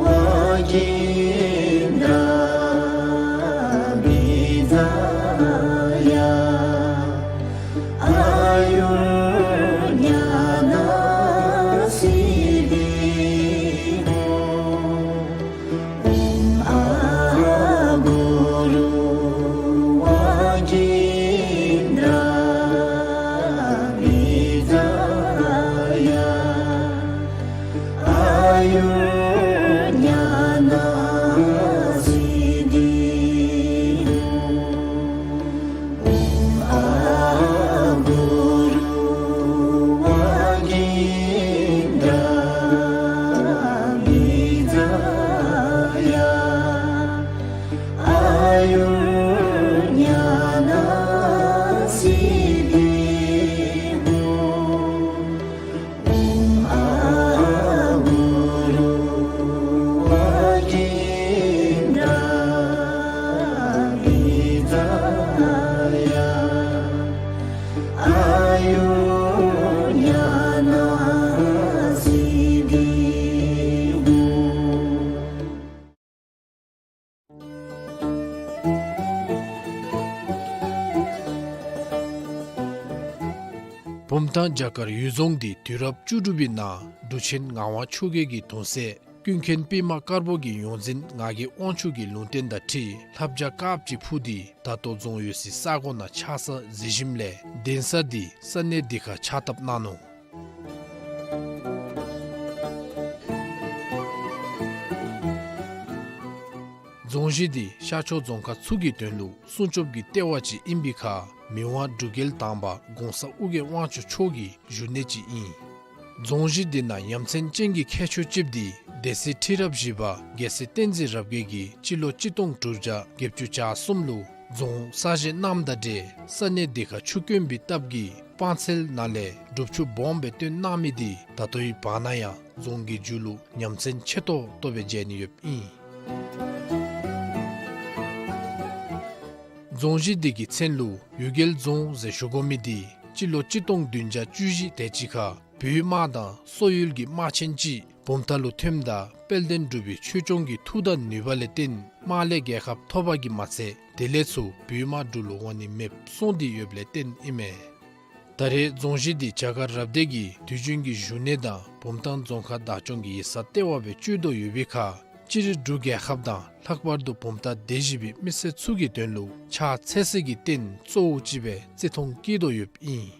ཝཱ་ཀིནྡྲ་བི་ཛ་ཡ། ཨ་ཡུར་ཉ་ན་སིདྡྷི་ཧོ། ཨོཾ་ཨ་གུ་རུ་ཝཱ་ཀིནྡྲ་བི་ཛ་ཡ། ཨ་ཡུར་ཉ་ན་སིདྡྷི་ཧོ། ཨོཾ་ཨ་གུ་རུ་ཝཱ་ཀིནྡྲ་བི་ཛ་ཡ། ཨ་ཡུར་ཉ་ན་སིདྡྷི་ཧོ། ཨོཾ་ཨ་གུ་རུ་ཝཱ་ཀིནྡྲ་བི་ཛ་ཡ། ཨ་ཡུར་ཉ་ན་སིདྡྷི་ཧོ། བུམ་ཐང་བྱ་དཀར་གཡུལ་རྫོང་འདི་དུས་རབས་བཅུ་དྲུག་པའི་ནང་འབྲུག་ཆེན་ངག་དབང་ཆོས་རྒྱལ་གྱི་གདུང་སྲས་ཀུན་མཁྱེན་པདྨ་དཀར་པོ་གི་ཡོངས་འཛིན་ངག་གི་དབང་ཕྱུག་གི་ལུང་བསྟན་དང་འཁྲིལ་ལྷ་བྱ་དཀརཔོ་ཅིག་འཕུར་ཏེ་ད་ལྟོ་རྫོང་ཡོད་སའི་ས་གོ་ནང་ཆགས་ས་གཟིགས་ཞིནམ་ལས་གདན་ས་འདི་ས་གནས་འདི་ཁར་ཕྱག་བཏབ་གནང་ནུག། རྫོང་གཞི་འདི་ཤར་ཕྱོགས་རྫོང་ཁག་ཚུ་གི་དོན་ལུ་སྲུང་སྐྱོབ་ཀྱི་ལྟེ་བ་ཅིག་ཨིན་པའི་ཁར་མི་དབང་འབྲུག་རྒྱལ་དང་པ་གོང་ས་ཨོ་རྒྱན་དབང་ཕྱུག་མཆོག་གི་བཞུགས་གནས་ཅིག་ཨིན། རྫོང་གཞི་འདི་ནང་ཡ་མཚན་ཅན་གྱི་ཁྱད་ཆོས་ཅིག་འདི་སྡེ་སྲིད་ཁྲི་རབས་བཞི་པ་རྒྱལ་སྲས་བསྟན་འཛིན་རབ་རྒྱས་ཀྱིས་སྤྱི་ལོ་གཅིག་སྟོང་དྲུག་བརྒྱ་བརྒྱད་ཅུ་གྱ་གསུམ་ལུ་རྫོང་གསར་བཞེངས་གནངམ་དང་འབྲེལ་ས་གནས་འདི་ཁར་ཆུ་དཀོན་པའི་སྟབས་ཀྱིས་སྤང་ཚལ་ནང་ལས་སྒྲུབ་ཆུ་སྦོམ་སྦེ་བཏོན་གནང་མི་འདི་ད་ལྟོའི་བར་ན་ཡང་རྫོང་གི་མཇུག་ལུ་ཉམས་མཚར་ཆེ་ཏོག་ཏོ་སྦེ་མཇལ་ནི་ཡོདཔ་ཨིན། རྫོང་གཞི་འདི་གི་མཚན་ལུ་གཡུལ་རྒྱལ་རྫོང་ཟེར་ཞུ་དགོ་མི་འདི་སྤྱི་ལོ་གཅིག་སྟོང་བདུན་བརྒྱ་བཅུ་བཞི་དེ་ཅིག་ཁར་བོད་དམག་དང་སོག་ཡུལ་གྱི་དམག་ཆེན་ཅིག་བུམ་ཐང་ལུ་ཐོནམ་ད་དཔལ་ལྡན་འབྲུག་པའི་ཆོས་སྐྱོང་གི་མཐུ་དང་ནུས་པ་ལས་བརྟེན་དམག་ལས་རྒྱལ་ཁ་ཐོབ་པ་གིས་མ་ཚད་དེ་ལས་ཚུར་བོད་དམག་འབྲུག་ལུ་འོང་ནི་མེདཔ་སོང་སྟེ་ཡོདཔ་ལས་བརྟེན་ཨིན་མས། ད་རེས་རྫོང་གཞི་འདི་བྱ་དཀར་རབ་སྡེ་གི་དུས་རྒྱུན་གྱི་བཞུགས་གནས་དང་བུམ་ཐང་རྫོང་ཁག་བདག་སྐྱོང་གི་ཡིག་ཚང་ལྟེ་བ་སྦེ་སྤྱོད་དོ་ཡོད་པའི་ཁར་ སྤྱིར་འབྲུག་རྒྱལ་ཁབ་དང་ལྷག་པར་དུ་བུམ་ཐང་སྡེ་བཞི་པའི་མི་སེར་ཚུ་གི་དོན་ལུ་ཕྱག་འཚལ་སའི་རྟེན་གཙོ་བོ་ཅིག་སྦེ་བརྩི་མཐོང་བསྐྱེད་དོ་ཡོདཔ་ཨིན།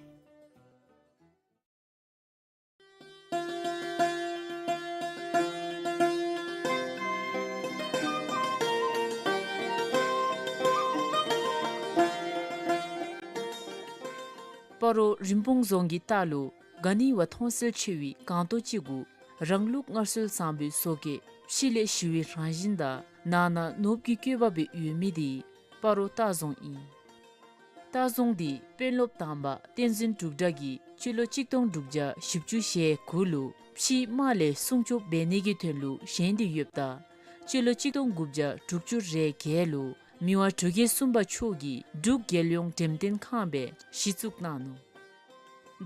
སྤ་རོ་རིན་སྤུངས་རྫོང་གི་ལྟག་ལུ་ག་ནི་བ་མཐོང་གསལ་ཆེ་བའི་སྒང་ཏོག་ཅིག་གུ་རང་ལུགས་སྔར་སྲོལ་བཟང་པོའི་བཟོ་བཀོད་ཕྱི་ལས་ཞི་བའི་རང་བཞིན་དང་ནང་ན་ནོར་བུ་གི་བཀོད་པ་སྦེ་ཡོད་མི་དེ་སྤ་རོ་ལྟ་རྫོང་ཨིན། ལྟ་རྫོང་དེ་དཔོན་སློབ་དང་པ་བསྟན་འཛིན་འབྲུག་གྲགས་ཀྱིས་སྤྱི་ལོ་གཅིག་སྟོང་དྲུག་བརྒྱ་བཞི་བཅུ་ཞེ་དགུ་ལུ་ཕྱིའི་དམག་ལས་སྲུང་སྐྱོབ་འབད་ནི་གི་དོན་ལུ་བཞེངས་ཏེ་ཡོདཔ་ད་སྤྱི་ལོ་གཅིག་སྟོང་དགུ་བརྒྱ་དྲུག་ཅུ་རེ་བརྒྱད་ལུ་མི་དབང་འབྲུག་རྒྱལ་གསུམ་པ་མཆོག་གིས་འབྲུག་རྒྱལ་ཡོངས་འགྲེམས་སྟོན་ཁང་སྦེ་གཞི་བཙུགས་གནང་ནུག།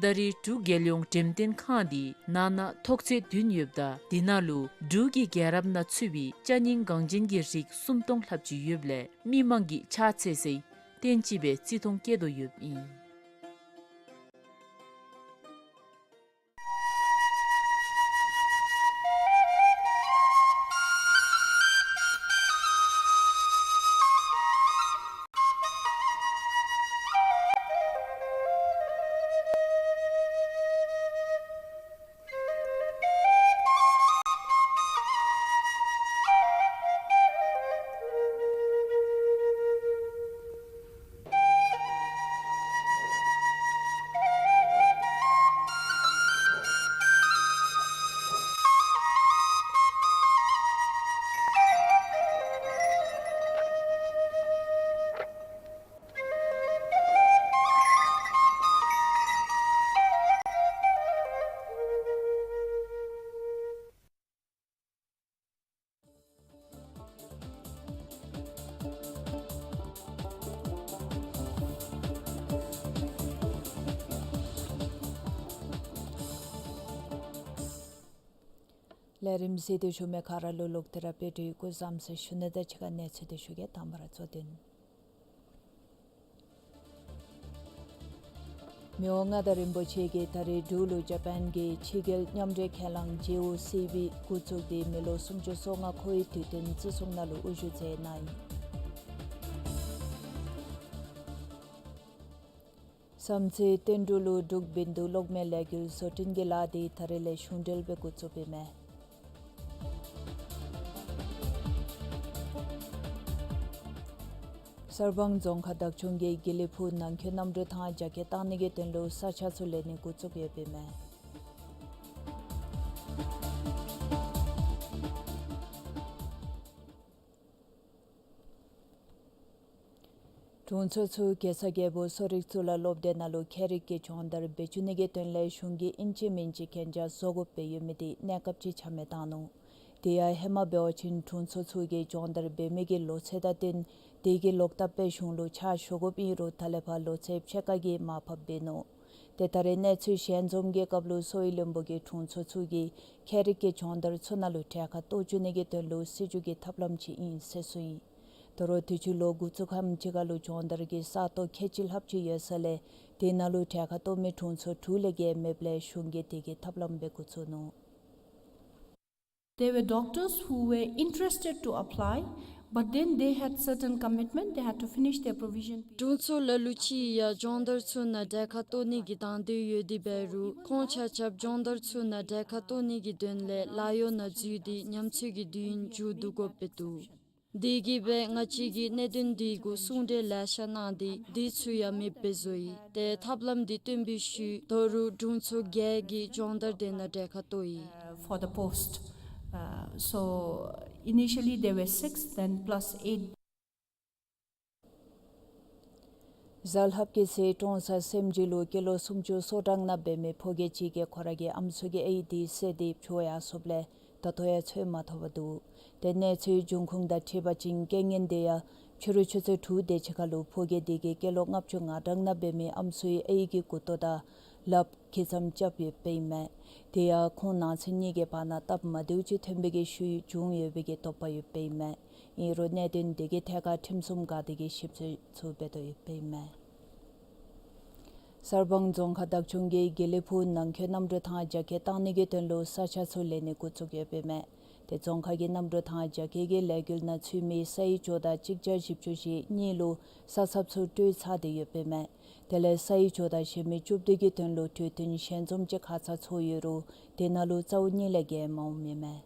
ད་རེས་འབྲུག་རྒྱལ་ཡོངས་འགྲེམས་སྟོན་ཁང་དེ་ནང་ན་ཐོག་ཚད་བདུན་ཡོདཔ་ད་དེ་ནང་ལུ་འབྲུག་གི་རྒྱལ་རབས་ནང་ཚུད་པའི་ཅ་རྙིང་འགངས་ཅན་གྱི་རིགས་སུམ་སྟོང་ལྷགཔ་ཅིག་ཡོདཔ་ལས་མི་མང་གིས་ཕྱག་འཚལ་སའི་རྟེན་ཅིག་སྦེ་བརྩི་མཐོང་བསྐྱེད་དོ་ཡོདཔ་ཨིན། ལས་རིམ་གཟིགས་ཏེ་བཞུགས་མི་ག་ར་ལུ་ལོག་སྟེ་ར་དཔེ་འབྲེལ་སྐུ་གཟུགས་བཟང་ཟེར་ཞུ་ནི་དང་གཅིག་ཁར་གནས་ཚུལ་དེ་ཞུ་གེ། དང་པ་ར་གཙོ་དོན། མི་དབང་མངའ་བདག་རིན་པོ་ཆེ་གིས་ད་རེས་འབྲུག་ལུ་ཇ་པཱན་གྱི་ཕྱི་རྒྱལ་མཉམ་འབྲེལ་ཁས་བླངས་ཇེ་ཨོ་སི་བི་འགོ་བཙུགས་ཏེ་མི་ལོ་སུམ་ཅུ་སོ་ལྔ་འཁོར་བའི་དུས་སྟོན་བརྩི་སྲུང་ནང་ལུ་དབུ་བཞུགས་མཛད་གནང་ཡི། བསམ་རྩེ་བསྟན་འབྲུག་ལུ་འབྲུག་བིན་དུ་གློག་མེ་ལས་འགུལ་བཟོ་སྐྲུན་གྱི་ལཱ་དེ་ད་རེས་ལས་གཞུང་འབྲེལ་སྦེ་འགོ་བཙུགས་པའི་མས། གསར་སྤང་རྫོང་ཁག་བདག་སྐྱོང་གིས་དགེ་ལེགས་ཕུག་ནང་འཁོད་གནམ་གྲུ་ཐང་རྒྱ་སྐྱེད་བཏང་ནི་གི་དོན་ལུ་ས་ཆ་ཚུ་ལེན་ནི་འགོ་བཙུགས་ཡོད་པའི་མས། དྲུང་འཚོ་ཚུ་གེ་སར་རྒྱལ་པོ་གསོ་རིག་གཙུག་ལག་སློབ་སྡེ་ནང་ལུ་ཁྱད་རིག་གི་སྦྱོང་བརྡར་འབད་བཅུག་ནི་གི་དོན་ལས་གཞུང་གིས་ཨིན་ཅི་མིན་ཅི་གན་རྒྱ་བཟོ་དགོཔ་སྦེ་ཡོད་མི་དེ་གནས་སྐབས་ཅིག་ཆ་མེད་བཏང་ནུག། དེ་ཡང་ཧེ་མ་འབད་བ་ཅིན་དྲུང་འཚོ་ཚུ་གིས་སྦྱོང་བརྡར་འབད་མི་གི་ལོ་ཚད་དང་བསྟུན་དེ་གི་ལོག་ལྟབ་སྦེ་གཞུང་ལུ་ཕྱག་ཞུ་དགོཔ་ཨིན་རུང་ད་ལས་ཕར་ལོ་ཚད་ཕྱེད་ཀ་གིས་མར་ཕབ་འབད་ནུག། ཏེ་ད་རེས་གནས་ཚུལ་ཞལ་འཛོམས་ཀྱི་སྐབས་ལུ་གསོ་བའི་བློན་པོ་གིས་དྲུང་འཚོ་ཚུ་གིས་ཁྱད་རིག་གི་སྦྱོང་བརྡར་ཚུ་ནང་ལུ་གྲལ་ཁར་གཏོགས་བཅུག་ནི་གི་དོན་ལུ་སྲིད་བྱུས་ཀྱི་ཐབས་ལམ་ཅིག་ཨིན་ཟེར་གསུངས་ཡི། ད་རུང་དུས་ཅི་ལོ་འགོ་བཙུགས་ཁམས་ཅིག་ཁར་ལུ་སྦྱོང་བརྡར་གྱི་ས་སྟོང་ཁལ་གཅིག་ལྷགཔ་ཅིག་ཡོད་ས་ལས་དེ་ནང་ལུ་གྲལ་ཁར་གཏོགས་མི་དྲུང་འཚོ་དྲུག་ལས་བརྒལ་མེདཔ་ལས་གཞུང་གིས་དེ་གི་ཐབས་ལམ་སྦེ་འགོ་བཙུགས་ནུག། There were doctors who were interested to apply, but then they had certain commitment, they had to finish their provision period. དྲུང་འཚོ་ལ་ལུ་ཅིག་ཡང་སྦྱོང་བརྡར་ཚུ་ནང་གྲལ་ཁར་གཏོགས་ནི་གི་དང་འདོད་ཡོད་དེ་འབད་རུང་ཁོང་ཆ་ཁྱབ་སྦྱོང་བརྡར་ཚུ་ནང་གྲལ་ཁར་གཏོགས་ནི་གི་དོན་ལས་ལཱ་གཡོག་ནང་འཛུལ་ཏེ་ཉམས་ཚོད་ཀྱི་དུས་ཡུན་མཇུག་བསྡུ་དགོཔ་སྦེ་འདུག། དེ་གིས་སྦེ་ང་བཅས་ཀྱིས་གནད་དོན་དེ་གུ་གསུང་གྲོས་ལེ་ཤ་གནང་སྟེ་དེ་ཚུ་ཡང་མེདཔ་སྦེ་བཟོ་ཡི། ཏེ་ཐབས་ལམ་དེ་བཏོན་པའི་ཤུལ་ད་རུང་དྲུང་འཚོ་བརྒྱད་ཀྱིས་སྦྱོང་བརྡར་དེ་ནང་གྲལ་ཁར་གཏོགས་ཡི། Uh, for the post. Uh, so initially there were six, then plus eight. གཟའ་ལྷགཔ་གི་ཚེ་ཀྲོང་གསར་སེམས་རྒྱུད་ལུ་སྐྱེས་ལོ་སུམ་ཅུ་སོ་གྲངས་ནང་འབད་མི་ཕོ་སྐྱེས་ཅིག་གིས་ཁོ་ར་གི་ཨམ་སྲུ་གི་ཨའི་དེ་བསད་དེ་འཕྱོག་ཡར་སོཔ་ལས་ད་ལྟོ་ཡང་འཚོལ་མ་ཐོབ་པར་འདུག། ཏེ་གནས་ཚུལ་འབྱུང་ཁུངས་དང་འཁྲིལ་བ་ཅིན་རྐྱེན་ངན་དེ་ཡང་ཕྱི་རུ་ཆུ་ཚོད་དྲུག་དེ་ཅིག་ཁར་ལུ་ཕོ་སྐྱེས་དེ་གིས་སྐྱེས་ལོ་ལྔ་བཅུ་ང་གྲངས་ནང་འབད་མི་ཨམ་སྲུའི་ཨའི་གི་མགུ་ཏོ་དང་ལགཔ་གི་ཙམ་རྐྱབ་ཡོདཔ་ཨིན་མས། དེ་ཡང་ཁོང་ནང་ཚན་གཉིས་ཀྱི་བར་ན་སྟབས་མ་བདེཝ་ཅིག་ཐོན་པའི་གི་ཤུལ་བྱུང་ཡོད་པའི་གི་དོགས་པ་ཡོདཔ་ཨིན་མས། ཨིན་རུང་གནད་དོན་དེ་གི་ཐད་ཁར་ཁྲིམས་སྲུང་འགག་སྡེ་གིས་ཞིབ་འཚོལ་ཚུ་འབད་དོ་ཡོདཔ་ཨིན་མས། གསར་སྤང་རྫོང་ཁག་བདག་སྐྱོང་གིས་དགེ་ལེགས་ཕུག་ནང་འཁོད་གནམ་གྲུ་ཐང་རྒྱ་སྐྱེད་བཏང་ནི་གི་དོན་ལུ་ས་ཆ་ཚུ་ལེན་ནི་འགོ་བཙུགས་ཡོདཔ་ཨིན་མས། ཏེ་རྫོང་ཁག་གི་གནམ་གྲུ་ཐང་རྒྱ་སྐྱེད་ཀྱི་ལས་འགུལ་ནང་ཚུད་མི་ས་ཡི་ཇོ་བདག་གཅིག་བརྒྱ་བཞི་བཅུ་ཞེ་གཉིས་ལུ་ས་ཚབ་ཚུ་སྤྲོད་ཚར་ཏེ་ཡོདཔ་ཨིན་མས། དེ་ལས་ས་ཡི་ཇོ་བདག་གཞན་མི་བཅུ་བདུན་གྱི་དོན་ལུ་གྲོས་བསྟུན་ཞལ་འཛོམས་ཅིག་ཁ་ཙ་ཚོགས་ཡོད་རུང་དེ་ནང་ལུ་རྩ་བོ་གཉིས་ལས་བརྒལ་མ་འོངམ་ཨིན་མས།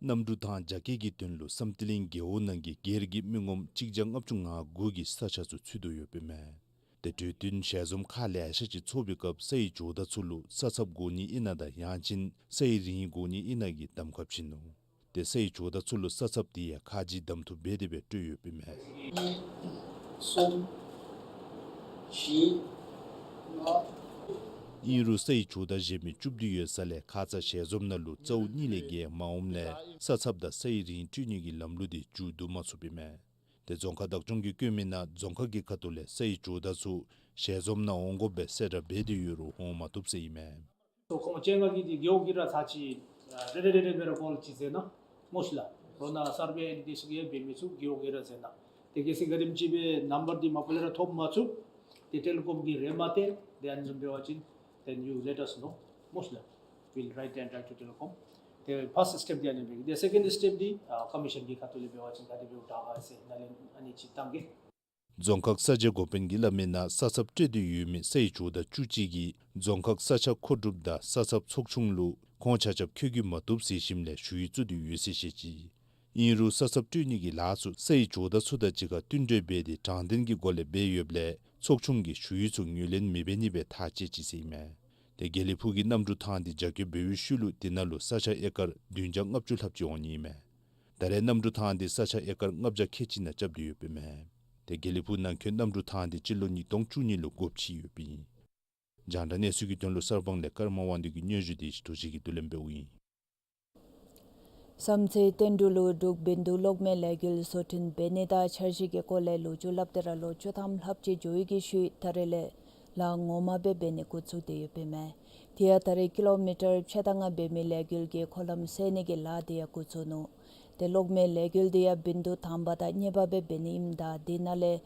གནམ་གྲུ་ཐང་རྒྱ་སྐྱེད་ཀྱི་དོན་ལུ་བསམ་གཏན་གླིང་རྒེད་འོག་ནང་གི་སྒེར་གྱི་མི་ངོམ་གཅིག་བརྒྱ་ལྔ་བཅུ་ང་དགུ་གི་ས་ཆ་ཚུ་ཚུད་དོ་ཡོདཔ་ཨིན་མས། ཏེ་གྲོས་བསྟུན་ཞལ་འཛོམས་ཁག་ལེ་ཤ་ཅིག་ཚོགས་པའི་སྐབས་ས་ཡི་ཇོ་བདག་ཚུ་ལུ་ས་ཚབ་དགོ་ནི་ཨིན་ན་དང་ཡང་ཅིན་ས་ཡི་རིན་དགོ་ནི་ཨིན་ན་གི་གདམ་ཁ་བྱིན་ནུག། ཏེ་ས་ཡི་ཇོ་བདག་ཚུ་ལུ་ས་ཚབ་དེ་ཡང་ཁ་རྗེ་གདམ་འཐུ་འབད་དེ་སྦེ་སྤྲོད་ཡོདཔ་ཨིན་མས། གསུམ་བཞི་ལྔ། ཨིན་རུང་ས་ཡི་ཇོ་བདག་གཞན་མི་བཅུ་བདུན་ཡོད་ས་ལས་ཁ་ཙ་ཞལ་འཛོམས་ནང་ལུ་རྩ་བོ་གཉིས་ལས་བརྒལ་མ་འོངམ་ལས་ས་ཚབ་དང་ས་ཡི་རིན་སྤྲོད་ནི་གི་ལམ་ལུགས་དེ་མཇུག་བསྡུ་མ་ཚུགསཔ་ཨིན་མས། ཏེ་རྫོང་ཁག་བདག་སྐྱོང་གིས་བཀོད་མི་ནང་རྫོང་ཁག་གི་ཁ་ཐུག་ལས་ས་ཡི་ཇོ་བདག་ཚུ་ཞལ་འཛོམས་ནང་འོང་དགོཔ་སྦེ་གསལ་བསྒྲགས་འབད་དེ་ཡོད་རུང་འོང་མ་བཏུབ་ཟེར་ཨིན་མས། ཁོང་ཅན་ང་གི་འདི་རྒེད་འོག་གི་ར་ཚར་ཅིག་རེ་རེ་རེ་རེ་སྦེ་ར་ཀོལ་ཅིག་ཟེར་ན་མོ་ཤིག་ལགས། རོགས་ནཱ་སར་བེ་ཨེན་ཌི་སི་གི་འབད་མི་ཚུ་རྒེད་འོག་གི་ར་ཟེར་ན། ཏེ་གལ་སྲིད་ག་དེམ་ཅིག་སྦེ་ནམ་བར་འདི་མ་པ་ལས་ར་ཐོབ་མ་ཚུགས། ཏེ་ཊེ་ལི་ཀོམ་གྱིས་རེ་མ་སྟེར། ཏེ་ཨ་ནི་བཟུམ་འབད་བ་ཅིན་then you let us know མོ་ཤིག་ལགས། We'll write and write to telecom. ཏེ་ཕརསཊ་སི་ཊེཔ་འདི་ཨ་ནི་སྦེ་གི། ཏེ་སེ་ཀེནཌ་སི་ཊེཔ་འདི་ཨ་ཀོ་མི་ཤཱན་གྱི་ཁ་ཐུག་ལས་འབད་བ་ཅིན་ག་དེ་སྦེ་འོང་ག་ཟེར་ནཱ་ལས་ཨ་ནི་ཅིག་བཏང་གེ། རྫོང་ཁག་ས་ཆ་འགོ་དཔོན་གྱིས་སླབ་མི་ནང་ས་ཚབ་སྤྲོད་དེ་ཡོད་མི་ས་ཡི་ཇོ་བདག་བཅུ་གཅིག་གིས་རྫོང་ཁག་ས་ཆ་མཁོ་སྒྲུབ་དང་ས་ཚབ་ཚོགས་ཆུང་ལུ་ཁོང་ཆ་ཁྱབ་འཁོད་རྒྱུ་མ་བཏུབ་ཟེར་ཞིནམ་ལས་ཞུ་ཡིག་བཙུགས་ཏེ་ཡོད་ཟེར་བཤད་ཅི། ཨིན་རུང་ས་ཚབ་སྤྲོད་ནི་གི་ལཱ་ཚུ་ས་ཡི་ཇོ་བདག་ཚུ་དང་གཅིག་ཁར་བསྟུན་གྲོས་འབད་དེ་དྲང་བདེན་གྱི་སྒོ་ལས་འབད་ཡོདཔ་ལས་ཚོགས་ཆུང་གིས་ཞུ་ཡིག་ཚུ་ངོས་ལེན་མི་འབད་ནི་སྦེ་ཐག་བཅད་ཅི་ཟེར་ཨིན་མས། ཏེ་དགེ་ལེགས་ཕུག་གི་གནམ་གྲུ་ཐང་འདི་རྒྱ་སྐྱེད་འབད་བའི་ཤུལ་ལུ་དེ་ནང་ལུ་ས་ཆ་ཨེ་ཀར་བདུན་བརྒྱ་ལྔ་བཅུ་ལྷགཔ་ཅིག་འོང་ནི་ཨིན་མས། ད་རེས་གནམ་གྲུ་ཐང་འདི་ས་ཆ་ཨེ་ཀར་ལྔ་བརྒྱ་ཁལ་གཅིག་ནང་རྐྱབ་སྟེ་ཡོདཔ་ཨིན་མས། ཏེ་དགེ་ལེགས་ཕུག་ནང་འཁོད་གནམ་གྲུ་ཐང་འདི་སྤྱི་ལོ་ཉིས་སྟོང་བཅུ་གཉིས་ལུ་སྒོ་ཕྱེ་ཡོདཔ་ཨིན། རྒྱང་བསྒྲགས་གནས་ཚུལ་གྱི་དོན་ལུ་གསར་སྤང་ལས་ཀརྨ་དབང་འདུས་ཀྱི་སྙན་ཞུ་དེ་ཞི་ཁྲོ་ཆེ་གིས་བསྡུ་ལེན་འབདཝ་ཨིན། བསམ་རྩེ་བསྟན་འབྲུག་ལུ་འབྲུག་བིན་དུ་གློག་མེ་ལས་འགུལ་བཟོ་སྐྲུན་འབད་ནི་དང་འཆར་གཞི་གི་སྐོར་ལས་ལོ་རྒྱུས་སླབ་སྟེ་ར་ལོ་བཅུ་ཐམ་ལྷགཔ་ཅིག་འགྱོ་བའི་གི་ཤུལ་ད་རེས་ལས་ལཱ་ངོ་མ་སྦེ་འབད་ནི་འགོ་བཙུགས་ཏེ་ཡོདཔ་ཨིན་མས། དེ་ཡང་ད་རེས་ཀི་ལོ་མི་ཊར་ཕྱེད་དང་ལྔ་འབད་མི་ལས་འགུལ་གྱི་འཁོར་ལམ་བསལ་ནི་གི་ལཱ་དེ་ཡང་འགོ་བཙུགས་ནུག། ཏེ་གློག་མེ་ལས་འགུལ་དེ་ཡང་བིན་དུ་དང་པ་དང་གཉིས་པ་སྦེ་འབད་ནི་ཨིནམ་ད་དེ་ནང་ལས་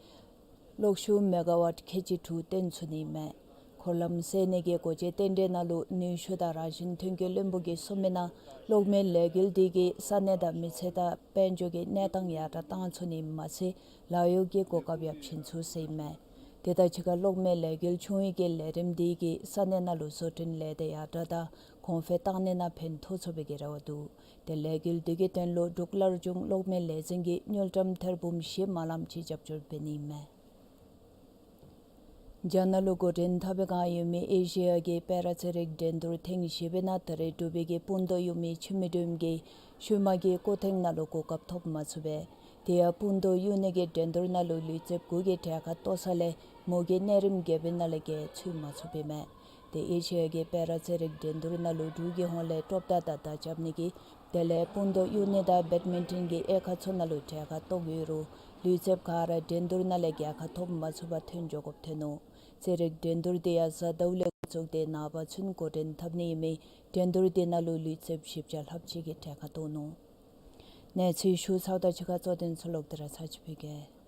གློག་ཤུགས་མེ་ག་ཝཊ་ཁལ་གཅིག་དྲུག་བཏོན་ཚུགས་ནི་ཨིན་མས། འཁོར་ལམ་བསལ་ནི་གི་སྒོ་འབྱེད་རྟེན་འབྲེལ་ནང་ལུ་ནུས་ཤུགས་དང་རང་བཞིན་ཐོན་སྐྱེད་བློན་པོ་གིས་གསུངས་མི་ནང་གློག་མེ་ལས་འགུལ་དེ་གིས་ས་གནས་དང་མི་ཚེ་དང་དཔལ་འབྱོར་གྱི་གནས་སྟངས་ཡར་དྲག་བཏང་ཚུགས་ནི་མ་ཚད་ལཱ་གཡོག་གི་གོ་སྐབས་ཡང་བྱིན་ཚུགས་ཟེར་ཨིན་མས། དེ་དང་གཅིག་ཁར་གློག་མེ་ལས་འགུལ་ཆུང་བའི་གི་ལས་རིམ་དེ་གིས་ས་གནས་ནང་ལུ་བཟོ་སྐྲུན་ལས་སྡེ་ཡར་དྲག་དང་གོང་འཕེལ་བཏང་ནི་ནང་ཕན་ཐོགས་ཚུགས་པའི་གི་རེ་བ་འདུག། ཏེ་ལས་འགུལ་དེ་གི་དོན་ལུ་འབྲུག་སླར་འབྱུང་གློག་མེ་ལས་འཛིན་གྱིས་དངུལ་ཀྲམ་ཐེར་འབུམ་བཞི་མ་ལངམ་ཅིག་རྒྱབ་སྐྱོར་འབད་ནི་ཨིན་མས། རྒྱ་ནག་ལུ་འགོ་འདྲེན་འཐབ་པའི་བསྒང་ཡོད་མི་ཨེ་ཤི་ཡ་གི་པེ་ར་རྩེད་རིགས་འགྲན་བསྡུར་ཐེངས་བཞི་པའི་ནང་ད་རེས་འབྲུག་པའི་གི་སྤུན་ཟླ་ཡུལ་མི་འཆི་མེད་སྒྲོལམ་གྱིས་ཤུལ་མ་གི་སྐུ་ཐེངས་ནང་ལུ་གོ་སྐབས་ཐོབ་མ་ཚུགས་པས། དེ་ཡང་སྤུན་ཟླ་ཡུལ་ནང་གི་འགྲན་བསྡུར་ནང་ལུ་ལུས་རྩལཔ་དགུ་གི་གྲལ་ཁར་གཏོགས་ས་ལས་མོ་གིས་གནས་རིམ་བརྒྱད་པའི་ནང་ལས་བརྒལ་ཚུད་མ་ཚུགསཔ་ཨིན་མས། ཏེ་ཨེ་ཤི་ཡ་གི་པེ་ར་རྩེད་རིགས་འགྲན་བསྡུར་ནང་ལུ་འབྲུག་གི་ཧོངས་ལས་ཀྲོབ་མདའ་དང་མདའ་རྐྱབ་ནི་གི་དེ་ལས་སྤུན་ཟླ་ཡུལ་ནང་དང་བེཌ་མིན་ཊོན་གྱི་དབྱེ་ཁག་ཚུ་ནང་ལུ་གྲལ་ཁར་གཏོགས་ཡོད་རུང་ལུས་རྩལཔ་ག་ར་འགྲན་བསྡུར་ནང་ལས་རྒྱལ་ཁ་ཐོབ་མ་ཚུགས་པར་ཐོན་འགྱོ་དགོཔ་ཐོན་ནུག། རྩེད་རིགས་འགྲན་བསྡུར་དེ་ཡང་གཟའ་ཟླཝ་ལས་འགོ་བཙུགས་ཏེ་ནངས་པ་ཚུན་འགོ་འདྲེན་འཐབ་ནི་ཨིན་མི་འགྲན་བསྡུར་དེ་ནང་ལུ་ལུས་རྩལཔ་བཞི་བརྒྱ་ལྷགཔ་ཅིག་གིས་གྲལ་ཁར་གཏོགས་ནུག། གནས་ཚུལ་ཞུ་ཚརཝ་དང་གཅིག་ཁར་གཙོ་དོན་ཚུ་ལོག་སྟེ་ར་ཚར་ཅིག་ཕུལ་གེ།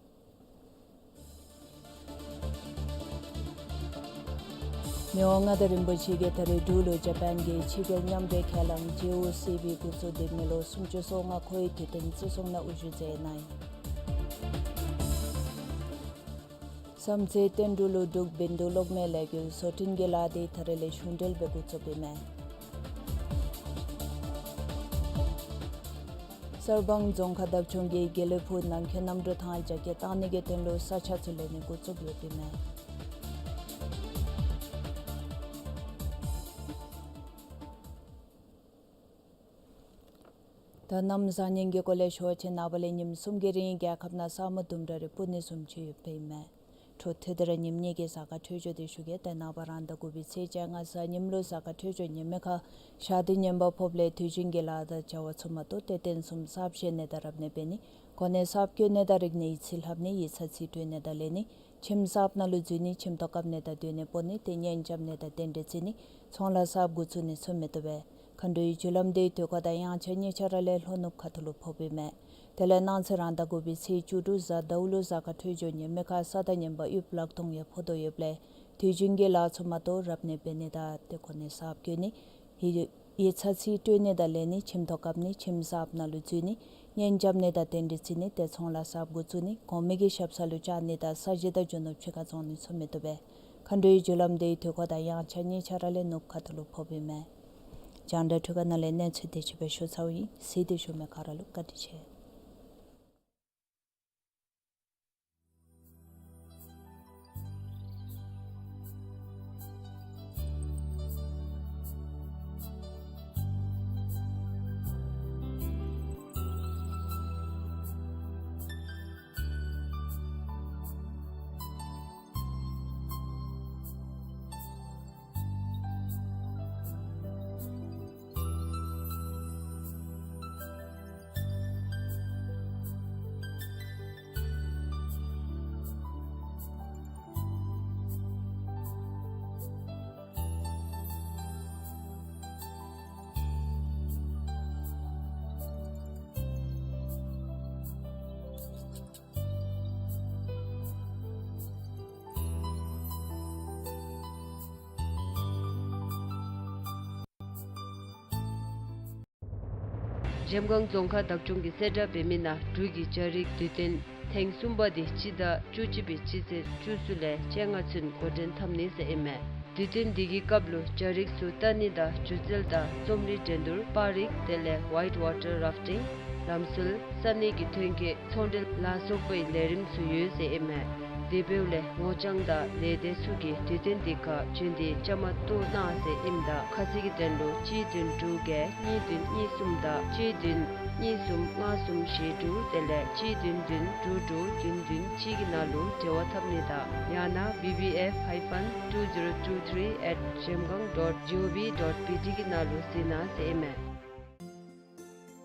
མི་དབང་མངའ་བདག་རིན་པོ་ཆེ་གིས་ད་རེས་འབྲུག་ལུ་ཇ་པཱན་གྱི་ཕྱི་རྒྱལ་མཉམ་འབྲེལ་ཁས་བླངས་ཇེ་ཨོ་སི་བི་འགོ་བཙུགས་ཏེ་མི་ལོ་སུམ་ཅུ་སོ་ལྔ་འཁོར་བའི་དུས་སྟོན་བརྩི་སྲུང་ནང་དབུ་བཞུགས་མཛད་གནང་ཡི། བསམ་རྩེ་བསྟན་འབྲུག་ལུ་འབྲུག་བིན་དུ་གློག་མེ་ལས་འགུལ་བཟོ་སྐྲུན་གྱི་ལཱ་དེ་ད་རེས་ལས་གཞུང་འབྲེལ་སྦེ་འགོ་བཙུགསཔ་ཨིན་མས། གསར་སྤང་རྫོང་ཁག་བདག་སྐྱོང་གིས་དགེ་ལེགས་ཕུག་ནང་འཁོད་གནམ་གྲུ་ཐང་རྒྱ་སྐྱེད་བཏང་ནི་གི་དོན་ལུ་ས་ཆ་ཚུ་ལེན་ནི་འགོ་བཙུགས་ཡོདཔ་ཨིན་མས། ད་གནམ་བཟང་ངན་གྱི་སྐོར་ལས་ཞུ་བ་ཅིན་ནངས་པ་ལས་ཉིནམ་གསུམ་གྱི་རིང་རྒྱལ་ཁབ་ནང་ས་སྨུག་ལྡུམ་ར་རེ་སྤུབ་ནི་བཟུམ་ཅིག་ཡོདཔ་ཨིན་མས། འཕྲོ་མཐུད་དེ་ར་ཉིནམ་གཉིས་ཀྱི་གཟའ་སྐར་འཕྲོད་སྦྱོར་དེ་ཞུ་གེ། ཏེ་ནངས་པ་རང་ཟླ་དགུ་པའི་ཚེས་བཅོ་ལྔ་གཟའ་ཉིམ་ལུ་གཟའ་སྐར་འཕྲོད་སྦྱོར་ཉི་མའི་ཁར་ཞག་དུས་ངན་པ་ཕོགཔ་ལས་དུས་རྒྱུན་གྱི་ལཱ་དང་བྱ་བ་ཚུ་མ་གཏོགས་ཏེ་རྟེན་གསུམ་གསརཔ་བཞེངས་ནི་དང་རབ་གནས་འབད་ནི་གོ་གནས་གསརཔ་བསྐོ་ནི་དང་རིག་གནས་ཡིག་ཚིག་ལྷབ་ནི་ཡིག་ཚང་རྩིས་སྤྲོད་ནི་དང་ལེན་ནི་ཁྱིམ་གསརཔ་ནང་ལུ་འཛུལ་ནི་ཁྱིམ་ཐོག་བཀབ་ནི་དང་སྡོད་གནས་སྤོ་ནི་ཏེ་གཉེན་རྐྱབ་ནི་དང་རྟེན་འབྲེལ་བརྩི་ནི་ཚོང་ལཱ་གསརཔ་འགོ་བཙུགས་ནི་ཚུ་མི་བཏུབ་པས། མཁའ་འགྲོའི་རྒྱུ་ལམ་དེ་དུས་འཁོར་དང་དབྱངས་འཆར་གཉིས་ཆ་ར་ལས་ལྷོ་ནུབ་ཁ་ཐུག་ལུ་ཕོགཔ་ཨིན་མས། དེ་ལས་གནངས་ཚེ་རང་ཟླ་དགུ་པའི་ཚེས་བཅུ་དྲུག་གཟའ་ཟླཝ་ལུ་གཟའ་སྐར་འཕྲོད་སྦྱོར་ཉི་མའི་ཁར་ས་དང་ཉིམ་པ་དབྱུགཔ་ལག་སྟོང་ཡང་ཕོག་དོ་ཡོདཔ་ལས་དུས་རྒྱུན་གྱི་ལཱ་ཚུ་མ་གཏོགས་རབ་གནས་འབད་ནི་དང་ཏེ་གོ་གནས་གསརཔ་བསྐོ་ནི་ཧེ་ ཡིག་ཚང་རྩིས་སྤྲོད་ནི་དང་ལེན་ནི། ཁྱིམ་ཐོག་བཀབ་ནི། ཁྱིམ་གསརཔ་ནང་ལུ་འཛུལ་ནི། གཉེན་རྐྱབ་ནི་དང་གདན་འདྲེན་རྩི་ནི། དེ་ཚོང་ལཱ་གསརཔ་འགོ་བཙུགས་ནི། གོང་མའི་གི་ཞབས་ས་ལུ་བཅར་ནི་དང་ས་གཞི་དང་རྒྱུ་ནོར་ཕྱི་ཁར་བཙོང་ནི་ཚུ་མི་བཏུབ་པས། མཁའ་འགྲོའི་རྒྱུ་ལམ་དེའི་དུས་འཁོར་དང་དབྱངས་འཆར་གཉིས་ཆ་ར་ལས་ནུབ་ཁ་ཐུག་ལུ་ཕོགཔ་ཨིན་མས། རྒྱང་བསྒྲགས་འཕྲུལ་ཁང་ནང་ལས་གནས་ཚུལ་དེ་ཅིག་སྦེ་ཞུ་ཚརཝ་ཨིན། གཟིགས་ཏེ་བཞུགས་མི་ག་ར་ལུ་བཀའ་དྲིན་ཆེ། གཞལམ་སྒང་རྫོང་ཁག་བདག་སྐྱོང་གིས་གསལ་བསྒྲགས་འབད་མི་ནང་འབྲུག་གི་སྦྱར་རིགས་དུས་སྟོན་ཐེངས་གསུམ་པ་དེ་སྤྱི་ཟླ་བཅུ་གཅིག་པའི་སྤྱི་ཚེས་བཅུ་གསུམ་ལས་བཅོ་ལྔ་ཚུན་འགོ་འདྲེན་འཐབ་ནི་ཟེར་ཨིན་མས། དུས་སྟོན་འདི་གི་སྐབས་ལུ་སྦྱར་རིགས་ཚུ་བལྟ་ནི་དང་སྒྱུ་རྩལ་དང་རྩོམ་རིག་འགྲན་བསྡུར། པར་རིག་དེ་ལས་ཝའིཊ་ཝ་ཊར་རཱཕ་ཊིང་ལམ་སྲོལ་ས་གནས་ཀྱི་ཐོན་སྐྱེད་ཚོང་འབྲེལ་ལ་སོགས་པའི་ལས་རིམ་ཚུ་ཡོད་ཟེར་ཨིན་མས། དེ་འབདཝ་ལས་ངོ་རྐྱང་དང་ལས་སྡེ་ཚུ་གིས་དུས་སྟོན་འདི་ཁར་བྱོན་ཏེ་བཅའ་མར་གཏོགས་གནང་ཟེར་ཨིནམ་ད་ཁ་གསལ་གྱི་དོན་ལུ་གཅིག་བདུན་དྲུག་བརྒྱད་གཉིས་བདུན་གཉིས་གསུམ་དང་གཅིག་བདུན་གཉིས་གསུམ་ལྔ་གསུམ་བཞི་དྲུག་དེ་ལས་གཅིག་བདུན་བདུན་དྲུག་དྲུག་བདུན་བདུན་གཅིག་གི་ནང་ལུ་འབྲེལ་བ་འཐབ་ནི་དང་ཡང་ན་བི་བི་ཨེཕ་ཧའི་ཕན་ཊུ་ཛི་རོ་ཊུ་ཐི་རི་ཨེཊ་ཇེམ་གང་ཌོཊ་ཇི་ཨོ་ཝི་ཌོཊ་བི་ཊི་གི་ནང་ལུ་གཟིགས་གནང་ཟེར་ཨིན་མས།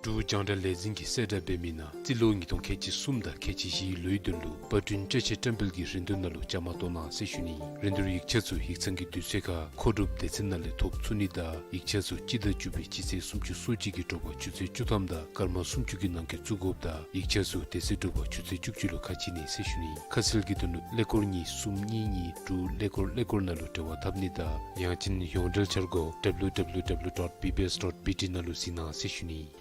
འབྲུག་རྒྱང་བསྒྲགས་ལས་འཛིན་གྱིས་གསལ་བསྒྲགས་འབད་མི་ནང་རྩིས་ལོ་ཉིས་སྟོང་ཁལ་གཅིག་གསུམ་དང་ཁལ་གཅིག་བཞིའི་ལོའི་དོན་ལུ་པར་སྐྲུན་བཀྲ་ཤིས་བཀྲམ་སྤེལ་གྱི་རིན་བསྡུར་ནང་ལུ་བཅའ་མར་གཏོགས་གནང་ཟེར་ཞུ་ནི། རིན་བསྡུར་ཡིག་ཆ་ཚུ་ཡིག་ཚང་གི་དུས་ཚོད་ཁར་མཁོ་སྒྲུབ་སྡེ་ཚན་ནང་ལས་ཐོབ་ཚུགས་ནི་དང་ཡིག་ཆ་ཚུ་སྤྱི་ཟླ་བཅུ་པའི་སྤྱི་ཚེས་སུམ་ཅུ་སོ་གཅིག་གི་དྲོ་པ་ཆུ་ཚོད་བཅུ་ཐམ་དང་སྐར་མ་སུམ་ཅུ་གི་ནང་འཁོད་བཙུགས་དགོཔ་དང་ཡིག་ཆ་ཚུ་དེ་ཚེ་དྲོ་པ་ཆུ་ཚོད་བཅུ་གཅིག་ལུ་ཁ་ཕྱེ་ནི་ཟེར་ཞུ་ནི། ཁ་གསལ་གྱི་དོན་ལུ་ཀླད་ཀོར་གཉིས་གསུམ་གཉིས་གཉིས་དྲུག་ཀླད་ཀོར་ཀླད་ཀོར་ནང་ལུ་འབྲེལ་བ་འཐབ་ནི་དང་ཡང་ཅིན་ཡོངས་འབྲེལ་འཆར་སྒོ་ཌབ་ལུ་ཌབ་ལུ་ཌབ་ལུ་ཌོཊ་བི་བི་ཨེསི་ཌོཊ་བི་ཊི་ནང་ལུ་གཟིགས་གནང་ཟེར་ཞུ་ནི།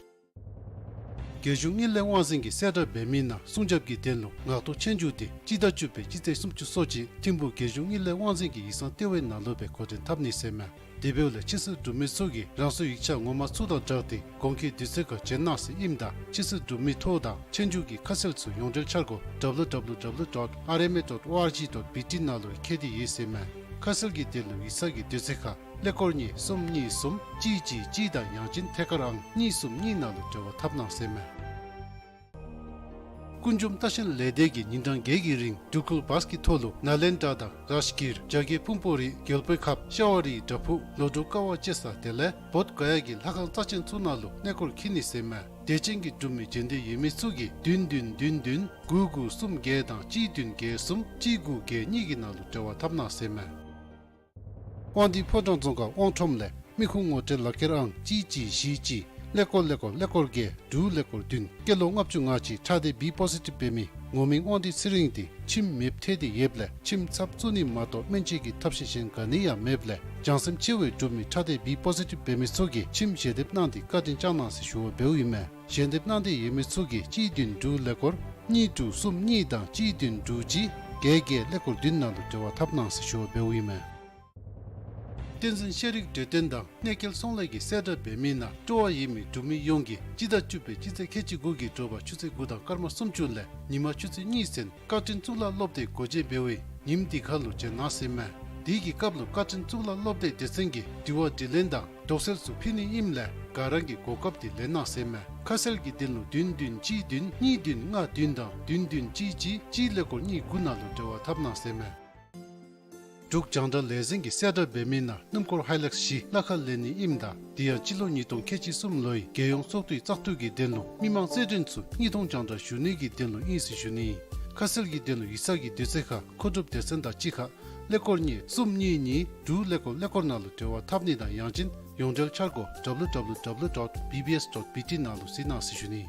རྒྱལ་གཞུང་དངུལ་ལས་དབང་འཛིན་གྱིས་གསལ་བསྒྲགས་འབད་མི་ནང་སྲུང་སྐྱོབ་ཀྱི་དོན་ལུ་ངག་ཐོག་ཆོས་རྒྱུགས་དེ་སྤྱི་ཟླ་བཅུ་པའི་སྤྱི་ཚེས་སུམ་ཅུ་སོ་གཅིག་ཐིམ་ཕུག་རྒྱལ་གཞུང་དངུལ་ལས་དབང་འཛིན་གྱི་ཡིག་ཚང་ལྟེ་བའི་ནང་ལུ་སྦེ་འགོ་འདྲེན་འཐབ་ནི་ཟེར་མས། དེ་འབདཝ་ལས་ཕྱི་སེལ་གྲུབ་མི་ཚུ་གིས་རང་སོའི་ཡིག་ཆ་ངོ་མ་ཚུ་དང་སྦྲགས་ཏེ་གོང་འཁོད་དུས་ཚོད་ཁར་བྱོན་གནང་ཟེར་ཨིནམ་ད་ཕྱི་སེལ་གྲུབ་མི་ཐོ་དང་ཆོས་རྒྱུགས་ཀྱི་ཁ་གསལ་ཚུ་ཡོངས་འབྲེལ་འཆར་སྒོ་ཌབ་ལུ་ཌབ་ལུ་ཌབ་ལུ་ཌོཊ་ཨར་ཨེམ་ཨེ་ཌོཊ་ཨོ་ཨར་ཇི་ཌོཊ་བི་ཊི་ནང་ལུ་ཁྱེར་ཏེ་ཡོད་ཟེར་མས། ཁ་གསལ་གྱི་དོན་ལུ་ཡིག་ཚང་གི་དུས་ཚོད་ཁར་ཀླད་ཀོར་གཉིས་གསུམ་གཉིས་གསུམ་གཅིག་གཅིག་གཅིག་དང་ཡང་ཅིན་ཐད་ཀར་ཨང་གཉིས་གསུམ་གཉིས་ནང་ལུ་འབྲེལ་བ་འཐབ་གནང་ཟེར་མས། ཀུན་འབྱུང་ལྟ་བཤལ་ལས་སྡེ་གིས་ཉིན་གྲངས་བརྒྱད་ཀྱི་རིང་འབྲུག་སྐོར་བཱས་ཀྱི་ཐོག་ལུ་ནཱ་ལེནྡྲ་དང་རཱཇ་གིར་རྒྱ་བསྐྱེད་ཕུང་པོ་རི་རྒྱལ་པོའི་ཁབ་ཤ་བ་རིའི་བྲག་ཕུག་ལོ་འབྲུག་ཀ་བ་ཅེ་ས་དེ་ལས་བོདྷ་ག་ཡ་གི་ལྷ་ཁང་རྩ་ཆེན་ཚུ་ནང་ལུ་གནས་སྐོར་འཁྱིད་ནི་ཟེར་མས། དད་ཅན་གྱི་འབྲུག་མི་འབྱོན་འདོད་ཡོད་མི་ཚུ་གིས་བདུན་བདུན་བདུན་བདུན་དགུ་དགུ་གསུམ་བརྒྱད་དང་གཅིག་བདུན་བརྒྱད་གསུམ་གཅིག་དགུ་བརྒྱད་གཉིས་ཀྱི་ནང་ལུ་འབྲེལ་བ་འཐབ་གནང་ཟེར་མས། དབང་འདུས་ཕོ་བྲང་རྫོང་ཁག་དབང་ཁྲོམ་ལས་མི་ཁུངས་ངོ་སྤྲོད་ལག་ཁྱེར་ཨང་གཅིག་གཅིག་བཞི་གཅིག་ཀླད་ཀོར་ཀླད་ཀོར་ཀླད་ཀོར་བརྒྱད་དྲུག་ཀླད་ཀོར་བདུན་སྐྱེས་ལོ་ལྔ་བཅུ་ང་གཅིག་ཁྲག་ལྡན་བི་པོ་སི་ཊིབ་འབད་མི་ངོ་མིང་དབང་འདུས་ཚེ་རིང་དེ་ཁྱིམ་མེདཔ་ཐལ་ཏེ་ཡོདཔ་ལས་ཁྱིམ་ཚབ་བཙུགས་ནི་མ་གཏོགས་སྨན་བཅོས་ཀྱི་ཐབས་ཤེས་གཞན་ག་ནི་ཡང་མེདཔ་ལས་བྱང་སེམས་ཆེ་བའི་འབྲུག་མི་ཁྲག་ལྡན་བི་པོ་སི་ཊིབ་འབད་མི་ཚུ་གིས་ཁྱིམ་ཞལ་འདེབས་གནང་སྟེ་བཀའ་དྲིན་བསྐྱང་གནང་ཟེར་ཞུ་བ་འབདཝ་ཨིན་མས། ཞལ་འདེབས་གནང་འདོད་ཡོད་མི་ཚུ་གིས་གཅིག་བདུན་དྲུག་ཀླད་ཀོར་གཉིས་དྲུག་གསུམ་གཉིས་དང་གཅིག་བདུན་དྲུག་གཅིག་བརྒྱད་བརྒྱད་ཀླད་ཀོར་བདུན་ནང་ལུ་འབྲེལ་བ་འཐབ་གནང་ཟེར་ཞུ་བ་འབདཝ་ཨིན་མས། བསྟན་འཛིན་ཤེས་རིག་འབྲེལ་དོན་དང་གནས་སྐལ་ཚོང་ལས་ཀྱིས་གསལ་བསྒྲགས་འབད་མི་ནང་སྤྲོ་བ་ཡོད་མི་འབྲུག་མི་ཡོངས་ཀྱིས་སྤྱི་ཟླ་བཅུ་པའི་སྤྱི་ཚེས་ཁལ་གཅིག་དགུ་གི་དྲོ་པ་ཆུ་ཚོད་དགུ་དང་སྐར་མ་སུམ་ཅུ་ལས་ཉིན་མ་ཆུ་ཚོད་གཉིས་ཚུན་བཀའ་དྲིན་གཙུག་ལག་སློབ་སྡེ་སྒོ་འབྱེད་འབད་བའི་ཉིནམ་འདི་ཁར་ལུ་བྱོན་གནང་ཟེར་མས། དེ་གི་སྐབས་ལུ་བཀའ་དྲིན་གཙུག་ལག་སློབ་སྡེ་སྡེ་ཚན་གྱིས་དྲི་བ་དྲིས་ལན་དང་དོགས་སེལ་ཚུ་ཕུལ་ནི་ཨིནམ་ལས་ག་ར་གིས་གོ་སྐབས་དེ་ལེན་གནང་ཟེར་མས། ཁ་གསལ་གྱི་དོན་ལུ་བདུན་བདུན་གཅིག་བདུན་གཉིས་བདུན་ལྔ་བདུན་དང་བདུན་བདུན་གཅིག་གཅིག་གཅིག་ཀླད་ཀོར་གཉིས་དགུ་ནང་ལུ་འབྲེལ་བ་འཐབ་གནང་ཟེར་མས། འབྲུག་རྒྱང་བསྒྲགས་ལས་འཛིན་གྱིས་གསལ་བསྒྲགས་འབད་མི་ནང་སྣུམ་འཁོར་ཧའི་ལེགས་བཞི་གླ་ཁར་ལེན་ནི་ཨིནམ་ད་དེ་ཡང་སྤྱི་ལོ་ཉིས་སྟོང་ཁལ་གཅིག་གསུམ་ལོའི་རྒྱལ་ཡོངས་ཚོགས་འདུའི་བཙག་འཐུ་གི་དོན་ལུ་མི་མང་རྩེད་འགྲན་ཚུ་དངོས་མཐོང་རྒྱང་བསྒྲགས་ཞུ་ནི་གི་དོན་ལུ་ཨིན་ཟེར་ཞུ་ནི། ཁ་གསལ་གྱི་དོན་ལུ་ཡིག་ཚང་གི་དུས་ཚོད་ཁར་མཁོ་སྒྲུབ་སྡེ་ཚན་དང་གཅིག་ཁར་ཀླད་ཀོར་གཉིས་གསུམ་གཉིས་གཉིས་དྲུག་ཀླད་ཀོར་ཀླད་ཀོར་ནང་ལུ་འབྲེལ་བ་འཐབ་ནི་དང་ཡང་ཅིན་ཡོངས་འབྲེལ་འཆར་སྒོ་ཌབ་ལུ་ཌབ་ལུ་ཌབ་ལུ་ཌོཊ་བི་བི་ཨེསི་ཌོཊ་བི་ཊི་ནང་ལུ་གཟིགས་གནང་ཟེར་ཞུ་ནི།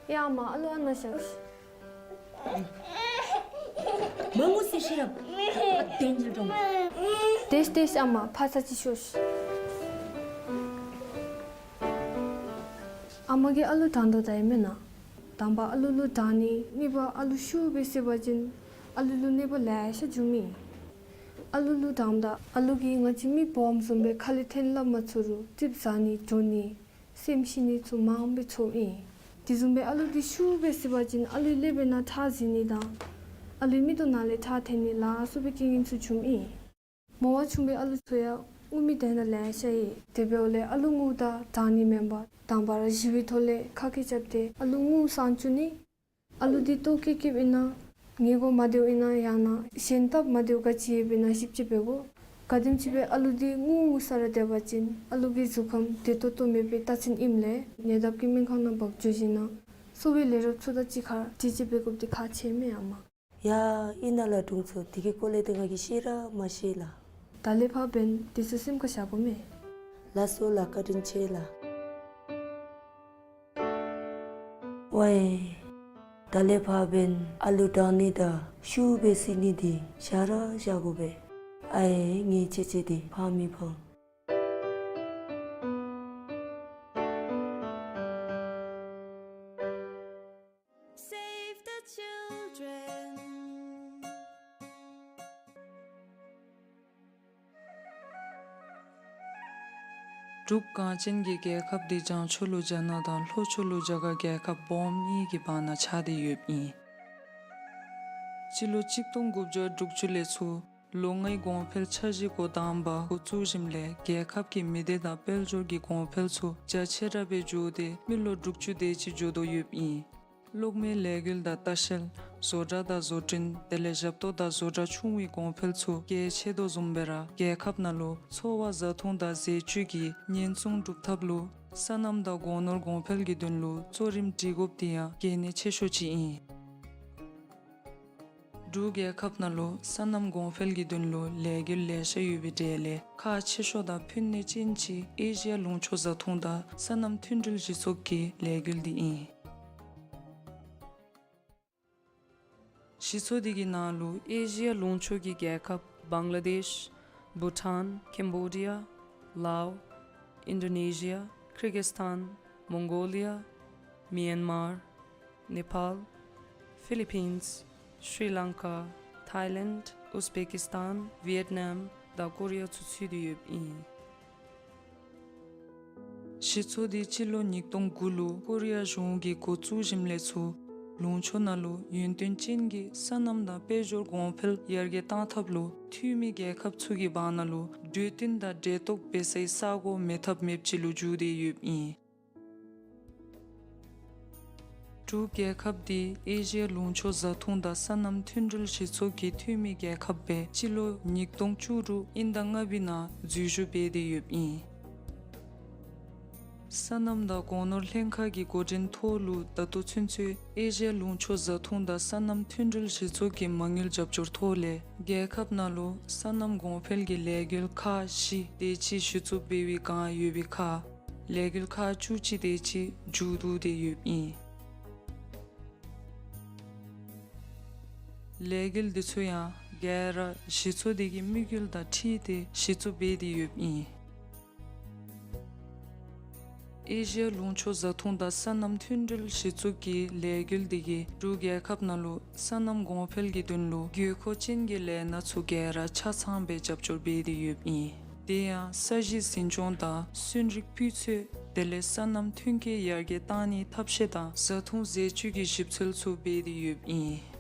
ཡ་ཨ་མ་ཨ་ལུ་ཨ་ནཱ་བཞག་ཤིག། མ་ངུ་ཟེར་ཤེས་རབ། ཨ་དེ་འཇལ་འགྲོ། དེས་དེས་ཨ་མ་ཕར་ཚུར་ཅིག་ཤོག་ཤིག། ཨ་མ་གིས་ཨ་ལུ་དྲང་དོ་ད་ཨིན་མེན་ན། དང་པ་ཨ་ལུ་ལུ་དྲང་ནི། གཉིས་པ་ཨ་ལུ་ཤུགས་སྦེ་བསད་པ་ཅིན་ཨ་ལུ་ལུ་གནོད་པ་ལེ་ཤ་འབྱུངམ་ཨིན། ཨ་ལུ་ལུ་དྲངམ་ད་ཨ་ལུ་གིས་ང་བཅས་མི་སྦོམ་བཟུམ་སྦེ་ཁ་ལས་འཐེན་སླབ་མ་ཚུགས་རུང་རྩིགཔ་ཟ་ནི་འགྱོ་ནི་སེམས་ཤི་ནི་ཚུ་མངམ་སྦེ་ཚོརཝ་ཨིན། དེ་བཟུམ་སྦེ་ཨ་ལུ་འདི་ཤུགས་སྦེ་བསད་པ་ཅིན་ཨ་ལུའི་ཀླད་པའི་ནང་ཁྲག་འཛིང་ནི་དང་ཨ་ལུའི་མིག་ཏོ་ནང་ལས་ཁྲག་འཐོན་ནི་ལ་སོགས་པའི་རྐྱེན་ངན་ཚུ་འབྱུངམ་ཨིན། མོ་བ་ཆུང་བའི་ཨ་ལུ་ཚུ་ཡང་ངུ་མི་དེ་ནང་ལེ་ཤ་ཡོད། དེ་འབདཝ་ལས་ཨ་ལུ་ངུཝ་ད་དྲང་ནི་མེན་པར་དང་པ་ར་གཞིས་པའི་ཐོག་ལས་ཁ་སྐད་རྐྱབ་སྟེ་ཨ་ལུ་ངུ་སངས་བཅུག་ནི། ཨ་ལུ་འདི་ལྟོ་བཀོལ་བཀོལཝ་ཨིན་ན་ཉལ་གོ་མ་སྡོདཔ་ཨིན་ན་ཡང་ན་གཞན་སྟབས་མ་བདེཝ་ག་ཅི་ཡོདཔ་ཨིན་ན་ཞིབ་དཔྱད་འབད་དགོ། ག་དེམ་ཅིག་སྦེ་ཨ་ལུ་འདི་ངུ་ངུ་ས་ར་སྡོད་པ་ཅིན་ཨ་ལུ་གི་གཟུགས་ཁམས་བདེ་ཏོག་ཏོ་མེད་པའི་རྟགས་མཚན་ཨིནམ་ལས་ཉེ་འདབས་ཀྱི་སྨན་ཁང་ནང་འབག་འགྱོ་ཞིནམ་ན་གསོ་བའི་ལས་རོགསཔ་ཚུ་དང་གཅིག་ཁར་དྲི་དཔྱད་འབད་དགོཔ་འདི་ཁག་ཆེ་མས་ཨ་མ། ཡ་ཨིན་ན་ལགས་དྲུང་འཚོ། དེ་གི་སྐོར་ལས་ཏེ་ང་གིས་ཤེས་ར་མ་ཤེས་ལགས། ད་ལས་ཕར་འབདན་དེ་ཚུ་སེམས་ཁར་བཞག་དགོ་མས། ལགས་སོ་ལགས། བཀའ་དྲིན་ཆེ་ལགས། ཝའི། ད་ལས་ཕར་འབདན་ཨ་ལུ་དྲང་ནི་དང་ཤུགས་སྦེ་བསད་ནི་འདི་བཞག་ར་བཞག་དགོ་པས། ཨའེ་ངེའི་ཆེ་ཆེ་འདི་ཕངས་མི་ཕངས། Save the children. འབྲུག་གངས་ཅན་གྱི་རྒྱལ་ཁབ་འདི་བྱང་ཕྱོགས་ལུ་རྒྱ་ནག་དང་ལྷོ་ཕྱོགས་ལུ་རྒྱ་གར་རྒྱལ་ཁབ་སྦོམ་གཉིས་ཀྱི་བར་ན་ཆགས་ཏེ་ཡོདཔ་ཨིན། སྤྱི་ལོ་གཅིག་སྟོང་དགུ་བརྒྱ་དྲུག་ཅུ་ལས་ཚུར་ལོ་ལྔའི་གོང་འཕེལ་འཆར་གཞི་འགོ་དང་པ་འགོ་བཙུགས་ཞིནམ་ལས་རྒྱལ་ཁབ་ཀྱི་མི་སྡེ་དང་དཔལ་འབྱོར་གྱི་གོང་འཕེལ་ཚུ་རྒྱ་ཆེ་དྲགས་སྦེ་འགྱོ་སྟེ་མི་ལོ་དྲུག་ཅུ་དེ་ཅིག་འགྱོ་དོ་ཡོདཔ་ཨིན། གློག་མེའི་ལས་འགུལ་དང་ལྟ་བཤལ། བཟོ་གྲྭ་དང་བཟོ་སྐྲུན། དེ་ལས་ཞབས་ཏོག་དང་བཟོ་གྲྭ་ཆུང་བའི་གོང་འཕེལ་ཚུ་རྒྱ་ཆེ་དོ་བཟུམ་སྦེ་ར་རྒྱལ་ཁབ་ནང་ལུ་འཚོ་བ་བཟའ་འཐུང་དང་ཟས་བཅུད་ཀྱི་ཉེན་སྲུང་སྒྲུབ་ཐབས་ལུ་སོ་ནམ་དང་སྒོ་ནོར་གོང་འཕེལ་གྱི་དོན་ལུ་གཙོ་རིམ་སྒྲིག་དགོཔ་འདི་ཡང་གལ་གནད་ཆེ་ཤོས་ཅིག་ཨིན། འབྲུག་རྒྱལ་ཁབ་ནང་ལུ་སོ་ནམ་གོང་འཕེལ་གྱི་དོན་ལུ་ལས་འགུལ་ལེ་ཤ་ཡོད་པའི་གྲས་ལས་ཁག་ཆེ་ཤོས་དང་ཕན་ནུས་ཅན་ཅིག་ཨེ་ཤི་ཡ་ལུང་ཕྱོགས་བཟའ་འཐུང་དང་སོ་ནམ་མཐུན་སྒྲིལ་གཞི་ཚོགས་ཀྱི་ལས་འགུལ་འདི་ཨིན། གཞི་ཚོགས་འདི་གི་ནང་ལུ་ཨེ་ཤི་ཡ་ལུང་ཕྱོགས་ཀྱི་རྒྱལ་ཁབ་བང་ལ་དེཤ། བྷུ་ཊཱན། ཀེམ་བྷོ་ཌི་ཡ། ལའོ། ཨིན་ཌོ་ནེ་ཤི་ཡ། ཀིར་གིས་སི་ཐཱན། མོང་གོ་ལི་ཡ། མི་ཡན་མར། ནེ་པཱལ། ཕི་ལི་པིནས། ཤྲི་ལང་ཀ། ཐཱའི་ལེནཌ། ཨུཛ་བེ་ཀིས་ཐཱན། ཝི་ཡེཊ་ནམ་དང་ཀོ་རི་ཡ་ཚུ་ཚུད་དེ་ཡོདཔ་ཨིན། གཞི་ཚོགས་འདི་སྤྱི་ལོ་ཉིས་སྟོང་དགུ་ལུ་ཀོ་རི་ཡ་གཞུང་གིས་འགོ་བཙུགས་ཞིནམ་ལས་ཚུར་ལུང་ཕྱོགས་ནང་ལུ་ཡུན་བརྟན་ཅན་གྱི་སོ་ནམ་དང་དཔལ་འབྱོར་གོང་འཕེལ་ཡར་རྒྱས་གཏང་ཐབས་ལུ་འཐུས་མི་རྒྱལ་ཁབ་ཚུ་གི་བར་ན་ལུ་གྲོས་བསྟུན་དང་འབྲེལ་གཏོགས་འབད་སའི་ས་གོ་མེད་ཐབས་མེདཔ་ཅིག་ལུ་འགྱུར་ཏེ་ཡོདཔ་ཨིན། འབྲུག་རྒྱལ་ཁབ་འདི་ཨེ་ཤི་ཡ་ལུང་ཕྱོགས་བཟའ་འཐུང་དང་སོ་ནམ་མཐུན་སྒྲིལ་གཞི་ཚོགས་ཀྱི་འཐུས་མི་རྒྱལ་ཁབ་སྦེ་སྤྱི་ལོ་ཉིས་སྟོང་བཅུ་དྲུག་དབྱིན་ཟླ་ལྔ་པའི་ནང་འཛུལ་ཞུགས་འབད་དེ་ཡོདཔ་ཨིན། སོ་ནམ་དང་སྒོ་ནོར་ལྷན་ཁག་གི་འགོ་འདྲེན་ཐོག་ལུ་ད་ལྟོ་ཚུན་ཚོད་ཨེ་ཤི་ཡ་ལུང་ཕྱོགས་བཟའ་འཐུང་དང་སོ་ནམ་མཐུན་སྒྲིལ་གཞི་ཚོགས་ཀྱི་མ་དངུལ་རྒྱབ་སྐྱོར་ཐོག་ལས་རྒྱལ་ཁབ་ནང་ལུ་སོ་ནམ་གོང་འཕེལ་གྱི་ལས་འགུལ་ཁག་བཞི་དེ་ཅིག་གཞི་བཙུགས་འབད་བའི་བསྒང་ཡོད་པའི་ཁར་ལས་འགུལ་ཁག་བཅུ་གཅིག་དེ་ཅིག་མཇུག་བསྡུ་སྟེ་ཡོདཔ་ཨིན། ལས་འགུལ་འདི་ཚུ་ཡང་ག་ར་གཞི་ཚོགས་འདི་གི་དམིགས་ཡུལ་དང་འཁྲིལ་ཏེ་གཞི་བཙུགས་འབད་དེ་ཡོདཔ་ཨིན། ཨེ་ཤི་ཡ་ལུང་ཕྱོགས་བཟའ་འཐུང་དང་སོ་ནམ་མཐུན་སྒྲིལ་གཞི་ཚོགས་ཀྱི་ལས་འགུལ་འདི་གིས་འབྲུག་རྒྱལ་ཁབ་ནང་ལུ་སོ་ནམ་གོང་འཕེལ་གྱི་དོན་ལུ་དགོས་མཁོ་ཅན་གྱི་ལས་སྣ་ཚུ་ག་ར་ཆ་ཚང་སྦེ་རྒྱབ་སྐྱོར་འབད་དེ་ཡོདཔ་ཨིན། དེ་ཡང་ས་གཞི་འཛིན་སྐྱོང་དང་གསོན་རིགས་སྤུས་ཚད་དེ་ལས་སོ་ནམ་ཐོན་སྐྱེད་ཡར་རྒྱས་གཏང་ནིའི་ཐབས་ཤེས་དང་བཟའ་འཐུང་ཟས་བཅུད་ཀྱི་ཞིབ་འཚོལ་ཚུ་འབད་དེ་ཡོདཔ་ཨིན།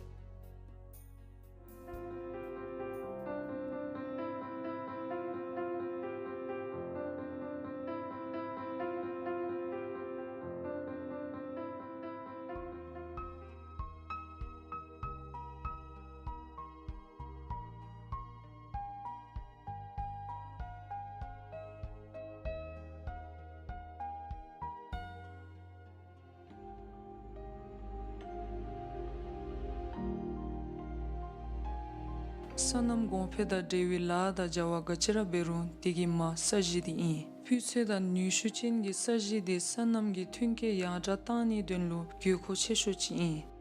སོ་ནམ་གོང་འཕེལ་དང་འབྲེལ་བའི་ལཱ་དང་བྱ་བ་ག་ཅི་ར་འབད་རུང་དེ་གི་མ་ས་གཞི་འདི་ཨིན། སྤུས་ཚད་དང་ནུས་ཤུགས་ཅན་གྱི་ས་གཞི་དེ་སོ་ནམ་གྱི་ཐོན་སྐྱེད་ཡར་དྲགས་གཏང་ནིའི་དོན་ལུ་དགོས་མཁོ་ཆེ་ཤོས་ཅིག་ཨིན།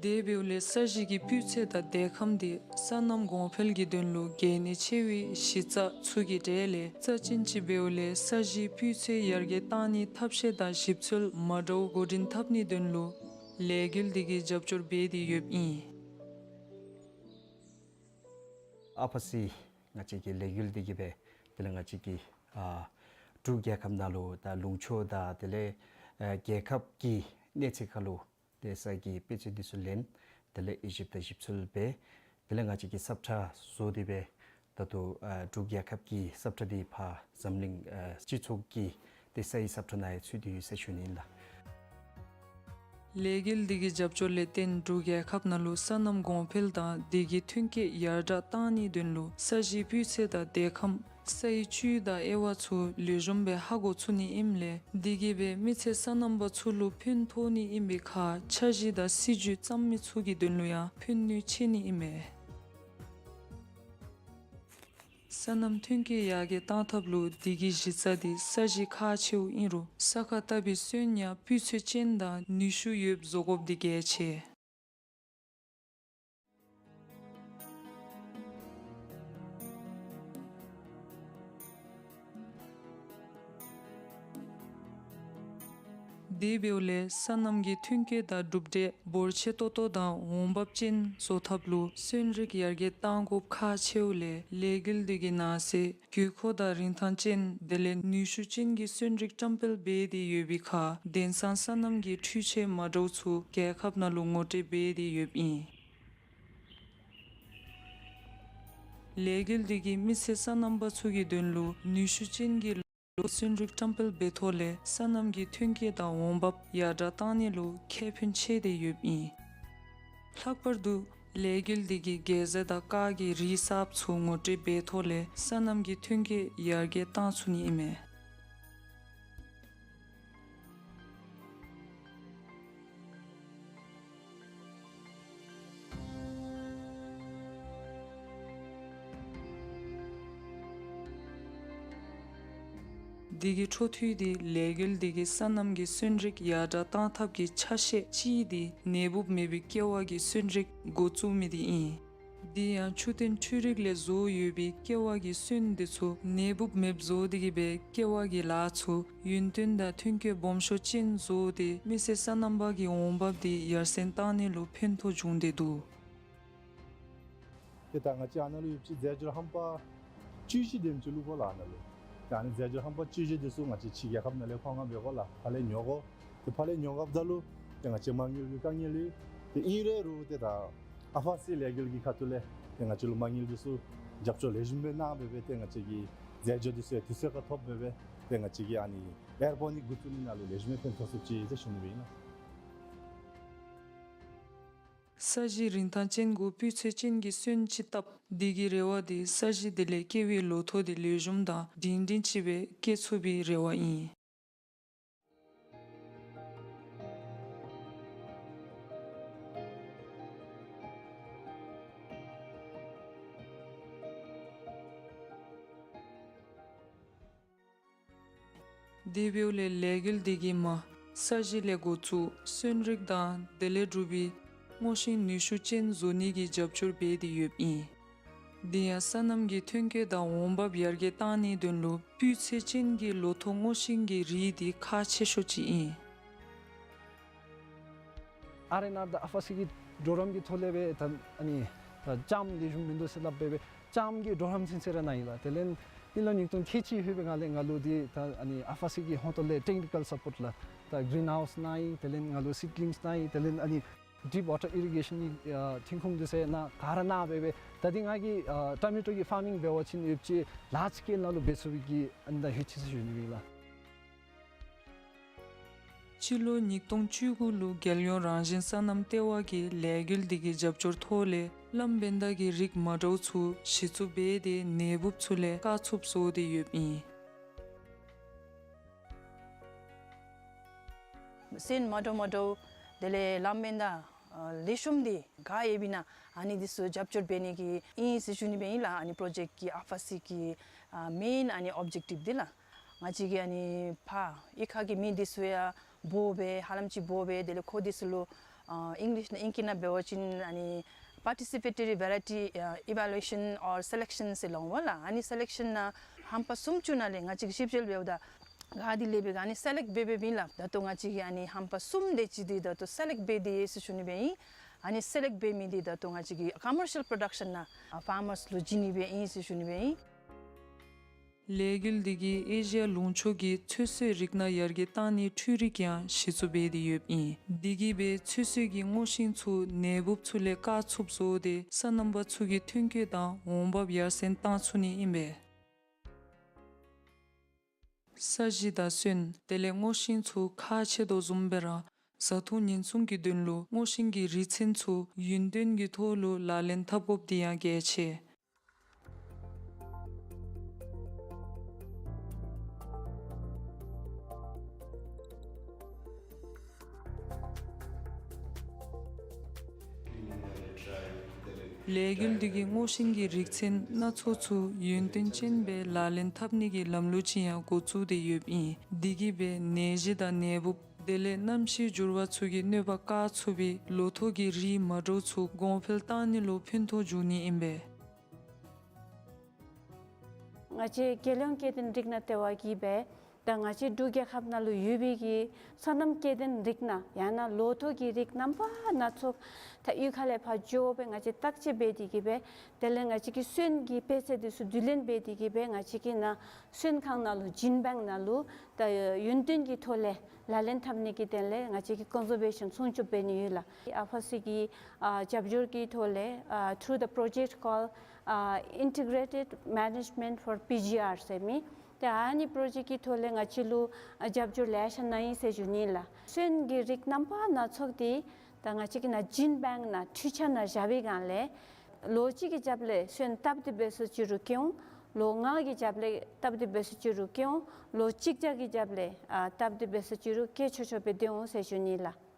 དེ་འབདཝ་ལས་ས་གཞི་གི་སྤུས་ཚད་དང་དལ་ཁམས་དེ་སོ་ནམ་གོང་འཕེལ་གྱི་དོན་ལུ་གལ་གནད་ཆེ་བའི་གཞི་རྩ་ཚུ་གི་གྲས་ལས་རྩ་ཅན་ཅིག་འབདཝ་ལས་ས་གཞིའི་སྤུས་ཚད་ཡར་རྒྱས་གཏང་ནིའི་ཐབས་ཤེས་དང་ཞིབ་འཚོལ་མ་འདྲཝ་འགོ་འདྲེན་འཐབ་ནིའི་དོན་ལུ་ལས་འགུལ་འདི་གིས་རྒྱབ་སྐྱོར་འབད་དེ་ཡོདཔ་ཨིན། ཨ་ཕ་སི་ང་བཅས་ཀྱི་ལས་འགུལ་འདི་གིས་སྦེ་དེ་ལས་ང་བཅས་ཀྱི་ཨ་འབྲུག་རྒྱལ་ཁབ་ནང་ལུ་ད་ལུང་ཕྱོགས་དང་དེ་ལས་ཨ་རྒྱལ་ཁབ་ཀྱི་གནས་ཚད་ཁར་ལུ་ཏེ་ས་གི་དཔེ་ཚད་འདི་ཚུ་ལེན། དེ་ལས་དབྱེ་ཞིབ་དང་ཞིབ་འཚོལ་འབད། དེ་ལས་ང་བཅས་ཀྱིས་ས་ཁྲ་བཟོ་སྟེ་སྦེ་ད་ལྟོ་ཨ་འབྲུག་རྒྱལ་ཁབ་ཀྱི་ས་ཁྲ་འདི་ཕར་འཛམ་གླིང་ཨ་སྤྱི་ཚོགས་ཀྱི་ཏེ་སའི་ས་ཁྲ་ནང་ཡང་ཚུད་དེ་ཡོད་ཟེར་ཞུ་ནི་ཨིན་ལགས། ལས་འགུལ་འདི་གི་རྒྱབ་སྐྱོར་ལས་བརྟེན་འབྲུག་རྒྱལ་ཁབ་ནང་ལུ་སོ་ནམ་གོང་འཕེལ་དང་དེ་གི་ཐོན་སྐྱེད་ཡར་དྲགས་གཏང་ནིའི་དོན་ལུ་ས་གཞིའི་སྤུས་ཚད་དང་དལ་ཁམས་སའི་བཅུད་དང་དབྱེ་བ་ཚུ་ལེགས་ཤོམ་སྦེ་ཧ་གོ་ཚུགས་ནི་ཨིནམ་ལས་དེ་གིས་སྦེ་མི་སེར་སོ་ནམ་པ་ཚུ་ལུ་ཕན་ཐོགས་ནི་ཨིན་པའི་ཁར་འཆར་གཞི་དང་སྲིད་བྱུས་བརྩམ་མི་ཚུ་གི་དོན་ལུ་ཡང་ཕན་ནུས་ཆེ་ནི་ཨིན་མས། སོ་ནམ་ཐོན་སྐྱེད་ཡར་རྒྱས་གཏང་ཐབས་ལུ་དེ་གི་གཞི་རྩ་དེ་ས་གཞི་ཁག་ཆེཝ་ཨིན་རུང་ས་ཁར་བཏབ་པའི་སོན་ཡང་སྤུས་ཚད་ཅན་དང་ནུས་ཤུགས་ཡོདཔ་བཟོ་དགོཔ་དེ་གལ་ཆེ། དེ་འབདཝ་ལས་སོ་ནམ་གྱི་ཐོན་སྐྱེད་དང་གྲུབ་འབྲས་འབོར་ཆེ་ཏོག་ཏོ་དང་འོང་འབབ་ཅན་བཟོ་ཐབས་ལུ་སོན་རིགས་ཡར་རྒྱས་གཏང་དགོཔ་ཁག་ཆེཝ་ལས་ལས་འགུལ་འདི་གིས་ནང་གསེས་དགོས་མཁོ་དང་རིན་ཐང་ཅན་དེ་ལས་ནུས་ཤུགས་ཅན་གྱི་སོན་རིགས་བཀྲམ་སྤེལ་འབད་དེ་ཡོད་པའི་ཁར་དེང་སང་སོ་ནམ་གྱི་འཕྲུལ་ཆས་མ་འདྲཝ་ཚུ་རྒྱལ་ཁབ་ནང་ལུ་ངོ་སྤྲོད་འབད་དེ་ཡོདཔ་ཨིན། ལས་འགུལ་འདི་གིས་མི་སེར་སོ་ནམ་པ་ཚུ་གི་དོན་ལུ་ནུས་ཤུགས་ཅན་གྱི་ལོ་སོན་རིགས་བཀྲམ་སྤེལ་འབད་ཐོག་ལས་སོ་ནམ་གྱི་ཐོན་སྐྱེད་དང་འོང་འབབ་ཡར་དྲགས་གཏང་ནི་ལུ་ཁེ་ཕན་ཆེ་སྟེ་ཡོདཔ་ཨིན། ལྷག་པར་དུ་ལས་འགུལ་འདི་གིས་གེ་ཟ་དང་ཀར་གྱི་རིགས་གསརཔ་ཚུ་ངོ་སྤྲོད་འབད་ཐོག་ལས་སོ་ནམ་གྱི་ཐོན་སྐྱེད་ཡར་རྒྱས་གཏང་ཚུགས་ནི་ཨིན་མས། འདི་གི་འཕྲོ་མཐུད་དེ་ལས་འགུལ་འདི་གིས་སོ་ནམ་གྱི་སོན་རིགས་ཡར་དྲགས་གཏང་ཐབས་ཀྱི་ཆ་ཤས་ཅིག་དེ་ནད་འབུབ་མེད་པའི་ཀེ་བ་གི་སོན་རིགས་འགོ་བཙུགས་མི་དེ་ཨིན། དེ་ཡང་ཆུ་ཐོན་འཕྲུལ་རིགས་ལས་བཟོ་ཡོད་པའི་ཀེ་བ་གི་སོན་དེ་ཚུ་ནད་འབུབ་མེདཔ་བཟོ་སྟེ་གིས་སྦེ་ཀེ་བ་གི་ལཱ་ཚུ་ཡུན་བརྟན་དང་ཐོན་སྐྱེད་སྦོམ་ཤོས་ཅན་བཟོ་སྟེ་མི་སེར་སོ་ནམ་པ་གི་འོང་འབབ་དེ་ཡར་སེང་གཏང་ནི་ལུ་ཕན་ཐོགས་འབྱུང་སྟེ་འདུག། ཏེ་ད་ང་བཅས་ཨ་ནཱ་ལུ་ཡོདཔ་ཅིག་རྫས་སྦྱོར་རྣམ་པ་བཅུ་བཞི་དེམ་ཅིག་བླུག་དགོ་ལགས་ཨ་ནཱ་ལུ། ཏེ་ཨ་ནི་རྫས་སྦྱོར་རྣམ་པ་བཅུ་བཞི་དེ་ཚུ་ང་བཅས་ཕྱི་རྒྱལ་ཁབ་ནང་ལས་མཁོ་མངགས་འབད་དགོ་ལགས། ཕར་ལས་ཉོ་དགོ། ཏེ་ཕར་ལས་ཉོ་དགོཔ་ད་ལུ་ཏེ་ང་བཅས་མ་དངུལ་གྱི་དཀའ་ངལ་ཡོད། ཏེ་ཨིན་རུང་ཏེ་ད་ཨ་ཕ་སི་ལས་འགུལ་གྱི་ཁ་ཐུག་ལས་ཏེ་ང་བཅས་ལུ་མ་དངུལ་དེ་ཚུ་རྒྱབ་སྐྱོར་ལེགས་ཤོམ་སྦེ་གནང་སྦེ་སྦེ་ཏེ་ང་བཅས་ཀྱི་རྫས་སྦྱོར་དེ་ཚུ་ཡང་དུས་ཚོད་ཁར་ཐོབ་སྦེ་སྦེ་ཏེ་ང་བཅས་ཀྱི་ཨ་ནི་ཨེར་པོ་ནིག་འགོ་བཙུགས་ནི་ནང་ལུ་ལེགས་ཤོམ་སྦེ་ཕན་ཐོགས་ཚུགསཔ་ཅིག་ཟེར་ཞུ་ནི་སྦེ་ཨིན་ལགས། ས་གཞི་རིན་ཐང་ཅན་གུ་སྤུས་ཚད་ཅན་གྱི་སོན་ཅིག་བཏབ། དེ་གི་རེ་བ་དེ་ས་གཞི་དེ་ལས་སྐྱེ་བའི་ལོ་ཐོག་དེ་ལེགས་ཤོམ་དང་སྒྲིང་སྒྲིང་ཅིག་སྦེ་སྐྱེ་ཚུགས་པའི་རེ་བ་ཨིན། དེ་འབདཝ་ལས་ལས་འགུལ་འདི་གིས་མ་ས་གཞི་ལས་འགོ་བཙུགས་སོན་རིགས་དང་དེ་ལས་གྲུབ་པའི་སྔོ་ཤིང་ནུས་ཤུགས་ཅན་བཟོ་ནི་གི་རྒྱབ་སྐྱོར་འབད་དེ་ཡོདཔ་ཨིན། དེ་ཡང་སོ་ནམ་གྱི་ཐོན་སྐྱེད་དང་འོང་འབབ་ཡར་རྒྱས་གཏང་ནིའི་དོན་ལུ་སྤུས་ཚད་ཅན་གྱི་ལོ་ཐོག་སྔོ་ཤིང་གི་རིགས་དེ་ཁག་ཆེ་ཤོས་ཅིག་ཨིན། ཨར་ཨེན་ཨར་དང་ཨ་ཕ་སི་གི་གྲོགས་རམ་གྱི་ཐོག་ལས་སྦེ་ད་ཨ་ནི་ད་ལྕངམ་ལེགས་ཤོམ་མིན་འདུག་ཟེར་སླབ་སྦེ་སྦེ་ལྕངམ་གྱི་གྲོགས་རམ་ཚུན་ཚོད་ར་གནང་ཡི་ལགས། དེ་ལས་དབྱིན་ལོ་ཉིས་སྟོང་ཁལ་གཅིག་ལྷོད་པའི་སྒང་ལས་ང་ལུ་འདི་ད་ཨ་ནི་ཨ་ཕ་སི་གི་ཧོངས་ཏོ་ལས་ཊེག་ནི་ཀཱལ་སཔོརཊ་ལགས། ད་གིརིན་ཧའུསི་གནང་ཡི། དེ་ལས་ང་ལུ་སིཌ་ལིངསི་གནང་ཡི། དེ་ལས་ཨ་ནི་ཌིཔ་ཝ་ཊར་ཨི་རི་གེ་ཤཱན་གྱི་ཨ་ཐོན་ཁུངས་འདི་ཚུ་ཡང་ག་ར་གནང་སྦེ་སྦེ་ད་འདི་ང་གིས་ཨ་ཊོ་མེ་ཊོ་གི་ཕར་མིང་འབད་བ་ཅིན་ཡོདཔ་ཅིག་ལཱརཇ་སི་ཀེལ་ནང་ལུ་འབད་ཚུགས་པའི་གི་ཨ་ནི་ད་ཧུད་ཅིག་ཟེར་ཞུ་ནི་ཨིན་ལགས། སྤྱི་ལོ་ཉིས་སྟོང་བཅུ་དགུ་ལུ་རྒྱལ་ཡོངས་རང་བཞིན་སོ་ནམ་ལྟེ་བ་གིས་ལས་འགུལ་འདི་གི་རྒྱབ་སྐྱོར་ཐོག་ལས་གླང་བན་དྷ་གི་རིགས་མ་འདྲཝ་ཚུ་གཞི་བཙུགས་འབད་དེ་ནད་འབུབ་ཚུ་ལས་བཀག་ཚུགསཔ་བཟོ་སྟེ་ཡོདཔ་ཨིན། སོན་མ་འདྲཝ་མ་འདྲཝ་དེ་ལས་ལམ་མེན་ད་ཨ་ལེགས་ཤོམ་འདི་ག་ཡོདཔ་ཨིན་ན་ཨ་ནི་འདི་ཚུ་རྒྱབ་སྐྱོར་འབད་ནི་གི་ཨིན་ཟེར་ཞུ་ནི་སྦེ་ཨིན་ལགས། ཨ་ནི་པྲོ་ཇེཀཊ་ཀྱི་ཨ་ཕ་སི་གི་ཨ་མེན་ཨ་ནི་ཨོབ་ཇེཀ་ཊིབ་འདི་ལགས། ང་བཅས་ཀྱིས་ཨ་ནི་ཕར་གཡུས་ཁ་གི་མི་འདི་ཚུ་ཡང་འབོ་སྦེ་ཧ་ལམ་ཅིག་འབོ་སྦེ་དེ་ལས་ཁོང་འདི་ཚུ་ལུ་ཨ་ཨིང་ལིཤ་ནང་ཨིང་སྐད་ནང་འབད་བ་ཅིན་ཨ་ནི་པར་ཊི་སི་པེ་ཊོ་རི་ཝེ་རའི་ཊི་ཨ་ཨི་ཝེ་ལུ་ཨེ་ཤཱན་ཨོར་སེ་ལེཀ་ཤཱན་ཟེར་སླབ་འོང་ལགས། ཨ་ནི་སེ་ལེཀ་ཤཱན་ནང་ཧམ་པ་སུམ་ཅུ་ནང་ལས་ང་བཅས་ཀྱིས་ཞིབ་དཔྱད་འབདཝ་ད་ག་དེ་ལེགས་པས་ག་ཨ་ནི་སེ་ལེཀཊ་འབད་འབདཝ་ཨིན་ལགས། ད་ལྟོ་ང་བཅས་ཀྱིས་ཨ་ནི་ཧམ་པ་གསུམ་དེ་ཅིག་འདི་ད་ལྟོ་སེ་ལེཀཊ་འབད་དེ་ཡོད་ཟེར་ཞུ་ནི་སྦེ་ཨིན། ཨ་ནི་སེ་ལེཀཊ་འབད་མི་འདི་ད་ལྟོ་ང་བཅས་ཀྱིས་ཀོ་མར་ཤལ་པྲོ་ཌག་ཤཱན་ནང་ཨ་ཕཱར་མརསི་ལུ་བྱིན་ནི་སྦེ་ཨིན་ཟེར་ཞུ་ནི་སྦེ་ཨིན། ལས་འགུལ་འདི་གིས་ཨེ་ཤི་ཡ་ལུང་ཕྱོགས་ཀྱི་ཚོད་བསྲེ་རིགས་སྣ་ཡར་རྒྱས་གཏང་ནིའི་འཕྲུལ་རིག་ཡང་གཞི་བཙུགས་འབད་དེ་ཡོདཔ་ཨིན། འདི་གིས་སྦེ་ཚོད་བསྲེ་གི་སྔོ་ཤིང་ཚུ་ནད་འབུབ་ཚུ་ལས་བཀག་ཚུགསཔ་བཟོ་སྟེ་སོ་ནམ་པ་ཚུ་གི་ཐོན་སྐྱེད་དང་འོང་འབབ་ཡར་སེང་གཏང་ཚུགས་ནི་ཨིན་པས། ས་གཞི་དང་སོན་དེ་ལས་སྔོ་ཤིང་ཚུ་ཁག་ཆེ་དོ་བཟུམ་སྦེ་ར་བཟའ་འཐུང་ཉེན་སྲུང་གི་དོན་ལུ་སྔོ་ཤིང་གི་རིགས་ཚན་ཚུ་ཡུན་བརྟན་གྱི་ཐོག་ལུ་ལག་ལེན་འཐབ་དགོཔ་འདི་ཡང་གལ་ཆེ། ལས་འགུལ་འདི་གིས་སྔོ་ཤིང་གི་རིགས་ཚན་སྣ་ཚོགས་ཚུ་ཡུན་བརྟན་ཅན་སྦེ་ལག་ལེན་འཐབ་ནི་གི་ལམ་ལུགས་ཅིག་ཡང་འགོ་བཙུགས་ཏེ་ཡོདཔ་ཨིན། འདི་གིས་སྦེ་ནད་གཞི་དང་ནད་འབུབ་དེ་ལས་གནམ་གཤིས་འགྱུར་བ་ཚུ་གི་གནོད་པ་བཀག་ཚུགས་པའི་ལོ་ཐོག་གི་རིགས་མ་འདྲཝ་ཚུ་གོང་འཕེལ་གཏང་ནི་ལུ་ཕན་ཐོགས་འབྱུང་ནི་ཨིན་པས། ང་བཅས་རྒྱལ་ཡོངས་སྐྱེ་ལྡན་རིགས་སྣ་ལྟེ་བ་གིས་སྦེ་ད་ང་བཅས་འབྲུག་རྒྱལ་ཁབ་ནང་ལུ་ཡོད་པའི་གི་སོ་ནམ་སྐྱེ་ལྡན་རིགས་སྣ་ཡང་ན་ལོ་ཐོག་གི་རིགས་རྣམ་པ་སྣ་ཚོགས་ད་གཡུས་ཁ་ལས་ཕར་འགྱོ་སྦེ་ང་བཅས་བརྟག་དཔྱད་འབད་དེ་གིས་སྦེ་དེ་ལས་ང་བཅས་ཀྱིས་སོན་གྱི་སྤུས་ཚད་འདི་ཚུ་བསྡུ་ལེན་འབད་དེ་གིས་སྦེ་ང་བཅས་ཀྱིས་ནཱ་སོན་ཁང་ནང་ལུ་ཇིན་བེངཀ་ནང་ལུ་ད་ཡུན་བརྟན་གྱི་ཐོག་ལས་ལག་ལེན་འཐབ་ནི་གི་དོན་ལས་ང་བཅས་ཀྱིས་ཀོན་ཟར་བེ་ཤཱན་སྲུང་སྐྱོབ་འབད་ནི་ཡོད་ལགས། ཨ་ཕ་སི་གི་ཨ་རྒྱབ་སྐྱོར་གྱི་ཐོག་ལས་ཨ་through the project called uh, Integrated Management for P G R ཟེར་མི་ཏེ་ཨ་ནི་པྲོ་ཇེཀཊ་ཀྱི་ཐོག་ལས་ང་བཅས་ལུ་ཨ་རྒྱབ་སྐྱོར་ལེ་ཤ་གནང་ཡི་ཟེར་ཞུ་ནི་ལགས། སོན་གྱི་རིགས་རྣམ་པ་སྣ་ཚོགས་འདི་ད་ང་བཅས་ཀྱིས་ནཱ་ཇིན་བེངཀ་ནང་འཕྲུལ་ཆས་ནང་བཞག་པའི་སྒང་ལས་ལོ་གཅིག་གི་རྒྱབ་ལས་སོན་སྟབས་བདེ་སྦེ་སུ་ཅིག་རུང་སྐྱེ་འོང་། ལོ་ལྔ་གི་རྒྱབ་ལས་སྟབས་བདེ་སྦེ་སུ་ཅིག་རུང་སྐྱེ་འོང་། ལོ་གཅིག་བརྒྱ་གི་རྒྱབ་ལས་ཨ་སྟབས་བདེ་སྦེ་སུ་ཅིག་རུང་སྐྱེ་ཆོག་ཆོག་སྦེ་སྡོད་འོང་ཟེར་ཞུ་ནི་ལགས།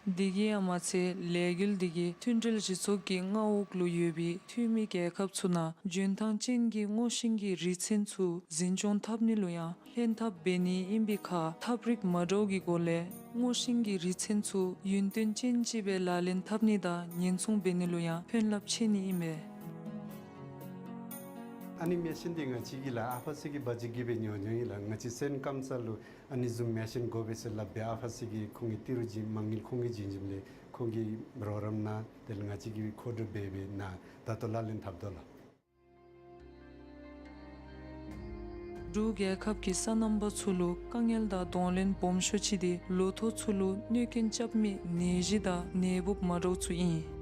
དེ་གིས་ཡང་མ་ཚད་ལས་འགུལ་འདི་གིས་མཐུན་སྒྲིལ་སྤྱི་ཚོགས་ཀྱི་མངའ་འོག་ལུ་ཡོད་པའི་འཐུས་མི་རྒྱལ་ཁབ་ཚུ་ནང་འཇོན་ཐང་ཅན་གྱི་སྔོ་ཤིང་གི་རིགས་ཚན་ཚུ་འཛིན་སྐྱོང་འཐབ་ནི་ལུ་ཡང་ལྷན་ཐབས་འབད་ནི་ཨིན་པའི་ཁར་ཐབས་རིག་མ་འདྲཝ་གི་སྒོ་ལས་སྔོ་ཤིང་གི་རིགས་ཚན་ཚུ་ཡུན་བརྟན་ཅན་ཅིག་སྦེ་ལག་ལེན་འཐབ་ནི་དང་ཉེན་སྲུང་འབད་ནི་ལུ་ཡང་ཕན་རླབས་ཆེ་ནི་ཨིན་མས། ཨ་ནི་མེ་ཤིན་འདི་ང་བཅས་ཀྱིས་ལགས་ཨ་ཕ་སི་གི་བ་ཇིཊ་ཀྱིས་སྦེ་ཉོ་ཉོཝ་ཨིན་ལགས། ང་བཅས་སོན་སྐམ་ས་ལུ་ཨ་ནི་བཟུམ་མེ་ཤིན་དགོ་པས་ཟེར་སླབ་སྦེ་ཨ་ཕ་སི་གི་ཁོང་གི་ཏི་རུ་བྱིན་མ་དངུལ་ཁོང་གིས་བྱིན་བྱིནམ་ལས་ཁོང་གི་རོགས་རམ་ནང་དེ་ལས་ང་བཅས་ཀྱིས་མཁོ་སྒྲུབ་འབད་འབད་ནཱ་ད་ལྟོ་ལག་ལེན་འཐབ་དོ་ལགས། འབྲུག་རྒྱལ་ཁབ་ཀྱི་སོ་ནམ་པ་ཚུ་ལུ་དཀའ་ངལ་དང་གདོང་ལེན་སྦོམ་ཤོས་ཅིག་འདི་ལོ་ཐོག་ཚུ་ལུ་གནོད་རྐྱེན་རྐྱབ་མི་ནད་གཞི་དང་ནད་འབུབ་མ་འདྲཝ་ཚུ་ཨིན།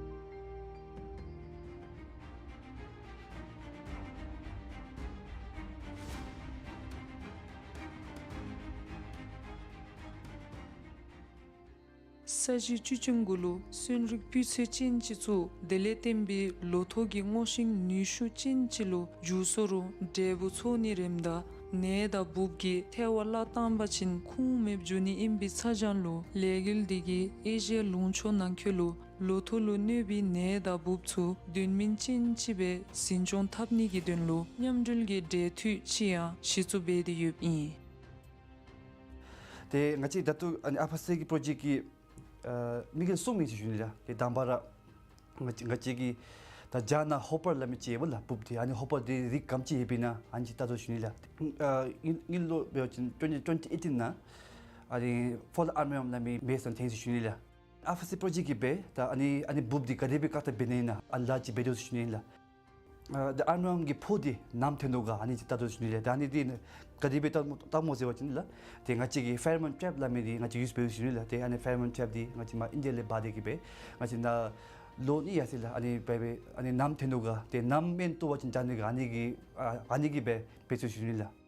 ས་གཞི་བཅུ་གཅིག་གུ་ལུ་སོན་རིགས་སྤུས་ཚད་ཅན་ཅིག་བཙུགས། དེ་ལས་བརྟེན་པའི་ལོ་ཐོག་གི་སྔོ་ཤིང་ནུས་ཤུགས་ཅན་ཅིག་ལུ་འགྱུར་སོ་རུང་འབྲས་བུ་ཚོགས་ནི་རནམ་ད་ནད་དང་འབུབ་ཀྱིས་ཐལ་བ་བརླག་བཏང་པ་ཅིན་ཁུངས་མེདཔ་འགྱོ་ནི་ཨིན་པའི་ཚ་གྱང་ལུ་ལས་འགུལ་འདི་གིས་ཨེ་ཤི་ཡ་ལུང་ཕྱོགས་ནང་འཁོད་ལུ་ལོ་ཐོག་ལུ་གནོད་པའི་ནད་དང་འབུབ་ཚུ་དོན་སྨིན་ཅན་ཅིག་སྦེ་འཛིན་སྐྱོང་འཐབ་ནི་གི་དོན་ལུ་མཉམ་འབྲེལ་གྱི་འབྲེལ་མཐུད་ཅིག་ཡང་གཞི་བཙུགས་འབད་དེ་ཡོདཔ་ཨིན། ཏེ་ང་བཅས་ད་ལྟོ་ཨ་ནི་ཨ་ཕ་སི་གི་པྲོ་ཇེཀཊ་ཀྱི་ཨ་དམིགས་ཡུལ་གསུམ་ཨིན་ཟེར་ཞུ་ནི་ལགས། ཏེ་དང་པ་ར་ང་བཅས་ང་བཅས་ཀྱི་ད་རྒྱ་ནང་ཧོ་པར་སླབ་མི་ཅིག་ཡོདཔ་ལགས། འབུབ་འདི་ཨ་ནི་ཧོ་པར་འདི་རིགས་ག་དེམ་ཅིག་ཡོདཔ་ཨིན་ན་ཨ་ནི་ཅིག་བལྟ་དོ་ཟེར་ཞུ་ནི་ལགས། ཨ་དངུལ་དངུལ་ལོ་འབད་བ་ཅིན་twenty twenty eighteen ནང་ཨ་ནི་ཕོ་ལ་ཨར་མི་ཝརམ་སླབ་མི་མེ་ཤིན་ཐོན་ཟེར་ཞུ་ནི་ལགས། ཨ་ཕ་སི་པྲོ་ཇེཀཊ་ཀྱིས་སྦེ་ད་ཨ་ནི་ཨ་ནི་འབུབ་འདི་ག་དེ་སྦེ་བཀག་དམ་འབད་ནི་ཨིན་ན་ཨ་ལ་ཅིག་འབད་དོ་ཟེར་ཞུ་ནི་ལགས། ཨ་ད་ཨར་མི་ཝརམ་གྱི་ཕོ་འདི་ནམ་ཐོན་དོ་ག་ཨ་ནི་ཅིག་བལྟ་དོ་ཟེར་ཞུ་ནི་ལགས། ད་ཨ་ནི་འདི་ག་དེ་སྦེ་བལྟ་སྨོ་བལྟ་སྨོ་ཟེར་བ་ཅིན་ལགས། ཏེ་ང་བཅས་ཀྱིས་ཕེ་རོ་མོན་ཊྲེབ་སླབ་མི་འདི་ང་བཅས་ཡུསི་འབད་དོ་ཟེར་ཞུ་ནི་ལགས། ཏེ་ཨ་ནི་ཕེ་རོ་མོན་ཊྲེབ་འདི་ང་བཅས་མར་ཨིན་ཌི་ཡ་ལས་འབག་སྟེ་གིས་སྦེ་ང་བཅས་ནཱ་ལོ་གཉིས་ཡར་སོང་ལགས། ཨ་ནི་འབད་འབད་ཨ་ནི་ནམ་ཐོན་དོ་ག་ཏེ་ནམ་མེན་བཏུབ་པ་ཅིན་ད་ཨ་ནི་ག་ཨ་ནི་གི་ཨ་ཨ་ནི་གིས་སྦེ་འབད་དོ་ཟེར་ཞུ་ནི་ལགས།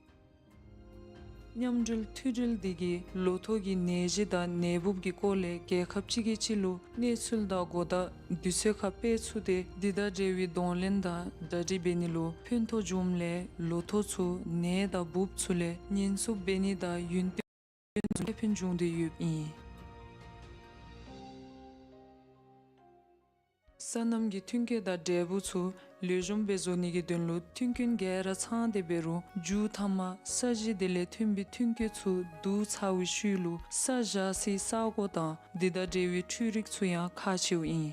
མཉམ་འབྲེལ་མཐུད་སྒྲིལ་འདི་གིས་ལོ་ཐོག་གི་ནད་གཞི་དང་ནད་འབུབ་ཀྱི་སྐོར་ལས་རྒྱལ་ཁབ་གཅིག་གིས་གཅིག་ལུ་གནས་ཚུལ་དང་གོ་བརྡ་དུས་ཚོད་ཁར་སྤེལ་ཚུགས་ཏེ་འདི་དང་འབྲེལ་བའི་གདོང་ལེན་དང་གྲ་སྒྲིག་འབད་ནི་ལུ་ཕན་ཐོགས་འབྱུངམ་ལས་ལོ་ཐོག་ཚུ་ནད་དང་འབུབ་ཚུ་ལས་ཉེན་སྲུང་འབད་ནི་དང་ཡུན་བརྟན་ ཁེ་ཕན་བྱུང་སྟེ་ཡོདཔ་ཨིན། སོ་ནམ་གྱི་མཐུན་རྐྱེན་དང་འབྲས་བུ་ཚུ་ལེགས་ཤོམ་སྦེ་བཟོ་ནི་གི་དོན་ལུ་མཐུན་རྐྱེན་ག་ར་ཚང་སྟེ་འབད་རུང་རྒྱུ་མཐའ་མ་ས་གཞི་དེ་ལས་ཐོན་པའི་མཐུན་རྐྱེན་ཚུ་བསྡུ་ཚར་བའི་ཤུལ་ལུ་ས་བཞག་སའི་ས་གོ་དང་དེ་དང་འབྲེལ་བའི་འཕྲུལ་རིག་ཚུ་ཡང་ཁག་ཆེཝ་ཨིན།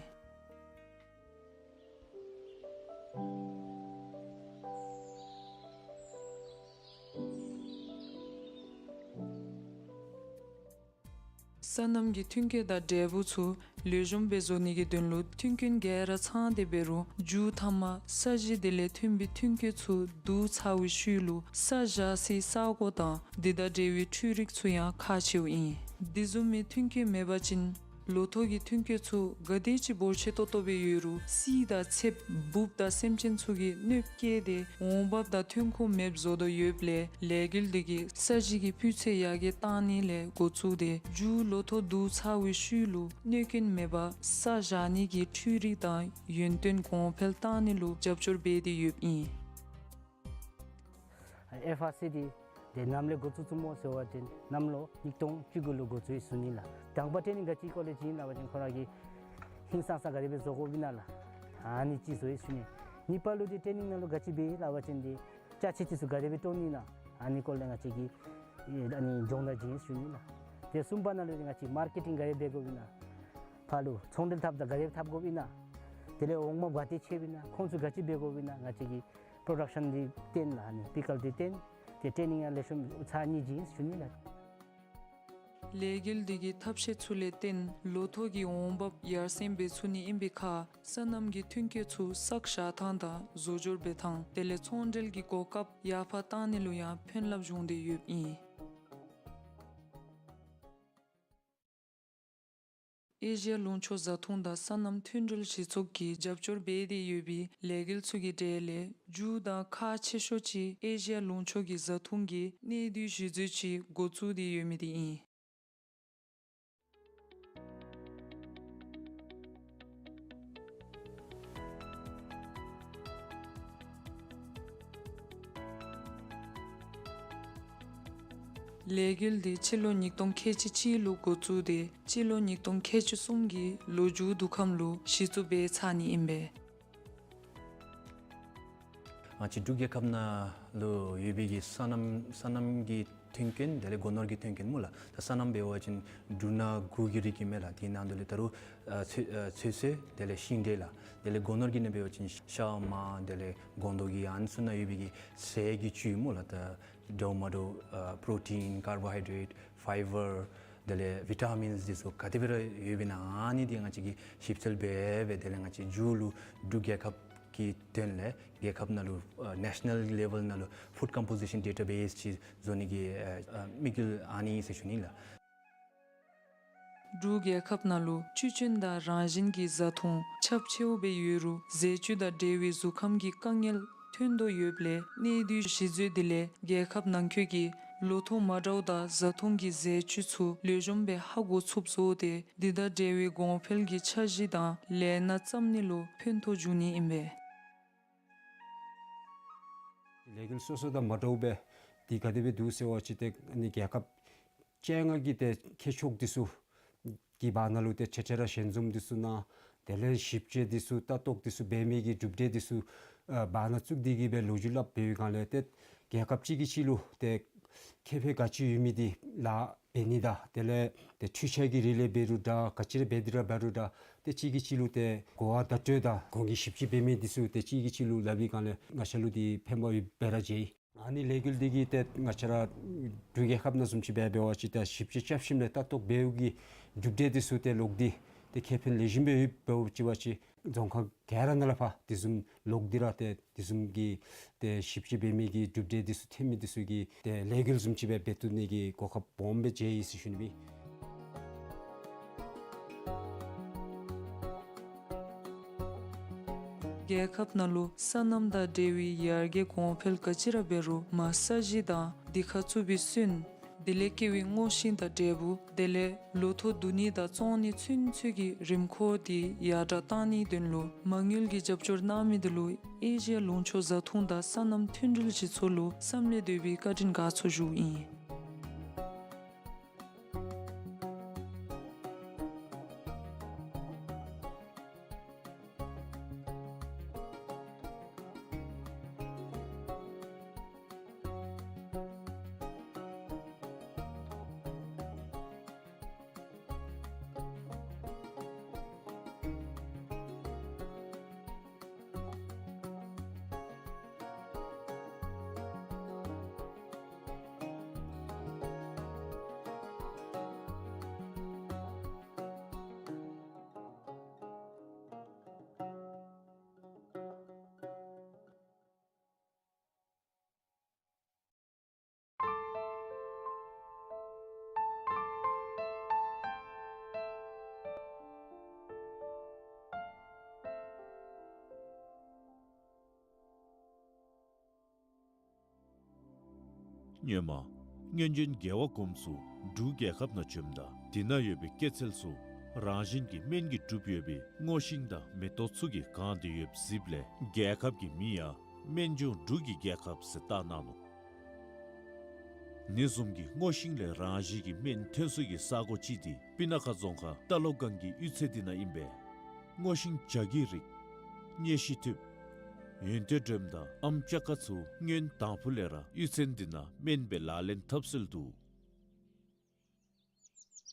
སོ་ནམ་གྱི་མཐུན་རྐྱེན་དང་འབྲས་བུ་ཚུ་ལེགས་ཤོམ་སྦེ་བཟོ་ནི་གི་དོན་ལུ་མཐུན་རྐྱེན་ག་ར་ཚང་སྟེ་འབད་རུང་རྒྱུ་མཐའ་མ་ས་གཞི་དེ་ལས་ཐོན་པའི་མཐུན་རྐྱེན་ཚུ་བསྡུ་ཚར་བའི་ཤུལ་ལུ་ས་བཞག་སའི་ས་གོ་དང་དེ་དང་འབྲེལ་བའི་འཕྲུལ་རིག་ཚུ་ཡང་ཁག་ཆེཝ་ཨིན། དེ་བཟུམ་མའི་མཐུན་རྐྱེན་མེད་པ་ཅིན་ལོ་ཐོག་གི་མཐུན་རྐྱེན་ཚུ་ག་དེ་ཅིག་འབོར་ཆེ་ཏོག་ཏོ་སྦེ་ཡོད་རུང་རྩིས་དང་ཚདཔ་འབུཔ་དང་སེམས་ཅན་ཚུ་གིས་གནོདཔ་བཀལ་ཏེ་འོང་འབབ་དང་ཐོན་ཁུངས་མེདཔ་བཟོ་དོ་ཡོདཔ་ལས་ལས་འགུལ་འདི་གིས་ས་གཞི་གི་སྤུས་ཚད་ཡར་རྒྱས་བཏང་ནི་ལས་འགོ་བཙུགས་ཏེ་རྒྱུ་ལོ་ཐོག་བསྡུ་ཚར་བའི་ཤུལ་ལུ་གནོད་རྐྱེན་མེད་པར་ས་བཞག་ནི་གི་འཕྲུལ་རིག་དང་ཡུན་བརྟན་གོང་འཕེལ་བཏང་ནི་ལུ་རྒྱབ་སྐྱོར་འབད་དེ་ཡོདཔ་ཨིན། ཨེཕ་ཨར་སི་འདི་ཏེ་གནམ་ལོ་འགོ་བཙུགས་བཙུགསཔ་སྨོ་ཟེར་བ་ཅིན་གནམ་ལོ་ཉིས་སྟོང་བཅུ་དགུ་ལུ་འགོ་བཙུགས་ཡི་ཟེར་ཞུ་ནི་ལགས། དང་པ་ཊེ་ནིང་ག་ཅི་སྐོར་ལས་བྱིན་ཡི་ལབ་པ་ཅིན་ཁོ་ར་གི་ཧིང་སངས་ས་ག་དེ་སྦེ་བཟོ་དགོཔ་ཨིན་ན་ལགས། ཨ་ནི་ཅིག་བཟོ་ཡི་ཟེར་ཞུ་ནི། གཉིས་པ་ལུ་འདི་ཊེ་ནིང་ནང་ལུ་ག་ཅི་འབད་ཡི་ལབ་པ་ཅིན་འདི་ཅ་ཆས་འདི་ཚུ་ག་དེ་སྦེ་བཏོན་ནི་ཨིན་ན་ཨ་ནི་སྐོར་ལས་ང་བཅས་ཀྱིས་ཨ་ནི་སྦྱོང་བརྡར་བྱིན་ཡི་ཟེར་ཞུ་ནི་ལགས། ཏེ་གསུམ་པ་ནང་ལུ་འདི་ང་བཅས་མར་ཀེ་ཊིང་ག་དེ་སྦེ་འབད་དགོཔ་ཨིན་ན། ཕར་ལུ་ཚོང་འབྲེལ་འཐབ་ད་ག་དེ་སྦེ་འཐབ་དགོཔ་ཨིན་ན། དེ་ལས་འོང་འབབ་ག་དེ་ཅིག་ཡོདཔ་ཨིན་ན། ཁོང་ཚུ་ག་ཅི་འབད་དགོཔ་ཨིན་ན། ང་བཅས་ཀྱིས་པྲོ་ཌག་ཤཱན་འདི་བཏོན་ལགས། ཨ་ནི་པི་ཀལ་འདི་བཏོན། ཏེ་ཊེ་ནིང་ཡང་ལེགས་ཤོམ་ཚར་གཉིས་བྱིན་ཡི་ཟེར་ཞུ་ནི་ལགས། ལས་འགུལ་འདི་གི་ཐབས་ཤེས་ཚུ་ལས་བརྟེན་ལོ་ཐོག་གི་འོང་འབབ་ཡར་སེང་འབད་ཚུགས་ནི་ཨིན་པའི་ཁར་སོ་ནམ་གྱི་མཐུན་རྐྱེན་ཚུ་བསགས་བཞག་ཐངས་དང་བཟོ་སྦྱོར་འབད་ཐངས་དེ་ལས་ཚོང་འབྲེལ་གྱི་གོ་སྐབས་ཡར་འཕར་བཏང་ནི་ལུ་ཡང་ཕན་རླབས་བྱུང་སྟེ་ཡོདཔ་ཨིན། ཨེ་ཤི་ཡ་ལུང་ཕྱོགས་བཟའ་འཐུང་དང་སོ་ནམ་མཐུན་འབྲེལ་སྤྱི་ཚོགས་ཀྱིས་རྒྱབ་སྐྱོར་འབད་དེ་ཡོད་པའི་ལས་འགུལ་ཚུ་གི་གྲས་ལས་རྒྱུ་དང་ཁག་ཆེ་ཤོས་ཅིག་ཨེ་ཤི་ཡ་ལུང་ཕྱོགས་ཀྱི་བཟའ་འཐུང་གི་གནས་སྡུད་གཞི་བཟོ་ཅིག་འགོ་བཙུགས་ཏེ་ཡོད་མི་དེ་ཨིན། ལས་འགུལ་འདི་སྤྱི་ལོ་ཉིས་སྟོང་ཁལ་གཅིག་གཅིག་ལུ་འགོ་བཙུགས་ཏེ་སྤྱི་ལོ་ཉིས་སྟོང་ཁལ་གཅིག་གསུམ་གྱི་ལོ་མཇུག་བསྡུ་ཁམས་ལུ་གཞི་བཙུགས་འབད་ཚར་ནི་ཨིན་པས། ང་བཅས་འབྲུག་རྒྱལ་ཁབ་ནང་ལུ་ཡོད་པའི་གི་སོ་ནམ་སོ་ནམ་གྱི་མཐུན་རྐྱེན་དེ་ལས་སྒོ་ནོར་གྱི་མཐུན་རྐྱེན་སྨོ་ལགས། ད་སོ་ནམ་འབད་བ་ཅིན་འབྲུ་སྣ་དགུ་གི་རིགས་ཨིན་མས་ལགས། དེ་ནང་དུ་ལས་ད་རུང་ཨ་ཚོད་ཨ་ཚོད་བསྲེ་དེ་ལས་ཤིང་འབྲས་ལགས། དེ་ལས་སྒོ་ནོར་གྱི་ནང་འབད་བ་ཅིན་ཤ་མར་དེ་ལས་སྒོང་རྡོག་གི་ཨ་ནི་ཚུ་ནང་ཡོད་པའི་གི་ཟས་ཀྱི་བཅུད་སྨོ་ལགས། ད་འདྲཝ་མ་འདྲཝ་ཨ་པྲོ་ཊིན་ཀར་བོ་ཧའི་ཌྲེཊ་ཕའི་བར་དེ་ལས་བི་ཊ་མིནསི་འདི་ཚུ་ག་དེ་སྦེ་ར་ཡོདཔ་ཨིན་ན་ཨ་ནི་འདི་ང་བཅས་ཀྱིས་ཞིབ་འཚོལ་འབད་འབད་དེ་ལས་ང་བཅས་མཇུག་ལུ་འབྲུག་རྒྱལ་ཁབ་ཀྱི་དོན་ལས་རྒྱལ་ཁབ་ནང་ལུ་ཨ་ནེ་ཤ་ནཱལ་ལེ་ཝེལ་ནང་ལུ་ཕུཌ་ཀམ་པོ་ཟི་ཤཱན་ཌེ་ཊ་བེསི་ཅིག་བཟོ་ནི་གི་ཨ་ཨ་དམིགས་ཡུལ་ཨ་ནི་ཨིན་ཟེར་ཞུ་ནི་ལགས། འབྲུག་རྒྱལ་ཁབ་ནང་ལུ་བཅུད་ཅན་དང་རང་བཞིན་གྱི་བཟའ་འཐུང་ཁྱབ་ཆེཝ་སྦེ་ཡོད་རུང་ཟས་བཅུད་དང་འབྲེལ་བའི་གཟུགས་ཁམས་ཀྱི་དཀའ་ངལ་ཐོན་དོ་ཡོདཔ་ལས་གནས་སྡུད་གཞི་བཟོ་འདི་ལས་རྒྱལ་ཁབ་ནང་འཁོད་ཀྱི་ལོ་ཐོག་མ་འདྲཝ་དང་བཟའ་འཐུང་གི་ཟས་བཅུད་ཚུ་ལེགས་ཤོམ་སྦེ་ཧ་གོ་ཚུགསཔ་བཟོ་སྟེ་དེ་དང་འབྲེལ་བའི་གོང་འཕེལ་གྱི་འཆར་གཞི་དང་ལས་སྣ་བརྩམ་ནི་ལུ་ཕན་ཐོགས་འབྱུང་ནི་ཨིན་པས། ལས་འགུལ་སོ་སོ་དང་མ་འདྲཝ་སྦེ་འདི་ག་དེ་སྦེ་འདུག་ཟེར་བ་ཅིན་ཏེ་ཨ་ནི་རྒྱལ་ཁབ་བཅོ་ལྔ་གི་ཏེ་མཁས་མཆོག་འདི་ཚུ་གི་བར་ན་ལུ་ཏེ་ཆེ་ཆེ་ར་ཞལ་འཛོམས་འདི་ཚུ་གནང་། དེ་ལས་ཞིབ་དཔྱད་འདི་ཚུ་ལྟ་རྟོག་འདི་ཚུ་འབད་མི་གི་གྲུབ་འབྲས་འདི་ཚུ་ཨ་བར་ན་བཙུགས་ཏེ་གི་སྦེ་ལོ་རྒྱུས་སླབ་འབད་བའི་སྒང་ལས་ཏེ་རྒྱལ་ཁབ་གཅིག་གིས་གཅིག་ལུ་ཏེ་ཁེ་ཕན་ག་ཅི་ཡོད་མི་འདི་ལཱ་འབད་ནི་དང་དེ་ལས་ཏེ་འཕྲུལ་ཆས་ཀྱི་རིགས་ལས་འབད་རུང་འདྲ་ག་ཅི་ར་འབད་དེ་ར་འབད་རུང་འདྲ་ཏེ་གཅིག་གིས་གཅིག་ལུ་ཏེ་གོ་བ་བརྡ་སྤྲོད་དང་གོང་གི་ཞིབ་དཔྱད་འབད་མི་འདི་ཚུ་ཏེ་གཅིག་གིས་གཅིག་ལུ་སླབ་པའི་སྒང་ལས་ང་བཅས་ལུ་འདི་ཕན་པ་ཡོདཔ་སྦེ་ར་མཇལ་ཡི། ཨ་ནི་ལས་འགུལ་འདི་གིས་ཏེ་ང་བཅས་ར་འབྲུག་རྒྱལ་ཁབ་ནང་བཟུམ་ཅིག་སྦེ་འབད་བ་ཅིན་ཏེ་ཞིབ་དཔྱད་བསྐྱར་ཞིབ་ལས་ལྟ་རྟོག་འབདཝ་གི་གྲུབ་འབྲས་འདི་ཚུ་ཏེ་ལོག་སྟེ་ཏེ་ཁེ་ཕན་ལེགས་ཤོམ་སྦེ་ཡོདཔ་འབད་བ་ཅིན་རྫོང་ཁག་ག་ར་ནང་ལས་ཕར་དེ་བཟུམ་ལོག་སྟེ་ར་ཏེ་དེ་བཟུམ་གྱི་ཏེ་ཞིབ་དཔྱད་འབད་མི་གི་གྲུབ་འབྲས་འདི་ཚུ་ཐོན་མི་འདི་ཚུ་གི་ཏེ་ལས་འགུལ་བཟུམ་ཅིག་སྦེ་འབད་བཏུབ་ནི་གི་གོ་སྐབས་སྦོམ་སྦེ་མཇལ་ཡི་ཟེར་ཞུ་ནི་ཨིན། རྒྱལ་ཁབ་ནང་ལུ་སོ་ནམ་དང་འབྲེལ་བའི་ཡར་རྒྱས་གོང་འཕེལ་ག་ཅི་ར་འབད་རུང་མར་ས་གཞི་དང་དེ་ཁར་བཙུགས་པའི་སོན། དེ་ལས་སྐྱེ་བའི་སྔོ་ཤིང་དང་འབྲས་བུ། དེ་ལས་ལོ་ཐོག་བསྡུ་ནི་དང་བཙོང་ནི་ཚུན་ཚོད་ཀྱི་རིམ་ཁོག་དེ་ཡར་དྲག་བཏང་ནིའི་དོན་ལུ་མ་དངུལ་གྱི་རྒྱབ་སྐྱོར་གནང་མི་འདི་ལུ་ཨེ་ཤི་ཡ་ལུང་ཕྱོགས་བཟའ་འཐུང་དང་སོ་ནམ་མཐུན་སྒྲིལ་སྤྱི་ཚོགས་ལུ་བསམ་ལས་འདས་པའི་བཀའ་དྲིན་དགའ་ཚོར་ཞུཝ་ཨིན། སྔོན་མ་སྔོན་བྱོན་རྒྱལ་བ་གོངམ་ཚུ་འབྲུག་རྒྱལ་ཁབ་ནང་བྱོནམ་ད་དེ་ནང་ཡོད་པའི་སྐྱེད་ཚལ་ཚུ་རང་བཞིན་གྱིས་སྨན་གྱིས་གྲུབ་ཡོད་པའི་སྔོ་ཤིང་དང་མེ་ཏོག་ཚུ་གིས་གང་སྟེ་ཡོདཔ་གཟིགསཔ་ལས་རྒྱལ་ཁབ་ཀྱི་མིང་ཡང་སྨན་ལྗོངས་འབྲུག་གི་རྒྱལ་ཁབ་ཟེར་བཏགས་གནང་ནུག། ཨ་ནི་བཟུམ་གྱི་སྔོ་ཤིང་ལས་རང་བཞིན་གྱིས་སྨན་ཐོན་ས་གི་ས་གོ་ཅིག་འདི་སྤུ་ན་ཁ་རྫོང་ཁག་རྟ་ལོ་སྒང་གི་གཡུས་ཚན་འདི་ནང་ཨིན་པས། སྔོ་ཤིང་བྱ་རྒོད་རིགས་སྙེ་ཤིང་ཐུད་ཡོན་ཏན་སྒྲོལམ་དང་ཨམ་ཅ་ཀ་ཚུ་སྔོན་དང་ཕུ་ལས་ར་གཡུས་ཚན་འདི་ནང་སྨན་སྦེ་ལག་ལེན་འཐབ་སྲོལ་འདུག།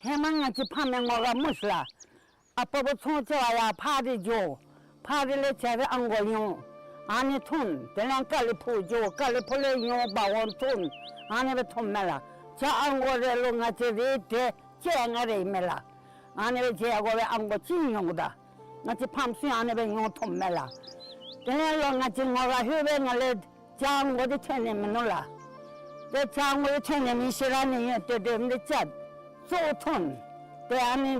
ཧེ་མ་ང་བཅས་ཕམ་མའི་ངོ་ར་སྨོ་ཤིག་ལགས། ཨ་པ་བུ་ཚོང་རྐྱབ་པར་ཡར་ཕག་རི་འགྱོ། ཕག་རི་ལས་བྱ་རོག་ཨ་མགོ་ཉོ། ཨ་ནི་འཐུང་། དེ་ལས་ཀ་ལི་ཕུག་འགྱོ། ཀ་ལི་ཕུག་ལས་ཉོ་འབག་འོང་འཐུང་། ཨ་ནི་སྦེ་འཐུངམ་མས་ལགས། བྱ་ཨ་མགོ་རེ་ལུ་ང་བཅས་རེ་དེ་བཅོ་ལྔ་རེ་ཨིན་མས་ལགས། ཨ་ནི་སྦེ་བྱ་ཨ་མགོ་སྦེ་ཨ་མགོ་གཅིག་ཉོཝ་ད་ང་བཅས་ཕམ་ཚུ་ཨ་ནི་སྦེ་ཉོ་འཐུངམ་མས་ལགས། དེ་ལས་ལོག་ང་བཅས་ངོ་ར་ལྷོད་པའི་ངང་ལས་བྱ་ཨ་མགོ་འདི་ཐོན་ནི་མིན་ནུག་ལགས། ཏེ་བྱ་ཨ་མགོ་འདི་ཐོན་ནི་མེད་ཟེར་ཨ་ནི་ཡོན་ཏན་སྒྲོལམ་འདི་བཅག་བཙོ་འཐུང་། ཏེ་ཨ་ནི་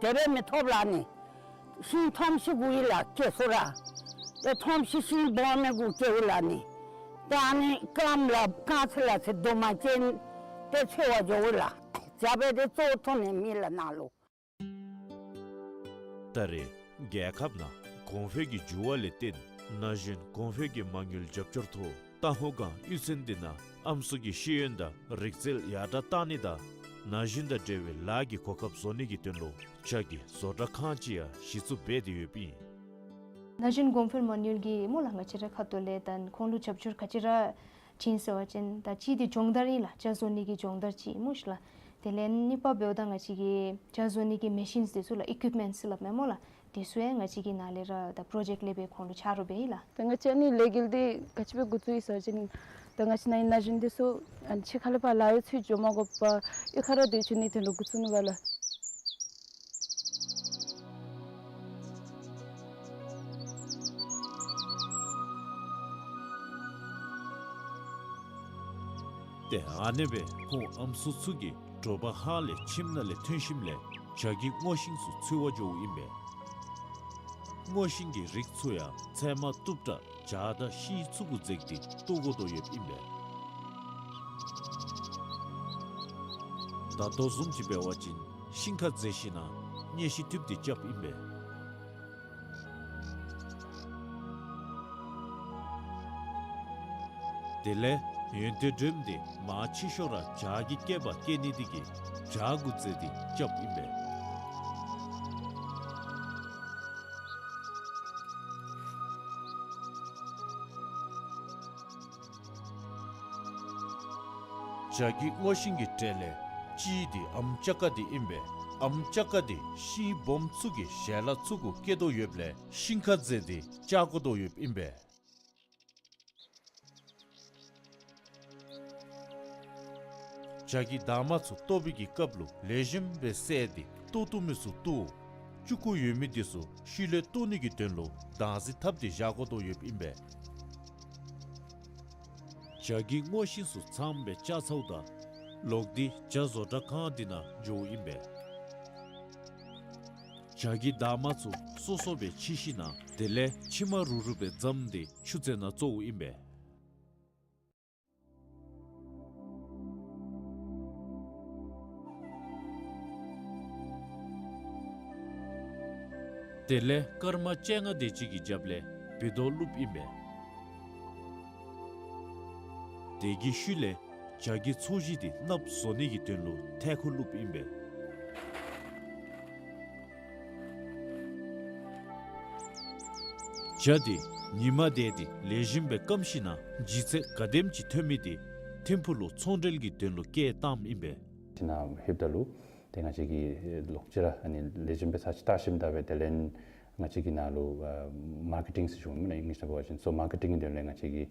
དེ་སྦེ་མི་ཐོབ་ལགས་ནི། ཤིང་ཐོམ་ཤི་དགོ་ཡི་ལགས་སྐྱེ་ས་ར། ཏེ་ཐོམ་ཤི་ཤིང་སྦོམ་མི་དགོ་སྐྱེཝ་ལགས་ནི། ཏེ་ཨ་ནི་སྐམ་ལགས་སྐམ་ཚེ་ལགས་ཚེ་དུ་མ་ཅིན་ཏེ་འཚོ་བ་འགྱོཝ་ལགས། བྱ་སྦེ་ཏེ་བཙོ་འཐུང་ནི་མེད་ལགས་ནཱ་ལུ། ད་རེས་རྒྱལ་ཁབ་ནང་གོང་འཕེལ་གྱི་འགྱུར་བ་ལས་བརྟེན་ན་གཞོན་གོང་འཕེལ་གྱི་མ་དངུལ་རྒྱབ་སྐྱོར་ཐོག་རྟ་ལོ་སྒང་གཡུས་ཚན་འདི་ནང་ཨམ་སྲུ་གི་ཤེས་ཡོན་དང་རིག་རྩལ་ཡར་དྲག་གཏང་ནི་དང་ན་གཞོན་དང་འབྲེལ་བའི་ལཱ་གི་གོ་སྐབས་བཟོ་ནི་གི་དོན་ལུ་བྱ་རྒོད་བཟོ་གྲྭ་ཁང་ཅིག་ཡང་གཞི་བཙུགས་འབད་དེ་ཡོདཔ་ཨིན། ན་གཞོན་གོང་འཕེལ་མ་དངུལ་གྱིས་སྨོ་ལགས་ང་བཅས་རའི་ཁ་ཐུག་ལས་ད་ཁོང་ལུ་རྒྱབ་སྐྱོར་ག་ཅི་ར་བྱིན་ཟེར་བ་ཅིན་ད་གཅིག་འདི་སྦྱོང་བརྡར་ཨིན་ལགས། བྱ་བཟོ་ནི་གི་སྦྱོང་བརྡར་ཅིག་སྨོ་ཤིག་ལགས། དེ་ལས་གཉིས་པ་འབདཝ་ད་ང་བཅས་ཀྱི་བྱ་བཟོ་ནི་གི་མེ་ཤིནསི་འདི་ཚུ་ལགས་ཨི་ཀུའིཔ་མེནཊསི་ལགས་མས་སྨོ་ལགས། དེ་ཚུ་ཡང་ང་བཅས་ཀྱི་ནཱ་ལས་ར་ད་པྲོ་ཇེཀཊ་ལས་སྦེ་ཁོང་ལུ་ཆ་རོགས་འབད་ཡི་ལགས། ད་ང་བཅས་ཨ་ནི་ལས་འགུལ་འདི་ག་ཅི་སྦེ་འགོ་བཙུགས་ཡི་ཟེར་བ་ཅིན་ད་ང་བཅས་ནཱ་གི་ན་གཞོན་འདི་ཚུ་ཨ་ནི་ཕྱི་ཁ་ལས་ཕར་ལཱ་གཡོག་འཚོལ་འགྱོ་མ་དགོ་པར་གཡུས་ཁར་ར་སྡོད་བཅུག་ནིའི་དོན་ལུ་འགོ་བཙུགས་ནུག་པ་ལགས། ཏེ་ཨ་ནེ་སྦེ་ཁོང་ཨམ་སྲུ་ཚུ་གིས་དྲོ་པ་ཧཱ་ལས་ཁྱིམ་ནང་ལས་ཐོན་ཞིནམ་ལས་བྱ་རྒོད་སྔོ་ཤིང་ཚུ་འཚོལ་བར་འགྱོཝ་ཨིན་པས། སྔོ་ཤིང་གི་རིགས་ཚུ་ཡང་ཚལ་མ་བཏུབ་དྲགས་བྱ་དང་ཤིང་ཚུ་གུ་འཛེགས་ཏེ་བཏོག་དགོ་དོ་ཡོདཔ་ཨིན་པས། ད་ལྟོ་བཟུམ་ཅིག་འབད་བ་ཅིན་ཤིང་ཁར་འཛེགས་ཞིན་ན་སྙེ་ཤིང་ཐུདཔ་འདི་རྐྱབ་ཨིན་པས། དེ་ལས་ཡོན་ཏན་སྒྲོལམ་འདི་མར་ཕྱི་ཤོག་ར་བྱ་གི་སྐེདཔ་སྐྱེ་ནི་འདི་གིས་བྱ་གུ་འཛེགས་ཏེ་རྐྱབ་ཨིན་པས། བྱ་རྒོད་སྔོ་ཤིང་གི་གྲས་ལས་གཅིག་འདི་ཨམ་ཅ་ཀ་འདི་ཨིན་པས། ཨམ་ཅ་ཀ་འདི་ཤིང་སྦོམ་ཚུ་གི་ཞལ་ལག་ཚུ་གུ་སྐྱེ་དོ་ཡོདཔ་ལས་ཤིང་ཁར་འཛེགས་ཏེ་བཅག་དགོ་དོ་ཡོདཔ་ཨིན་པས། བྱ་རྒོད་དར་མ་ཚུ་བཏོག་པའི་གི་སྐབས་ལུ་ལེགས་ཤོམ་སྦེ་བསལ་ཏེ་བཏོག་བཏུབ་མི་ཚུ་བཏོག། ལྕུག་གུ་ཡོད་མི་འདི་ཚུ་ཤུལ་ལས་བཏོག་ནི་གི་དོན་ལུ་བདག་འཛིན་འཐབ་སྟེ་བཞག་དགོ་དོ་ཡོདཔ་ཨིན་པས། བྱ་རྒོད་སྔོ་ཤིང་ཚུ་ཚངམ་སྦེ་བཅད་ཚརཝ་ད་ལོག་སྟེ་བྱ་བཟོ་གྲྭ་ཁང་འདི་ནང་འགྱོཝ་ཨིན་པས། བྱ་རྒོད་དར་མ་ཚུ་སོ་སོ་སྦེ་ཕྱེ་ཞིན་ན་དེ་ལས་ཕྱེ་མ་རུལ་རུལ་སྦེ་བརྫངམ་ད་ཆུ་རྩེ་ནང་བཙོཝ་ཨིན་པས། དེ་ལས་སྐར་མ་བཅོ་ལྔ་དེ་ཅིག་གི་རྒྱབ་ལས་བི་ཏོ་བླུགསཔ་ཨིན་པས། དེ་གི་ཤུལ་ལས་བྱ་རྒོད་ཚོས་གཞི་འདི་གནགཔོ་བཟོ་ནི་གི་དོན་ལུ་ཐལ་ཁུ་བླུགསཔ་ཨིན་པས། བྱ་འདི་ཉིམ་དེ་འདི་ལེགས་ཤོམ་སྦེ་སྐམ་ཞིན་ན་ལྗིད་ཚད་ག་དེམ་ཅིག་ཐོན་མི་འདི་ཐིམ་ཕུག་ལུ་ཚོང་འབྲེལ་གྱི་དོན་ལུ་བསྐྱལ་བཏངམ་ཨིན་པས། ཏེ་ནཱ་ལྷོདཔ་ད་ལུ་ཏེ་ང་བཅས་ཀྱིས་ལོག་ཅི་ར་ཨ་ནི་ལེགས་ཤོམ་སྦེ་ས་ཅིག་བལྟ་ཞིནམ་ད་སྦེ་དེ་ལས་ང་བཅས་ཀྱིས་ནཱ་ལུ་ཨ་མར་ཀེ་ཊིང་ཟེར་ཞུཝ་སྨོ་ལགས་ཨིང་ལིཤ་ནང་འབད་བ་ཅིན། སོ་མར་ཀེ་ཊིང་གི་དོན་ལས་ང་བཅས་ཀྱིས་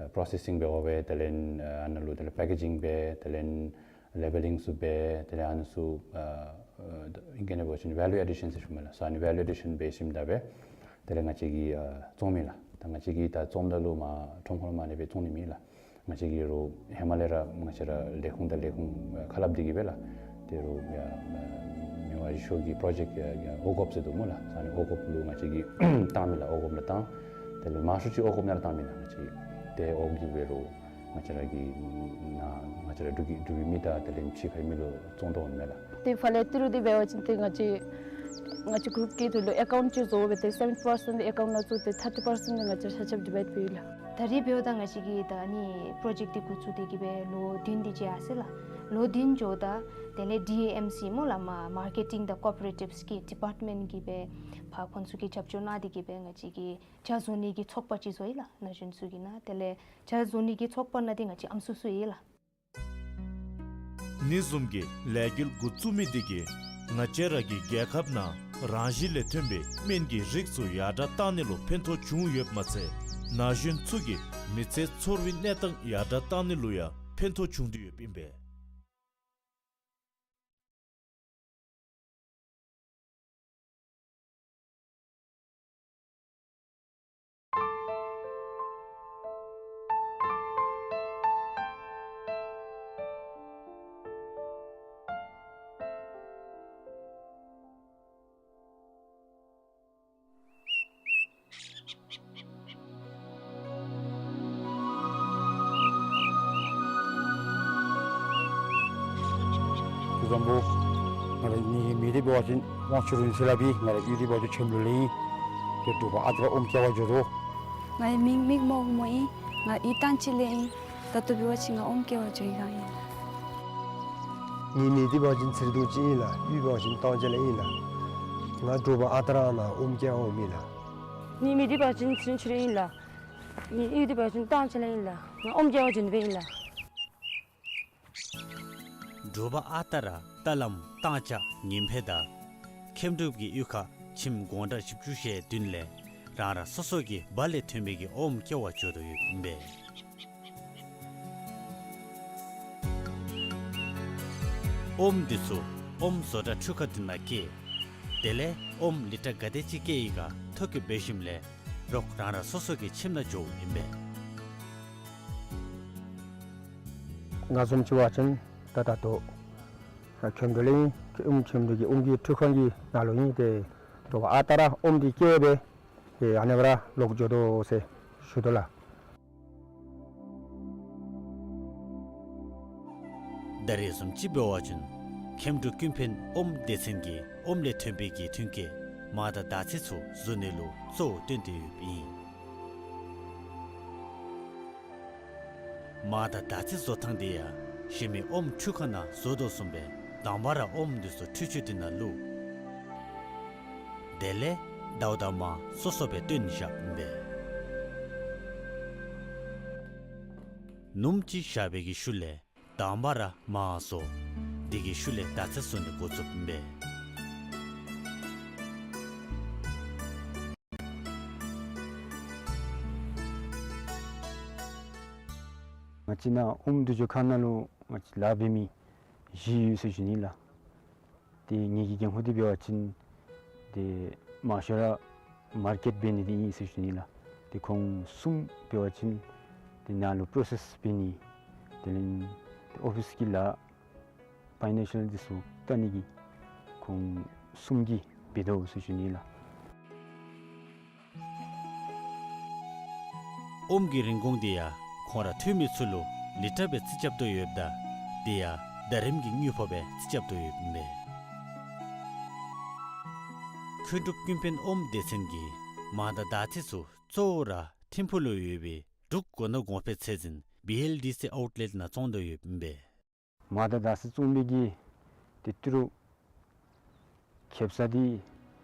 ཨ་པྲོ་སེ་སིང་འབད་བ་སྦེ་དེ་ལས་ཨ་ནཱ་ལུ་དེ་ལས་པེ་ཀེ་ཇིང་འབད་དེ་ལས་ལེ་བེ་ལིང་ཚུ་འབད་དེ་ལས་ཨ་ནི་ཚུ་ཨ་ཨ་ཨིང་སྐད་ནང་འབད་བ་ཅིན་བེ་ལུ་ཨེ་ཌི་ཤཱན་ཟེར་ཞུཝ་སྨོ་ལགས། སོ་ཨ་ནི་བེ་ལུ་ཨེ་ཌི་ཤཱན་འབད་ཞིནམ་ད་སྦེ་དེ་ལས་ང་བཅས་ཀྱིས་ཨ་བཙོང་མི་ལགས། ད་ང་བཅས་ཀྱིས་ད་བཙོངམ་ད་ལུ་མར་ཁྲོམ་ཁར་མར་ཨ་ནི་སྦེ་བཙོང་ནི་མེད་ལགས། ང་བཅས་ཀྱིས་རོགས་ཧེ་མ་ལས་ར་ང་བཅས་ར་ལས་ཁུངས་དང་ལས་ཁུངས་ཁ་སླབ་སྟེ་གིས་སྦེ་ལགས། ཏེ་རོགས་ཡ་མི་དབང་རི་ཤོ་གི་པྲོ་ཇེཀཊ་ཡ་ཡ་ཨོ་གོབ་ཟེར་འདུག་སྨོ་ལགས། ཨ་ནི་ཨོ་གོབ་ལུ་ང་བཅས་ཀྱིས་བཏང་མི་ལགས། ཨོ་གོབ་ནང་བཏང་། དེ་ལས་མང་ཤོས་ཅིག་ཨོ་གོབ་ནང་ར་བཏང་མི་ལགས། ང་བཅས་ཏེ་ཨོ་གོབ་ཀྱིས་སྦེ་རོགས་ ང་བཅས་ར་གི་ནང་ང་བཅས་ར་འབྲུག་གི་འབྲུག་གི་མི་དང་དེ་ལས་ཕྱི་ཁའི་མི་ལུ་བཙོང་དོ་འོང་མས་ལགས། ཏེ་ཕར་ལས་ཏི་རུ་འདི་འབད་བ་ཅིན་ཏེ་ང་བཅས་ང་བཅས་གུ་རུབ་ཀྱི་ཐོག་ལུ་ཨེ་ཀའུནཊ་ཅིག་བཟོ་སྦེ་ཏེ་སེ་བེན་ཊི་པར་སེནཊ་འདི་ཨེ་ཀའུནཊ་ནང་བཙུགས་ཏེ་ཐར་ཊི་པར་སེནཊ་འདི་ང་བཅས་ཆ་ཁྱབ་ཌི་ཝའིཌ་འབད་ཡི་ལགས། ད་རེས་འབདཝ་ད་ང་བཅས་ཀྱིས་ད་ཨ་ནི་པྲོ་ཇེཀཊ་འདི་འགོ་བཙུགས་ཏེ་གི་སྦེ་ལོ་བདུན་དེ་ཅིག་ཡར་སོ་ཡི་ལགས། ལོ་བདུན་འགྱོཝ་ད་དེ་ལས་ཌི་ཨེ་ཨེམ་སི་སྨོ་ལགས་མར་ཀེ་ཊིང་དང་ཀོ་པ་རེ་ཊིབས་ཀྱི་ཌི་པརཊ་མེནཊ་གིས་སྦེ་ཕར་ཁོང་ཚུ་གིས་རྒྱབ་སྐྱོར་གནང་སྟེ་གི་སྦེ་ང་བཅས་ཀྱིས་ཇ་བཟོ་ནི་གི་ཚོགས་པ་ཅིག་བཟོ་ཡི་ལགས། ན་གཞོན་ཚུ་གི་ནང་དེ་ལས་ཇ་བཟོ་ནི་གི་ཚོགས་པ་ནང་འདི་ང་བཅས་ཨམ་སྲུ་སྲུ་ཡི་ལགས། ཨ་ནི་བཟུམ་གྱི་ལས་འགུལ་འགོ་བཙུགས་མི་འདི་གིས་ང་བཅས་ར་གི་རྒྱལ་ཁབ་ནང་རང་བཞིན་ལས་ཐོན་པའི་སྨན་གྱི་རིགས་ཚུ་ཡར་དྲག་བཏང་ནི་ལུ་ཕན་ཐོགས་བྱུང་ཡོདཔ་མ་ཚད་ན་གཞོན་ཚུ་གི་མི་ཚེ་འཚོ་བའི་གནས་སྟངས་ཡར་དྲག་བཏང་ནི་ལུ་ཡང་ཕན་ཐོགས་བྱུང་སྟེ་ཡོདཔ་ཨིན་པས། བཟང་པོ། ང་རའི་མིང་འདི་འབད་བ་ཅིན་དབང་ཕྱུག་རིན་ཆེན་ལགས་ཨིན། ང་རའི་གཡུས་འདི་འབད་བ་ཅིན་ཁྱེམ་ལུ་ལས་ཨིན། ཏེ་འབྲུག་པ་ཨ་རྟག་ར་ཨོམ་སྐྱེལ་བར་འགྱོ་དོ། ང་རའི་མིང་མིག་རྨོག་མོ་ཨིན། ང་གཡུས་ཏང་ཅིན་ལས་ཨིན། ད་ལྟོ་འབད་བ་ཅིན་ང་ཨོམ་སྐྱེལ་བར་འགྱོ་ཡི་ག་ཨིན། ངེའི་མིང་འདི་འབད་བ་ཅིན་ཚེ་རིང་རྡོ་རྗེ་ཨིན་ལགས། གཡུས་འབད་བ་ཅིན་ཏང་ཅིན་ལས་ཨིན་ལགས། ང་འབྲུག་པ་ཨ་རྟག་ར་ནང་ཨོམ་སྐྱེལ་འོངམ་ཨིན་ལགས། ངེའི་མིང་འདི་འབད་བ་ཅིན་ཚེ་རིང་ཆོས་སྒྲོན་ཨིན་ལགས། ངེའི་གཡུས་འདི་འབད་བ་ཅིན་ཏང་ཅིན་ལས་ཨིན་ལགས། ང་ཨོམ་སྐྱེལ་བར་འགྱོ་ནི་སྦེ་ཨིན་ལགས། འབྲུག་པ་ཨ་རྟག་ར་རྟ་ལམ་ཏང་ཅ་ཉིམ་ཕེ་དང་ཁྱེམ་འབྲུག་གི་གཡུས་ཁ་ཁྱིམ་སྒོ་འགྲམ་བཞི་བཅུ་ཞེ་བདུན་ལས་རང་རང་སོ་སོ་གི་སྦ་ལས་ཐོན་པའི་གི་ཨོམ་སྐྱེལ་བར་འགྱོ་དོ་ཡོདཔ་ཨིན་པས། ཨོམ་འདི་ཚུ་ཨོམ་བཟོ་གྲྭ་འཕྲུལ་ཁང་འདི་ནང་བསྐྱལ། དེ་ལས་ཨོམ་ལི་ཊར་ག་དེ་ཅིག་བསྐྱལ་ཡི་ག་ཐོ་བཀོད་འབད་ཞིནམ་ལས་རོགས་རང་རང་སོ་སོ་གི་ཁྱིམ་ནང་འགྱོཝ་ཨིན་པས། ང་བཟུམ་ཅིག་འབད་བ་ཅིན་ད་ད་ལྟོ་ཁྱེམ་འབྲུག་ལས་ཨིན། ཁྱེམ་འབྲུག་གི་ཨོམ་གྱི་འཕྲུལ་ཁང་གི་ནང་ལུ་ཨིན། ཏེ་འབྲུག་པ་ཨ་རྟག་ར་ཨོམ་འདི་བསྐྱལ་སྦེ་ཏེ་ཨ་ནི་སྦེ་ར་ལོག་འགྱོ་དོ་ཟེར་ཞུ་དོ་ལགས། ད་རེས་བཟུམ་ཅིག་འབད་བ་ཅིན་ཁྱེམ་འབྲུག་ཀུན་ཕན་ཨོམ་སྡེ་ཚན་གྱིས་ཨོམ་ལས་ཐོན་པའི་གི་ཐོན་སྐྱེད་མར་དང་དར་ཚིལ་ཚུ་བཟོ་ནི་ལུ་གཙོ་བོ་བཏོན་ཏེ་ཡོདཔ་ཨིན། མར་དང་དར་ཚིལ་བཟོ་ཐངས་འདི་ཡང་གཞན་མི་ཨོམ་འཕྲུལ་ཁང་ནང་བཟོ་དོ་བཟུམ་སྦེ་དང་པ་ར་ཨོམ་འདི་ཚུ་འཕྲུལ་ཆས་འདི་ནང་བླུགས། དེ་ལས་ཟླཝ་དང་མར་སོ་སོ་སྦེ་བཏོན་བཞགཔ་ཨིན་པས། ནུམ་ཅིག་བཞག་པའི་གི་ཤུལ་ལས་དང་པ་ར་མར་བཟོ། དེ་གི་ཤུལ་ལས་དར་ཚིལ་བཟོ་ནི་འགོ་བཙུགསཔ་ཨིན་པས། ང་བཅས་ནཱ་ཨོམ་འདུ་བྱེད་ཁང་ནང་ལུ་ང་བཅས་ལཱ་འབད་མི་བཞི་ཡོད་ཟེར་ཞུ་ནི་ལགས། ཏེ་ངེ་གི་འགན་ཁུར་འདི་འབད་བ་ཅིན་ཏེ་མང་ཤོས་ར་མར་ཀེཊ་འབད་ནི་འདི་ཨིན་ཟེར་ཞུ་ནི་ལགས། ཏེ་ཁོང་གསུམ་འབད་བ་ཅིན་ཏེ་ནཱ་ལུ་པྲོ་སེསི་འབད་ནི་དེ་ལས་ཏེ་ཨོ་ཕིསི་གི་ལཱ་ཕའི་ནཱན་ཤཱལ་འདི་ཚུ་བལྟ་ནི་གི་ཁོང་གསུམ་གྱིས་འབད་དོ་ཟེར་ཞུ་ནི་ལགས། ཨོམ་གྱི་རིན་གོང་འདི་ཡང་ཁོང་ར་འཐུས་མི་ཚུ་ལུ་ལི་ཊར་སྦེ་རྩིས་རྐྱབ་དོ་ཡོདཔ་ད་དེ་ཡང་ཟླ་རིམ་གྱི་དངུལ་ཕོགས་སྦེ་རྩིས་རྐྱབ་དོ་ཡོདཔ་ཨིན་པས། ཁྱེམ་འབྲུག་ཀུན་ཕན་ཨོམ་སྡེ་ཚན་གྱིས་མར་དང་དར་ཚིལ་ཚུ་གཙོ་བོ་ར་ཐིམ་ཕུག་ལུ་ཡོད་པའི་འབྲུག་མགོ་ནོར་གོང་འཕེལ་ཚད་འཛིན་བི་ཨེལ་ཌི་སི་ཨའུཊ་ལེཊ་ནང་བཙོང་དོ་ཡོདཔ་ཨིན་པས། མར་དང་དར་ཚིལ་བཙོང་མི་གི་ཏེ་ཏི་རུ་ཁེབ་ས་འདི་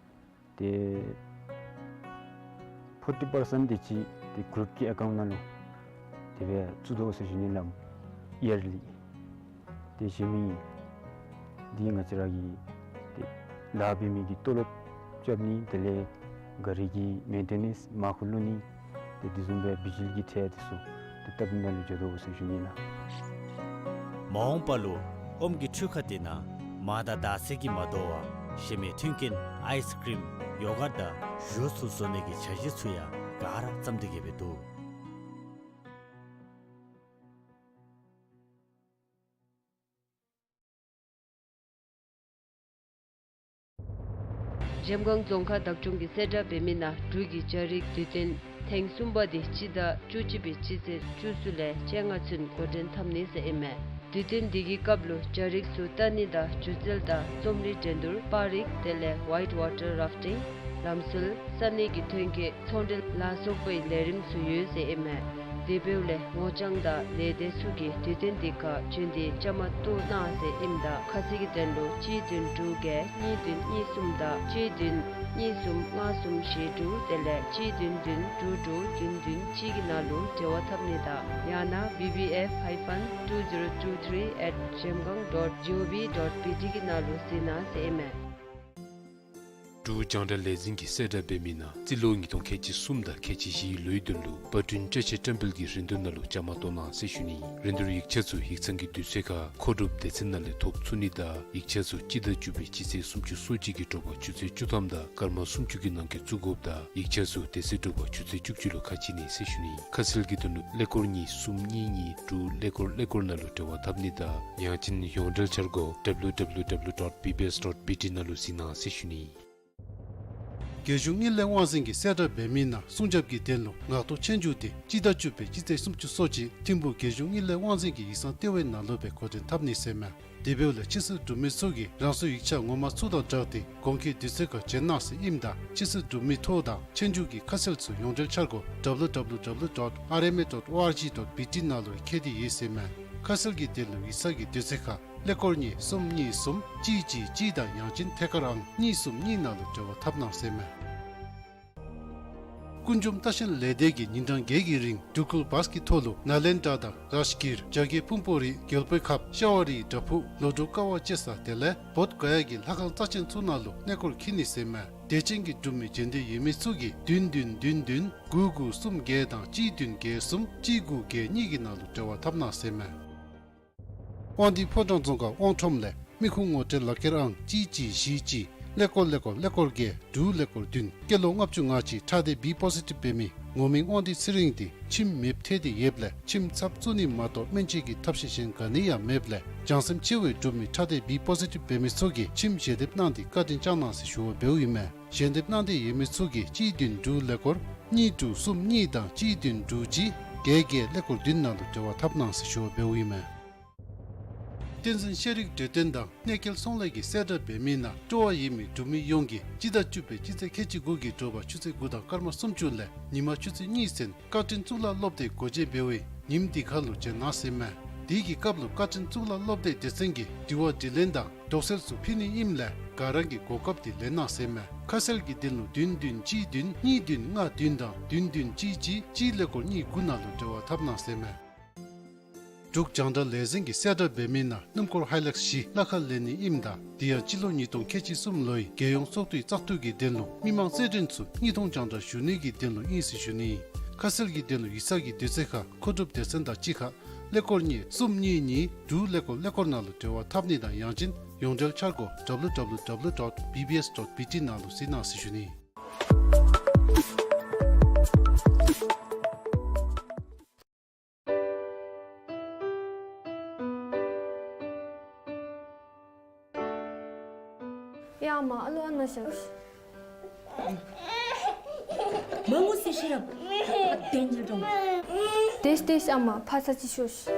ཏེ་ཕོར་ཊི་པར་སེནཊ་དེ་ཅིག་ཏེ་གུ་རུབ་ཀྱི་ཨེ་ཀའུནཊ་ནང་ལུ་དེ་སྦེ་བཙུགས་དོ་ཟེར་ཞུ་ནི་ལགས། ཡར་ལི་ཏེ་གཞན་མི་འདི་ང་བཅས་ར་གི་ཏེ་ལཱ་འབད་མི་གི་ཏོ་ལོབ་རྐྱབ་ནི་དེ་ལས་ག་རི་གི་མེན་ཊེ་ནེནསི་མར་ཁུ་བླུག་ནི་ཏེ་དེ་བཟུམ་སྦེ་བི་ཇི་ལི་གི་ཁྲལ་དེ་ཚུ་ཏེ་བཏབ་ནི་ནང་ལུ་འགྱོ་དོ་ཟེར་ཞུ་ནི་ལགས། མ་འོངས་པ་ལུ་ཨོམ་གྱི་འཕྲུལ་ཁང་འདི་ནང་མར་དང་དར་ཚིལ་གྱིས་མ་དོ་བར་གཞན་མི་མཐུན་རྐྱེན་ཨའིསི་ཀྲིམ་ཡོ་གརཊ་དང་ཞུ་ཚུ་བཟོ་ནི་གི་འཆར་གཞི་ཚུ་ཡང་ག་ར་བརྩམས་ཏེ་གི་སྦེ་འདུག། འཇམ་མགོན་རྫོང་ཁག་བདག་སྐྱོང་གིས་གསལ་བསྒྲགས་འབད་མི་ནང་འབྲུག་གི་སྦྱར་རིགས་དུས་སྟོན་ ཐེངས་གསུམ་པ་འདི་སྤྱི་ཟླ་བཅུ་གཅིག་པའི་སྤྱི་ཚེས་བཅུ་གསུམ་ལས་བཅོ་ལྔ་ཚུན་འགོ་འདྲེན་འཐབ་ནི་ཟེར་ཨིན་མས། དུས་སྟོན་འདི་གི་སྐབས་ལུ་སྦྱར་ཡིག་ཚུ་ལྟ་ནི་དང་སྒྱུ་རྩལ་དང་རྩོམ་རིག་འགྲན་བསྡུར་པར་རིས་དེ་ལས་ཝའིཊ་ཝ་ཊར་རཱཕ་ཊིང་ལམ་སྲོལ་ས་གནས་ཀྱི་ཐོན་སྐྱེད་ཚོང་འབྲེལ་ལ་སོགས་པའི་ལས་རིམ་ཚུ་ཡོད་ཟེར་ཨིན་མས། དེ་འབདཝ་ལས་ངོ་རྐྱང་དང་ལས་སྡེ་ཚུ་གིས་དུས་སྟོན་འདི་ཁར་བྱོན་ཏེ་བཅའ་མར་གཏོགས་གནང་ཟེར་ཨིནམ་ད་ཁ་གསལ་གྱི་དོན་ལུ་གཅིག་བདུན་དྲུག་བརྒྱད་གཉིས་བདུན་གཉིས་གསུམ་དང་གཅིག་བདུན་གཉིས་གསུམ་ལྔ་གསུམ་བཞི་དྲུག་དེ་ལས་གཅིག་བདུན་བདུན་དྲུག་དྲུག་བདུན་བདུན་གཅིག་གི་ནང་ལུ་འབྲེལ་བ་འཐབ་ནི་དང་ཡང་ན་B B F hyphen two zero two three at zhemgang dot G O V dot B T གི་ནང་ལུ་གཟིགས་གནང་ཟེར་ཨིན་མས། འབྲུག་རྒྱང་བསྒྲགས་ལས་འཛིན་གྱིས་གསལ་བསྒྲགས་འབད་མི་ནང་རྩིས་ལོ་ཉིས་སྟོང་ཁལ་གཅིག་གསུམ་དང་ཁལ་གཅིག་བཞིའི་ལོའི་དོན་ལུ་པར་སྐྲུན་བཀྲ་ཤིས་བཀྲམ་སྤེལ་གྱི་རིན་བསྡུར་ནང་ལུ་བཅའ་མར་གཏོགས་གནང་ཟེར་ཞུ་ནི། རིན་བསྡུར་ཡིག་ཆ་ཚུ་ཡིག་ཚང་གི་དུས་ཚོད་ཁར་མཁོ་སྒྲུབ་སྡེ་ཚན་ནང་ལས་ཐོབ་ཚུགས་ནི་དང་ཡིག་ཆ་ཚུ་སྤྱི་ཟླ་བཅུ་པའི་སྤྱི་ཚེས་སུམ་ཅུ་སོ་གཅིག་གི་དྲོ་པ་ཆུ་ཚོད་བཅུ་ཐམ་དང་སྐར་མ་སུམ་ཅུ་གི་ནང་འཁོད་བཙུགས་དགོཔ་དང་ཡིག་ཆ་ཚུ་དེ་ཚེ་དྲོ་པ་ཆུ་ཚོད་བཅུ་གཅིག་ལུ་ཁ་ཕྱེ་ནི་ཟེར་ཞུ་ནི། ཁ་གསལ་གྱི་དོན་ལུ་ཀླད་ཀོར་གཉིས་གསུམ་གཉིས་གཉིས་དྲུག་ཀླད་ཀོར་ཀླད་ཀོར་ནང་ལུ་འབྲེལ་བ་འཐབ་ནི་དང་ཡང་ཅིན་ཡོངས་འབྲེལ་འཆར་སྒོ་W W W dot B B S dot B T ནང་ལུ་གཟིགས་གནང་ཟེར་ཞུ་ནི། རྒྱལ་གཞུང་དངུལ་ལས་དབང་འཛིན་གྱིས་གསལ་བསྒྲགས་འབད་མི་ནང་སྲུང་སྐྱོབ་ཀྱི་དོན་ལུ་ངག་ཐོག་ཆོས་རྒྱུགས་དེ་སྤྱི་ཟླ་བཅུ་པའི་སྤྱི་ཚེས་སུམ་ཅུ་སོ་གཅིག་ཐིམ་ཕུག་རྒྱལ་གཞུང་དངུལ་ལས་དབང་འཛིན་གྱི་ཡིག་ཚང་ལྟེ་བའི་ནང་ལུ་སྦེ་འགོ་འདྲེན་འཐབ་ནི་ཟེར་མས། དེ་འབདཝ་ལས་ཕྱི་སེལ་གྲུབ་མི་ཚུ་གིས་རང་སོའི་ཡིག་ཆ་ངོ་མ་ཚུ་དང་སྦྲགས་ཏེ་གོང་འཁོད་དུས་ཚོད་ཁར་བྱོན་གནང་ཟེར་ཨིནམ་ད་ཕྱི་སེལ་གྲུབ་མི་ཐོ་དང་ཆོས་རྒྱུགས་ཀྱི་ཁ་གསལ་ཚུ་ཡོངས་འབྲེལ་འཆར་སྒོ་W W W dot R M A dot O R G dot B T ནང་ལུ་ཁྱེར་ཏེ་ཡོད་ཟེར་མས། ཁ་གསལ་གྱི་དོན་ལུ་ཡིག་ཚང་གི་དུས་ཚོད་ཁར་ཀླད་ཀོར་གཉིས་གསུམ་གཉིས་གསུམ་གཅིག་གཅིག་གཅིག་དང་ཡང་ཅིན་ཐད་ཀར་ཨང་གཉིས་གསུམ་གཉིས་ནང་ལུ་འབྲེལ་བ་འཐབ་གནང་ཟེར་མས། ཀུན་འབྱུང་ལྟ་བཤལ་ལས་སྡེ་གིས་ཉིན་གྲངས་བརྒྱད་ཀྱི་རིང་འབྲུག་སྐུལ་བཱས་ཀྱི་ཐོག་ལུ་ནཱ་ལེནྡྲ་དང་རཱཇ་གིར་རྒྱ་བསྐྱེད་ཕུང་པོ་རི་རྒྱལ་པོའི་ཁབ་ཤ་བ་རིའི་བྲག་ཕུག་ལོ་འབྲུག་ཀ་བ་ཅེ་ས་དེ་ལས་བོདྷ་ག་ཡ་གི་ལྷ་ཁང་རྩ་ཆེན་ཚུ་ནང་ལུ་གནས་སྐོར་འཁྱིད་ནི་ཟེར་མས། དད་ཅན་གྱི་འབྲུག་མི་བྱོན་འདོད་ཡོད་མི་ཚུ་གིས་བདུན་བདུན་བདུན་བདུན་དགུ་དགུ་གསུམ་བརྒྱད་དང་གཅིག་བདུན་བརྒྱད་གསུམ་གཅིག་དགུ་བརྒྱད་གཉིས་ཀྱི་ནང་ལུ་འབྲེལ་བ་འཐབ་གནང་ཟེར་མས། དབང་འདུས་ཕོ་བྲང་རྫོང་ཁག་དབང་ཁྲོམ་ལས་མི་ཁུངས་ངོ་སྤྲོད་ལག་ཁྱེར་ཨང་གཅིག་གཅིག་བཞི་གཅིག་ཀླད་ཀོར་ཀླད་ཀོར་ཀླད་ཀོར་བརྒྱད་དྲུག་ཀླད་ཀོར་བདུན་སྐྱེས་ལོ་ལྔ་བཅུ་ང་གཅིག་ཁྲག་སྡེ་B positive འབད་མི་ངོ་མིང་དབང་འདུས་ཚེ་རིང་དེ་ཁྱིམ་མེདཔ་ཐལ་ཏེ་ཡོདཔ་ལས་ཁྱིམ་ཚབ་བཙུགས་ནི་མ་གཏོགས་སྨན་བཅོས་ཀྱི་ཐབས་ཤེས་གཞན་ག་ནི་ཡང་མེདཔ་ལས་བྱང་སེམས་ཆེ་བའི་འབྲུག་མི་ཁྲག་སྡེ་B positive འབད་མི་ཚུ་གིས་ཁྱིམ་ཞལ་འདེབས་གནང་སྟེ་བཀའ་དྲིན་བསྐྱང་གནང་ཟེར་ཞུ་བ་འབདཝ་ཨིན་མས། ཞལ་འདེབས་གནང་འདོད་ཡོད་མི་ཚུ་གིས་གཅིག་བདུན་དྲུག་ཀླད་ཀོར་གཉིས་དྲུག་གསུམ་གཉིས་དང་གཅིག་བདུན་དྲུག་གཅིག་བརྒྱད་བརྒྱད་ཀླད་ཀོར་བདུན་ནང་ལུ་འབྲེལ་བ་འཐབ་གནང་ཟེར་ཞུ་བ་འབདཝ་ཨིན་མས། བསྟན་འཛིན་ཤེས་རིག་འབྲེལ་དོན་དང་གནས་སྐལ་ཚོང་ལས་ཀྱིས་གསལ་བསྒྲགས་འབད་མི་ནང་སྤྲོ་བ་ཡོད་མི་འབྲུག་མི་ཡོངས་ཀྱིས་སྤྱི་ཟླ་བཅུ་པའི་སྤྱི་ཚེས་ཁལ་གཅིག་དགུ་གི་དྲོ་པ་ཆུ་ཚོད་དགུ་དང་སྐར་མ་སུམ་ཅུ་ལས་ཉིན་མ་ཆུ་ཚོད་གཉིས་ཚུན་བཀའ་དྲིན་གཙུག་ལག་སློབ་སྡེ་སྒོ་འབྱེད་འབད་བའི་ཉིནམ་འདི་ཁར་ལུ་བྱོན་གནང་ཟེར་མས། དེ་གི་སྐབས་ལུ་བཀའ་དྲིན་གཙུག་ལག་སློབ་སྡེ་སྡེ་ཚན་གྱིས་དྲི་བ་དྲིས་ལན་དང་དོགས་སེལ་ཚུ་ཕུལ་ནི་ཨིནམ་ལས་ག་ར་གིས་གོ་སྐབས་དེ་ལེན་གནང་ཟེར་མས། ཁ་གསལ་གྱི་དོན་ལུ་བདུན་བདུན་གཅིག་བདུན་གཉིས་བདུན་ལྔ་བདུན་དང་བདུན་བདུན་གཅིག་གཅིག་གཅིག་ཀླད་ཀོར་གཉིས་དགུ་ནང་ལུ་འབྲེལ་བ་འཐབ་གནང་ཟེར་མས། འབྲུག་རྒྱང་བསྒྲགས་ལས་འཛིན་གྱིས་གསལ་བསྒྲགས་འབད་མི་ནང་སྣུམ་འཁོར་ཧའི་ལེགས་བཞི་གླ་ཁར་ལེན་ནི་ཨིནམ་ད་དེ་ཡང་སྤྱི་ལོ་ཉིས་སྟོང་ཁལ་གཅིག་གསུམ་ལོའི་རྒྱལ་ཡོངས་ཚོགས་འདུའི་བཙག་འཐུ་གི་དོན་ལུ་མི་མང་རྩེད་འགྲན་ཚུ་དངོས་མཐོང་རྒྱང་བསྒྲགས་ཞུ་ནི་གི་དོན་ལུ་ཨིན་ཟེར་ཞུ་ནི། ཁ་གསལ་གྱི་དོན་ལུ་ཡིག་ཚང་གི་དུས་ཚོད་ཁར་མཁོ་སྒྲུབ་སྡེ་ཚན་དང་གཅིག་ཁར་ཀླད་ཀོར་གཉིས་གསུམ་གཉིས་གཉིས་དྲུག་ཀླད་ཀོར་ཀླད་ཀོར་ནང་ལུ་འབྲེལ་བ་འཐབ་ནི་དང་ཡང་ཅིན་ཡོངས་འབྲེལ་འཆར་སྒོ་W W W dot B B S dot B T ནང་ལུ་གཟིགས་གནང་ཟེར་ཞུ་ནི། ཡ་ཨ་མ་ཨ་ལུ་ཨ་ནཱ་བཞག་ཤིག། མ་ངུ་ཟེར་ཤེས་རབ། ཨ་དེ་འཇིལ་འགྲོ། དེས་དེས་ཨ་མ་ཕར་ཚུར་ཅིག་ཤོག་ཤིག།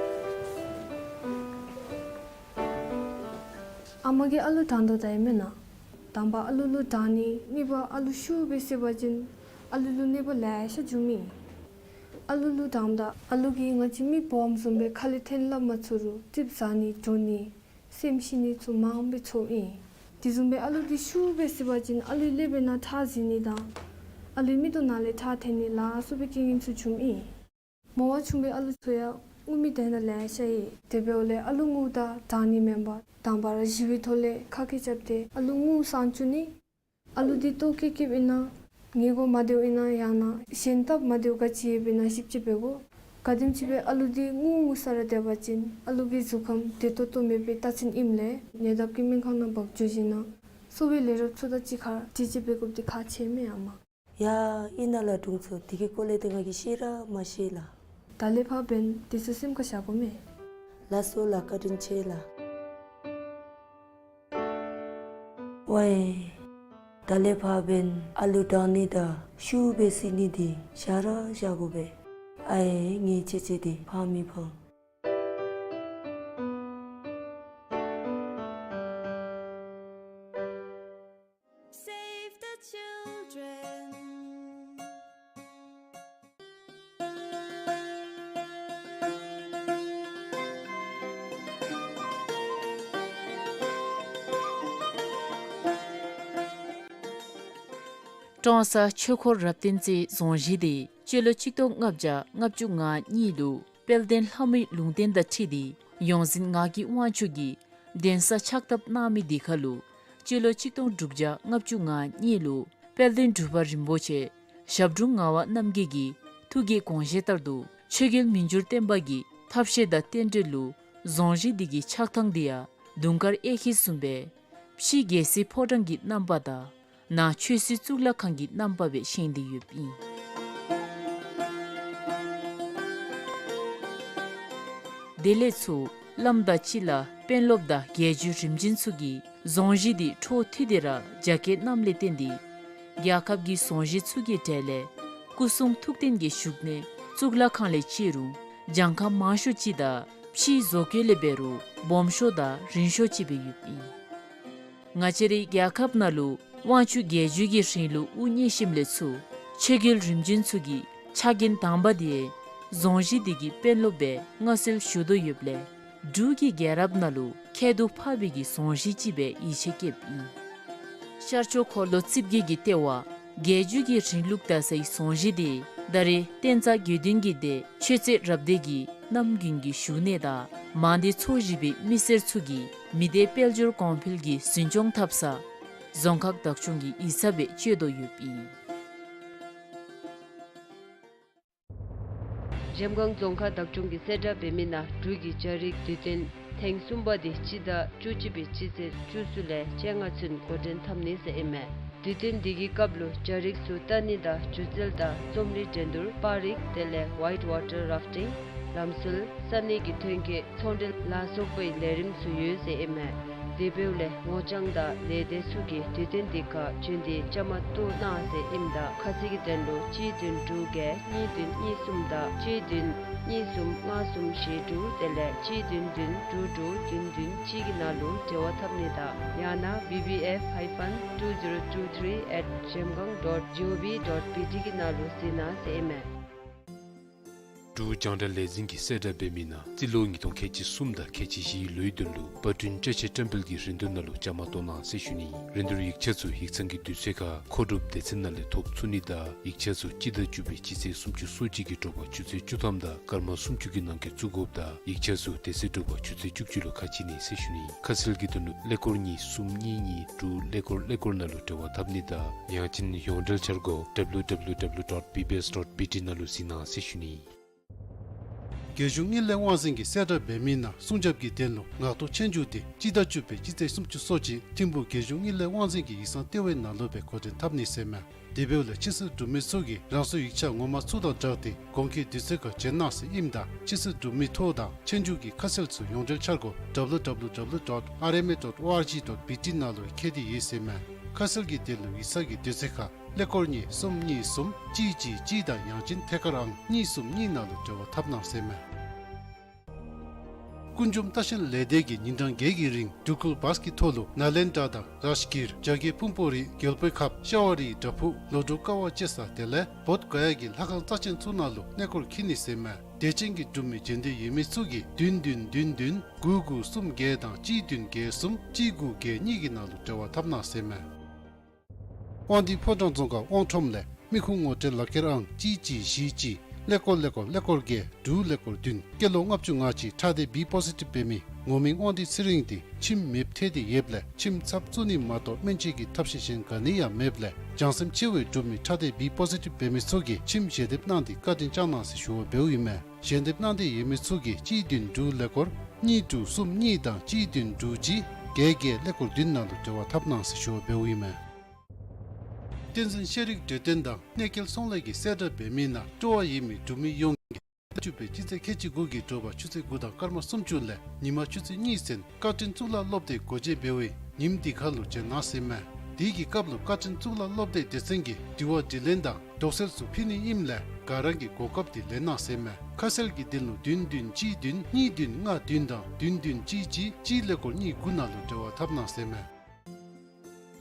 ཨ་མ་གིས་ཨ་ལུ་དྲང་དོ་ད་ཡ་མེན་ན། དང་པ་ཨ་ལུ་ལུ་དྲང་ནི་གཉིས་པ་ཨ་ལུ་ཤུགས་སྦེ་བསད་པ་ཅིན་ཨ་ལུ་ལུ་གནོད་པ་ལེ་ཤ་འབྱུངམ་ཨིན། ཨ་ལུ་ལུ་དྲངམ་ད་ཨ་ལུ་གིས་ང་བཅས་མི་སྦོམ་བཟུམ་སྦེ་ཁ་ལས་འཐེན་སླབ་མ་ཚུགས་རུང་ཙིགཔ་ཟ་ནི་འགྱོ་ནི་སེམས་ཤི་ནི་ཚུ་མངམ་སྦེ་ཚོརཝ་ཨིན། དེ་བཟུམ་སྦེ་ཨ་ལུ་འདི་ཤུགས་སྦེ་བསད་པ་ཅིན་ཨ་ལུའི་ཀླད་པའི་ནང་ཁྲག་འཛིང་ནི་དང་ཨ་ལུའི་མིག་ཏོ་ནང་ལས་ཁྲག་འཐོན་ནི་ལ་སོགས་པའི་རྐྱེན་ངན་ཚུ་འབྱུངམ་ཨིན། མོ་བ་ཆུང་བའི་ཨ་ལུ་ཚུ་ཡང་ངུ་མི་དེ་ནང་ལེ་ཤ་ཡོད། དེ་འབདཝ་ལས་ཨ་ལུ་ངུཝ་ད་དྲང་ནི་མེན་པར་དང་པ་ར་ཞི་བའི་ཐོག་ལས་ཁ་སྐད་རྐྱབ་སྟེ་ཨ་ལུ་ངུ་སངས་བཅུག་ནི། ཨ་ལུ་འདི་ལྟོ་བཀྱེས་བཀྱེསཔ་ཨིན་ན་ཉལ་གོ་མ་བདེཝ་ཨིན་ན་ཡང་ན་ཞེན་སྟབས་མ་བདེཝ་ག་ཅི་ཡོདཔ་ཨིན་ན་ཞིབ་དཔྱད་འབད་དགོ། ག་དེམ་ཅིག་སྦེ་ཨ་ལུ་འདི་ངུ་ངུ་ས་ར་སྡོད་པ་ཅིན་ཨ་ལུ་གི་གཟུགས་ཁམས་བདེ་ཏོག་ཏོ་མེད་པའི་རྟགས་མཚན་ཨིནམ་ལས་ཉེ་འདབས་ཀྱི་སྨན་ཁང་ནང་འབག་འགྱོ་ཞིནམ་ན་གསོ་བའི་ལས་རོགསཔ་ཚུ་དང་གཅིག་ཁར་དྲི་དཔྱད་འབད་དགོཔ་འདི་ཁག་ཆེ་མས་ཨ་མ། ཡ་ཨིན་ན་ལགས་དྲུང་འཚོ། དེ་གི་སྐོར་ལས་ཏེ་ང་གིས་ཤེས་ར་མ་ཤེས་ལགས། ད་ལས་ཕར་འབདན་དེ་ཚུ་སེམས་ཁར་བཞག་དགོ་མས། ལགས་སོ་ལགས། བཀའ་དྲིན་ཆེ་ལགས། ཝའེ། ད་ལས་ཕར་འབདན་ཨ་ལུ་བྲང་ནི་དང་ཤུགས་སྦེ་བསད་ནི་འདི་བཞག་ར་བཞག་དགོ་པས། ཨའེ་ངེའི་ཆེ་ཆེ་འདི་ཕངས་མི་ཕངས། Save the children. ཀྲོང་གསར་ཆོས་འཁོར་རབ་བརྟན་རྩེ་རྫོང་གཞིས་འདི་སྤྱི་ལོ་གཅིག་སྟོང་ལྔ་བརྒྱ་ལྔ་བཅུ་ང་གཉིས་ལུ་དཔལ་ལྡན་ལྷ་མོའི་ལུང་བསྟན་དང་འཁྲིལ་ཏེ་ཡོངས་འཛིན་ངག་གི་དབང་ཕྱུག་གིས་གདན་ས་ཕྱག་བཏབ་གནང་མི་འདི་ཁར་ལུ་སྤྱི་ལོ་གཅིག་སྟོང་དྲུག་བརྒྱ་ལྔ་བཅུ་ང་གཉིས་ལུ་དཔལ་ལྡན་འབྲུག་པ་རིན་པོ་ཆེ་ཞབས་དྲུང་ངག་དབང་རྣམ་རྒྱལ་གྱི་ཐུགས་ཀྱི་དགོངས་བཞེད་ལྟར་དུ་ཆོས་རྒྱལ་མི་འགྱུར་བརྟན་པ་གི་ཐབས་ཤེས་དང་རྟེན་འབྲེལ་ལུ་རྫོང་གཞིས་འདི་གི་ཆགས་ཐངས་འདི་ཡང་དུང་དཀར་གཡས་འཁྱིལ་བཟུམ་སྦེ་ཕྱི་རྒྱལ་སྲིད་ཕོ་བྲང་གི་རྣམ་པ་དང་ནང་ཆོས་སྲིད་གཙུག་ལག་ཁང་གི་རྣམ་པ་སྦེ་བཞེངས་ཏེ་ཡོདཔ་ཨིན། དེ་ལས་ཚུར་བླམ་དང་སྤྱི་བླ་དཔོན་སློབ་དང་རྒྱལ་བརྒྱུད་རིམ་བྱོན་ཚུ་གིས་རྫོང་གཞིས་འདི་འཕྲོ་མཐུད་དེ་ར་རྒྱ་སྐྱེད་གནངམ་ལས་བརྟེན་ཏེ་རྒྱལ་ཁབ་ཀྱི་རྫོང་གཞིས་ཚུ་གི་གྲས་ལས་སྐུ་གསུང་ཐུགས་རྟེན་གྱི་བཞུགས་གནས་གཙུག་ལག་ཁང་ལས་བརྩི་རུང་གྱངས་ཁ་མང་ཤོས་ཅིག་དང་ཕྱིའི་བཟོ་བཀོད་ལས་འབད་རུང་སྦོམ་ཤོས་དང་རིང་ཤོས་ཅིག་སྦེ་ཡོདཔ་ཨིན། ང་བཅས་རའི་རྒྱལ་ཁབ་ནང་ལུ་དབང་ཕྱུག་རྒྱལ་བརྒྱུད་ཀྱི་རིང་ལུགས་དབུ་བརྙེས་ཞིནམ་ལས་ཚུར་ཆོས་རྒྱལ་རིམ་བྱོན་ཚུ་གི་ཕྱག་འགན་དང་པ་འདི་རྫོང་གཞིས་འདི་གི་དཔོན་སློབ་སྦེ་མངའ་གསོལ་ཞུ་དོ་ཡོདཔ་ལས་འབྲུག་གི་རྒྱལ་རབས་ནང་ལུ་ཁྱད་དུ་འཕགས་པའི་གི་རྫོང་གཞིས་ཅིག་སྦེ་ཡིད་ཆེས་བསྐྱེདཔ་ཨིན། ཤར་ཕྱོགས་འཁོར་ལོ་རྩིབས་བརྒྱད་ཀྱི་ལྟེ་བ་རྒྱལ་བརྒྱུད་ཀྱི་རིང་ལུགས་དར་སའི་རྫོང་གཞིས་འདི་ད་རེས་བསྟན་རྩ་དགེ་འདུན་གྱི་སྡེ་ཆོས་རྩེ་རབ་སྡེ་གི་རྣམ་རྒྱུན་གྱི་བཞུགས་གནས་དང་མང་སྡེ་ཚོ་བཞི་པའི་མི་སེར་ཚུ་གིས་མི་སྡེ་དཔལ་འབྱོར་གོང་འཕེལ་གྱི་འཛིན་སྐྱོང་འཐབ་ས་རྫོང་ཁག་བདག་སྐྱོང་གི་ཡིག་ཚང་སྦེ་སྤྱོད་དོ་ཡོདཔ་ཨིན། གཞལམ་སྒང་རྫོང་ཁག་བདག་སྐྱོང་གིས་གསལ་བསྒྲགས་འབད་མི་ནང་འབྲུག་གི་སྦྱ་རིག་དུས་སྟོན་ཐེངས་གསུམ་པ་འདི་སྤྱི་ཟླ་བཅུ་གཅིག་པའི་སྤྱི་ཚེས་བཅུ་གསུམ་ལས་བཅོ་ལྔ་ཚུན་འགོ་འདྲེན་འཐབ་ནི་ཟེར་ཨིན་མས། དུས་སྟོན་འདི་གི་སྐབས་ལུ་སྦྱ་རིག་ཚུ་ལྟ་ནི་དང་སྒྱུ་རྩལ་དང་རྩོམ་རིག་འགྲན་བསྡུར་པར་རིས་དེ་ལས་ཝའིཊ་ཝ་ཊར་རཱཕ་ཊིང་ལམ་སྲོལ་ས་གནས་ཀྱི་ཐོན་སྐྱེད་ཚོང་འབྲེལ་ལ་སོགས་པའི་ལས་རིམ་ཚུ་ཡོད་ཟེར་ཨིན་མས། དེ་འབདཝ་ལས་ངོ་རྐྱང་དང་ལས་སྡེ་ཚུ་གིས་དུས་སྟོན་འདི་ཁར་བྱོན་ཏེ་བཅའ་མར་གཏོགས་གནང་ཟེར་ཨིནམ་ད་ཁ་གསལ་གྱི་དོན་ལུ་གཅིག་བདུན་དྲུག་བརྒྱད་གཉིས་བདུན་གཉིས་གསུམ་དང་གཅིག་བདུན་གཉིས་གསུམ་ལྔ་གསུམ་བཞི་དྲུག་དེ་ལས་གཅིག་བདུན་བདུན་དྲུག་དྲུག་བདུན་བདུན་གཅིག་གི་ནང་ལུ་འབྲེལ་བ་འཐབ་ནི་དང་ཡང་ན་B B F hyphen two zero two three at zhemgang dot gov dot B T གི་ནང་ལུ་གཟིགས་གནང་ཟེར་ཨིན་མས། འབྲུག་རྒྱང་བསྒྲགས་ལས་འཛིན་གྱིས་གསལ་བསྒྲགས་འབད་མི་ནང་རྩིས་ལོ་ཉིས་སྟོང་ཁལ་གཅིག་གསུམ་དང་ཁལ་གཅིག་བཞིའི་ལོའི་དོན་ལུ་པར་སྐྲུན་བཅའ་ཆས་བཀྲམ་སྤེལ་གྱི་རིན་བསྡུར་ནང་ལུ་བཅའ་མར་གཏོགས་གནང་ཟེར་ཞུ་ནི། རིན་བསྡུར་ཡིག་ཆ་ཚུ་ཡིག་ཚང་གི་དུས་ཚོད་ཁར་མཁོ་སྒྲུབ་སྡེ་ཚན་ནང་ལས་ཐོབ་ཚུགས་ནི་དང་ཡིག་ཆ་ཚུ་སྤྱི་ཟླ་བཅུ་པའི་སྤྱི་ཚེས་སུམ་ཅུ་སོ་གཅིག་གི་དྲོ་པ་ཆུ་ཚོད་བཅུ་ཐམ་དང་སྐར་མ་སུམ་ཅུ་གི་ནང་འཁོད་བཙུགས་དགོཔ་དང་ཡིག་ཆ་ཚུ་དེ་ཚེ་དྲོ་པ་ཆུ་ཚོད་བཅུ་གཅིག་ལུ་ཁ་ཕྱེ་ནི་ཟེར་ཞུ་ནི། ཁ་གསལ་གྱི་དོན་ལུ་ཀླད་ཀོར་གཉིས་གསུམ་གཉིས་གཉིས་དྲུག་ཀླད་ཀོར་ཀླད་ཀོར་ནང་ལུ་འབྲེལ་བ་འཐབ་ནི་དང་ཡང་ཅིན་ཡོངས་འབྲེལ་འཆར་སྒོ་W W W dot B B S dot B T ནང་ལུ་གཟིགས་གནང་ཟེར་ཞུ་ནི། རྒྱལ་གཞུང་དངུལ་ལས་དབང་འཛིན་གྱིས་གསལ་བསྒྲགས་འབད་མི་ནང་སྲུང་སྐྱོབ་ཀྱི་དོན་ལུ་ངག་ཐོག་ཆོས་རྒྱུགས་འདི་སྤྱི་ཟླ་བཅུ་པའི་སྤྱི་ཚེས་སུམ་ཅུ་སོ་གཅིག་ཐིམ་ཕུག་རྒྱལ་གཞུང་དངུལ་ལས་དབང་འཛིན་གྱི་ཡིག་ཚང་ལྟེ་བའི་ནང་ལུ་སྦེ་འགོ་འདྲེན་འཐབ་ནི་ཟེར་མས། དེ་འབདཝ་ལས་ཕྱི་སེལ་གྲུབ་མི་ཚུ་གིས་རང་སོའི་ཡིག་ཆ་ངོ་མ་ཚུ་དང་སྦྲགས་ཏེ་གོང་འཁོད་དུས་ཚོད་ཁར་བྱོན་གནང་ཟེར་ཨིནམ་ད་ཕྱི་སེལ་གྲུབ་མི་ཐོ་དང་ཆོས་རྒྱུགས་ཀྱི་ཁ་གསལ་ཚུ་ཡོངས་འབྲེལ་འཆར་སྒོ་W W W dot R M A dot O R G dot B T ནང་ལུ་ཁྱེར་ཏེ་ཡོད་ཟེར་མས། ཁ་གསལ་གྱི་དོན་ལུ་ཡིག་ཚང་གི་དུས་ཚོད་ཁར་ཀླད་ཀོར་གཉིས་གསུམ་གཉིས་གསུམ་གཅིག་གཅིག་གཅིག་དང་ཡང་ཅིན་ཐད་ཀར་ཨང་གཉིས་གསུམ་གཉིས་ནང་ལུ་འབྲེལ་བ་འཐབ་གནང་ཟེར་མས། ཀུན་འབྱུང་ལྟ་བཤལ་ལས་སྡེ་གིས་ཉིན་གྲངས་བརྒྱད་ཀྱི་རིང་འབྲུག་སྐུལ་བཱས་ཀྱི་ཐོག་ལུ་ནཱ་ལེནྡྲ་དང་རཱཇ་གིར་རྒྱ་བསྐྱེད་ཕུང་པོ་རི་རྒྱལ་པོའི་ཁབ་ཤ་བ་རིའི་བྲག་ཕུག་ལོ་འབྲུག་ཀ་བ་ཅེ་ས་དེ་ལས་བོདྷ་ག་ཡ་གི་ལྷ་ཁང་རྩ་ཆེན་ཚུ་ནང་ལུ་གནས་སྐོར་འཁྱིད་ནི་ཟེར་མས། དད་ཅན་གྱི་འབྲུག་མི་བྱོན་འདོད་ཡོད་མི་ཚུ་གིས་བདུན་བདུན་བདུན་བདུན་དགུ་དགུ་གསུམ་བརྒྱད་དང་གཅིག་བདུན་བརྒྱད་གསུམ་གཅིག་དགུ་བརྒྱད་གཉིས་ཀྱི་ནང་ལུ་འབྲེལ་བ་འཐབ་གནང་ཟེར་མས། དབང་འདུས་ཕོ་བྲང་རྫོང་ཁག་དབང་ཁྲོམ་ལས་མི་ཁུངས་ངོ་སྤྲོད་ལག་ཁྱེར་ཨང་གཅིག་གཅིག་བཞི་གཅིག་ཀླད་ཀོར་ཀླད་ཀོར་ཀླད་ཀོར་བརྒྱད་དྲུག་ཀླད་ཀོར་བདུན་སྐྱེས་ལོ་ལྔ་བཅུ་ང་གཅིག་ཁྲག་སྡེ་B positive འབད་མི་ངོ་མིང་དབང་འདུས་ཚེ་རིང་འདི་ཁྱིམ་མེདཔ་ཐལ་ཏེ་ཡོདཔ་ལས་ཁྱིམ་ཚབ་བཙུགས་ནི་མ་གཏོགས་སྨན་བཅོས་ཀྱི་ཐབས་ཤེས་གཞན་ག་ནི་ཡང་མེདཔ་ལས་བྱང་སེམས་ཆེ་བའི་འབྲུག་མི་ཁྲག་སྡེ་B positive འབད་མི་ཚུ་གིས་ཁྱིམ་ཞལ་འདེབས་གནང་སྟེ་བཀའ་དྲིན་བསྐྱང་གནང་ཟེར་ཞུ་བ་འབདཝ་ཨིན་མས། ཞལ་འདེབས་གནང་འདོད་ཡོད་མི་ཚུ་གིས་གཅིག་བདུན་དྲུག་ཀླད་ཀོར་གཉིས་དྲུག་གསུམ་གཉིས་དང་གཅིག་བདུན་དྲུག་གཅིག་བརྒྱད་བརྒྱད་ཀླད་ཀོར་བདུན་ནང་ལུ་འབྲེལ་བ་འཐབ་གནང་ཟེར་ཞུ་བ་འབདཝ་ཨིན་མས། བསྟན་འཛིན་ཤེས་རིག་འབྲེལ་ལྡན་དང་གནས་སྐལ་ཚོང་ལས་ཀྱིས་གསལ་བསྒྲགས་འབད་མི་ནང་སྤྲོ་བ་ཡོད་མི་འབྲུག་མི་ཡོངས་ཀྱིས་ཟླ་བཅུ་པའི་སྤྱི་ཚེས་ཁལ་གཅིག་དགུ་གི་དྲོ་པ་ཆུ་ཚོད་དགུ་དང་སྐར་མ་སུམ་ཅུ་ལས་ཉིན་མ་ཆུ་ཚོད་གཉིས་ཚུན་བཀའ་དྲིན་གཙུག་ལག་སློབ་སྡེ་སྒོ་འབྱེད་འབད་བའི་ཉིནམ་འདི་ཁར་ལུ་བྱོན་གནང་ཟེར་མས། དེ་གི་སྐབས་ལུ་བཀའ་དྲིན་གཙུག་ལག་སློབ་སྡེ་སྡེ་ཚན་གྱིས་དྲི་བ་དྲིས་ལན་དང་དོགས་སེལ་ཚུ་ཕུལ་ནི་ཨིནམ་ལས་ག་ར་གིས་གོ་སྐབས་དེ་ལེན་གནང་ཟེར་མས། ཁ་གསལ་གྱི་དོན་ལུ་བདུན་བདུན་གཅིག་བདུན་གཉིས་བདུན་ལྔ་བདུན་དང་བདུན་བདུན་གཅིག་གཅིག་གཅིག་ཀླད་ཀོར་གཉིས་དགུ་ནང་ལུ་འབྲེལ་བ་འཐབ་གནང་ཟེར་མས།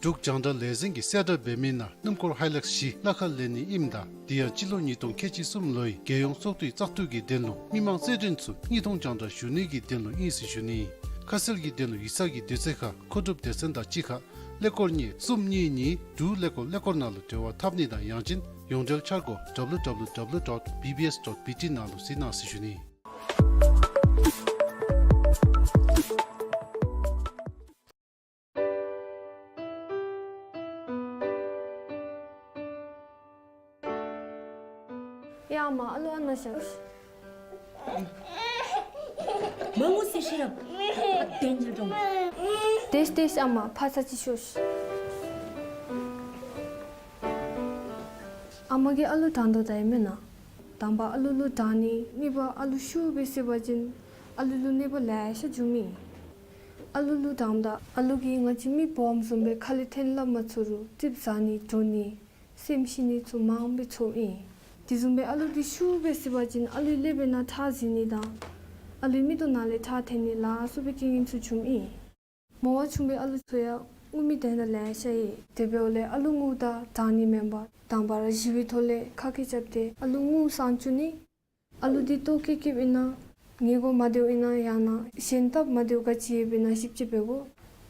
འབྲུག་རྒྱང་བསྒྲགས་ལས་འཛིན་གྱིས་གསལ་བསྒྲགས་འབད་མི་ནང་སྣུམ་འཁོར་ཧའི་ལེགས་བཞི་གླ་ཁར་ལེན་ནི་ཨིནམ་ད་དེ་ཡང་སྤྱི་ལོ་ཉིས་སྟོང་ཁལ་གཅིག་གསུམ་ལོའི་རྒྱལ་ཡོངས་ཚོགས་འདུའི་བཙག་འཐུ་གི་དོན་ལུ་མི་མང་རྩེད་འགྲན་ཚུ་དངོས་མཐོང་རྒྱང་བསྒྲགས་ཞུ་ནི་གི་དོན་ལུ་ཨིན་ཟེར་ཞུ་ནི། ཁ་གསལ་གྱི་དོན་ལུ་ཡིག་ཚང་གི་དུས་ཚོད་ཁར་མཁོ་སྒྲུབ་སྡེ་ཚན་དང་གཅིག་ཁར་ཀླད་ཀོར་གཉིས་གསུམ་གཉིས་གཉིས་དྲུག་ཀླད་ཀོར་ཀླད་ཀོར་ནང་ལུ་འབྲེལ་བ་འཐབ་ནི་དང་ཡང་ཅིན་ཡོངས་འབྲེལ་འཆར་སྒོ་W W W dot B B S dot B T ནང་ལུ་གཟིགས་གནང་ཟེར་ཞུ་ནི། ཡ་ཨ་མ་ཨ་ལུ་ཨ་ནཱ་བཞག་ཤིག། མ་ངུ་ཟེར་ཤེས་རབ། ཨ་དེ་ཉིད་རུང་། དེས་དེས་ཨ་མ་ཕར་ཚུར་ཅིག་ཤོག་ཤིག། ཨ་མ་གིས་ཨ་ལུ་དྲང་དོ་ད་ཨིན་མེན་ན། དང་པ་ཨ་ལུ་ལུ་དྲང་ནི། གཉིས་པ་ཨ་ལུ་ཤུགས་སྦེ་བསད་པ་ཅིན་ཨ་ལུ་ལུ་གནོད་པ་ལེ་ཤ་འབྱུངམ་ཨིན། ཨ་ལུ་ལུ་དྲངམ་ད་ཨ་ལུ་གིས་ང་བཅས་མི་སྦོམ་བཟུམ་སྦེ་ཁ་ལས་ཐོན་སླབ་མ་ཚུགས་རུང་རྩིགཔ་ཟ་ནི་འགྲོ་ནི་སེམས་ཤི་ནི་ཚུ་མངམ་སྦེ་ཚོརཝ་ཨིན། དེ་བཟུམ་སྦེ་ཨ་ལུ་འདི་ཤུགས་སྦེ་བསད་པ་ཅིན་ཨ་ལུའི་ཀླད་པའི་ནང་ཁྲག་འཛིང་ནི་དང་ཨ་ལུའི་མིག་ཏོ་ནང་ལས་ཁྲག་འཐོན་ནི་ལ་སོགས་པའི་རྐྱེན་ངན་ཚུ་འབྱུངམ་ཨིན། མོ་བ་ཆུང་བའི་ཨ་ལུ་ཚུ་ཡང་ངུ་མི་དེ་འདྲ་ལེ་ཤ་ཡོད། དེ་འབདཝ་ལས་ཨ་ལུ་ངུཝ་ད་དྲང་ནི་མེན་པར་དང་པ་ར་ཞི་བའི་ཐོག་ལས་ཁ་སྐད་རྐྱབ་སྟེ་ཨ་ལུ་ངུ་སངས་བཅུག་ནི། ཨ་ལུ་འདི་ལྟོ་བཀྱེས་བཀྱེསཔ་ཨིན་ན་ཉལ་གོ་མ་སྡོདཔ་ཨིན་ན་ཡང་ན་གཞན་སྟབས་མ་བདེཝ་ག་ཅི་ཡོདཔ་ཨིན་ན་ཞིབ་དཔྱད་འབད་དགོ།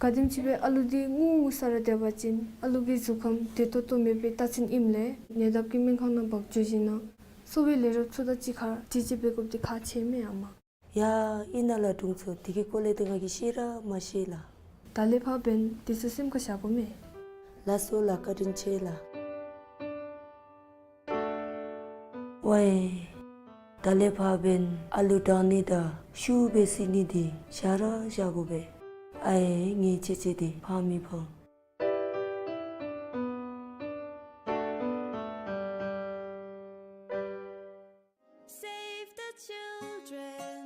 ག་དེམ་ཅིག་སྦེ་ཨ་ལུ་འདི་ངུ་ངུ་ས་ར་སྡོད་པ་ཅིན་ཨ་ལུ་གི་གཟུགས་ཁམས་བདེ་ཏོག་ཏོ་མེད་པའི་རྟགས་མཚན་ཨིནམ་ལས་ཉེ་འདབས་ཀྱི་སྨན་ཁང་ནང་འབག་འགྱོ་ཞིནམ་ན་གསོ་བའི་ལས་རོགསཔ་ཚུ་དང་གཅིག་ཁར་དྲི་དཔྱད་འབད་དགོཔ་འདི་ཁག་ཆེ་མས་ཨ་མ། ཡ་ཨིན་ན་ལགས་དྲུང་འཚོ། དེ་གི་སྐོར་ལས་ཏེ་ང་གིས་ཤེས་ར་མ་ཤེས་ལགས། ད་ལས་ཕར་འབདན་དེ་ཚུ་སེམས་ཁར་བཞག་དགོ་མས། ལགས་སོ་ལགས། བཀའ་དྲིན་ཆེ་ལགས། ཝའེ། ད་ལས་ཕར་འབདན་ཨ་ལུ་དྲང་ནི་དང་ཤུགས་སྦེ་བསད་ནི་འདི་བཞག་ར་བཞག་དགོ་པས། ཨའེ་ངེའི་ཆེ་ཆེ་འདི་ཕངས་མི་ཕངས། Save the children.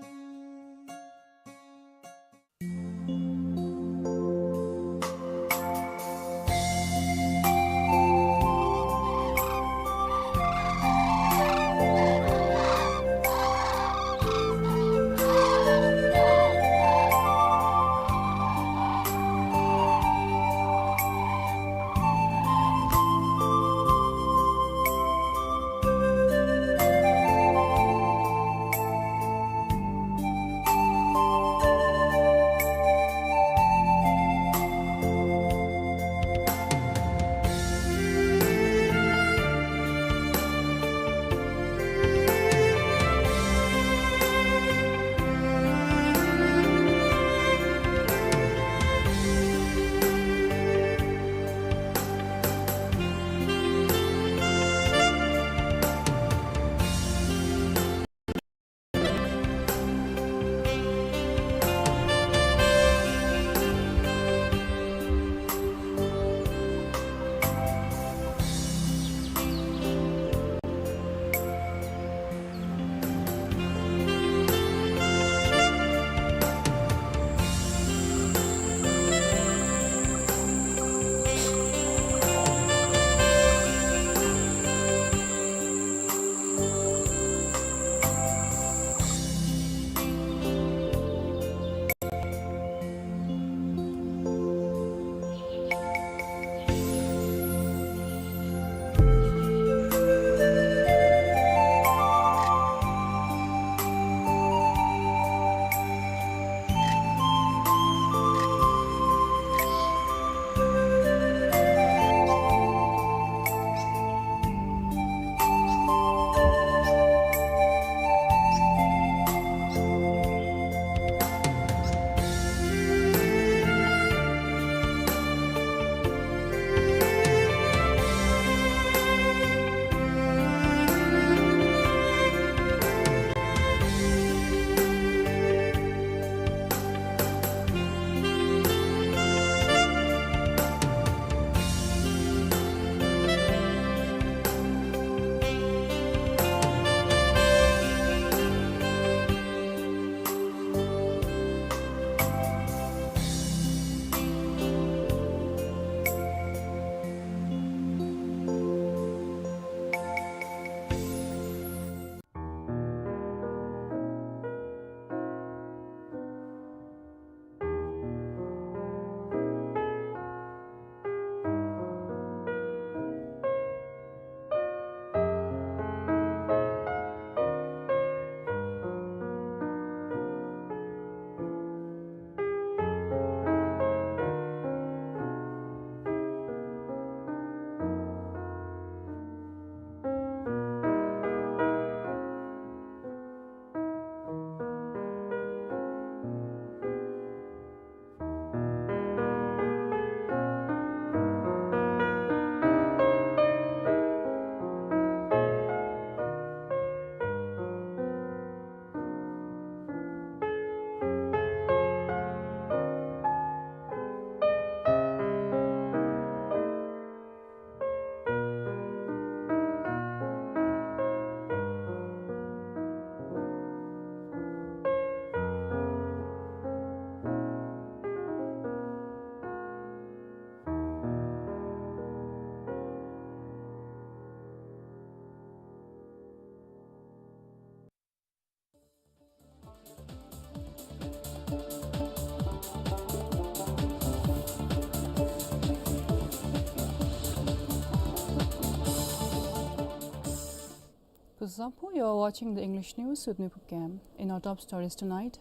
Zapu, you're watching the English news with me, Phukem. In our top stories tonight,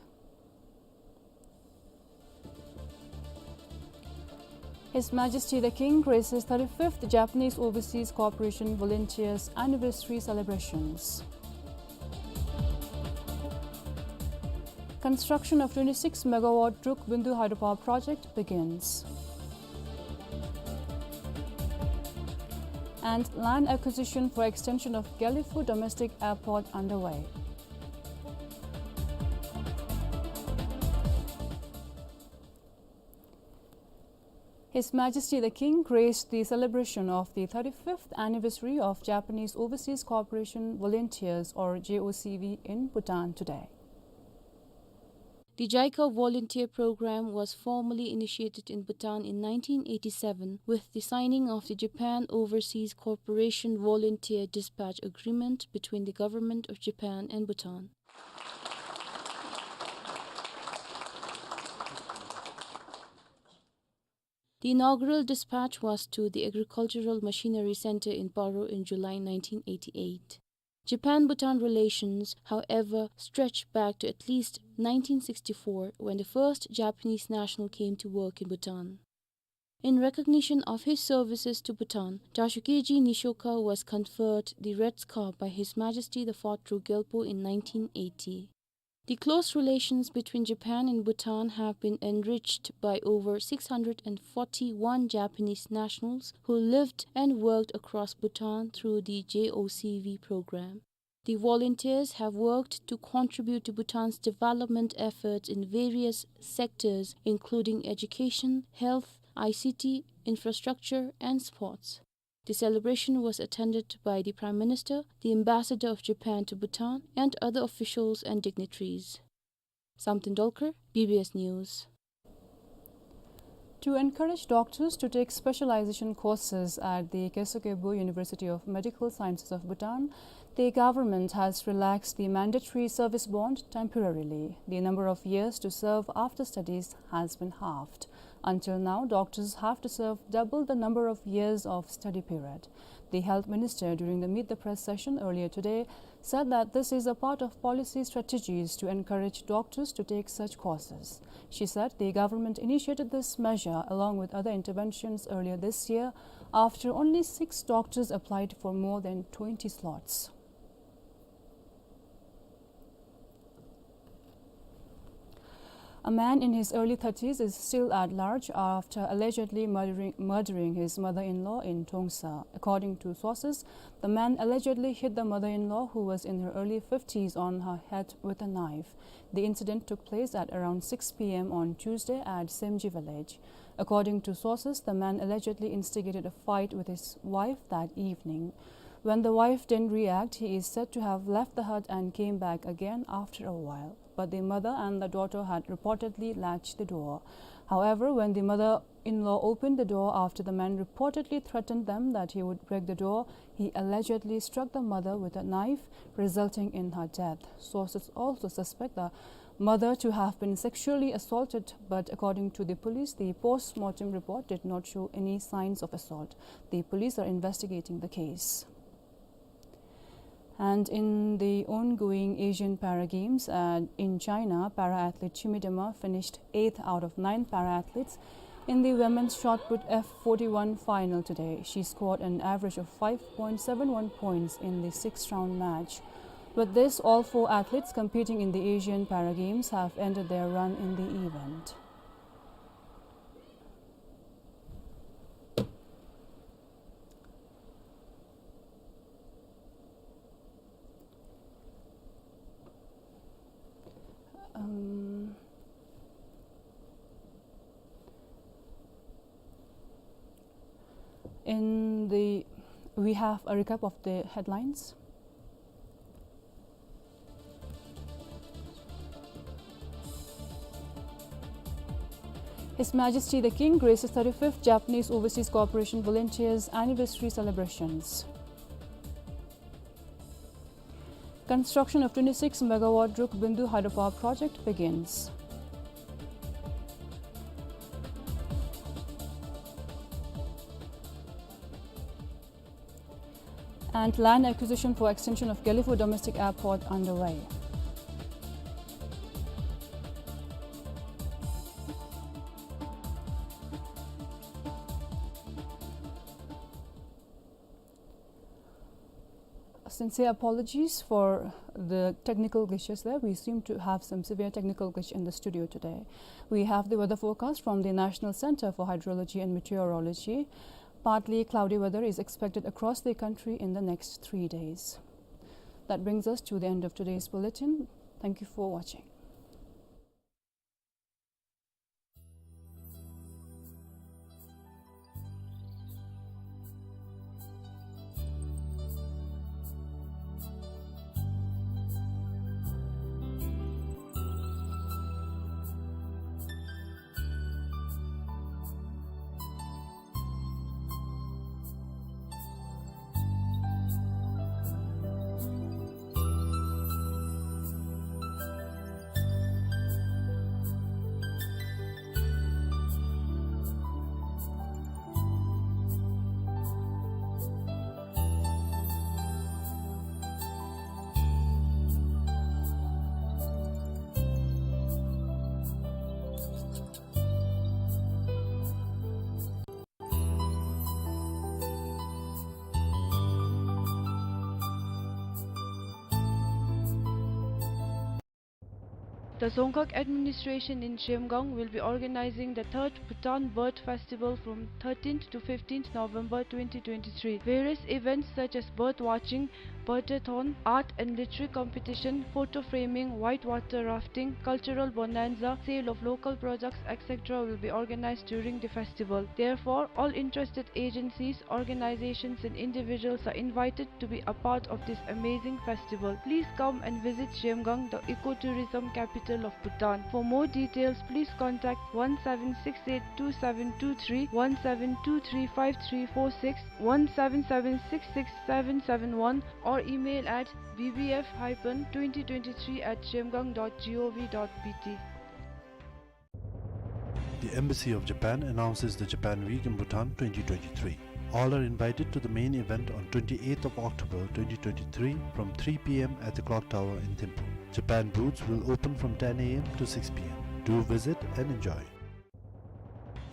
His Majesty the King graces thirty-fifth Japanese Overseas Cooperation Volunteers Anniversary celebrations. Construction of twenty-six megawatt Druk Bindu hydropower project begins. And land acquisition for extension of Gelephu domestic airport underway. His Majesty the King graced the celebration of the thirty-fifth anniversary of Japanese Overseas Cooperation Volunteers, or J O C V, in Bhutan today. The JICA volunteer program was formally initiated in Bhutan in nineteen eighty-seven with the signing of the Japan Overseas Cooperation Volunteer Dispatch Agreement between the Government of Japan and Bhutan. The inaugural dispatch was to the Agricultural Machinery Center in Paro in July nineteen eighty-eight. Japan-Bhutan relations, however, stretch back to at least nineteen sixty-four, when the first Japanese national came to work in Bhutan. In recognition of his services to Bhutan, Dashokeiji Nishoka was conferred the Red Scarf by His Majesty the Fourth Druk Gyalpo in nineteen eighty. The close relations between Japan and Bhutan have been enriched by over six hundred and forty-one Japanese nationals who lived and worked across Bhutan through the J O C V program. The volunteers have worked to contribute to Bhutan's development efforts in various sectors, including education, health, I C T, infrastructure, and sports. The celebration was attended by the Prime Minister, the Ambassador of Japan to Bhutan, and other officials and dignitaries. Samten Dolkar, B B S News. To encourage doctors to take specialization courses at the Keso Kyobo University of Medical Sciences of Bhutan, the government has relaxed the mandatory service bond temporarily. The number of years to serve after studies has been halved. Until now, doctors have to serve double the number of years of study period. The health minister, during the Meet the Press session earlier today, said that this is a part of policy strategies to encourage doctors to take such courses. She said the government initiated this measure along with other interventions earlier this year after only six doctors applied for more than twenty slots. A man in his early thirties is still at large after allegedly murdering, murdering his mother-in-law in Tongsa. According to sources, the man allegedly hit the mother-in-law, who was in her early fifties, on her head with a knife. The incident took place at around six P M on Tuesday at Semji village. According to sources, the man allegedly instigated a fight with his wife that evening. When the wife didn't react, he is said to have left the hut and came back again after a while. But the mother and the daughter had reportedly latched the door. However, when the mother-in-law opened the door after the man reportedly threatened them that he would break the door, he allegedly struck the mother with a knife, resulting in her death. Sources also suspect the mother to have been sexually assaulted, but according to the police, the post-mortem report did not show any signs of assault. The police are investigating the case. And in the ongoing Asian Para Games, uh, in China, para athlete Chimidema finished eighth out of nine para athletes in the women's shot put F forty-one final today. She scored an average of five point seven one points in the sixth round match. With this, all four athletes competing in the Asian Para Games have ended their run in the event. Um, in the, we have a recap of the headlines. His Majesty the King graces thirty-fifth Japanese Overseas Cooperation Volunteers Anniversary celebrations. Construction of twenty-six megawatt Druk Bindu hydropower project begins. And land acquisition for extension of Gelephu Domestic Airport underway. Sincere apologies for the technical glitches there. We seem to have some severe technical glitch in the studio today. We have the weather forecast from the National Center for Hydrology and Meteorology. Partly cloudy weather is expected across the country in the next three days. That brings us to the end of today's bulletin. Thank you for watching. The Dzongkhag administration in Zhemgang will be organizing the third Bhutan Bird Festival from thirteenth to fifteenth November twenty twenty-three. Various events such as bird watching, birdathon, art and literary competition, photo framing, whitewater rafting, cultural bonanza, sale of local products, et cetera will be organized during the festival. Therefore, all interested agencies, organizations and individuals are invited to be a part of this amazing festival. Please come and visit Zhemgang, the ecotourism capital of Bhutan. For more details, please contact one seven six eight two seven two three, one seven two three five three four six, one seven seven six six seven seven one, or email at B B F hyphen twenty twenty-three at zhemgang dot gov dot B T. The Embassy of Japan announces the Japan Week in Bhutan twenty twenty-three. All are invited to the main event on twenty-eighth of October twenty twenty-three from three P M at the Clock Tower in Thimphu. Japan booths will open from ten A M to six P M. Do visit and enjoy.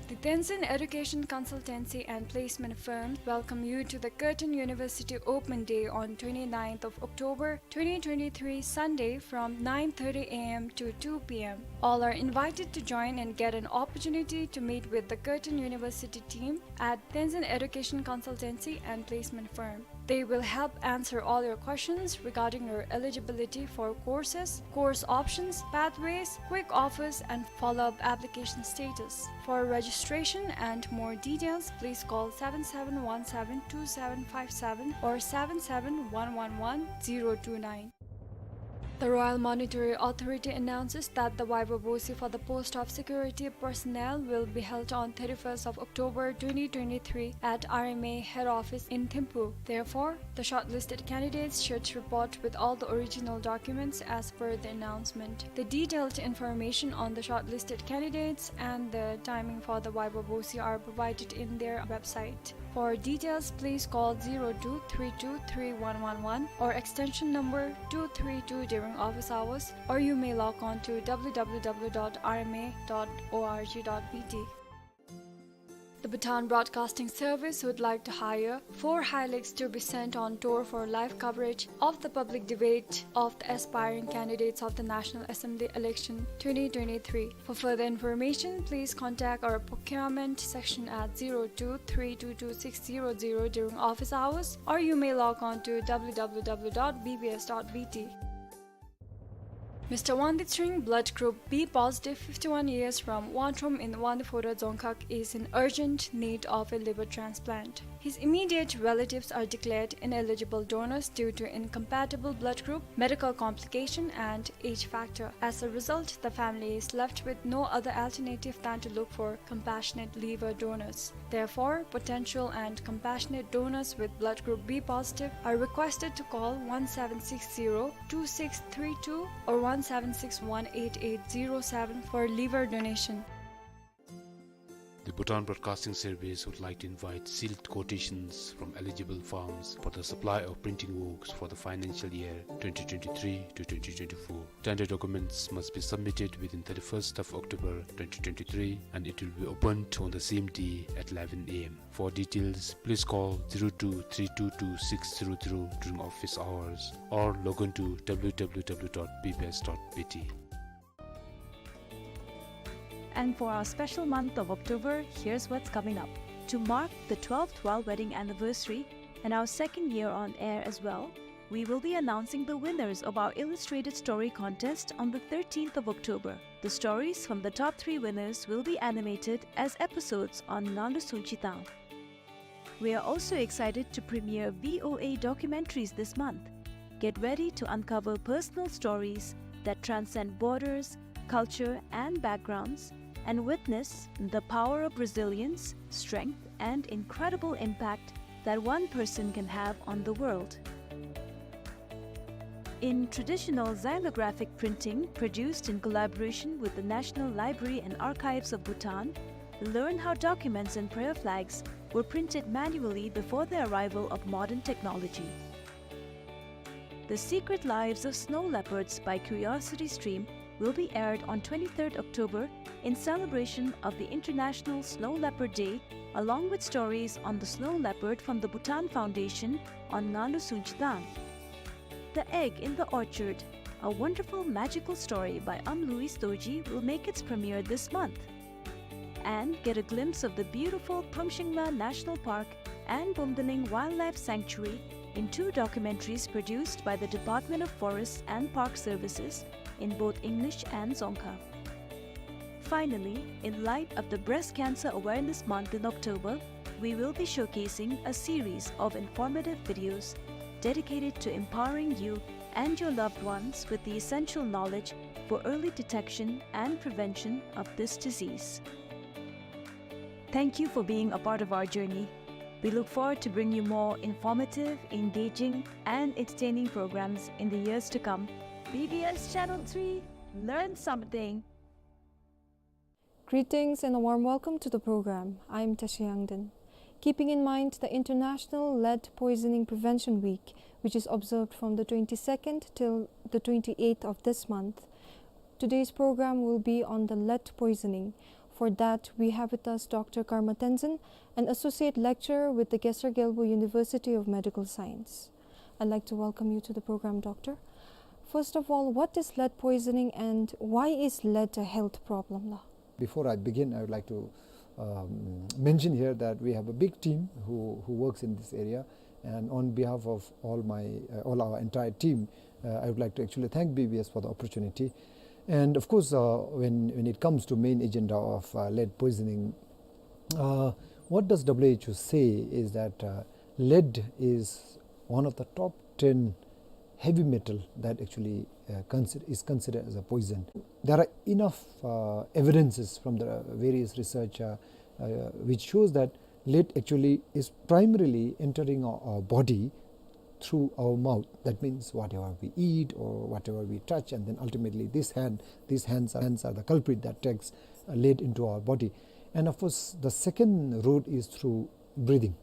The Tenzin Education Consultancy and Placement Firm welcome you to the Curtin University Open Day on twenty-ninth of October twenty twenty-three, Sunday, from nine thirty A M to two P M. All are invited to join and get an opportunity to meet with the Curtin University team at Tenzin Education Consultancy and Placement Firm. They will help answer all your questions regarding your eligibility for courses, course options, pathways, quick offers, and follow-up application status. For registration and more details, please call seven seven one seven two seven five seven or seven seven one one one zero two nine. The Royal Monetary Authority announces that the viva voce for the post of security personnel will be held on thirty-first of October twenty twenty-three at R M A head office in Thimphu. Therefore, the shortlisted candidates should report with all the original documents as per the announcement. The detailed information on the shortlisted candidates and the timing for the viva voce are provided in their website. For details, please call zero two three two three one one one or extension number two three two during office hours, or you may log on to W W W dot R M A dot O R G dot B T. The Bhutan Broadcasting Service would like to hire four Hilux to be sent on tour for live coverage of the public debate of the aspiring candidates of the National Assembly election twenty twenty-three. For further information, please contact our procurement section at zero two three two two six zero zero during office hours, or you may log on to W W W dot B B S dot B T. Mister Wangdi Tsering, blood group B positive, fifty-one years, from Wangtrom in Wangdue Phodrang Dzongkhag, is in urgent need of a liver transplant. His immediate relatives are declared ineligible donors due to incompatible blood group, medical complication, and age factor. As a result, the family is left with no other alternative than to look for compassionate liver donors. Therefore, potential and compassionate donors with blood group B positive are requested to call one seven six zero two six three two or one seven six one eight eight zero seven for liver donation. Bhutan Broadcasting Service would like to invite sealed quotations from eligible firms for the supply of printing works for the financial year twenty twenty-three to twenty twenty-four. Tender documents must be submitted within thirty-first of October twenty twenty-three, and it will be opened on the same day at eleven a m. For details, please call zero two three two two six zero zero during office hours or log on to w w w dot b b s dot b t. And for our special month of October, here's what's coming up. To mark the twelfth royal wedding anniversary and our second year on air as well, we will be announcing the winners of our illustrated story contest on the thirteenth of October. The stories from the top three winners will be animated as episodes on Nganlu Sunchitang. We are also excited to premiere V O A documentaries this month. Get ready to uncover personal stories that transcend borders, culture, and backgrounds, and witness the power of resilience, strength, and incredible impact that one person can have on the world. In traditional xylographic printing produced in collaboration with the National Library and Archives of Bhutan, learn how documents and prayer flags were printed manually before the arrival of modern technology. The Secret Lives of Snow Leopards by Curiosity Stream will be aired on twenty-third October in celebration of the International Snow Leopard Day, along with stories on the snow leopard from the Bhutan Foundation on Nganlu Sunchitang. The Egg in the Orchard, a wonderful magical story by Am Louis Dorji, will make its premiere this month. And get a glimpse of the beautiful Pumshingla National Park and Bumdaling Wildlife Sanctuary in two documentaries produced by the Department of Forests and Park Services in both English and Dzongkha. Finally, in light of the Breast Cancer Awareness Month in October, we will be showcasing a series of informative videos dedicated to empowering you and your loved ones with the essential knowledge for early detection and prevention of this disease. Thank you for being a part of our journey. We look forward to bringing you more informative, engaging, and entertaining programs in the years to come. B B S Channel three, learn something. Greetings and a warm welcome to the program. I'm Tashi Yangden. Keeping in mind the International Lead Poisoning Prevention Week, which is observed from the twenty-second till the twenty-eighth of this month, today's program will be on the lead poisoning. For that, we have with us Doctor Karma Tenzin, an associate lecturer with the Gesar Gelbö University of Medical Science. I'd like to welcome you to the program, Doctor. First of all, what is lead poisoning and why is lead a health problem, la? Before I begin, I would like to, um, mention here that we have a big team who, who works in this area, and on behalf of all my, uh, all our entire team, uh, I would like to actually thank B B S for the opportunity. And of course, uh, when, when it comes to main agenda of, uh, lead poisoning, uh, what does W H O say is that, uh, lead is one of the top ten heavy metal that actually, uh, consider, is considered as a poison. There are enough, uh, evidences from the various research, uh, uh, which shows that lead actually is primarily entering our, our body through our mouth. That means whatever we eat or whatever we touch, and then ultimately this hand, these hands are, hands are the culprit that takes, uh, lead into our body. And of course, the second route is through breathing,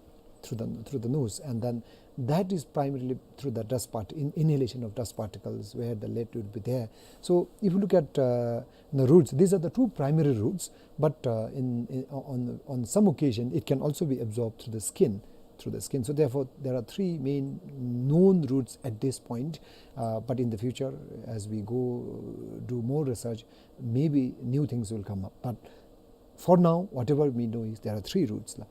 through the, through the nose, and then that is primarily through the dust part-, in-, inhalation of dust particles where the lead would be there. So if you look at, uh, the routes, these are the two primary routes, but, uh, in, in, on, on some occasion it can also be absorbed through the skin, through the skin. So therefore, there are three main known routes at this point, uh, but in the future, as we go do more research, maybe new things will come up. But for now, whatever we know is there are three routes, la.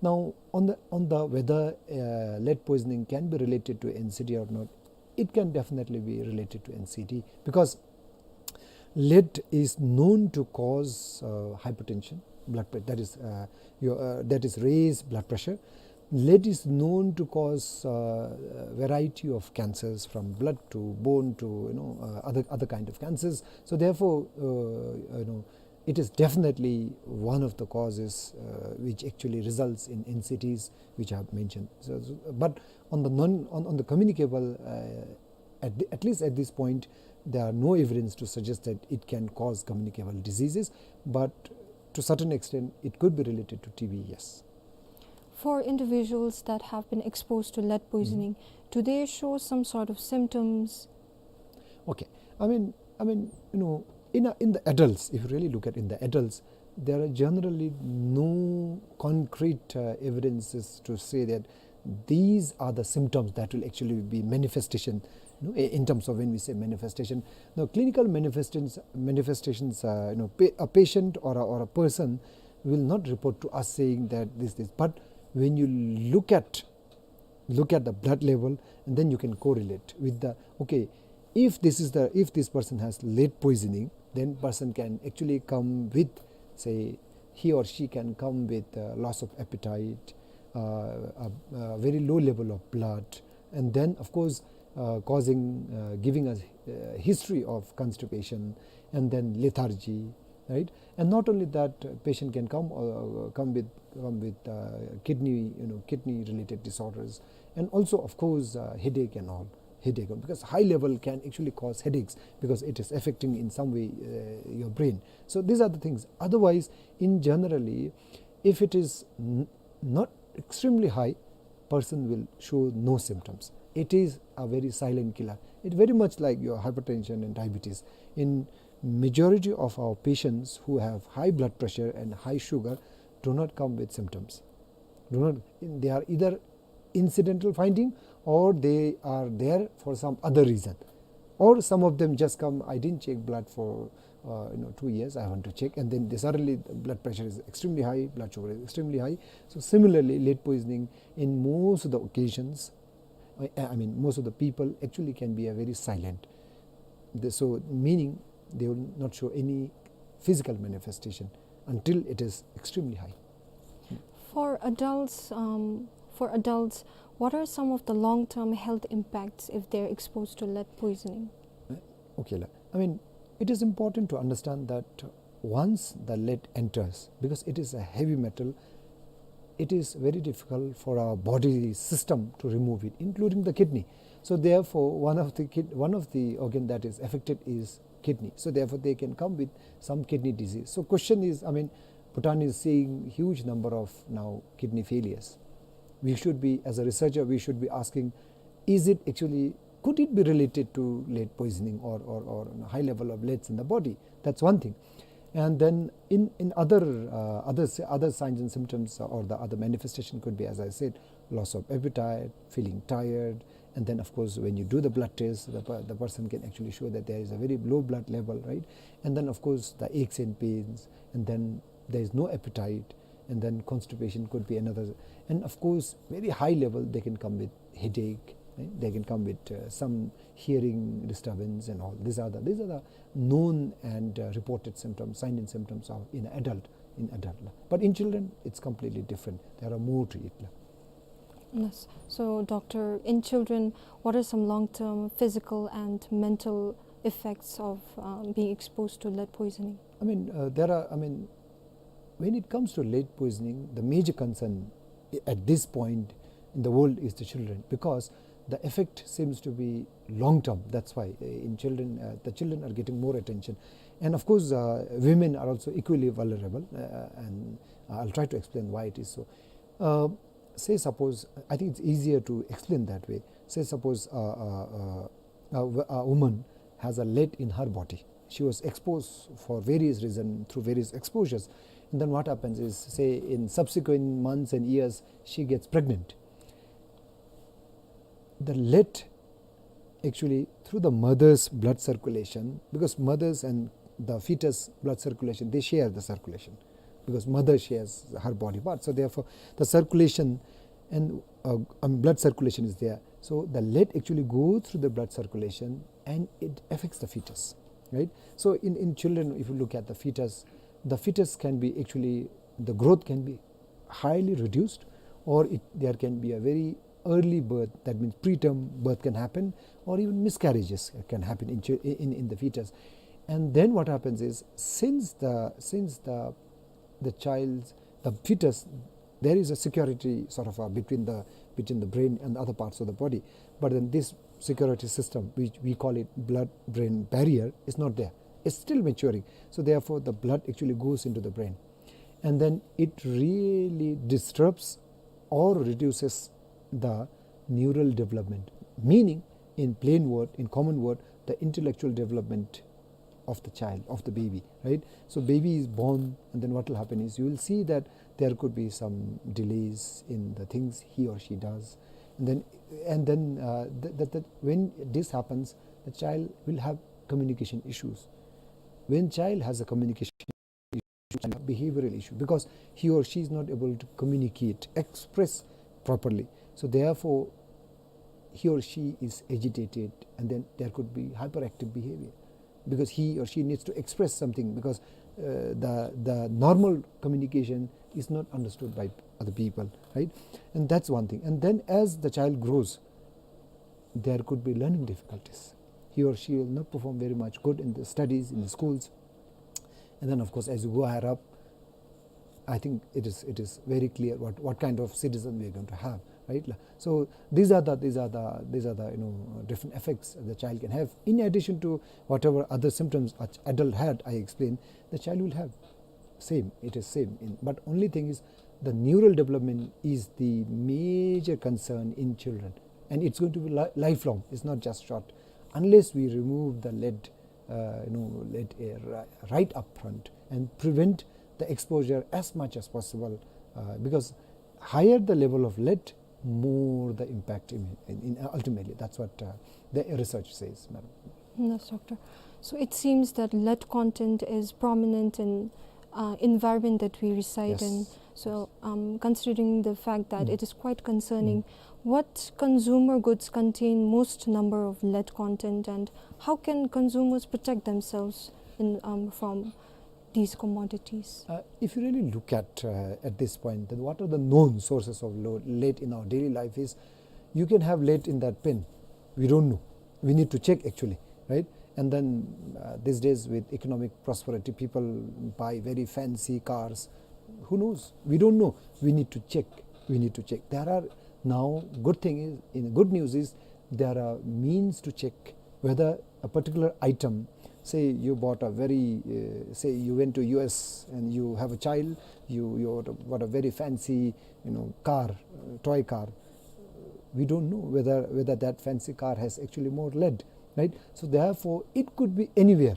Now, on the, on the whether, uh, lead poisoning can be related to N C D or not, it can definitely be related to N C D because lead is known to cause, uh, hypertension, blood pre-, that is, uh, your, uh, that is raised blood pressure. Lead is known to cause, uh, a variety of cancers, from blood to bone to, you know, uh, other, other kind of cancers. So therefore, uh, you know, it is definitely one of the causes, uh, which actually results in N C Ds which I have mentioned. So, so, but on the non, on, on the communicable, uh, at the, at least at this point, there are no evidence to suggest that it can cause communicable diseases. But To certain extent, it could be related to T B, yes. For individuals that have been exposed to lead poisoning, do they show some sort of symptoms? Okay. I mean, I mean, you know, in, a, in the adults, if you really look at in the adults, there are generally no concrete uh, evidences to say that these are the symptoms that will actually be manifestation, you know, in terms of when we say manifestation. Now, clinical manifestations, manifestations uh, you know, pa- a patient or a, or a person will not report to us saying that this, this. But when you look at look at the blood level, and then you can correlate with the, okay, if this is the, if this person has lead poisoning, then person can actually come with, say, he or she can come with uh, loss of appetite, uh, a, a very low level of blood, and then of course uh, causing, uh, giving a uh, history of constipation, and then lethargy, right? And not only that, uh, patient can come uh, come with come with uh, kidney, you know, kidney related disorders, and also of course uh, headache and all, headache, because high level can actually cause headaches because it is affecting in some way uh, your brain. So these are the things. Otherwise, in generally, if it is n- not extremely high, person will show no symptoms. It is a very silent killer. It very much like your hypertension and diabetes. In majority of our patients who have high blood pressure and high sugar do not come with symptoms. Do not, they are either incidental finding or they are there for some other reason. Or some of them just come, I didn't check blood for uh, you know, two years, I want to check, and then they suddenly the blood pressure is extremely high, blood sugar is extremely high. So similarly, lead poisoning in most of the occasions, I, I mean, most of the people actually can be a very silent. The, so meaning they will not show any physical manifestation until it is extremely high. For adults, um, for adults, what are some of the long-term health impacts if they're exposed to lead poisoning? Okay, la. I mean, it is important to understand that once the lead enters, because it is a heavy metal, it is very difficult for our body system to remove it, including the kidney. So therefore, one of the kid, one of the organ that is affected is kidney. So therefore, they can come with some kidney disease. So question is, I mean, Bhutan is seeing huge number of now kidney failures. We should be, as a researcher, we should be asking, is it actually, could it be related to lead poisoning or, or, or high level of leads in the body? That's one thing. And then in, in other, uh, other, other signs and symptoms or the other manifestation could be, as I said, loss of appetite, feeling tired, and then of course when you do the blood test, the, the person can actually show that there is a very low blood level, right? And then of course the aches and pains, and then there is no appetite, and then constipation could be another. And of course, very high level, they can come with headache, right? They can come with uh, some hearing disturbance and all. These are the, these are the known and uh, reported symptoms, signs and symptoms of in adult, in adult. But in children, it's completely different. There are more to it. Yes. So, doctor, in children, what are some long-term physical and mental effects of um, being exposed to lead poisoning? I mean, uh, there are, I mean, when it comes to lead poisoning, the major concern at this point in the world is the children, because the effect seems to be long term. That's why uh, in children, uh, the children are getting more attention. And of course, uh, women are also equally vulnerable, uh, and I'll try to explain why it is so. Uh, say suppose, I think it's easier to explain that way. Say suppose uh, uh, uh, a, w- a woman has a lead in her body. She was exposed for various reasons through various exposures. And then what happens is, say, in subsequent months and years, she gets pregnant. The lead actually through the mother's blood circulation, because mothers and the fetus blood circulation, they share the circulation, because mother shares her body part. So therefore, the circulation and uh, um, blood circulation is there. So the lead actually goes through the blood circulation and it affects the fetus, right? So in, in children, if you look at the fetus, the fetus can be actually, the growth can be highly reduced, or it, there can be a very early birth, that means preterm birth can happen, or even miscarriages can happen in, chi- in, in the fetus. And then what happens is, since the, since the, the child's, the fetus, there is a security sort of uh, between the, between the brain and the other parts of the body. But then this security system, which we call it blood-brain barrier, is not there. It's still maturing. So therefore, the blood actually goes into the brain. And then it really disturbs or reduces the neural development, meaning, in plain word, in common word, the intellectual development of the child, of the baby, right? So baby is born, and then what will happen is you will see that there could be some delays in the things he or she does. And then, and then, uh, th-, that, that when this happens, the child will have communication issues. When child has a communication behavioral issue, because he or she is not able to communicate, express properly. So therefore, he or she is agitated, and then there could be hyperactive behavior, because he or she needs to express something, because, uh, the, the normal communication is not understood by other people, right? And that's one thing. And then as the child grows, there could be learning difficulties. He or she will not perform very much good in the studies, in the schools. And then, of course, as you go higher up, I think it is, it is very clear what, what kind of citizen we are going to have, right? So these are the, these are the, these are the, you know, different effects the child can have. In addition to whatever other symptoms an adult had, I explained, the child will have same, it is same. In, but only thing is, the neural development is the major concern in children, and it's going to be li-, lifelong. It's not just short, unless we remove the lead, uh, you know, lead, uh, ri-, right up front and prevent the exposure as much as possible, uh, because higher the level of lead, more the impact in, in, in ultimately. That's what, uh, the research says, madam. Yes, doctor. So it seems that lead content is prominent in, uh, environment that we reside in. Yes. So, um, considering the fact that it is quite concerning, what consumer goods contain most number of lead content, and how can consumers protect themselves in, um, from these commodities? Uh, if you really look at, uh, at this point, then what are the known sources of lo-, lead in our daily life is, you can have lead in that pen. We don't know. We need to check, actually, right? And then, uh, these days, with economic prosperity, people buy very fancy cars. Who knows? We don't know. We need to check. We need to check. There are now, good thing is, in, good news is, there are means to check whether a particular item, say you bought a very, uh, say you went to U S and you have a child, you, you bought a, bought a very fancy, you know, car, uh, toy car. We don't know whether, whether that fancy car has actually more lead, right? So therefore, it could be anywhere.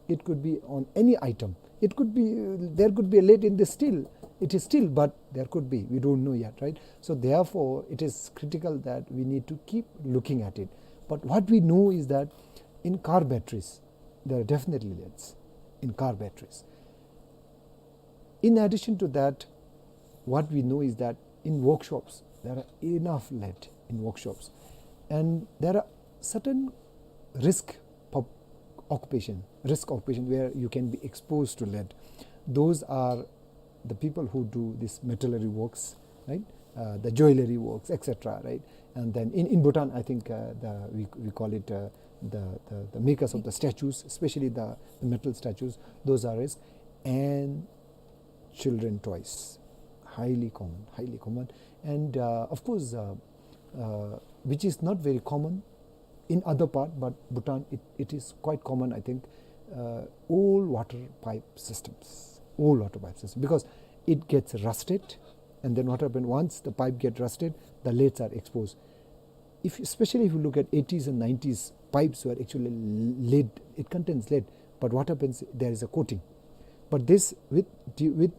It could be on any item. It could be, uh, there could be a lead in the steel. It is steel, but there could be. We don't know yet, right? So therefore, it is critical that we need to keep looking at it. But what we know is that in car batteries, there are definitely leads in car batteries. In addition to that, what we know is that in workshops, there are enough lead in workshops. And there are certain risk pop-, occupation, risk occupation where you can be exposed to lead. Those are the people who do this metallurgy works, right? Uh, the jewelry works, et cetera, right? And then in, in Bhutan, I think, uh, the, we, we call it, uh, the, the, the makers of the statues, especially the, the metal statues, those are risk. And children toys, highly common, highly common. And, uh, of course, uh, uh, which is not very common in other part, but Bhutan, it, it is quite common, I think, uh, old water pipe systems, old water pipe system, because it gets rusted, and then what happened, once the pipe get rusted, the leads are exposed. If, especially if you look at eighties and nineties, pipes were actually lead, it contains lead, but what happens, there is a coating. But this, with, with,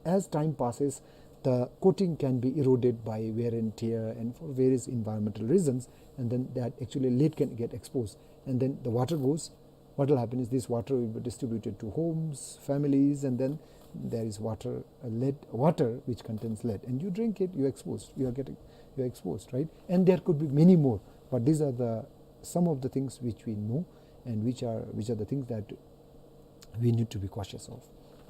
as time passes, the coating can be eroded by wear and tear and for various environmental reasons, and then that actually lead can get exposed, and then the water goes. What will happen is this water will be distributed to homes, families, and then there is water, uh, lead, water which contains lead, and you drink it, you're exposed, you are getting, you're exposed, right? And there could be many more, but these are the, some of the things which we know and which are, which are the things that we need to be cautious of.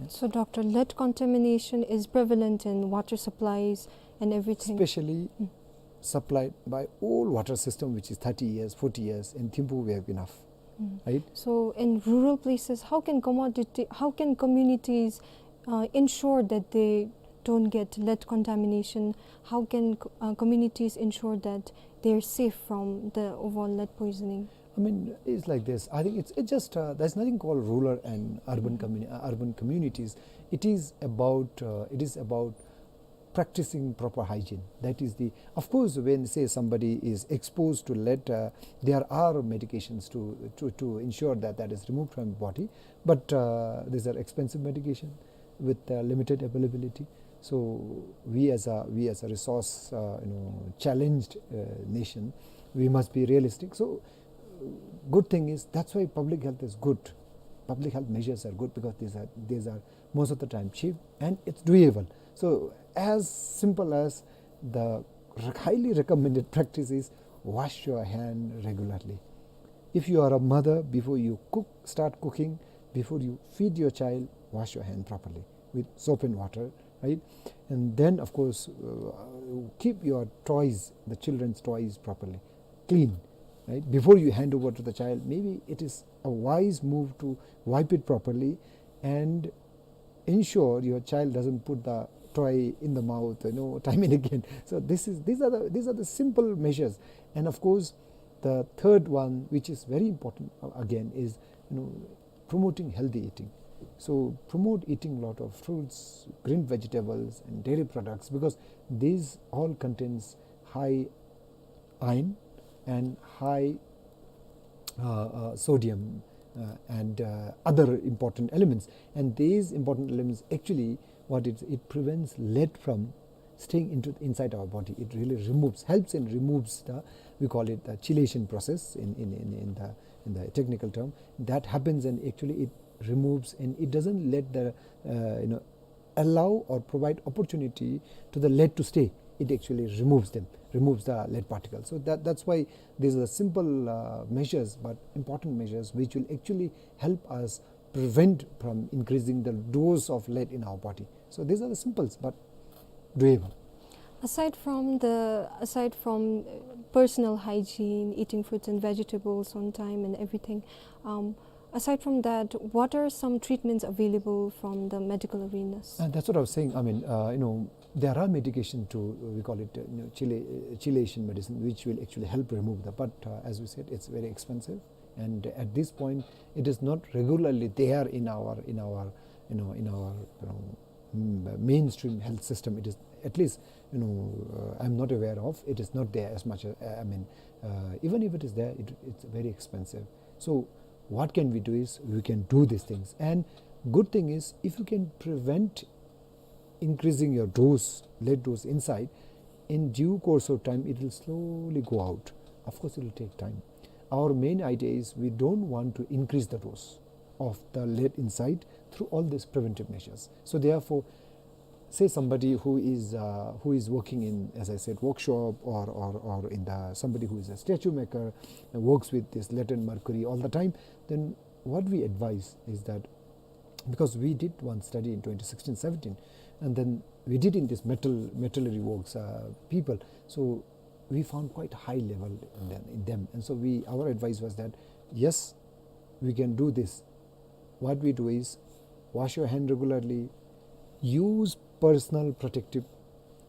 So, doctor, lead contamination is prevalent in water supplies and everything. Especially supplied by old water system, which is thirty years, forty years, in Thimphu we have enough, right? So, in rural places, how can commodity, how can communities, uh, ensure that they don't get lead contamination? How can, uh, communities ensure that they're safe from the overall lead poisoning? I mean, it's like this. I think it's, it's just, uh, there's nothing called rural and urban communi-, uh, urban communities. It is about, uh, it is about practicing proper hygiene. That is the, of course, when, say, somebody is exposed to lead, uh, there are medications to, to, to ensure that that is removed from body. But, uh, these are expensive medication with, uh, limited availability. So we as a, we as a resource, uh, you know, challenged, uh, nation, we must be realistic. So good thing is, that's why public health is good. Public health measures are good because these are, these are most of the time cheap and it's doable. So as simple as the re-, highly recommended practice is wash your hand regularly. If you are a mother, before you cook, start cooking, before you feed your child, wash your hand properly with soap and water, right? And then, of course, uh, keep your toys, the children's toys, properly clean, right? Before you hand over to the child, maybe it is a wise move to wipe it properly and ensure your child doesn't put the toy in the mouth, you know, time and again. So this is, these are the, these are the simple measures. And of course, the third one, which is very important, uh, again, is, you know, promoting healthy eating. So promote eating a lot of fruits, green vegetables, and dairy products, because these all contains high iron and high, uh, uh, sodium, uh, and, uh, other important elements. And these important elements, actually, what it, it prevents lead from staying into, inside our body. It really removes, helps and removes the, we call it the chelation process in, in, in, in the, in the technical term. That happens and actually it removes and it doesn't let the, uh, you know, allow or provide opportunity to the lead to stay. It actually removes them, removes the lead particles. So that, that's why these are simple, uh, measures, but important measures, which will actually help us prevent from increasing the dose of lead in our body. So these are the simples, but doable. Aside from the, aside from, uh, personal hygiene, eating fruits and vegetables on time and everything, um, aside from that, what are some treatments available from the medical arenas? And that's what I was saying. I mean, uh, you know, there are medication to, we call it, uh, you know, chela-, uh, chelation medicine, which will actually help remove the, but, uh, as we said, it's very expensive. And at this point, it is not regularly there in our, in our, you know, in our, you know, mm, mainstream health system. It is, at least, you know, uh, I'm not aware of. It is not there as much. Uh, I mean, uh, even if it is there, it, it's very expensive. So what can we do is we can do these things. And good thing is, if you can prevent increasing your dose, lead dose inside, in due course of time, it will slowly go out. Of course, it will take time. Our main idea is we don't want to increase the dose of the lead inside through all these preventive measures. So therefore, say somebody who is, uh, who is working in, as I said, workshop or, or, or in the, somebody who is a statue maker and works with this lead and mercury all the time, then what we advise is that, because we did one study in twenty sixteen seventeen, and then we did in this metal, metallurgy works, uh, people. So we found quite high level in them, in them. And so we, our advice was that, yes, we can do this. What we do is wash your hand regularly, use personal protective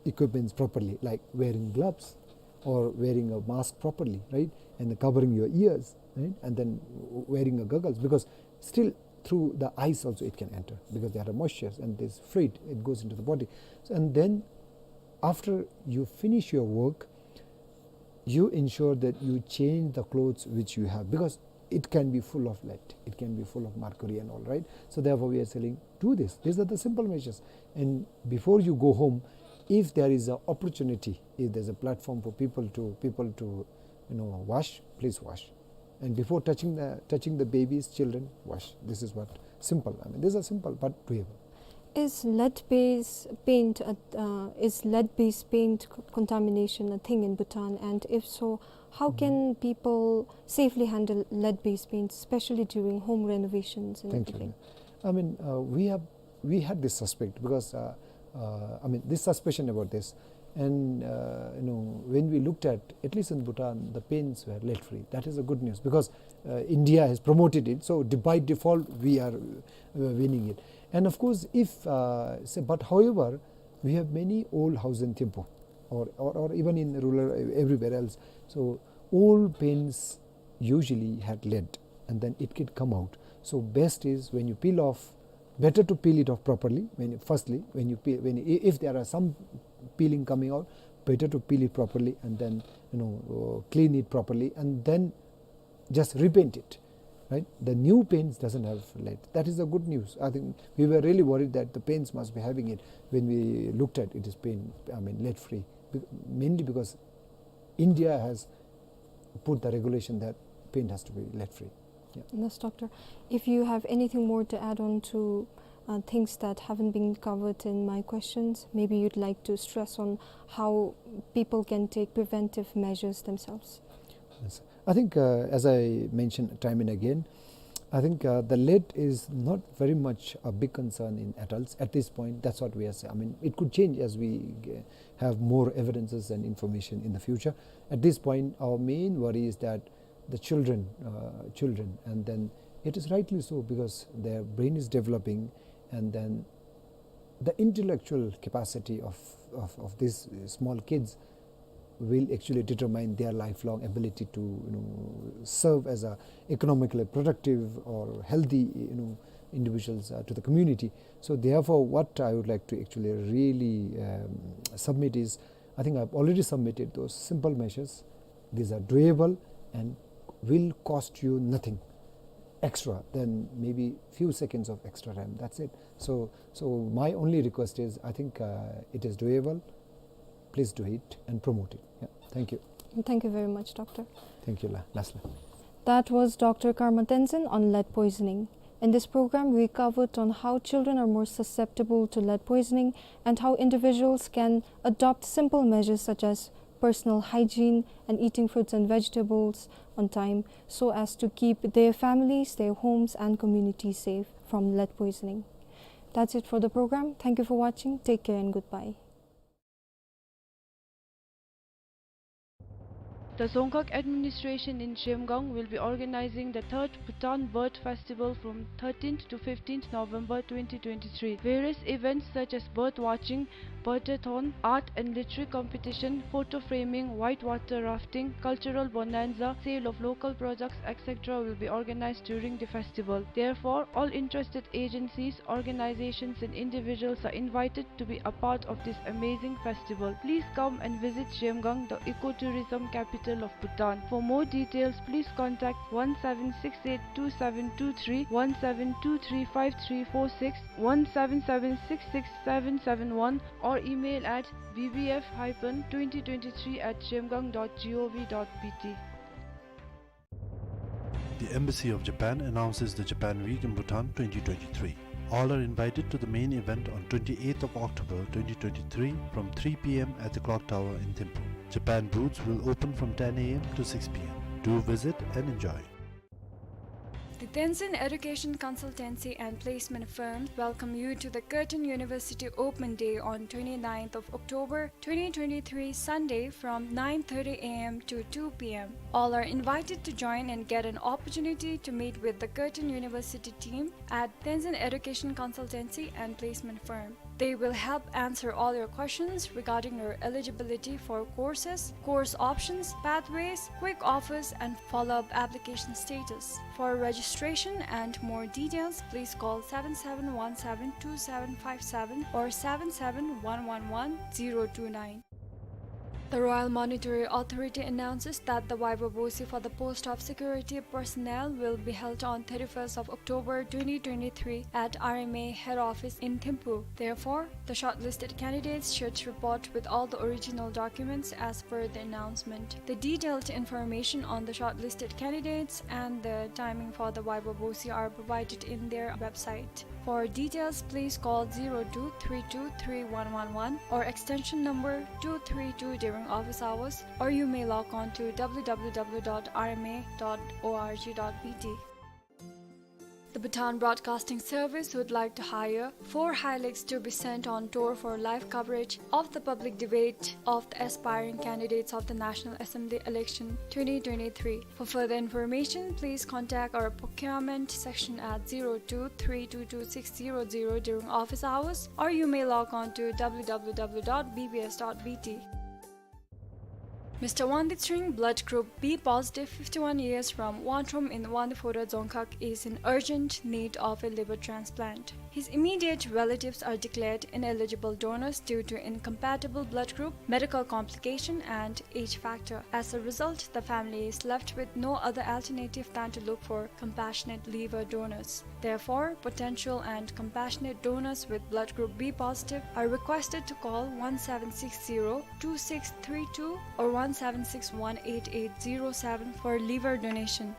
equipments properly, like wearing gloves or wearing a mask properly, right? And covering your ears, right? And then w-, wearing a goggles, because still through the eyes also it can enter, because there are moistures and this fluid, it goes into the body. So, and then after you finish your work, you ensure that you change the clothes which you have, because it can be full of lead, it can be full of mercury and all, right? So therefore we are saying, do this. These are the simple measures. And before you go home, if there is an opportunity, if there's a platform for people to, people to, you know, wash, please wash. And before touching the, touching the babies, children, wash. This is what, simple. I mean, these are simple but doable. Is lead-based paint, a, uh, is lead-based paint c-, contamination a thing in Bhutan? And if so, how can people safely handle lead-based paint, especially during home renovations and everything? Thank you. I mean, uh, we have, we had this suspect because, uh, uh, I mean, this suspicion about this. And, uh, you know, when we looked at, at least in Bhutan, the paints were lead-free. That is a good news because, uh, India has promoted it. So de-, by default, we are, uh, winning it. And of course, if, uh, say, but however, we have many old house in Thimphu or, or, or even in rural, uh, everywhere else. So old paints usually had lead, and then it can come out. So best is when you peel off, better to peel it off properly. When you, firstly, when you peel, when, i-, if there are some peeling coming out, better to peel it properly and then, you know, uh, clean it properly and then just repaint it, right? The new paints doesn't have lead. That is the good news. I think we were really worried that the paints must be having it when we looked at it is paint, I mean, lead free, be-, mainly because India has put the regulation that paint has to be lead free. Yeah. Yes, Doctor. If you have anything more to add on to, uh, things that haven't been covered in my questions, maybe you'd like to stress on how people can take preventive measures themselves. Yes. I think, uh, as I mentioned time and again, I think, uh, the lead is not very much a big concern in adults at this point. That's what we are saying. I mean, it could change as we, uh, have more evidences and information in the future. At this point, our main worry is that the children, uh, children, and then it is rightly so because their brain is developing, and then the intellectual capacity of, of, of these, uh, small kids will actually determine their lifelong ability to, you know, serve as a economically productive or healthy, you know, individuals, uh, to the community. So therefore, what I would like to actually really, um, submit is, I think I've already submitted those simple measures. These are doable and will cost you nothing extra than maybe few seconds of extra time. That's it. So, so my only request is, I think, uh, it is doable. Please do it and promote it. Yeah. Thank you. Thank you very much, Doctor. Thank you, la. Last la. That was Doctor Karma Tenzin on lead poisoning. In this program, we covered on how children are more susceptible to lead poisoning and how individuals can adopt simple measures such as personal hygiene and eating fruits and vegetables on time so as to keep their families, their homes, and communities safe from lead poisoning. That's it for the program. Thank you for watching. Take care and goodbye. The Dzongkhag administration in Zhemgang will be organizing the third Bhutan Bird Festival from thirteenth to fifteenth November twenty twenty-three. Various events such as bird watching, birdathon, art and literary competition, photo framing, whitewater rafting, cultural bonanza, sale of local products, et cetera will be organized during the festival. Therefore, all interested agencies, organizations and individuals are invited to be a part of this amazing festival. Please come and visit Zhemgang, the ecotourism capital of Bhutan. For more details, please contact one seven six eight two seven two three, one seven two three five three four six, one seven seven six six seven seven one, or email at B B F hyphen twenty twenty-three at zhemgang dot gov dot B T. The Embassy of Japan announces the Japan Week in Bhutan twenty twenty-three. All are invited to the main event on twenty-eighth of October twenty twenty-three from three P M at the Clock Tower in Thimphu. Japan booths will open from ten A M to six P M. Do visit and enjoy. The Tenzin Education Consultancy and Placement Firm welcome you to the Curtin University Open Day on twenty-ninth of October twenty twenty-three, Sunday, from nine thirty A M to two P M. All are invited to join and get an opportunity to meet with the Curtin University team at Tenzin Education Consultancy and Placement Firm. They will help answer all your questions regarding your eligibility for courses, course options, pathways, quick offers, and follow-up application status. For registration and more details, please call seven seven one seven two seven five seven or seven seven one one one zero two nine. The Royal Monetary Authority announces that the Viva Voce for the post of security personnel will be held on thirty-first of October twenty twenty-three at R M A head office in Thimphu. Therefore, the shortlisted candidates should report with all the original documents as per the announcement. The detailed information on the shortlisted candidates and the timing for the Viva Voce are provided in their website. For details, please call zero two three two three one one one or extension number two three two during office hours, or you may log on to W W W dot R M A dot org dot B T. The Bhutan Broadcasting Service would like to hire four Hilux to be sent on tour for live coverage of the public debate of the aspiring candidates of the National Assembly election twenty twenty-three. For further information, please contact our procurement section at zero two three two two six zero zero during office hours, or you may log on to W W W dot B B S dot B T. Mister Wangdi Tshering, blood group B positive, fifty-one years, from Wangtrom in Wangdue Phodrang Dzongkhag, is in urgent need of a liver transplant. His immediate relatives are declared ineligible donors due to incompatible blood group, medical complication, and age factor. As a result, the family is left with no other alternative than to look for compassionate liver donors. Therefore, potential and compassionate donors with blood group B positive are requested to call one seven six zero two six three two or one seven six one eight eight zero seven for liver donation.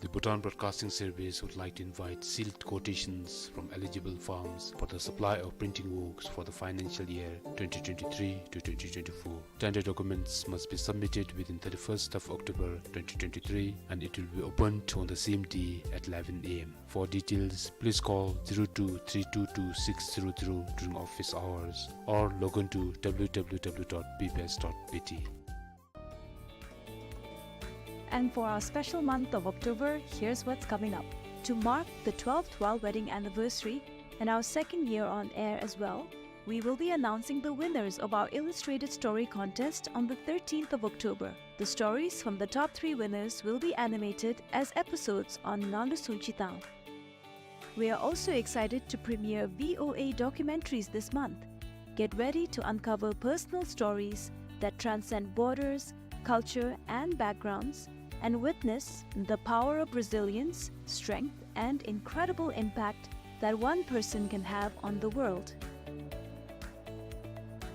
The Bhutan Broadcasting Service would like to invite sealed quotations from eligible firms for the supply of printing works for the financial year twenty twenty-three to twenty twenty-four. Tender documents must be submitted within thirty-first of October twenty twenty-three, and it will be opened on the same day at eleven A M. For details, please call zero two three two two six zero zero during office hours or log on to W W W dot B B S dot B T. And for our special month of October, here's what's coming up. To mark the twelfth royal wedding anniversary and our second year on air as well, we will be announcing the winners of our illustrated story contest on the thirteenth of October. The stories from the top three winners will be animated as episodes on Nganlu Sungchi Tang. We are also excited to premiere V O A documentaries this month. Get ready to uncover personal stories that transcend borders, culture, and backgrounds, and witness the power of resilience, strength, and incredible impact that one person can have on the world.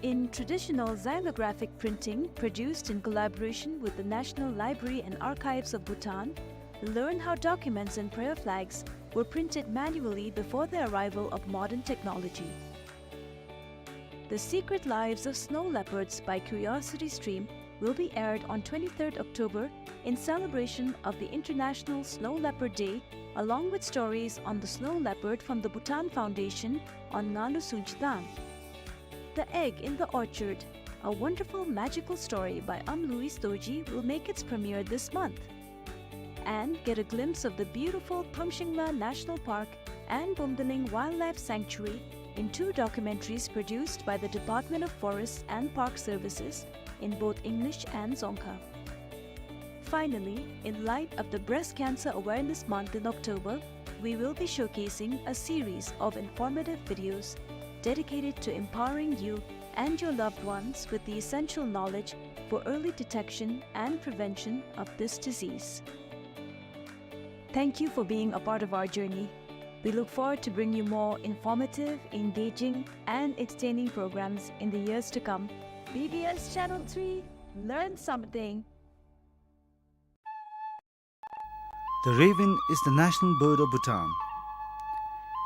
In traditional xylographic printing produced in collaboration with the National Library and Archives of Bhutan, learn how documents and prayer flags were printed manually before the arrival of modern technology. The Secret Lives of Snow Leopards by Curiosity Stream will be aired on twenty-third October in celebration of the International Snow Leopard Day, along with stories on the snow leopard from the Bhutan Foundation on Nganlu Sungchi Tang. The Egg in the Orchard, a wonderful magical story by Am Louis Dorji, will make its premiere this month. And get a glimpse of the beautiful Pumshingla National Park and Bumdaling Wildlife Sanctuary in two documentaries produced by the Department of Forests and Park Services in both English and Dzongkha. Finally, in light of the Breast Cancer Awareness Month in October, we will be showcasing a series of informative videos dedicated to empowering you and your loved ones with the essential knowledge for early detection and prevention of this disease. Thank you for being a part of our journey. We look forward to bringing you more informative, engaging, and entertaining programs in the years to come. B B S Channel three, learn something. The raven is the national bird of Bhutan.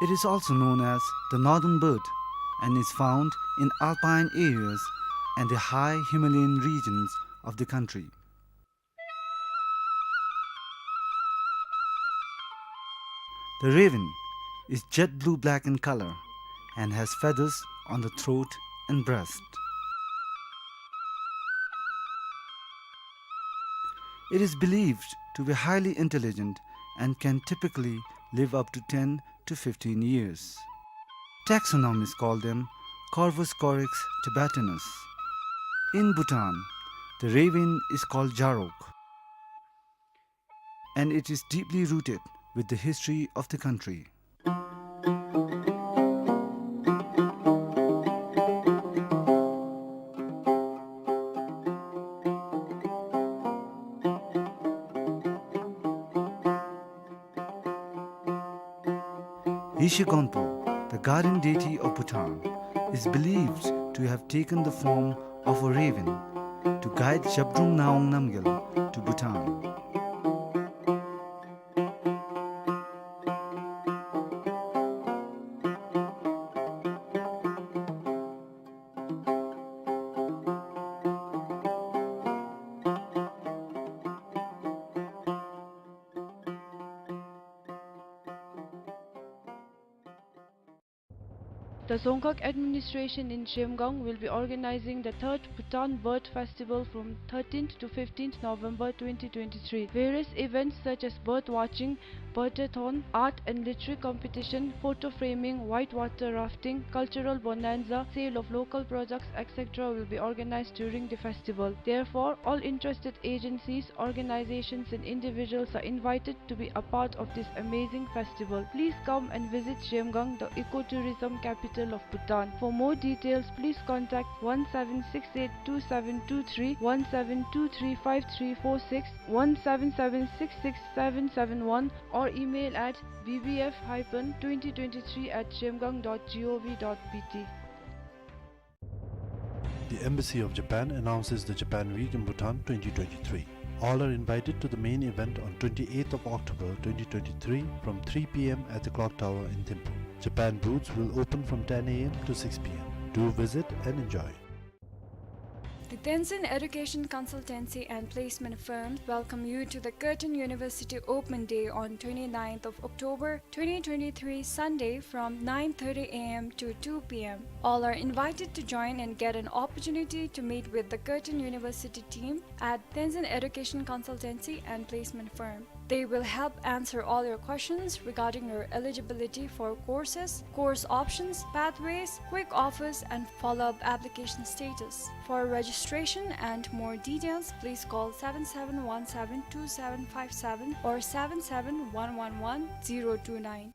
It is also known as the northern bird and is found in alpine areas and the high Himalayan regions of the country. The raven is jet blue-black in color and has feathers on the throat and breast. It is believed to be highly intelligent and can typically live up to ten to fifteen years. Taxonomists call them Corvus corax tibetanus. In Bhutan, the raven is called Jarok, and it is deeply rooted with the history of the country. Yeshe Gonpo, the guardian deity of Bhutan, is believed to have taken the form of a raven to guide Zhabdrung Ngawang Namgyal to Bhutan. The Dzongkhag administration in Zhemgang will be organizing the third Bhutan Bird Festival from thirteenth to fifteenth November twenty twenty-three. Various events such as bird watching, birdathon, art and literary competition, photo framing, whitewater rafting, cultural bonanza, sale of local products, et cetera will be organized during the festival. Therefore, all interested agencies, organizations and individuals are invited to be a part of this amazing festival. Please come and visit Zhemgang, the ecotourism capital of Bhutan. For more details, please contact one seven six eight two seven two three, one seven two three five three four six, one seven seven six six seven seven one, or email at B B F hyphen twenty twenty-three at zhemgang dot gov dot B T. The Embassy of Japan announces the Japan Week in Bhutan twenty twenty-three. All are invited to the main event on twenty-eighth of October twenty twenty-three from three P M at the Clock Tower in Thimphu. Japan booths will open from ten A M to six P M. Do visit and enjoy. The Tenzin Education Consultancy and Placement Firm welcome you to the Curtin University Open Day on twenty-ninth of October twenty twenty-three, Sunday, from nine thirty A M to two P M. All are invited to join and get an opportunity to meet with the Curtin University team at Tenzin Education Consultancy and Placement Firm. They will help answer all your questions regarding your eligibility for courses, course options, pathways, quick offers, and follow-up application status. For registration and more details, please call seven seven one seven two seven five seven or seven seven one one one zero two nine.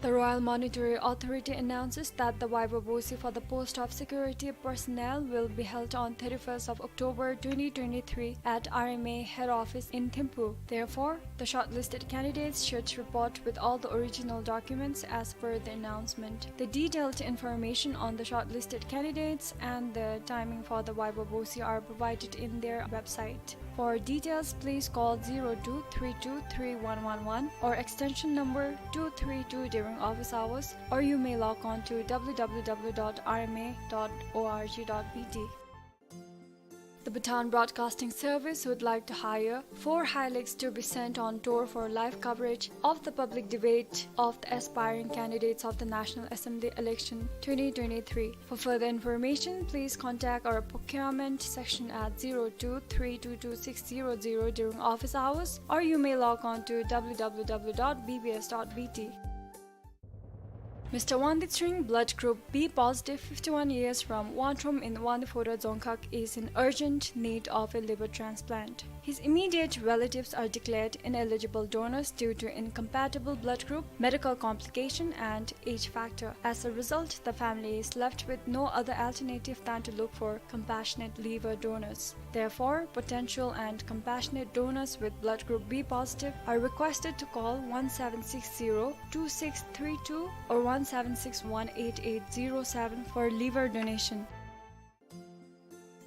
The Royal Monetary Authority announces that the Viva Voce for the post of security personnel will be held on thirty-first of October twenty twenty-three at R M A head office in Thimphu. Therefore, the shortlisted candidates should report with all the original documents as per the announcement. The detailed information on the shortlisted candidates and the timing for the Viva Voce are provided in their website. For details, please call zero two three two three one one one or extension number two three two during office hours, or you may log on to W W W dot R M A dot org dot B T. The Bhutan Broadcasting Service would like to hire four Hilux to be sent on tour for live coverage of the public debate of the aspiring candidates of the National Assembly election twenty twenty-three. For further information, please contact our procurement section at zero two three two two six zero zero during office hours, or you may log on to W W W dot B B S dot B T. Mister Wangdi Tshering, blood group B positive, fifty-one years, from Wangtrom in Wangdi Phodrang Dzongkhag, is in urgent need of a liver transplant. His immediate relatives are declared ineligible donors due to incompatible blood group, medical complication, and age factor. As a result, the family is left with no other alternative than to look for compassionate liver donors. Therefore, potential and compassionate donors with blood group B positive are requested to call one seven six zero two six three two or one seven six one eight eight zero seven for liver donation.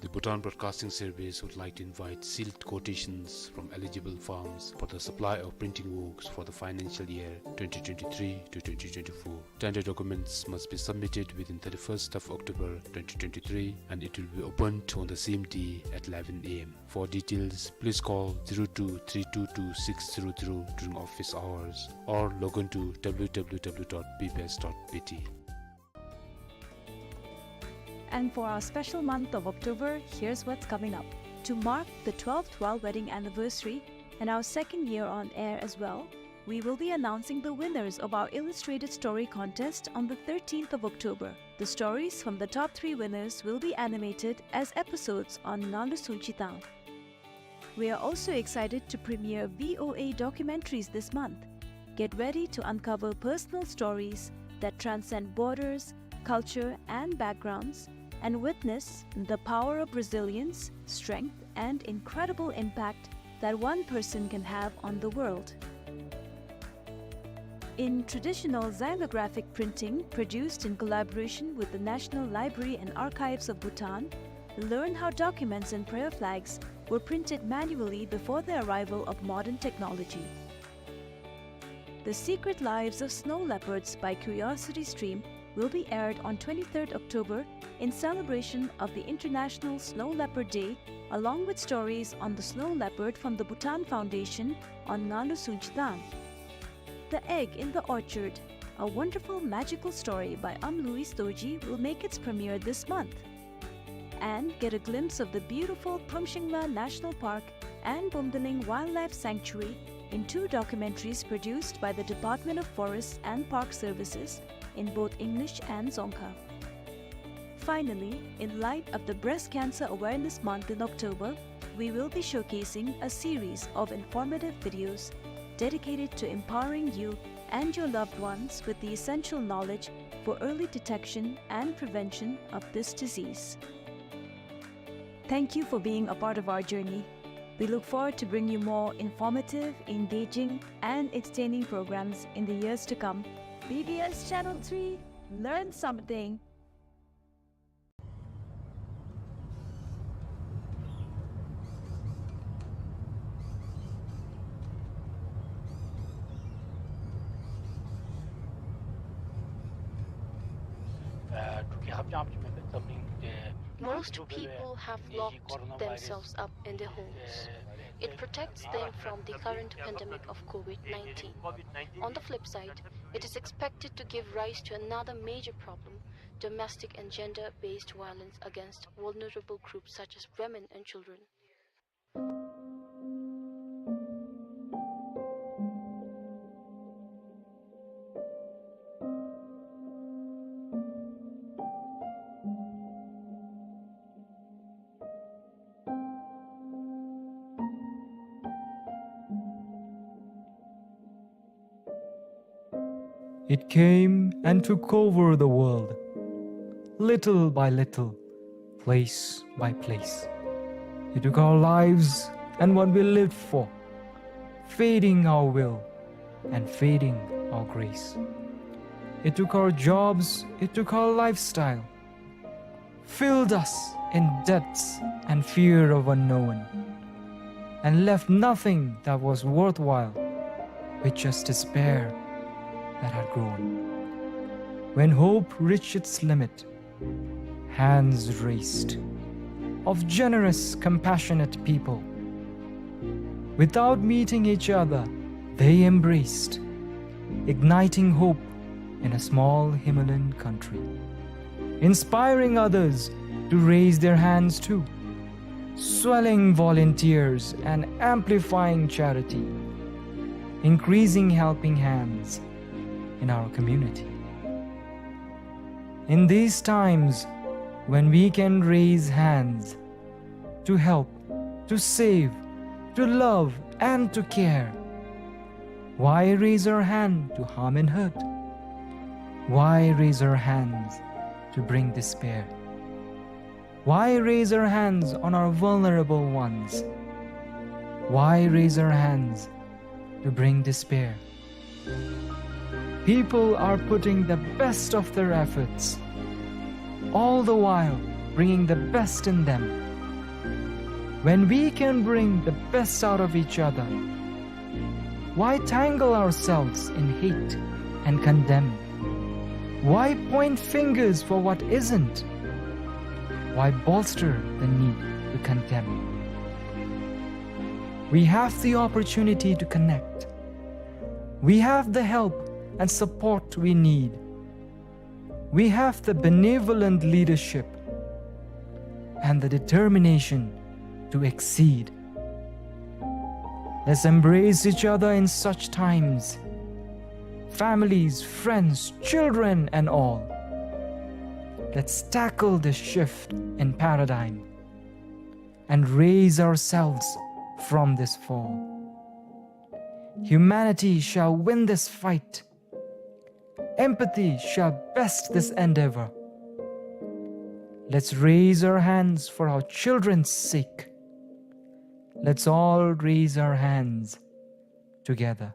The Bhutan Broadcasting Service would like to invite sealed quotations from eligible firms for the supply of printing works for the financial year twenty twenty-three to twenty twenty-four. Tender documents must be submitted within thirty-first of October twenty twenty-three, and it will be opened on the same day at eleven A M. For details, please call zero two three two two six zero zero during office hours or log on to W W W dot B B S dot B T. And for our special month of October, here's what's coming up. To mark the twelfth royal wedding anniversary and our second year on air as well, we will be announcing the winners of our illustrated story contest on the thirteenth of October. The stories from the top three winners will be animated as episodes on Nganlu Sungchi Tang. We are also excited to premiere V O A documentaries this month. Get ready to uncover personal stories that transcend borders, culture, and backgrounds, and witness the power of resilience, strength, and incredible impact that one person can have on the world. In traditional xylographic printing produced in collaboration with the National Library and Archives of Bhutan, learn how documents and prayer flags were printed manually before the arrival of modern technology. The Secret Lives of Snow Leopards by Curiosity Stream will be aired on twenty-third October in celebration of the International Snow Leopard Day, along with stories on the snow leopard from the Bhutan Foundation on Nganlu Sungchi Tang. The Egg in the Orchard, a wonderful magical story by Am Louis Dorji will make its premiere this month. And get a glimpse of the beautiful Pamshingla National Park and Bumdaling Wildlife Sanctuary in two documentaries produced by the Department of Forests and Park Services in both English and Dzongkha. Finally, in light of the Breast Cancer Awareness Month in October, we will be showcasing a series of informative videos dedicated to empowering you and your loved ones with the essential knowledge for early detection and prevention of this disease. Thank you for being a part of our journey. We look forward to bringing you more informative, engaging, and entertaining programs in the years to come. B B S Channel three, learn something. Most people have locked themselves up in their homes. It protects them from the current pandemic of COVID nineteen. On the flip side, it is expected to give rise to another major problem, domestic and gender-based violence against vulnerable groups such as women and children. It came and took over the world, little by little, place by place. It took our lives and what we lived for, feeding our will and feeding our grace. It took our jobs, it took our lifestyle, filled us in debts and fear of unknown, and left nothing that was worthwhile, with just despair that had grown. When hope reached its limit, hands raised of generous, compassionate people. Without meeting each other, they embraced, igniting hope in a small Himalayan country, inspiring others to raise their hands too, swelling volunteers and amplifying charity, increasing helping hands in our community. In these times, when we can raise hands to help, to save, to love, and to care, why raise our hand to harm and hurt? Why raise our hands to bring despair? Why raise our hands on our vulnerable ones? Why raise our hands to bring despair? People are putting the best of their efforts, all the while bringing the best in them. When we can bring the best out of each other, why tangle ourselves in hate and condemn? Why point fingers for what isn't? Why bolster the need to condemn? We have the opportunity to connect. We have the help and support we need. We have the benevolent leadership and the determination to exceed. Let's embrace each other in such times. Families, friends, children, and all. Let's tackle this shift in paradigm and raise ourselves from this fall. Humanity shall win this fight. Empathy shall best this endeavor. Let's raise our hands for our children's sake. Let's all raise our hands together.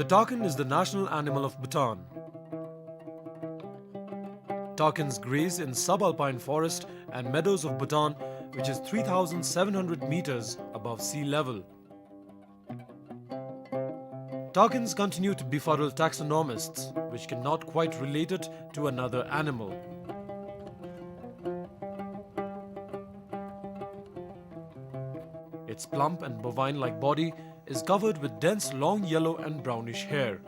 The takin is the national animal of Bhutan. Takins graze in subalpine forest and meadows of Bhutan, which is three thousand seven hundred meters above sea level. Takins continue to befuddle taxonomists, which cannot quite relate it to another animal. Its plump and bovine-like body is covered with dense long yellow and brownish hair.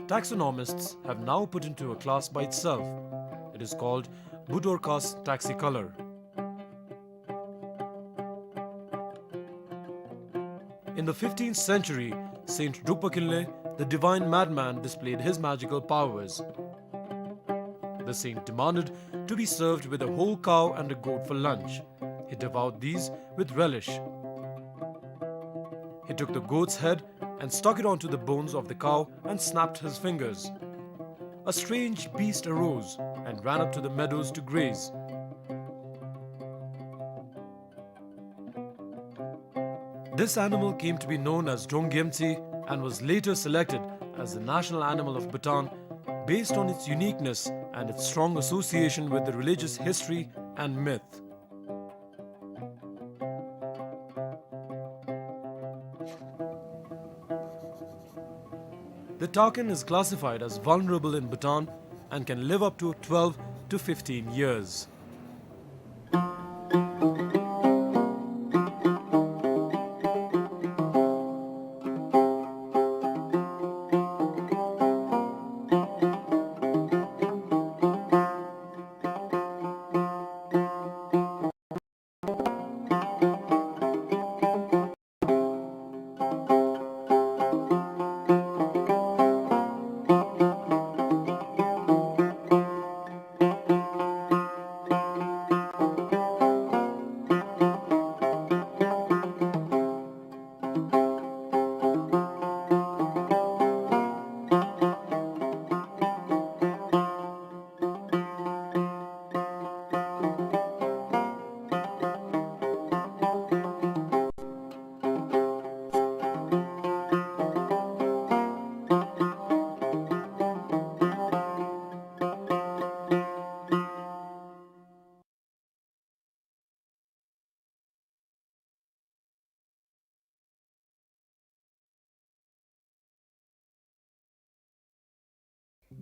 Taxonomists have now put into a class by itself. It is called Budorcas taxicolor. In the fifteenth century, Saint Drukpa Kinley, the divine madman, displayed his magical powers. The saint demanded to be served with a whole cow and a goat for lunch. He devoured these with relish. He took the goat's head and stuck it onto the bones of the cow and snapped his fingers. A strange beast arose and ran up to the meadows to graze. This animal came to be known as Drong Gyemtse and was later selected as the national animal of Bhutan based on its uniqueness and its strong association with the religious history and myth. The takin is classified as vulnerable in Bhutan and can live up to twelve to fifteen years.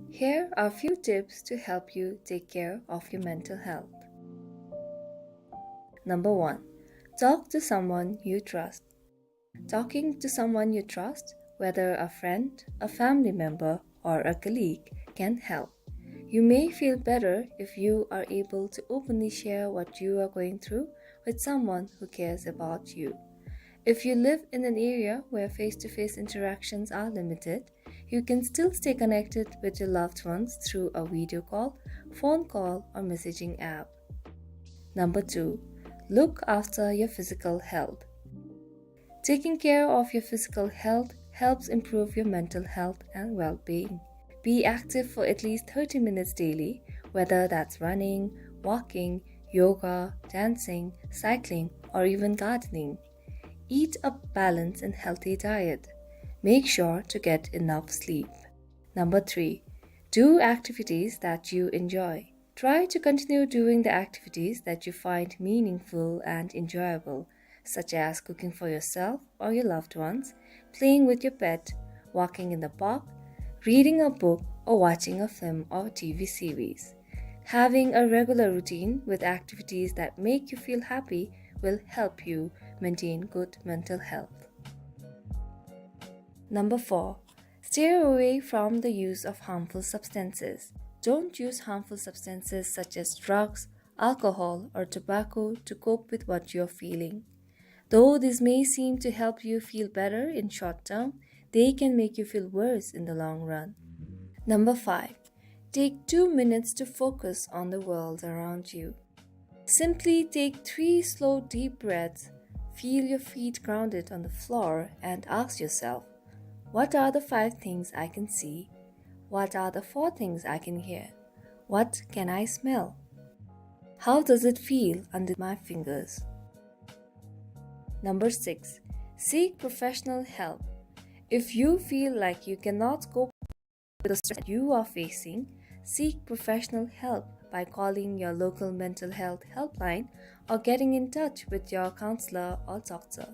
Here are few tips to help you take care of your mental health. Number one, talk to someone you trust. Talking to someone you trust, whether a friend, a family member, or a colleague, can help. You may feel better if you are able to openly share what you are going through with someone who cares about you. If you live in an area where face-to-face interactions are limited, you can still stay connected with your loved ones through a video call, phone call, or messaging app. Number two, look after your physical health. Taking care of your physical health helps improve your mental health and well-being. Be active for at least thirty minutes daily, whether that's running, walking, yoga, dancing, cycling, or even gardening. Eat a balanced and healthy diet. Make sure to get enough sleep. Number three, do activities that you enjoy. Try to continue doing the activities that you find meaningful and enjoyable, such as cooking for yourself or your loved ones, playing with your pet, walking in the park, reading a book, or watching a film or T V series. Having a regular routine with activities that make you feel happy will help you maintain good mental health. Number four, steer away from the use of harmful substances. Don't use harmful substances such as drugs, alcohol, or tobacco to cope with what you're feeling. Though this may seem to help you feel better in short term, they can make you feel worse in the long run. Number five, take two minutes to focus on the world around you. Simply take three slow, deep breaths, feel your feet grounded on the floor, and ask yourself, "What are the five things I can see? What are the four things I can hear? What can I smell? How does it feel under my fingers?" Number six, Seek professional help. If you feel like you cannot cope with the stress you are facing, seek professional help by calling your local mental health helpline or getting in touch with your counselor or doctor.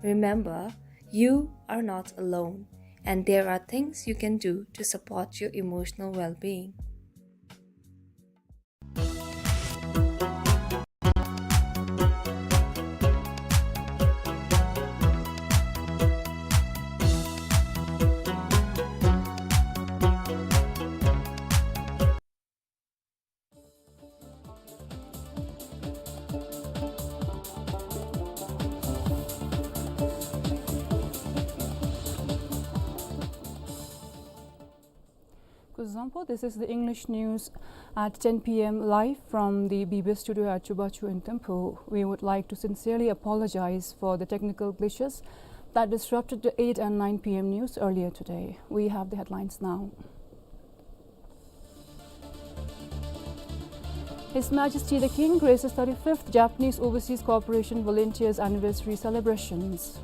Remember, you are not alone, and there are things you can do to support your emotional well-being. Kuzuzangpo, this is the English news at ten P M live from the B B S studio at Chubachu in Thimphu. We would like to sincerely apologize for the technical glitches that disrupted the eight and nine P M news earlier today. We have the headlines now. His Majesty the King graces thirty-fifth Japanese Overseas Cooperation Volunteers Anniversary celebrations.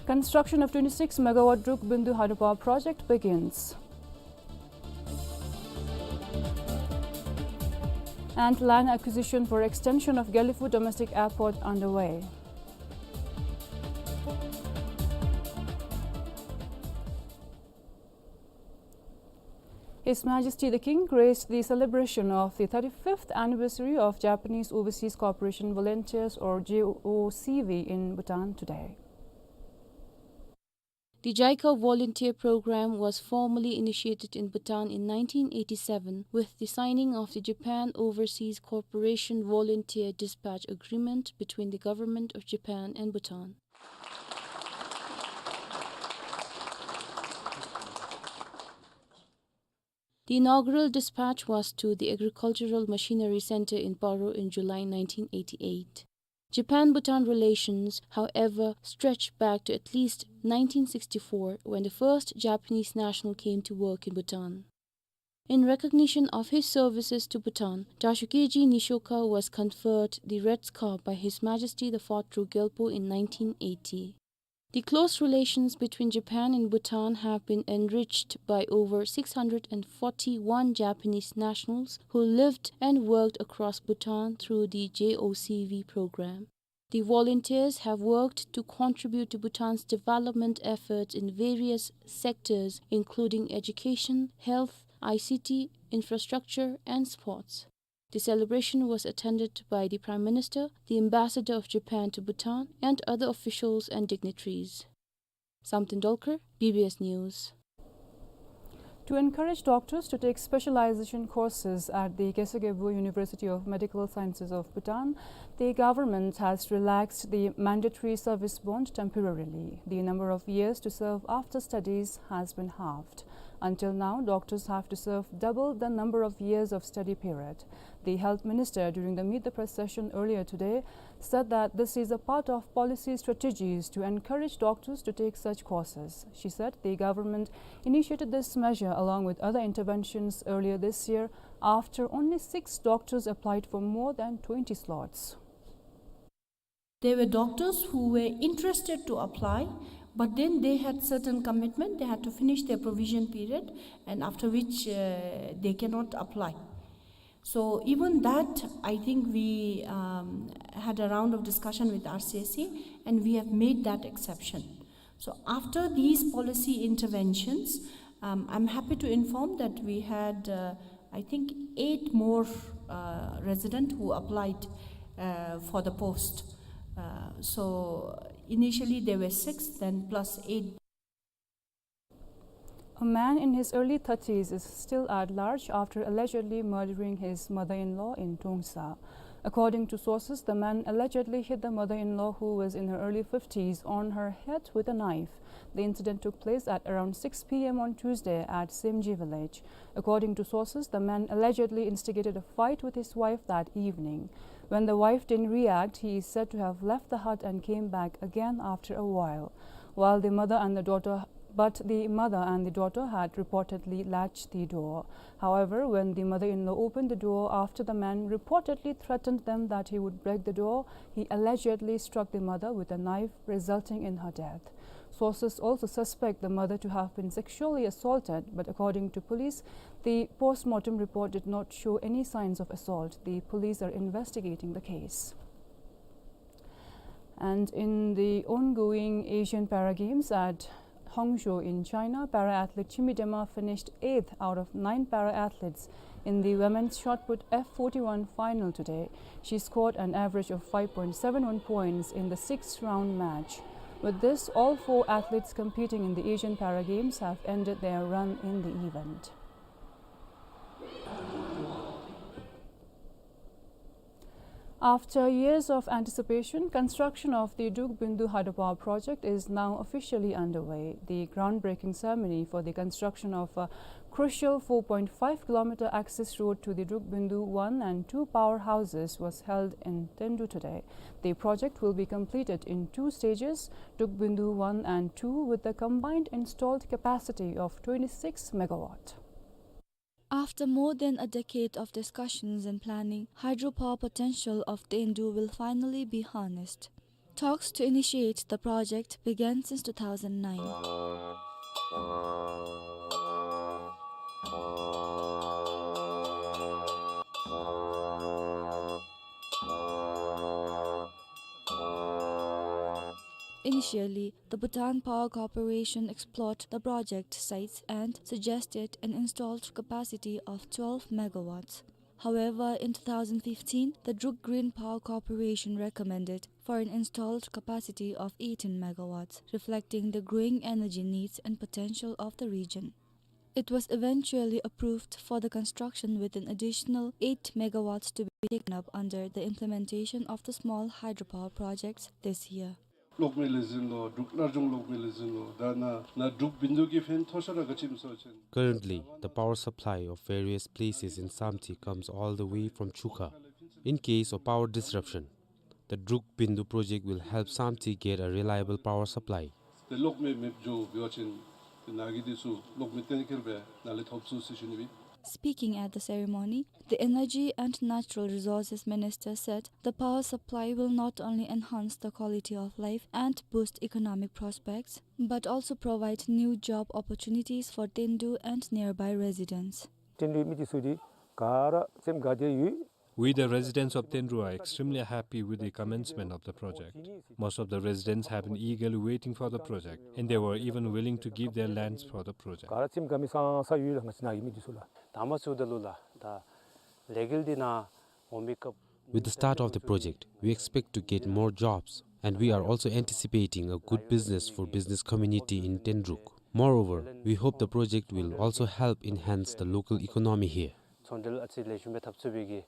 Construction of twenty-six megawatt Druk Bindu hydropower project begins. And land acquisition for extension of Gelephu Domestic Airport underway. His Majesty the King graced the celebration of the thirty-fifth anniversary of Japanese Overseas Cooperation Volunteers, or J O C V, in Bhutan today. The JICA volunteer program was formally initiated in Bhutan in nineteen eighty-seven with the signing of the Japan Overseas Cooperation Volunteer Dispatch Agreement between the Government of Japan and Bhutan. The inaugural dispatch was to the Agricultural Machinery Center in Paro in July nineteen eighty-eight. Japan-Bhutan relations, however, stretch back to at least nineteen sixty-four, when the first Japanese national came to work in Bhutan. In recognition of his services to Bhutan, Dashokeiji Nishoka was conferred the Red Scar by His Majesty the Fourth Druk Gyalpo in nineteen eighty. The close relations between Japan and Bhutan have been enriched by over six hundred and forty-one Japanese nationals who lived and worked across Bhutan through the J O C V program. The volunteers have worked to contribute to Bhutan's development efforts in various sectors, including education, health, I C T, infrastructure, and sports. The celebration was attended by the Prime Minister, the Ambassador of Japan to Bhutan, and other officials and dignitaries. Samten Dolkar, B B S News. To encourage doctors to take specialization courses at the Gezegebu University of Medical Sciences of Bhutan, the government has relaxed the mandatory service bond temporarily. The number of years to serve after studies has been halved. Until now, doctors have to serve double the number of years of study period. The health minister, during the Meet the Press session earlier today, said that this is a part of policy strategies to encourage doctors to take such courses. She said the government initiated this measure along with other interventions earlier this year after only six doctors applied for more than twenty slots. There were doctors who were interested to apply, but then they had certain commitment. They had to finish their provision period, and after which, uh, they cannot apply. So even that, I think we, um, had a round of discussion with R C S A, and we have made that exception. So after these policy interventions, um, I'm happy to inform that we had, uh, I think, eight more, uh, resident who applied, uh, for the post. Uh, so initially there were six, then plus eight. A man in his early thirties is still at large after allegedly murdering his mother-in-law in Tongsa. According to sources, the man allegedly hit the mother-in-law, who was in her early fifties, on her head with a knife. The incident took place at around six P M on Tuesday at Semji village. According to sources, the man allegedly instigated a fight with his wife that evening. When the wife didn't react, he is said to have left the hut and came back again after a while. While the mother and the daughter But the mother and the daughter had reportedly latched the door. However, when the mother-in-law opened the door after the man reportedly threatened them that he would break the door, he allegedly struck the mother with a knife, resulting in her death. Sources also suspect the mother to have been sexually assaulted, but according to police, the post-mortem report did not show any signs of assault. The police are investigating the case. And in the ongoing Asian Para Games at Hangzhou in China, para athlete Chimi Dema finished eighth out of nine para athletes in the women's shot put F forty-one final today. She scored an average of five point seven one points in the sixth round match. With this, all four athletes competing in the Asian Para Games have ended their run in the event. After years of anticipation, construction of the Druk Bindu hydropower project is now officially underway. The groundbreaking ceremony for the construction of a crucial four point five kilometer access road to the Druk Bindu one and two powerhouses was held in Tendu today. The project will be completed in two stages, Druk Bindu one and two, with a combined installed capacity of twenty-six megawatt. After more than a decade of discussions and planning, hydropower potential of Tendu will finally be harnessed. Talks to initiate the project began since two thousand nine. Initially, the Bhutan Power Corporation explored the project sites and suggested an installed capacity of twelve megawatts. However, in two thousand fifteen, the Druk Green Power Corporation recommended for an installed capacity of eighteen megawatts, reflecting the growing energy needs and potential of the region. It was eventually approved for the construction with an additional eight megawatts to be taken up under the implementation of the small hydropower projects this year. ལོག་མི་ལས་འཛིན་ལུ་འབྲུག་སྣར་གཞུང་ལོག་མི་ལས་འཛིན་ལུ་ད་ནཱ་ནཱ་འབྲུག་བིན་དུ་གི་ཕན་ཐོགས་ཤོས་ར་ག་ཅི་སྨོ་ཟེར་བ་ཅིན། Currently, the power supply of various places in Samtse comes all the way from Chukha. In case of power disruption, the Druk Bindu project will help Samtse get a reliable power supply. ཏེ་ལོག་མི་མེདཔ་འགྱོ་བ་ཅིན་ཏེ་ནཱ་གི་འདི་ཚུ་ལོག་མི་གཏན་འཁེལ་སྦེ་ནཱ་ལས་ཐོབ་ཚུགས་ཟེར་ཞུ་ནི་ཨིན། Speaking at the ceremony, the Energy and Natural Resources Minister said the power supply will not only enhance the quality of life and boost economic prospects, but also provide new job opportunities for Tendu and nearby residents. ཏེན་ཌུའི་མི་འདི་ཚུ་འདི་ག་ར་སེམས་དགའ་སྟེ་ཡོད། We, the residents of Tendu, are extremely happy with the commencement of the project. Most of the residents have been eagerly waiting for the project, and they were even willing to give their lands for the project. ག་ར་སེམས་དགའ་མི་སང་སང་ཡོད་ལགས། ང་བཅས་ནཱ་གི་མི་འདི་ཚུ་ལགས། ད་མ་ཚུ་ད་ལུ་ལགས་ད་ལས་འགུལ་འདི་ནཱ་འོང་མི་སྐབས། With the start of the project, we expect to get more jobs, and we are also anticipating a good business for business community in Tenruk. Moreover, we hope the project will also help enhance the local economy here. ཚོང་འབྲེལ་ཨ་ཙི་ལེགས་ཤོམ་སྦེ་འཐབ་ཚུགས་པའི་གི་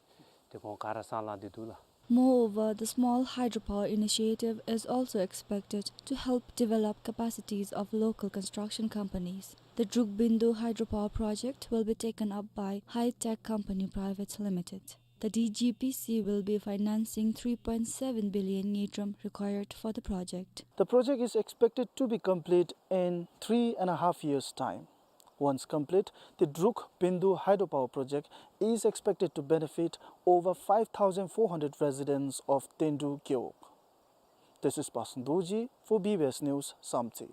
ཏེ་ཁོང་ག་ར་སང་ལང་སྟེ་འདུག་ལགས། Moreover, the small hydropower initiative is also expected to help develop capacities of local construction companies. The Drukbindu hydropower project will be taken up by High Tech Company Private Limited. The D G P C will be financing three point seven billion ngultrum required for the project. The project is expected to be complete in three and a half years' time. Once complete, the Drukbindu hydropower project is expected to benefit over five thousand four hundred residents of Tendu Gewog. This is Pasang Dorji for B B S News, Samtse.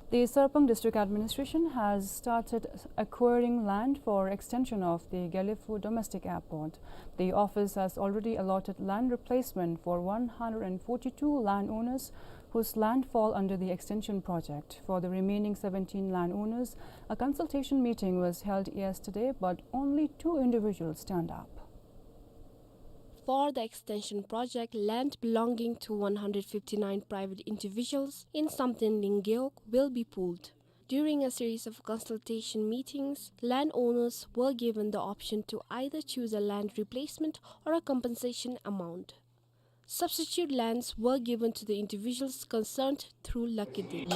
The Sarpang District Administration has started acquiring land for extension of the Gelephu Domestic Airport. The office has already allotted land replacement for one hundred and forty-two landowners whose land fall under the extension project. For the remaining seventeen landowners, a consultation meeting was held yesterday, but only two individuals turned up. For the extension project, land belonging to one hundred fifty-nine private individuals in Samten Ling Gewog will be pooled. During a series of consultation meetings, landowners were given the option to either choose a land replacement or a compensation amount. Substitute lands were given to the individuals concerned through lucky dip.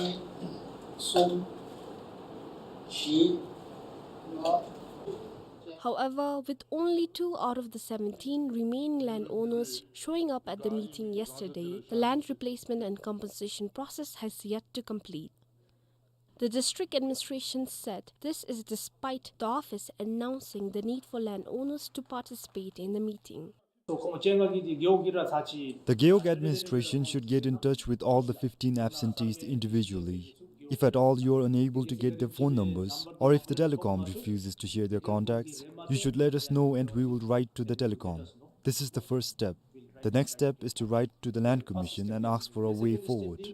However, with only two out of the seventeen remaining landowners showing up at the meeting yesterday, the land replacement and compensation process has yet to complete. The district administration said this is despite the office announcing the need for landowners to participate in the meeting. The Gewog administration should get in touch with all the fifteen absentees individually. If at all you are unable to get their phone numbers, or if the telecom refuses to share their contacts, you should let us know and we will write to the telecom. This is the first step. The next step is to write to the Land Commission and ask for a way forward.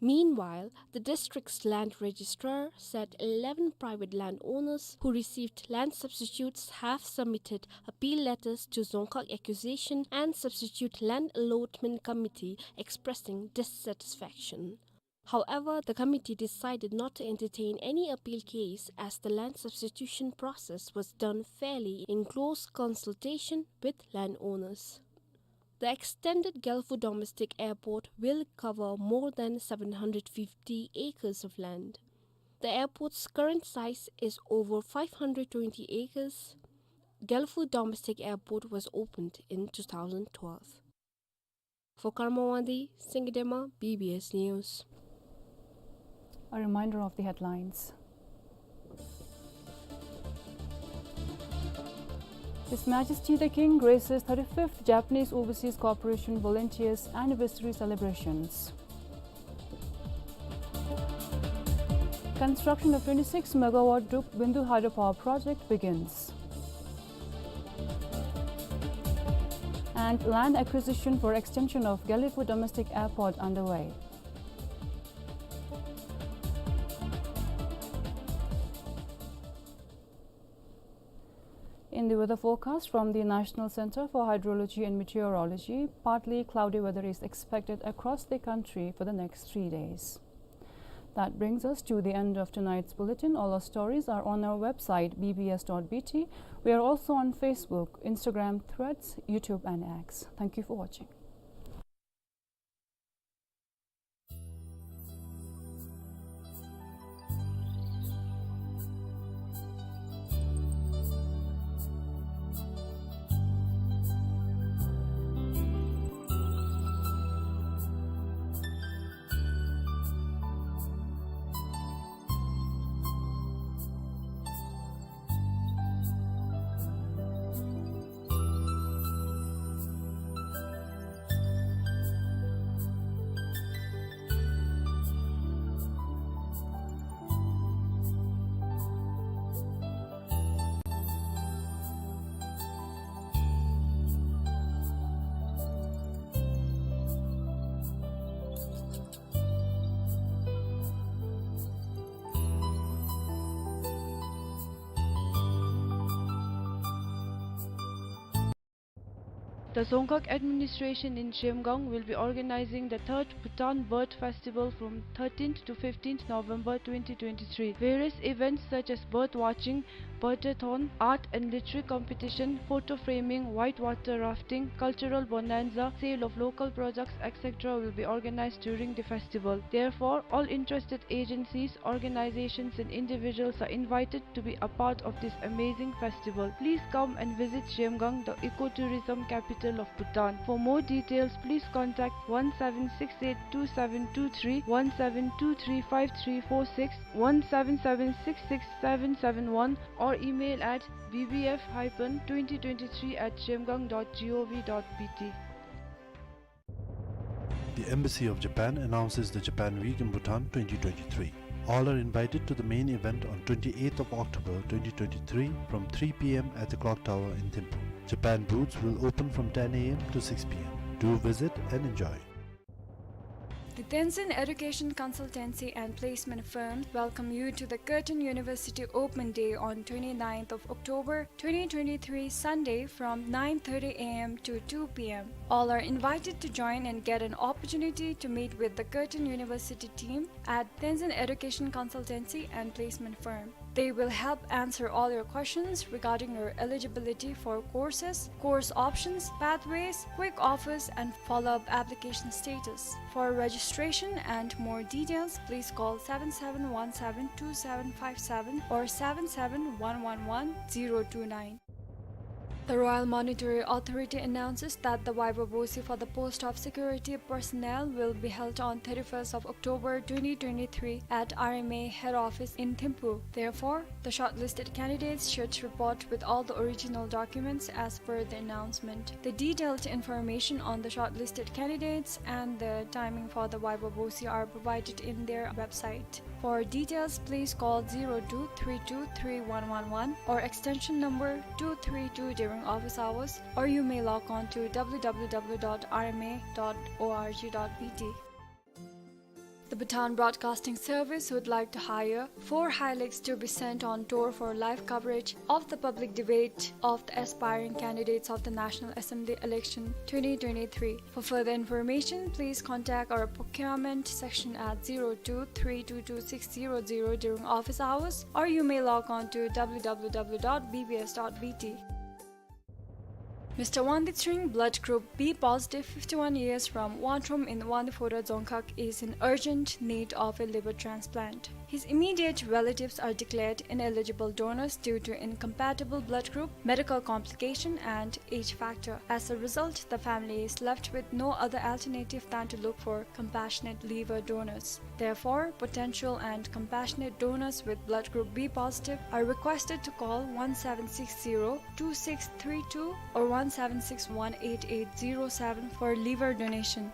Meanwhile, the district's land registrar said eleven private landowners who received land substitutes have submitted appeal letters to Dzongkhag Acquisition and Substitute Land Allotment Committee expressing dissatisfaction. However, the committee decided not to entertain any appeal case as the land substitution process was done fairly in close consultation with landowners. The extended Gelephu Domestic Airport will cover more than seven hundred fifty acres of land. The airport's current size is over five hundred twenty acres. Gelephu Domestic Airport was opened in two thousand twelve. For Karma Wangdi, Singidema, B B S News. A reminder of the headlines. His Majesty the King graces thirty-fifth Japanese Overseas Cooperation Volunteers Anniversary Celebrations. Construction of twenty-six megawatt Druk Bindu hydropower project begins. And land acquisition for extension of Gelephu Domestic Airport underway. In the weather forecast from the National Center for Hydrology and Meteorology, partly cloudy weather is expected across the country for the next three days. That brings us to the end of tonight's bulletin. All our stories are on our website, B B S dot B T. We are also on Facebook, Instagram, Threads, YouTube, and X. Thank you for watching. The Dzongkhag administration in Zhemgang will be organizing the third Bhutan Bird Festival from thirteenth to fifteenth November twenty twenty-three. Various events such as bird watching, birdathon, art and literary competition, photo framing, whitewater rafting, cultural bonanza, sale of local products, et cetera will be organized during the festival. Therefore, all interested agencies, organizations and individuals are invited to be a part of this amazing festival. Please come and visit Zhemgang, the ecotourism capital of Bhutan. For more details, please contact one seven six eight two seven two three, one seven two three five three four six, one seven seven six six seven seven one, or email at B B F hyphen twenty twenty-three at zhemgang dot gov dot B T. The Embassy of Japan announces the Japan Week in Bhutan twenty twenty-three. All are invited to the main event on twenty-eighth of October twenty twenty-three from three P M at the Clock Tower in Thimphu. Japan booths will open from ten A M to six P M. Do visit and enjoy. The Tenzin Education Consultancy and Placement Firm welcome you to the Curtin University Open Day on twenty-ninth of October twenty twenty-three, Sunday, from nine thirty A M to two P M. All are invited to join and get an opportunity to meet with the Curtin University team at Tenzin Education Consultancy and Placement Firm. They will help answer all your questions regarding your eligibility for courses, course options, pathways, quick offers, and follow-up application status. For registration and more details, please call seven seven one seven two seven five seven or seven seven one one one zero two nine. The Royal Monetary Authority announces that the viva voce for the post of security personnel will be held on thirty-first of October twenty twenty-three at R M A head office in Thimphu. Therefore, the shortlisted candidates should report with all the original documents as per the announcement. The detailed information on the shortlisted candidates and the timing for the viva voce are provided in their website. For details, please call zero two three two three one one one or extension number two three two during office hours, or you may log on to w w w dot r m a dot o r g dot b t. The Bhutan Broadcasting Service would like to hire four Hilux to be sent on tour for live coverage of the public debate of the aspiring candidates of the National Assembly election twenty twenty-three. For further information, please contact our procurement section at zero two three two two six zero zero during office hours, or you may log on to w w w dot b b s dot b t. Mister Wangdi Tshering, blood group B positive, fifty-one years, from Wangtrom in Wangdi Phodrang Dzongkhag, is in urgent need of a liver transplant. His immediate relatives are declared ineligible donors due to incompatible blood group, medical complication, and age factor. As a result, the family is left with no other alternative than to look for compassionate liver donors. Therefore, potential and compassionate donors with blood group B positive are requested to call one seven six zero two six three two or one seven six one eight eight zero seven for liver donation.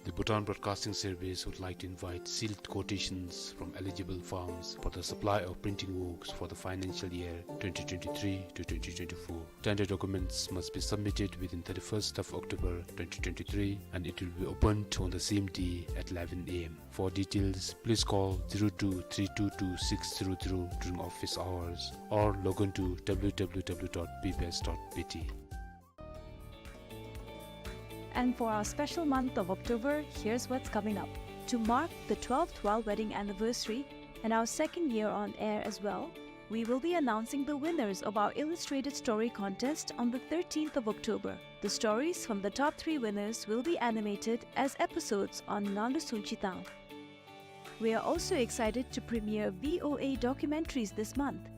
The Bhutan Broadcasting Service would like to invite sealed quotations from eligible firms for the supply of printing works for the financial year twenty twenty-three to twenty twenty-four. Tender documents must be submitted within thirty-first of October twenty twenty-three, and it will be opened on the same day at eleven a m. For details, please call zero two three two two six zero zero during office hours or log on to w w w dot b b s dot b t. And for our special month of October, here's what's coming up. To mark the twelfth royal wedding anniversary and our second year on air as well, we will be announcing the winners of our illustrated story contest on the thirteenth of October. The stories from the top three winners will be animated as episodes on Nganlu Sungchi Tang. We are also excited to premiere V O A documentaries this month.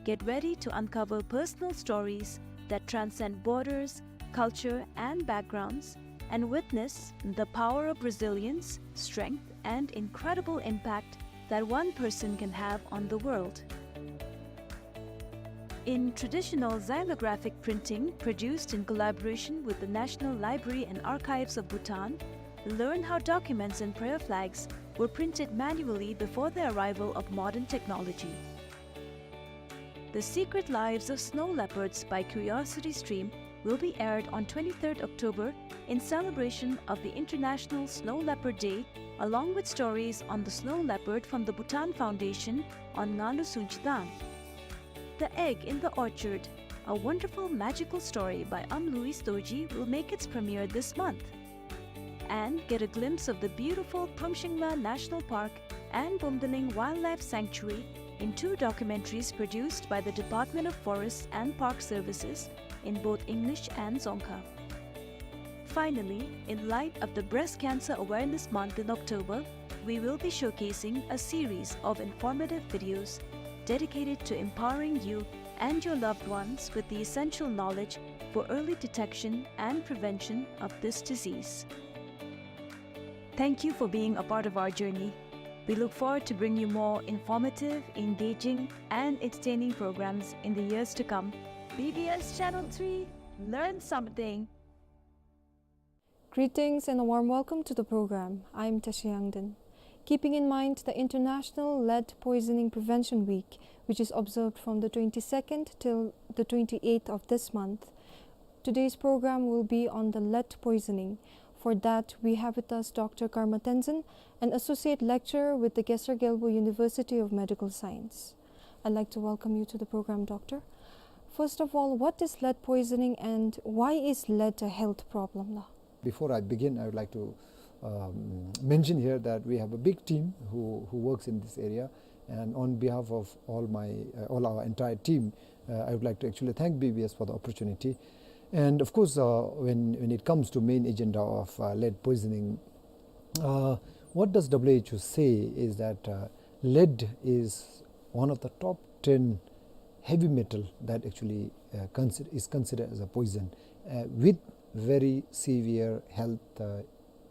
Get ready to uncover personal stories that transcend borders, culture, and backgrounds, and witness the power of resilience, strength, and incredible impact that one person can have on the world. In traditional xylographic printing produced in collaboration with the National Library and Archives of Bhutan, learn how documents and prayer flags were printed manually before the arrival of modern technology. The Secret Lives of Snow Leopards by Curiosity Stream will be aired on twenty-third October in celebration of the International Snow Leopard Day, along with stories on the snow leopard from the Bhutan Foundation on Nganlu Sungchi Tang. The Egg in the Orchard, a wonderful magical story by Am Louis Dorji, will make its premiere this month. And get a glimpse of the beautiful Pamshingla National Park and Bumdaling Wildlife Sanctuary in two documentaries produced by the Department of Forests and Park Services in both English and Dzongkha. Finally, in light of the Breast Cancer Awareness Month in October, we will be showcasing a series of informative videos dedicated to empowering you and your loved ones with the essential knowledge for early detection and prevention of this disease. Thank you for being a part of our journey. We look forward to bringing you more informative, engaging, and entertaining programs in the years to come. B B S Channel three, learn something. Greetings and a warm welcome to the program. I'm Tashi Yangden. Keeping in mind the International Lead Poisoning Prevention Week, which is observed from the twenty-second till the twenty-eighth of this month, today's program will be on the lead poisoning. For that, we have with us Doctor Karma Tenzin, an associate lecturer with the Gesar Gelbö University of Medical Science. I'd like to welcome you to the program, Doctor. First of all, what is lead poisoning and why is lead a health problem, la? Before I begin, I would like to, um, mention here that we have a big team who, who works in this area, and on behalf of all my, uh, all our entire team, uh, I would like to actually thank B B S for the opportunity. And of course, uh, when, when it comes to main agenda of, uh, lead poisoning, uh, what does W H O say is that, uh, lead is one of the top ten heavy metal that actually uh, consider, is considered as a poison uh, with very severe health uh,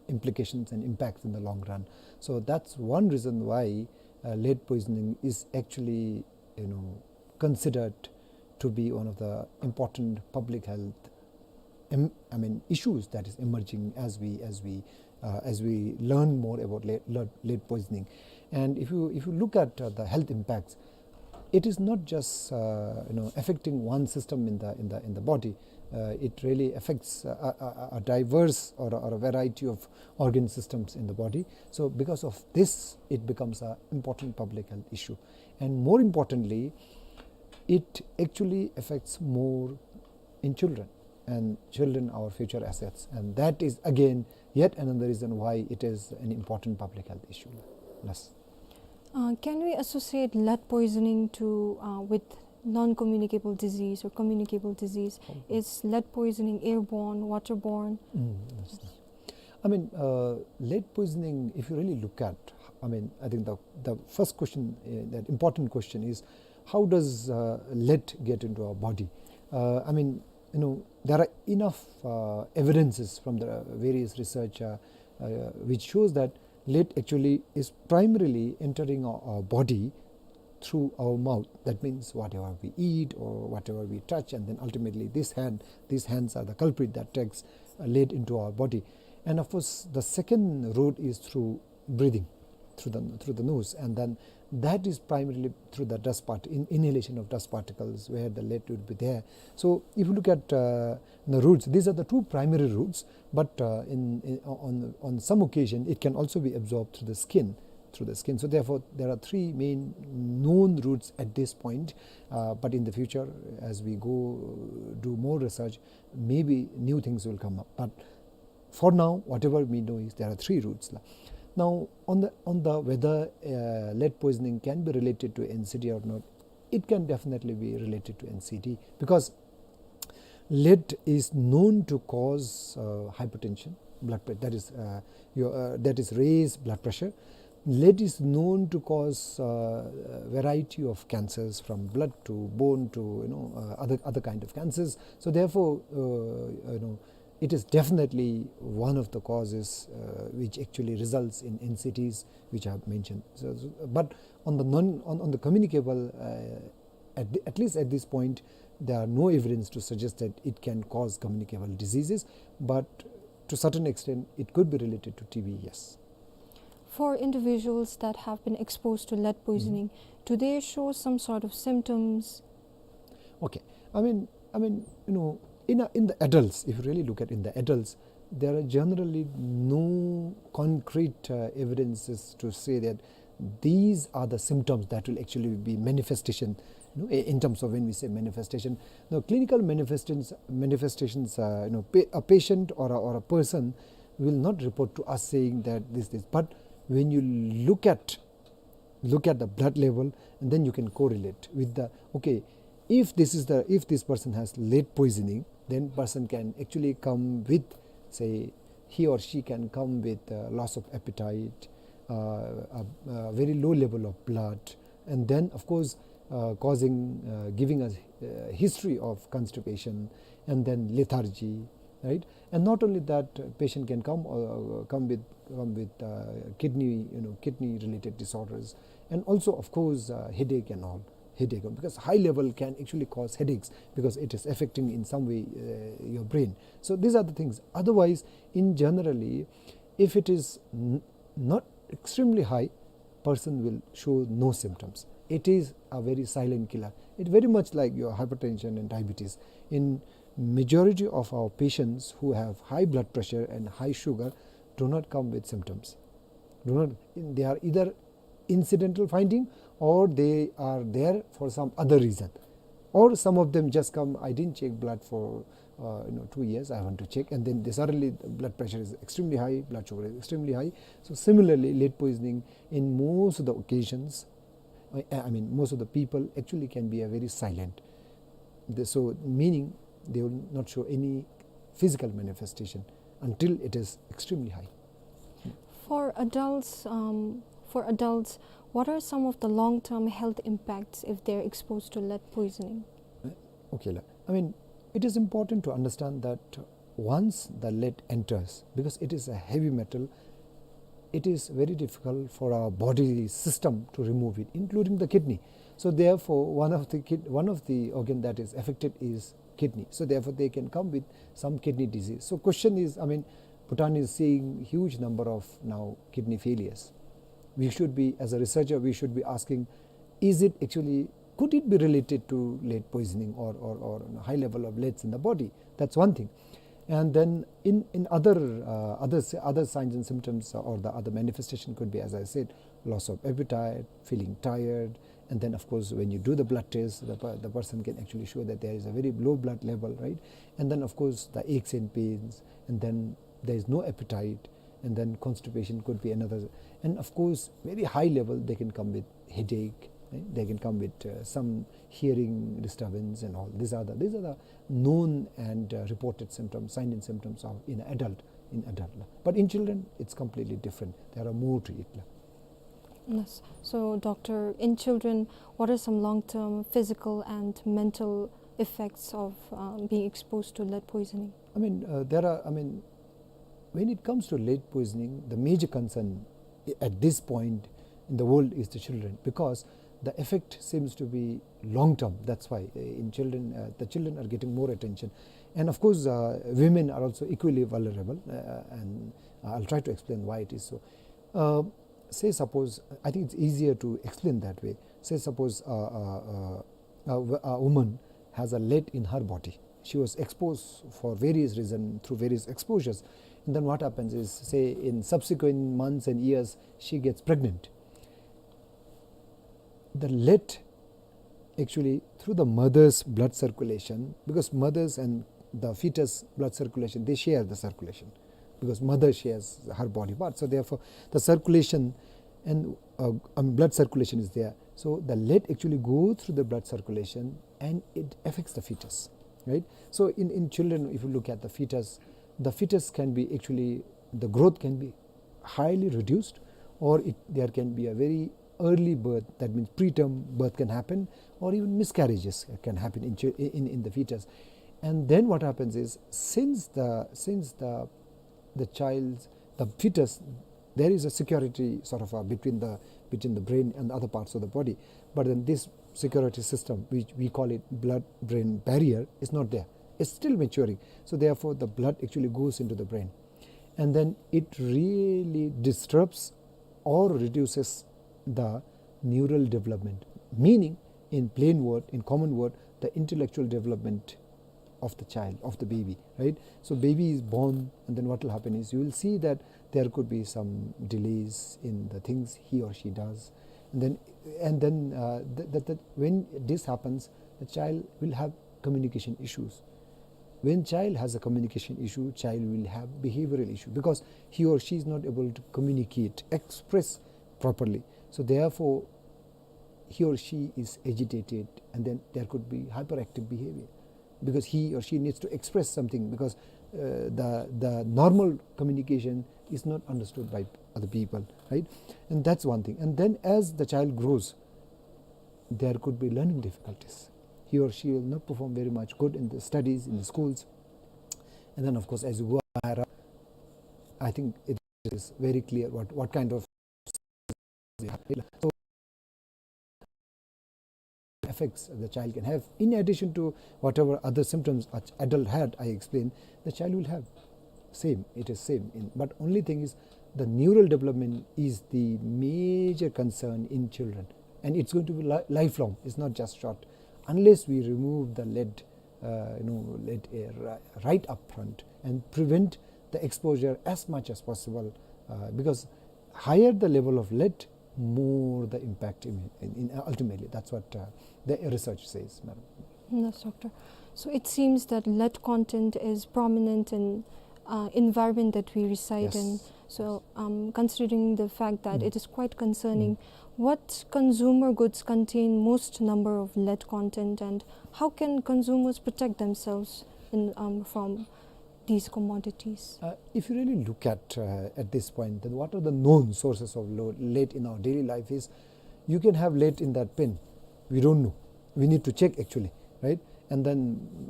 implications and impacts in the long run. So that's one reason why uh, lead poisoning is actually, you know, considered to be one of the important public health em- I mean issues that is emerging as we as we uh, as we learn more about lead, lead, lead poisoning. And if you if you look at uh, the health impacts, it is not just uh, you know affecting one system in the in the in the body. Uh, it really affects a, a, a diverse or a, or a variety of organ systems in the body. So because of this, it becomes an important public health issue. And more importantly, it actually affects more in children, and children our future assets, and that is again yet another reason why it is an important public health issue. Yes. Uh, can we associate lead poisoning to uh, with non-communicable disease or communicable disease? Is lead poisoning airborne, waterborne? Mm, yes. I mean, uh, lead poisoning, if you really look at, I mean, I think the, the first question, uh, that important question is, how does uh, lead get into our body? Uh, I mean, you know, there are enough uh, evidences from the various research uh, uh, which shows that lead actually is primarily entering our, our body through our mouth. That means whatever we eat or whatever we touch, and then ultimately this hand, these hands are the culprit that takes uh, lead into our body. And of course, the second route is through breathing, through the through the nose, and then that is primarily through the dust part in, inhalation of dust particles where the lead would be there. So if you look at uh, the routes, these are the two primary routes, but uh, in, in on on some occasion it can also be absorbed through the skin, through the skin. So therefore, there are three main known routes at this point. Uh, but in the future, as we go uh, do more research, maybe new things will come up. But for now, whatever we know is there are three routes. Now, on the on the whether uh, lead poisoning can be related to N C D or not, it can definitely be related to N C D because lead is known to cause uh, hypertension, blood pressure, that is uh, your, uh, that is raised blood pressure. Lead is known to cause uh, a variety of cancers, from blood to bone to, you know, uh, other other kind of cancers. So therefore, uh, you know, it is definitely one of the causes uh, which actually results in N C Ds which I have mentioned. So, so, but on the non on, on the communicable, uh, at, the, at least at this point, there are no evidence to suggest that it can cause communicable diseases. But to certain extent, it could be related to T B, yes. For individuals that have been exposed to lead poisoning, do they show some sort of symptoms? Okay. I mean, I mean, you know, in a, in the adults, if you really look at in the adults, there are generally no concrete uh, evidences to say that these are the symptoms that will actually be manifestation. You know, in terms of when we say manifestation, now clinical manifestations, manifestations, uh, you know, pa- a patient or a, or a person will not report to us saying that this this. But when you look at look at the blood level, and then you can correlate with the, okay, if this is the if this person has lead poisoning, then person can actually come with, say, he or she can come with uh, loss of appetite, uh, a, a very low level of blood, and then of course uh, causing uh, giving a uh, history of constipation and then lethargy, right? And not only that, uh, patient can come uh, come with come with uh, kidney, you know, kidney related disorders, and also of course uh, headache and all, headache, because high level can actually cause headaches because it is affecting in some way uh, your brain. So these are the things. Otherwise, in generally, if it is n- not extremely high, person will show no symptoms. It is a very silent killer. It's very much like your hypertension and diabetes. In majority of our patients who have high blood pressure and high sugar do not come with symptoms. Do not. They are either incidental finding or they are there for some other reason. Or some of them just come, I didn't check blood for uh, you know, two years, I want to check, and then they suddenly the blood pressure is extremely high, blood sugar is extremely high. So similarly, lead poisoning in most of the occasions, I, I mean most of the people actually can be a very silent. The, so meaning they will not show any physical manifestation until it is extremely high. For adults, um, For adults, what are some of the long-term health impacts if they're exposed to lead poisoning? Okay, la. I mean, it is important to understand that once the lead enters, because it is a heavy metal, it is very difficult for our body system to remove it, including the kidney. So therefore, one of the kid-, one of the organ that is affected is kidney. So therefore, they can come with some kidney disease. So question is, I mean, Bhutan is seeing huge number of now kidney failures. We should be, as a researcher, we should be asking, is it actually, could it be related to lead poisoning or, or, or high level of leads in the body? That's one thing. And then in, in other, uh, other s-, other signs and symptoms or the other manifestation could be, as I said, loss of appetite, feeling tired, and then, of course, when you do the blood test, the per-, the person can actually show that there is a very low blood level, right? And then, of course, the aches and pains, and then there is no appetite, and then constipation could be another. And of course, very high level, they can come with headache, eh? They can come with, uh, some hearing disturbance and all. These are the, these are the known and, uh, reported symptoms, signs and symptoms of in adult, in adult. But in children, it's completely different. There are more to it. Yes. So, doctor, in children, what are some long-term physical and mental effects of, um, being exposed to lead poisoning? I mean, uh, there are, I mean, when it comes to lead poisoning, the major concern i-, at this point in the world is the children, because the effect seems to be long term. That's why, uh, in children, uh, the children are getting more attention. And of course, uh, women are also equally vulnerable, uh, and I'll try to explain why it is so. Uh, say suppose, I think it's easier to explain that way. Say suppose, uh, uh, uh, a w-, a woman has a lead in her body. She was exposed for various reasons, through various exposures. And then what happens is, say, in subsequent months and years, she gets pregnant. The lead, actually, through the mother's blood circulation, because mothers and the fetus blood circulation, they share the circulation, because mother shares her body part. So therefore, the circulation and, uh, um, blood circulation is there. So the lead actually goes through the blood circulation and it affects the fetus, right? So in, in children, if you look at the fetus, the fetus can be actually, the growth can be highly reduced, or it, there can be a very early birth, that means preterm birth can happen, or even miscarriages can happen in, chi- in, in the fetus. And then what happens is, since the, since the, the child's, the fetus, there is a security sort of, uh, between the, between the brain and the other parts of the body. But then this security system, which we call it blood-brain barrier, is not there. It's still maturing. So therefore, the blood actually goes into the brain. And then it really disrupts or reduces the neural development. Meaning, in plain word, in common word, the intellectual development of the child, of the baby, right? So baby is born, and then what will happen is you will see that there could be some delays in the things he or she does. And then, and then, uh, th-, that, that when this happens, the child will have communication issues. When child has a communication issue, child will have behavioral issue, because he or she is not able to communicate, express properly. So therefore, he or she is agitated, and then there could be hyperactive behavior, because he or she needs to express something, because, uh, the, the normal communication is not understood by other people, right? And that's one thing. And then as the child grows, there could be learning difficulties. He or she will not perform very much good in the studies, in the schools. And then, of course, as you go higher up, I think it is very clear what, what kind of effects the child can have. In addition to whatever other symptoms an adult had, I explained, the child will have. Same, it is same. In, but only thing is, the neural development is the major concern in children. And it's going to be li-, lifelong. It's not just short. Unless we remove the lead, uh, you know, lead, uh, ri-, right up front and prevent the exposure as much as possible, uh, because higher the level of lead, more the impact in, in, in ultimately. That's what, uh, the research says, madam. Yes, doctor. So it seems that lead content is prominent in, uh, environment that we reside in. Yes. So, um, considering the fact that it is quite concerning, what consumer goods contain most number of lead content, and how can consumers protect themselves in, um, from these commodities? Uh, if you really look at uh, at this point, then what are the known sources of lo- lead in our daily life? Is you can have lead in that pen. We don't know. We need to check actually, right? And then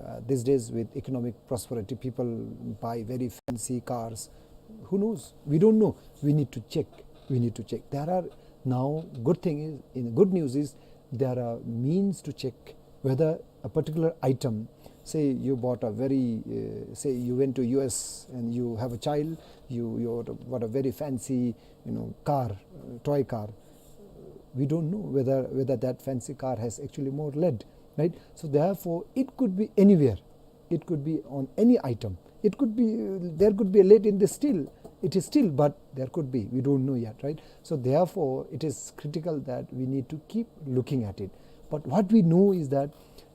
uh, these days with economic prosperity, people buy very fancy cars. Who knows? We don't know. We need to check. We need to check. There are now good thing is in good news is there are means to check whether a particular item, say you bought a very, uh, say you went to U S and you have a child, you you bought a very fancy, you know, car, uh, toy car. We don't know whether whether that fancy car has actually more lead, right? So therefore, it could be anywhere. It could be on any item. It could be uh, there could be a lead in the steel. It is steel, but there could be. We don't know yet, right? So therefore, it is critical that we need to keep looking at it. But what we know is that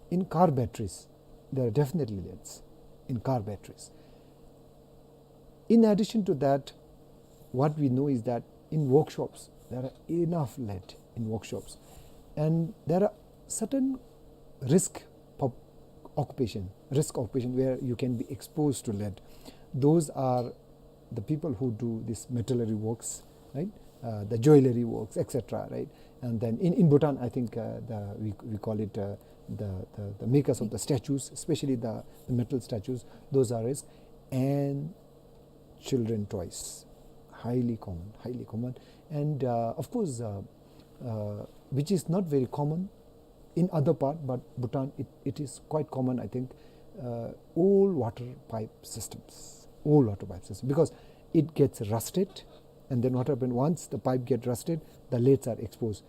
in car batteries, there are definitely leads in car batteries. In addition to that, what we know is that in workshops, there are enough lead in workshops. And there are certain risk pop- occupation, risk occupation where you can be exposed to lead. Those are the people who do this metallurgy works, right? Uh, the jewelry works, et cetera, right? And then in, in Bhutan, I think uh, the, we, we call it uh, the, the, the makers of the statues, especially the, the metal statues, those are risk. And children toys, highly common, highly common. And uh, of course, uh, uh, which is not very common in other part, but Bhutan, it, it is quite common, I think, uh, old water pipe systems, old water pipe system, because it gets rusted, and then what happens once the pipe get rusted, the leads are exposed.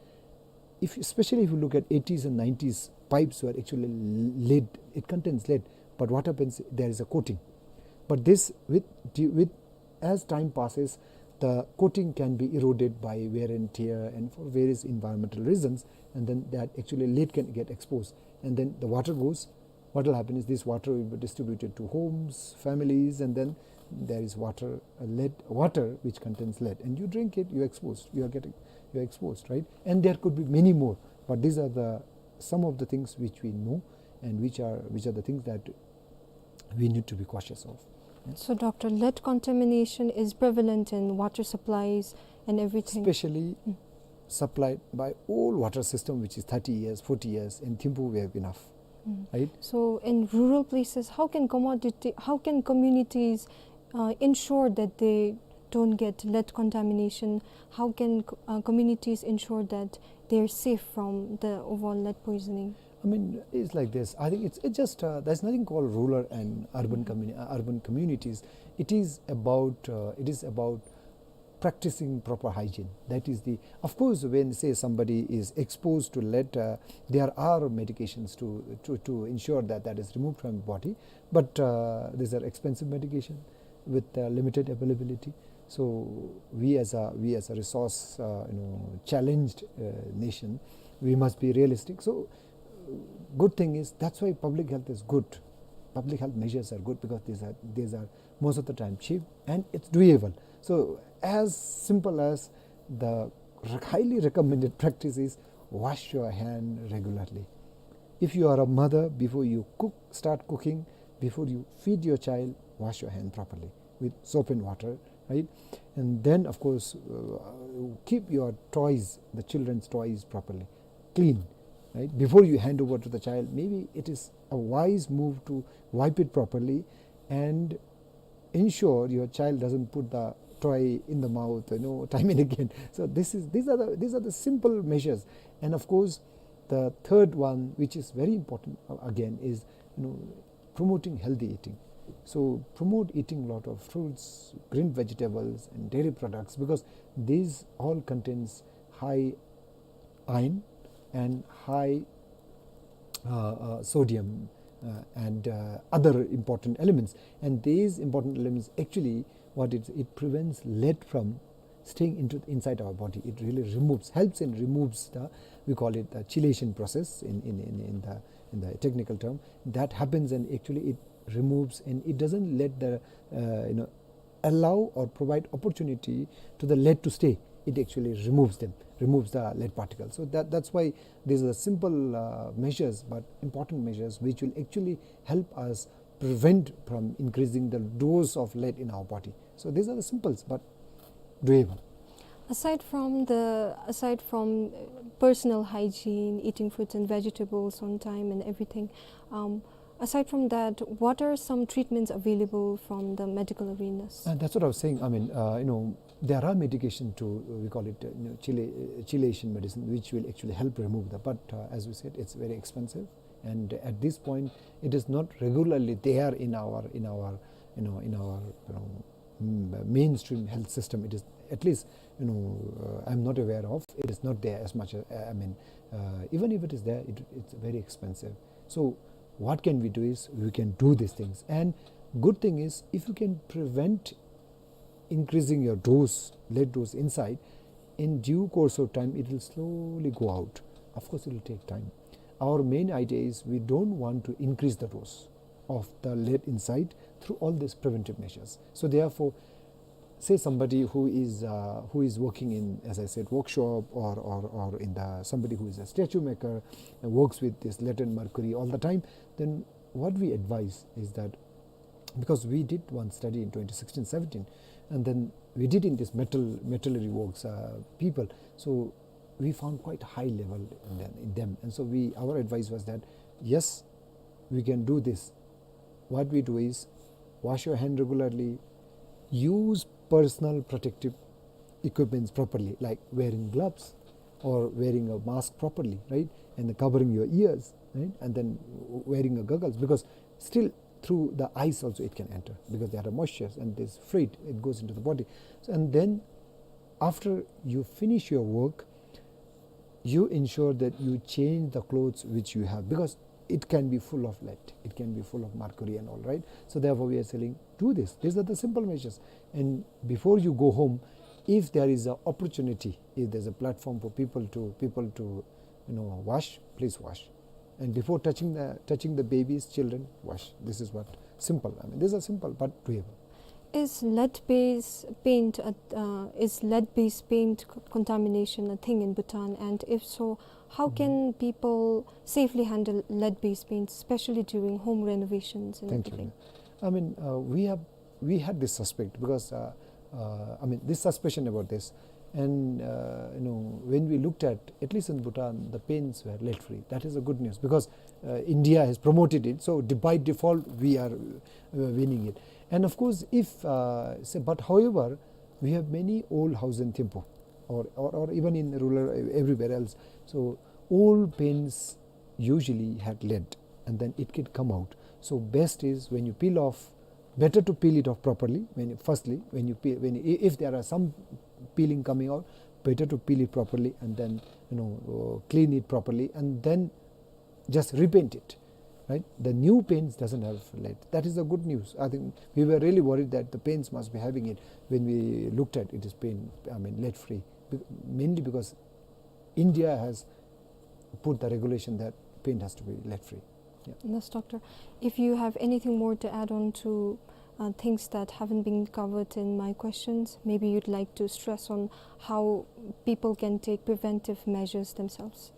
If, especially if you look at eighties and nineties, pipes were actually lead, it contains lead, but what happens, there is a coating. But this, with, with as time passes, the coating can be eroded by wear and tear and for various environmental reasons, and then that actually lead can get exposed, and then the water goes. What will happen is this water will be distributed to homes, families, and then there is water, a lead, water which contains lead, and you drink it, you're exposed. You are getting, you're exposed, right? And there could be many more, but these are the some of the things which we know, and which are which are the things that we need to be cautious of. So, Doctor, lead contamination is prevalent in water supplies and everything. Especially supplied by old water system, which is thirty years, forty years, in Thimphu we have enough, right? So, in rural places, how can commodity, how can communities uh, ensure that they don't get lead contamination? How can uh, communities ensure that they're safe from the overall lead poisoning? I mean, it's like this. I think it's, it's just, uh, there's nothing called rural and urban, communi- uh, urban communities. It is about, uh, it is about practicing proper hygiene. That is the, of course, when, say, somebody is exposed to lead, uh, there are medications to, to, to ensure that that is removed from the body. But uh, these are expensive medication with uh, limited availability. So we as a, we as a resource, uh, you know, challenged uh, nation, we must be realistic. So good thing is, that's why public health is good. Public health measures are good because these are, these are most of the time cheap and it's doable. So as simple as the re- highly recommended practice is wash your hand regularly. If you are a mother, before you cook, start cooking, before you feed your child, wash your hand properly with soap and water, right? And then, of course, uh, keep your toys, the children's toys, properly clean, right? Before you hand over to the child, maybe it is a wise move to wipe it properly and ensure your child doesn't put the toy in the mouth, you know, time and again. So this is, these are the, these are the simple measures. And of course, the third one, which is very important, uh, again, is, you know, promoting healthy eating. So promote eating a lot of fruits, green vegetables, and dairy products, because these all contains high iron and high uh, uh, sodium uh, and uh, other important elements. And these important elements, actually, what it, it prevents lead from staying into, inside our body. It really removes, helps and removes the, we call it the chelation process in, in, in, in the, in the technical term. That happens, and actually it removes, and it doesn't let the, uh, you know, allow or provide opportunity to the lead to stay. It actually removes them, removes the lead particles. So that, that's why these are simple uh, measures, but important measures, which will actually help us prevent from increasing the dose of lead in our body. So these are the simples, but doable. Aside from the, aside from, uh, personal hygiene, eating fruits and vegetables on time and everything, um, aside from that, what are some treatments available from the medical arenas? And that's what I was saying. I mean, uh, you know, there are medication to, uh, we call it, uh, you know, chela-, uh, chelation medicine, which will actually help remove that. But, uh, as we said, it's very expensive. And at this point, it is not regularly there in our, in our, you know, in our, you know, mm, mainstream health system. It is, at least, you know, uh, I'm not aware of. It is not there as much as, uh, I mean, uh, even if it is there, it, it's very expensive. So what can we do is we can do these things. And good thing is, if you can prevent increasing your dose, lead dose inside, in due course of time, it will slowly go out. Of course, it will take time. Our main idea is we don't want to increase the dose of the lead inside through all these preventive measures. So therefore, say somebody who is, uh, who is working in, as I said, workshop, or, or, or in the, somebody who is a statue maker and works with this lead and mercury all the time, then what we advise is that, because we did one study in twenty sixteen seventeen, and then we did in this metal, metallurgy works, uh, people. So we found quite high level in them, in them. And so we, our advice was that, yes, we can do this. What we do is wash your hand regularly, use personal protective equipments properly, like wearing gloves or wearing a mask properly, right? And then covering your ears, right? And then w-, wearing a goggles, because still through the eyes also it can enter, because there are moistures and this fluid, it goes into the body. So, and then after you finish your work, you ensure that you change the clothes which you have, because it can be full of lead, it can be full of mercury and all, right? So therefore we are saying, do this. These are the simple measures. And before you go home, if there is an opportunity, if there's a platform for people to, people to, you know, wash, please wash. And before touching the, touching the babies, children, wash. This is what, simple. I mean, these are simple but doable. Is lead-based paint a, uh, is lead-based paint c-, contamination a thing in Bhutan? And if so, how can people safely handle lead-based paints, especially during home renovations and everything? Thank you. I mean, uh, we have, we had this suspect because, uh, uh, I mean, this suspicion about this. And, uh, you know, when we looked at, at least in Bhutan, the paints were lead-free. That is a good news because, uh, India has promoted it. So de-, by default, we are, uh, winning it. And of course, if, uh, say, but however, we have many old house in Thimphu, or, or, or even in rural, uh, everywhere else. So old paints usually had lead, and then it can come out. So best is when you peel off, better to peel it off properly. When you, firstly, when you peel, when, i-, if there are some peeling coming out, better to peel it properly and then, you know, uh, clean it properly, and then just repaint it, right? The new paints doesn't have lead. That is the good news. I think we were really worried that the paints must be having it. When we looked at it, it is paint, I mean, lead free, be-, mainly because India has put the regulation that paint has to be lead free. Yeah. Yes, doctor. If you have anything more to add on to, uh, things that haven't been covered in my questions, maybe you'd like to stress on how people can take preventive measures themselves.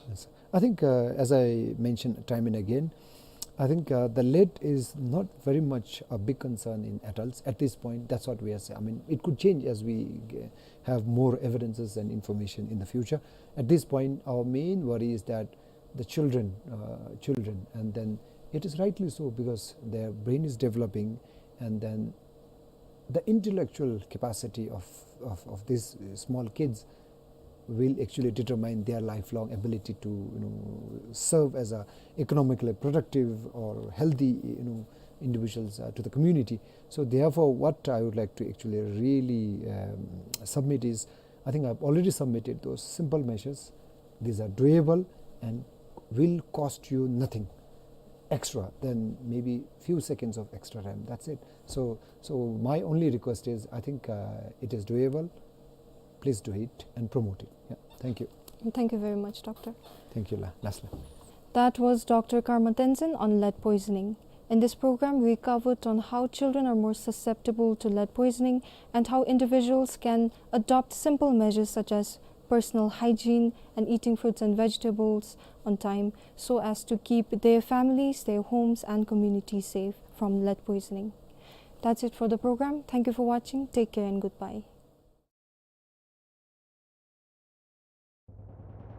Yes. I think, uh, as I mentioned time and again, I think, uh, the lead is not very much a big concern in adults at this point. That's what we are saying. I mean, it could change as we g-, have more evidences and information in the future. At this point, our main worry is that the children, uh, children, and then it is rightly so because their brain is developing, and then the intellectual capacity of, of, of these, uh, small kids will actually determine their lifelong ability to, you know, serve as a economically productive or healthy, you know, individuals, uh, to the community. So therefore, what I would like to actually really, um, submit is, I think I've already submitted those simple measures. These are doable and will cost you nothing extra than maybe few seconds of extra time. That's it. So, so my only request is, I think, uh, it is doable. Please do it and promote it. Yeah. Thank you. Thank you very much, doctor. Thank you, la-, lastly. That was Doctor Karma Tenzin on lead poisoning. In this program, we covered on how children are more susceptible to lead poisoning and how individuals can adopt simple measures such as personal hygiene, and eating fruits and vegetables on time so as to keep their families, their homes, and communities safe from lead poisoning. That's it for the program. Thank you for watching. Take care and goodbye.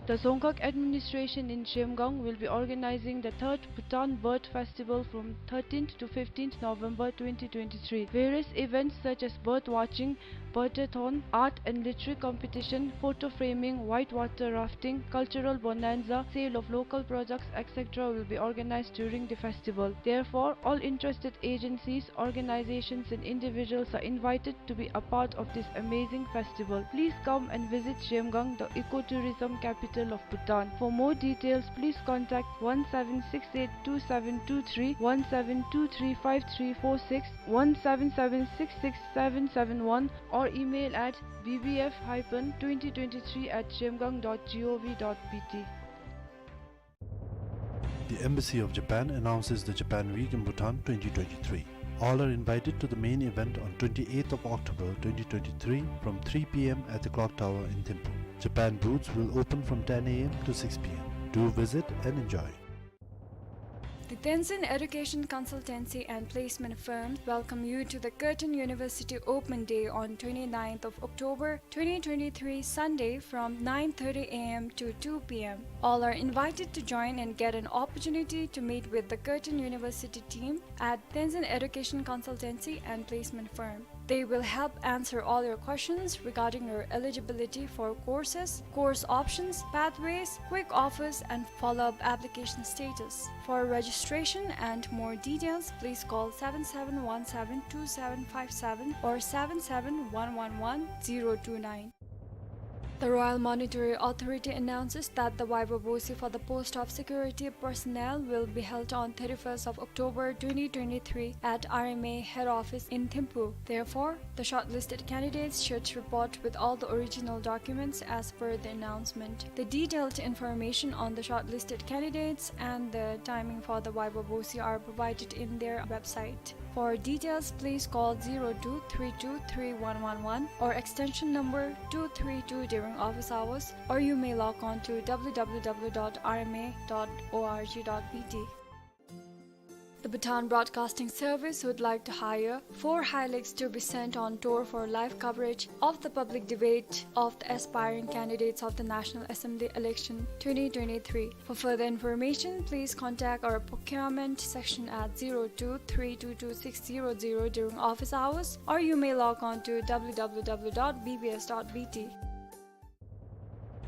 The Dzongkhag administration in Zhemgang will be organizing the third Bhutan Bird Festival from thirteenth to fifteenth November twenty twenty-three. Various events such as bird watching, birdathon, art and literary competition, photo framing, whitewater rafting, cultural bonanza, sale of local products, et cetera will be organized during the festival. Therefore, all interested agencies, organizations and individuals are invited to be a part of this amazing festival. Please come and visit Zhemgang, the ecotourism capital of Bhutan. For more details, please contact one seven six eight two seven two three, one seven two three five three four six, one seven seven six six seven seven one, or email at B B F hyphen twenty twenty-three at zhemgang dot gov dot B T. The Embassy of Japan announces the Japan Week in Bhutan twenty twenty-three. All are invited to the main event on twenty-eighth of October twenty twenty-three from three P M at the Clock Tower in Thimphu. Japan booths will open from ten A M to six P M. Do visit and enjoy. The Tenzin Education Consultancy and Placement Firm welcome you to the Curtin University Open Day on twenty-ninth of October twenty twenty-three, Sunday, from nine thirty A M to two P M. All are invited to join and get an opportunity to meet with the Curtin University team at Tenzin Education Consultancy and Placement Firm. They will help answer all your questions regarding your eligibility for courses, course options, pathways, quick offers, and follow-up application status. For registration and more details, please call seven seven one seven two seven five seven or seven seven one one one zero two nine. The Royal Monetary Authority announces that the viva voce for the post of security personnel will be held on thirty-first of October twenty twenty-three at R M A head office in Thimphu. Therefore, the shortlisted candidates should report with all the original documents as per the announcement. The detailed information on the shortlisted candidates and the timing for the viva voce are provided in their website. For details, please call zero two three two three one one one or extension number two three two during office hours, or you may log on to W W W dot R M A dot O R G dot B T. The Bhutan Broadcasting Service would like to hire four Hilux to be sent on tour for live coverage of the public debate of the aspiring candidates of the National Assembly election twenty twenty-three. For further information, please contact our procurement section at zero two three two two six zero zero during office hours, or you may log on to W W W dot B B S dot B T.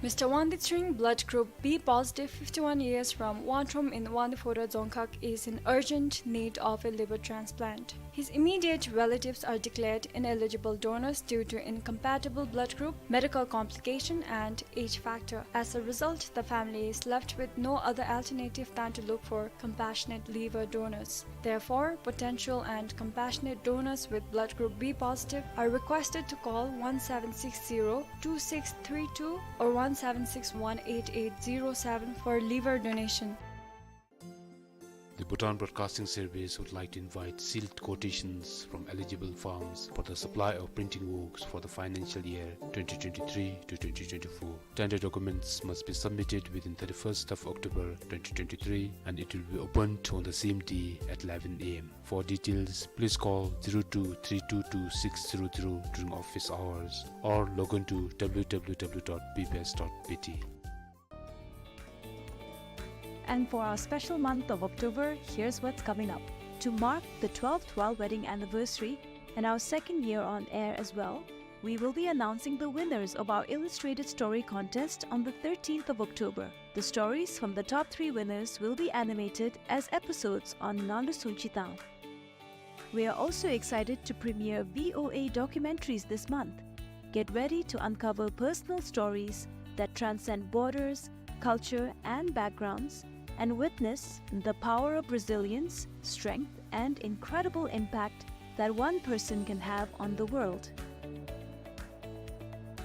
Mister Wangdi Tshering, blood group B positive, fifty-one years, from Wangtrom in Wangdue Phodrang Dzongkhag, is in urgent need of a liver transplant. His immediate relatives are declared ineligible donors due to incompatible blood group, medical complication, and age factor. As a result, the family is left with no other alternative than to look for compassionate liver donors. Therefore, potential and compassionate donors with blood group B positive are requested to call one seven six zero two six three two or one seven six one eight eight zero seven for liver donation. The Bhutan Broadcasting Service would like to invite sealed quotations from eligible firms for the supply of printing works for the financial year twenty twenty-three to twenty twenty-four. Tender documents must be submitted within thirty-first of October twenty twenty-three, and it will be opened on the same day at eleven A M. For details, please call zero two three two two six zero zero during office hours or log on to W W W dot B B S dot B T. And for our special month of October, here's what's coming up. To mark the twelfth royal wedding anniversary and our second year on air as well, we will be announcing the winners of our illustrated story contest on the thirteenth of October. The stories from the top three winners will be animated as episodes on Nalu Sunchitang. We are also excited to premiere V O A documentaries this month. Get ready to uncover personal stories that transcend borders, culture, and backgrounds, and witness the power of resilience, strength, and incredible impact that one person can have on the world.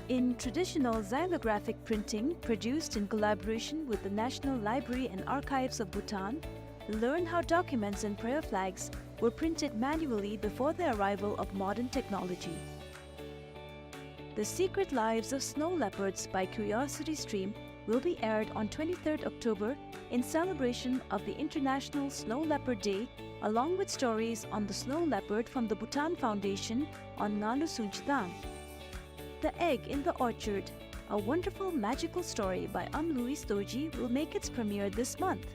In traditional xylographic printing produced in collaboration with the National Library and Archives of Bhutan, learn how documents and prayer flags were printed manually before the arrival of modern technology. The Secret Lives of Snow Leopards by Curiosity Stream will be aired on twenty-third October in celebration of the International Snow Leopard Day, along with stories on the snow leopard from the Bhutan Foundation on Ngalu Sunchthang. The Egg in the Orchard, a wonderful magical story by Am Louis Dorji, will make its premiere this month.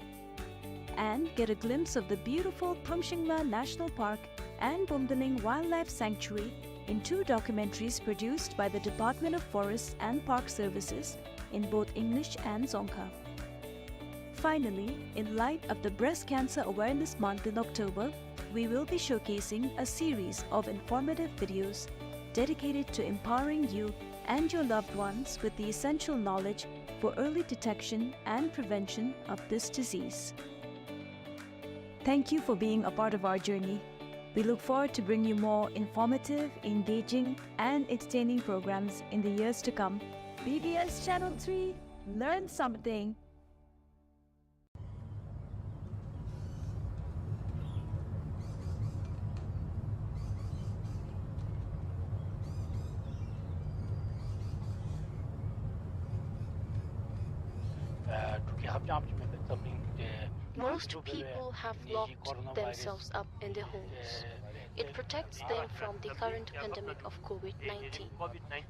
And get a glimpse of the beautiful Pumshingla National Park and Bumdaling Wildlife Sanctuary in two documentaries produced by the Department of Forests and Park Services in both English and Dzongkha. Finally, in light of the Breast Cancer Awareness Month in October, we will be showcasing a series of informative videos dedicated to empowering you and your loved ones with the essential knowledge for early detection and prevention of this disease. Thank you for being a part of our journey. We look forward to bringing you more informative, engaging, and entertaining programs in the years to come. B B S Channel three, learn something. Most people have locked themselves up in their homes. It protects them from the current pandemic of COVID nineteen.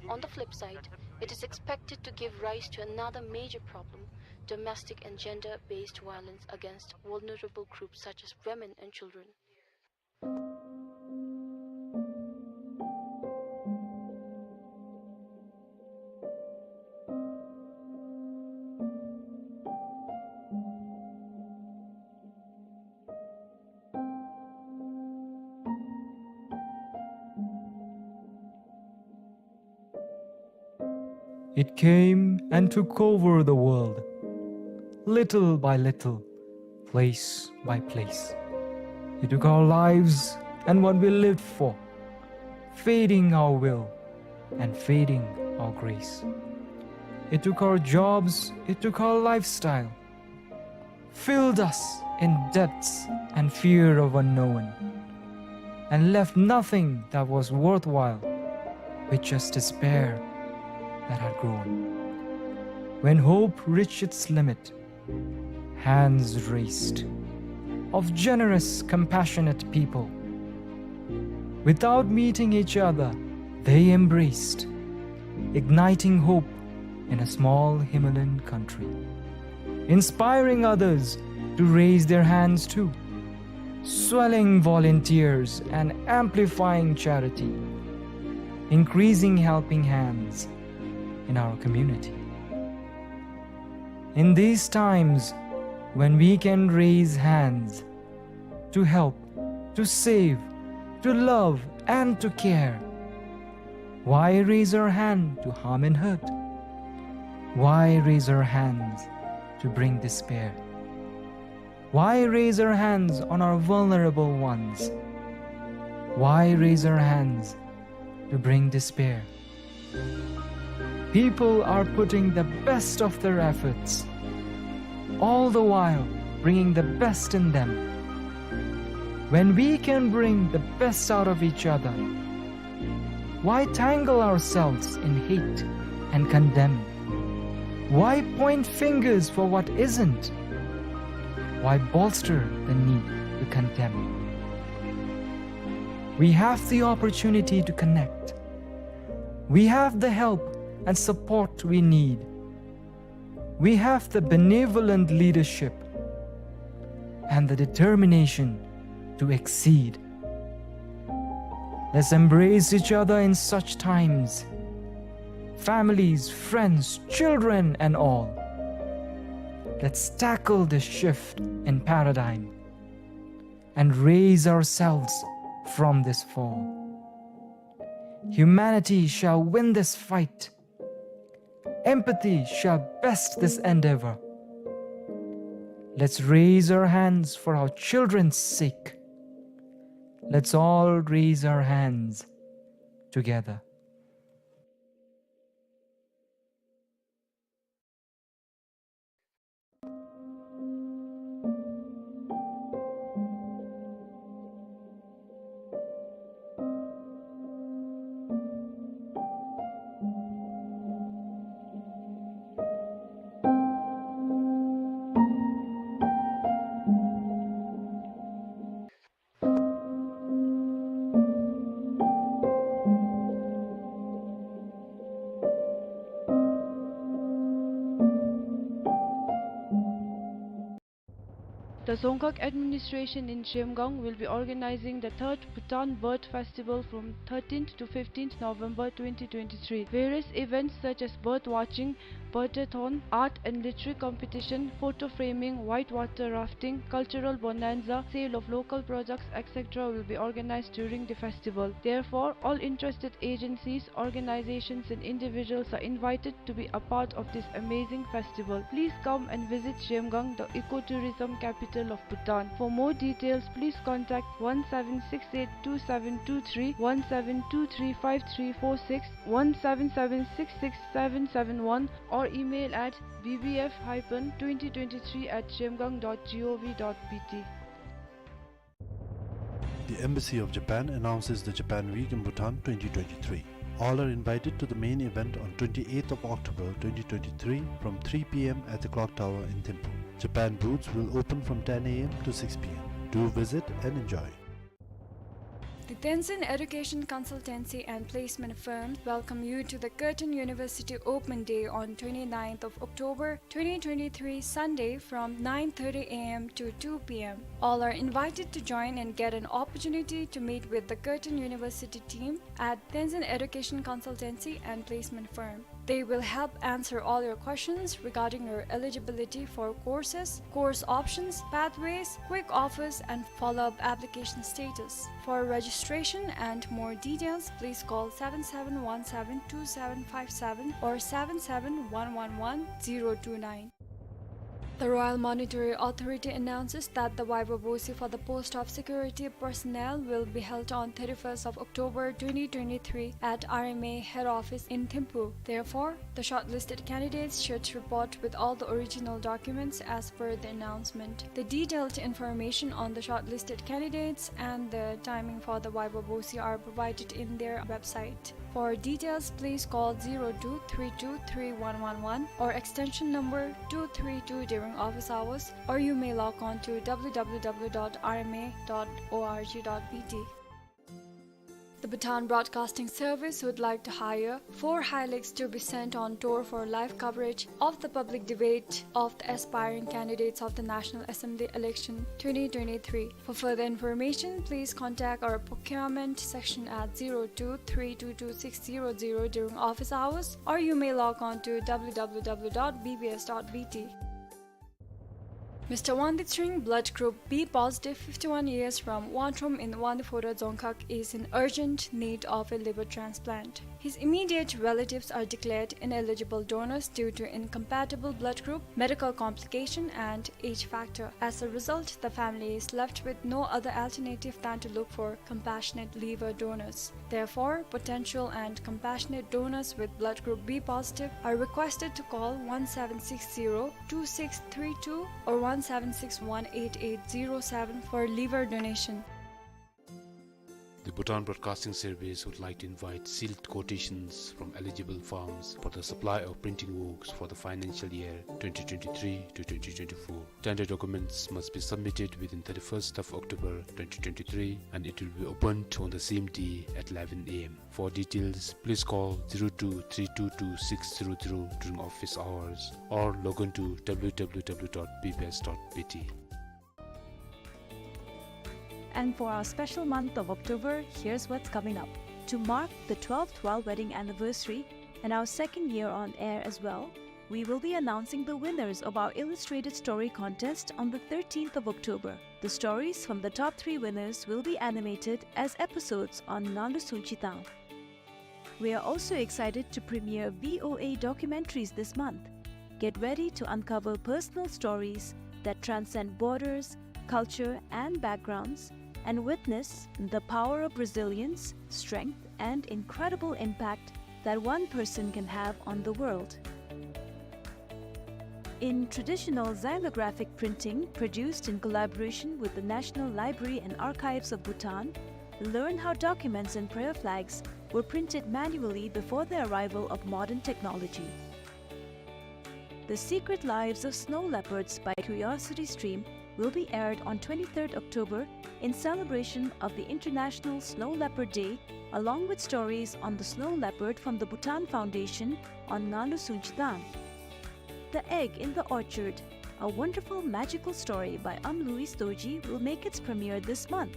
On the flip side, it is expected to give rise to another major problem: domestic and gender-based violence against vulnerable groups such as women and children. It came and took over the world, little by little, place by place. It took our lives and what we lived for, feeding our will and feeding our grace. It took our jobs, it took our lifestyle, filled us in debts and fear of unknown, and left nothing that was worthwhile, with just despair that had grown. When hope reached its limit, hands raised of generous, compassionate people. Without meeting each other, they embraced, igniting hope in a small Himalayan country, inspiring others to raise their hands too, swelling volunteers and amplifying charity, increasing helping hands in our community. In these times when we can raise hands to help, to save, to love, and to care, why raise our hand to harm and hurt? Why raise our hands to bring despair? Why raise our hands on our vulnerable ones? Why raise our hands to bring despair? People are putting the best of their efforts, all the while bringing the best in them. When we can bring the best out of each other, why tangle ourselves in hate and condemn? Why point fingers for what isn't? Why bolster the need to condemn? We have the opportunity to connect. We have the help and support we need. We have the benevolent leadership and the determination to exceed. Let's embrace each other in such times. Families, friends, children, and all. Let's tackle this shift in paradigm and raise ourselves from this fall. Humanity shall win this fight. Empathy shall best this endeavor. Let's raise our hands for our children's sake. Let's all raise our hands together. The Dzongkhag administration in Zhemgang will be organizing the third Bhutan Bird Festival from thirteenth to fifteenth November twenty twenty-three. Various events such as bird watching, birdathon, art and literary competition, photo framing, whitewater rafting, cultural bonanza, sale of local products, et cetera will be organized during the festival. Therefore, all interested agencies, organizations and individuals are invited to be a part of this amazing festival. Please come and visit Zhemgang, the ecotourism capital of Bhutan. For more details, please contact one seven six eight two seven two three, one seven two three five three four six, one seven seven six six seven seven one, or email at B B F hyphen twenty twenty-three at zhemgang dot gov dot B T. The Embassy of Japan announces the Japan Week in Bhutan twenty twenty-three. All are invited to the main event on twenty-eighth of October twenty twenty-three from three P M at the Clock Tower in Thimphu. Japan booths will open from ten A M to six P M. Do visit and enjoy. The Tenzin Education Consultancy and Placement Firm welcome you to the Curtin University Open Day on twenty-ninth of October twenty twenty-three, Sunday, from nine thirty A M to two P M. All are invited to join and get an opportunity to meet with the Curtin University team at Tenzin Education Consultancy and Placement Firm. They will help answer all your questions regarding your eligibility for courses, course options, pathways, quick offers, and follow-up application status. For registration and more details, please call seven seven one seven two seven five seven or seven seven one one one zero two nine. The Royal Monetary Authority announces that the viva voce for the post of security personnel will be held on thirty-first of October twenty twenty-three at R M A head office in Thimphu. Therefore, the shortlisted candidates should report with all the original documents as per the announcement. The detailed information on the shortlisted candidates and the timing for the viva voce are provided in their website. For details, please call zero two three two three one one one or extension number two three two during office hours, or you may log on to W W W dot R M A dot org dot B T. The Bhutan Broadcasting Service would like to hire four Hilux to be sent on tour for live coverage of the public debate of the aspiring candidates of the National Assembly election twenty twenty-three. For further information, please contact our procurement section at zero two three two two six zero zero during office hours, or you may log on to W W W dot B B S dot B T. Mister Wangdi Tshering, blood group B positive, fifty-one years, from Wangtrom in Wangdi Phodrang Dzongkhag, is in urgent need of a liver transplant. His immediate relatives are declared ineligible donors due to incompatible blood group, medical complication, and age factor. As a result, the family is left with no other alternative than to look for compassionate liver donors. Therefore, potential and compassionate donors with blood group B positive are requested to call one seven six zero two six three two or one seven six one eight eight zero seven for liver donation. The Bhutan Broadcasting Service would like to invite sealed quotations from eligible firms for the supply of printing works for the financial year twenty twenty-three to twenty twenty-four. Tender documents must be submitted within thirty-first of October twenty twenty-three, and it will be opened on the same day at eleven A M. For details, please call zero two three two two six zero zero during office hours or log on to W W W dot B B S dot B T. And for our special month of October, here's what's coming up. To mark the twelfth royal wedding anniversary and our second year on air as well, we will be announcing the winners of our illustrated story contest on the thirteenth of October. The stories from the top three winners will be animated as episodes on Nganlu Sungchi Tang. We are also excited to premiere V O A documentaries this month. Get ready to uncover personal stories that transcend borders, culture, and backgrounds, and witness the power of resilience, strength, and incredible impact that one person can have on the world. In traditional xylographic printing produced in collaboration with the National Library and Archives of Bhutan, learn how documents and prayer flags were printed manually before the arrival of modern technology. The Secret Lives of Snow Leopards by Curiosity Stream will be aired on twenty-third October in celebration of the International Snow Leopard Day, along with stories on the snow leopard from the Bhutan Foundation on Nganlu Sungchi Tang. The Egg in the Orchard, A wonderful magical story by Am Louis Dorji will make its premiere this month.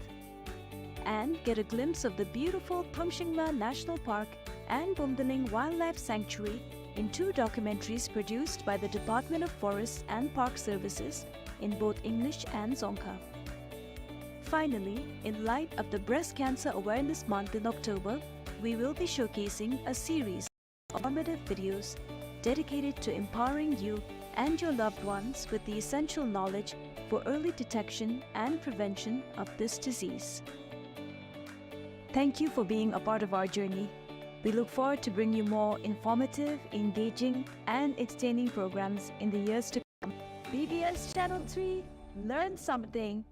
And get a glimpse of the beautiful Thamshingla National Park and Bumdaling Wildlife Sanctuary in two documentaries produced by the Department of Forests and Park Services in both English and Dzongkha. Finally, in light of the Breast Cancer Awareness Month in October, we will be showcasing a series of informative videos dedicated to empowering you and your loved ones with the essential knowledge for early detection and prevention of this disease. Thank you for being a part of our journey. We look forward to bringing you more informative, engaging, and entertaining programs in the years to come. B B S Channel three, learn something.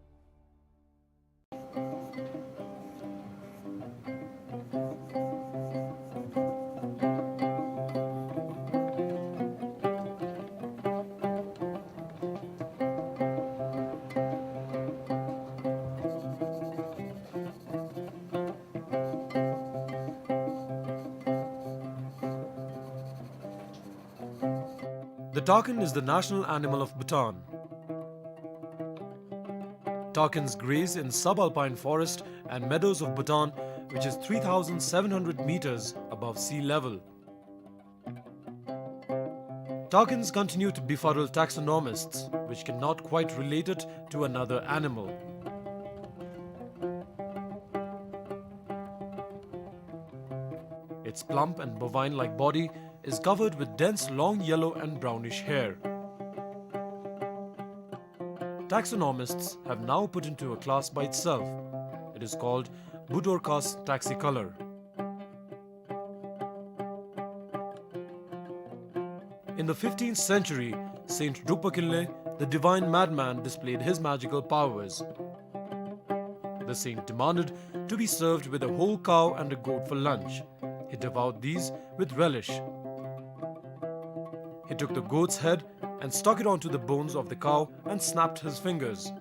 The takin is the national animal of Bhutan. Takins graze in subalpine forest and meadows of Bhutan, which is three thousand seven hundred meters above sea level. Takins continue to befuddle taxonomists, which cannot quite relate it to another animal. Its plump and bovine-like body is covered with dense long yellow and brownish hair. Taxonomists have now put into a class by itself. It is called Budorcas taxicolor. In the fifteenth century, Saint Drukpa Kinley, the divine madman, displayed his magical powers. The saint demanded to be served with a whole cow and a goat for lunch. He devoured these with relish. He took the goat's head and stuck it onto the bones of the cow and snapped his fingers.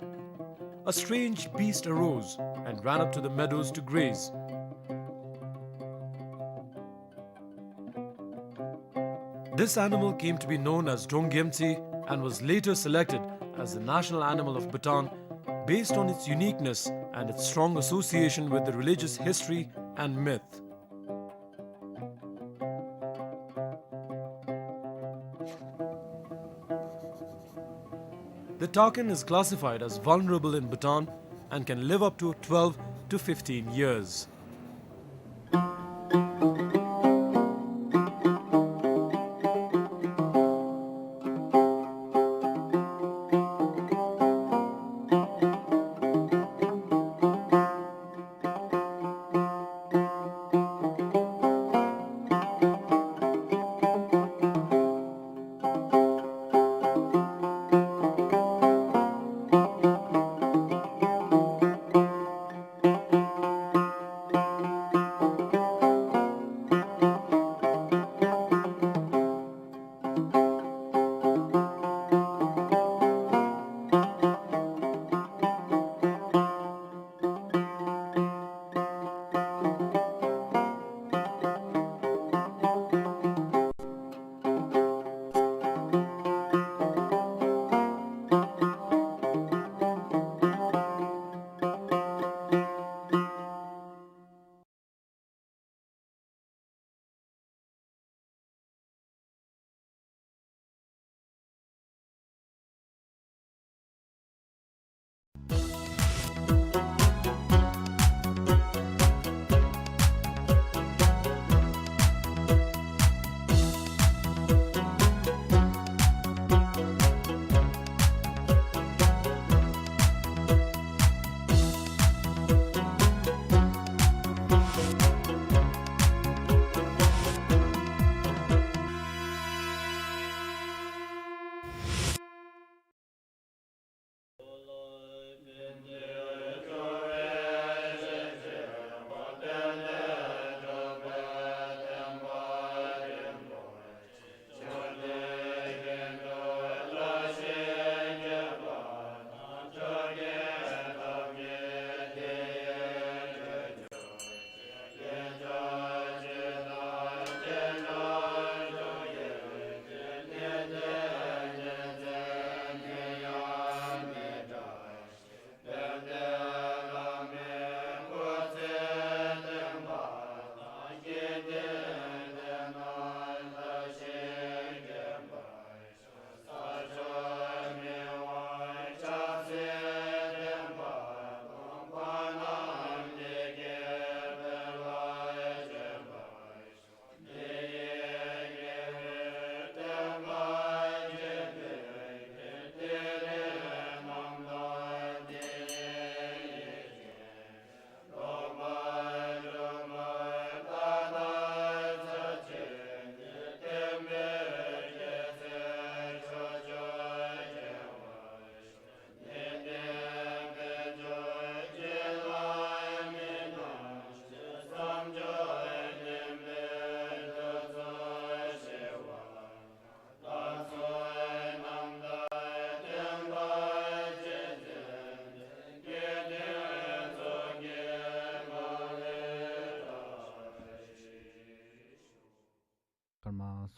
A strange beast arose and ran up to the meadows to graze. This animal came to be known as Donggyemtsi and was later selected as the national animal of Bhutan based on its uniqueness and its strong association with the religious history and myth. The takin is classified as vulnerable in Bhutan and can live up to twelve to fifteen years.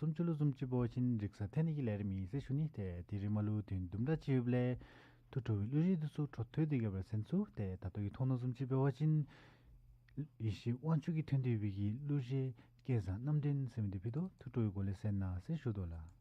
ལུ་བཟུམ་ཅིག་འབད་བ་ཅིན་རིག་གསར་འཐེན་ནི་གི་ལས་རིམ་ཨིན་ཟེར་ཞུ་ནི། ཏེ་དེ་རིང་མ་ལུ་དུས་དུམ་གྲ་ཅིག་ཡོདཔ་ལས་ཐུགས་སྤྲོ་བའི་གླུ་གཞས་འདི་ཚུ་འཕྲོ་མཐུད་དེ་གི་སྦེ་གསན་ཚུགས། ཏེ་ད་ལྟོ་གི་ཐོག་ནང་བཟུམ་ཅིག་འབད་བ་ཅིན་ཡེ་ཤེས་དབང་ཕྱུག་གིས་འཐེན་ཏེ་ཡོད་པའི་གི་གླུ་གཞས་སྐལ་བཟང་རྣམ་འདྲེན་ཟེར་མི་འདི་ཕུལ་དོ། ཐུགས་སྤྲོ་བའི་སྒོ་ལས་གསན་གནང་ཟེར་ཞུ་དོ་ལགས།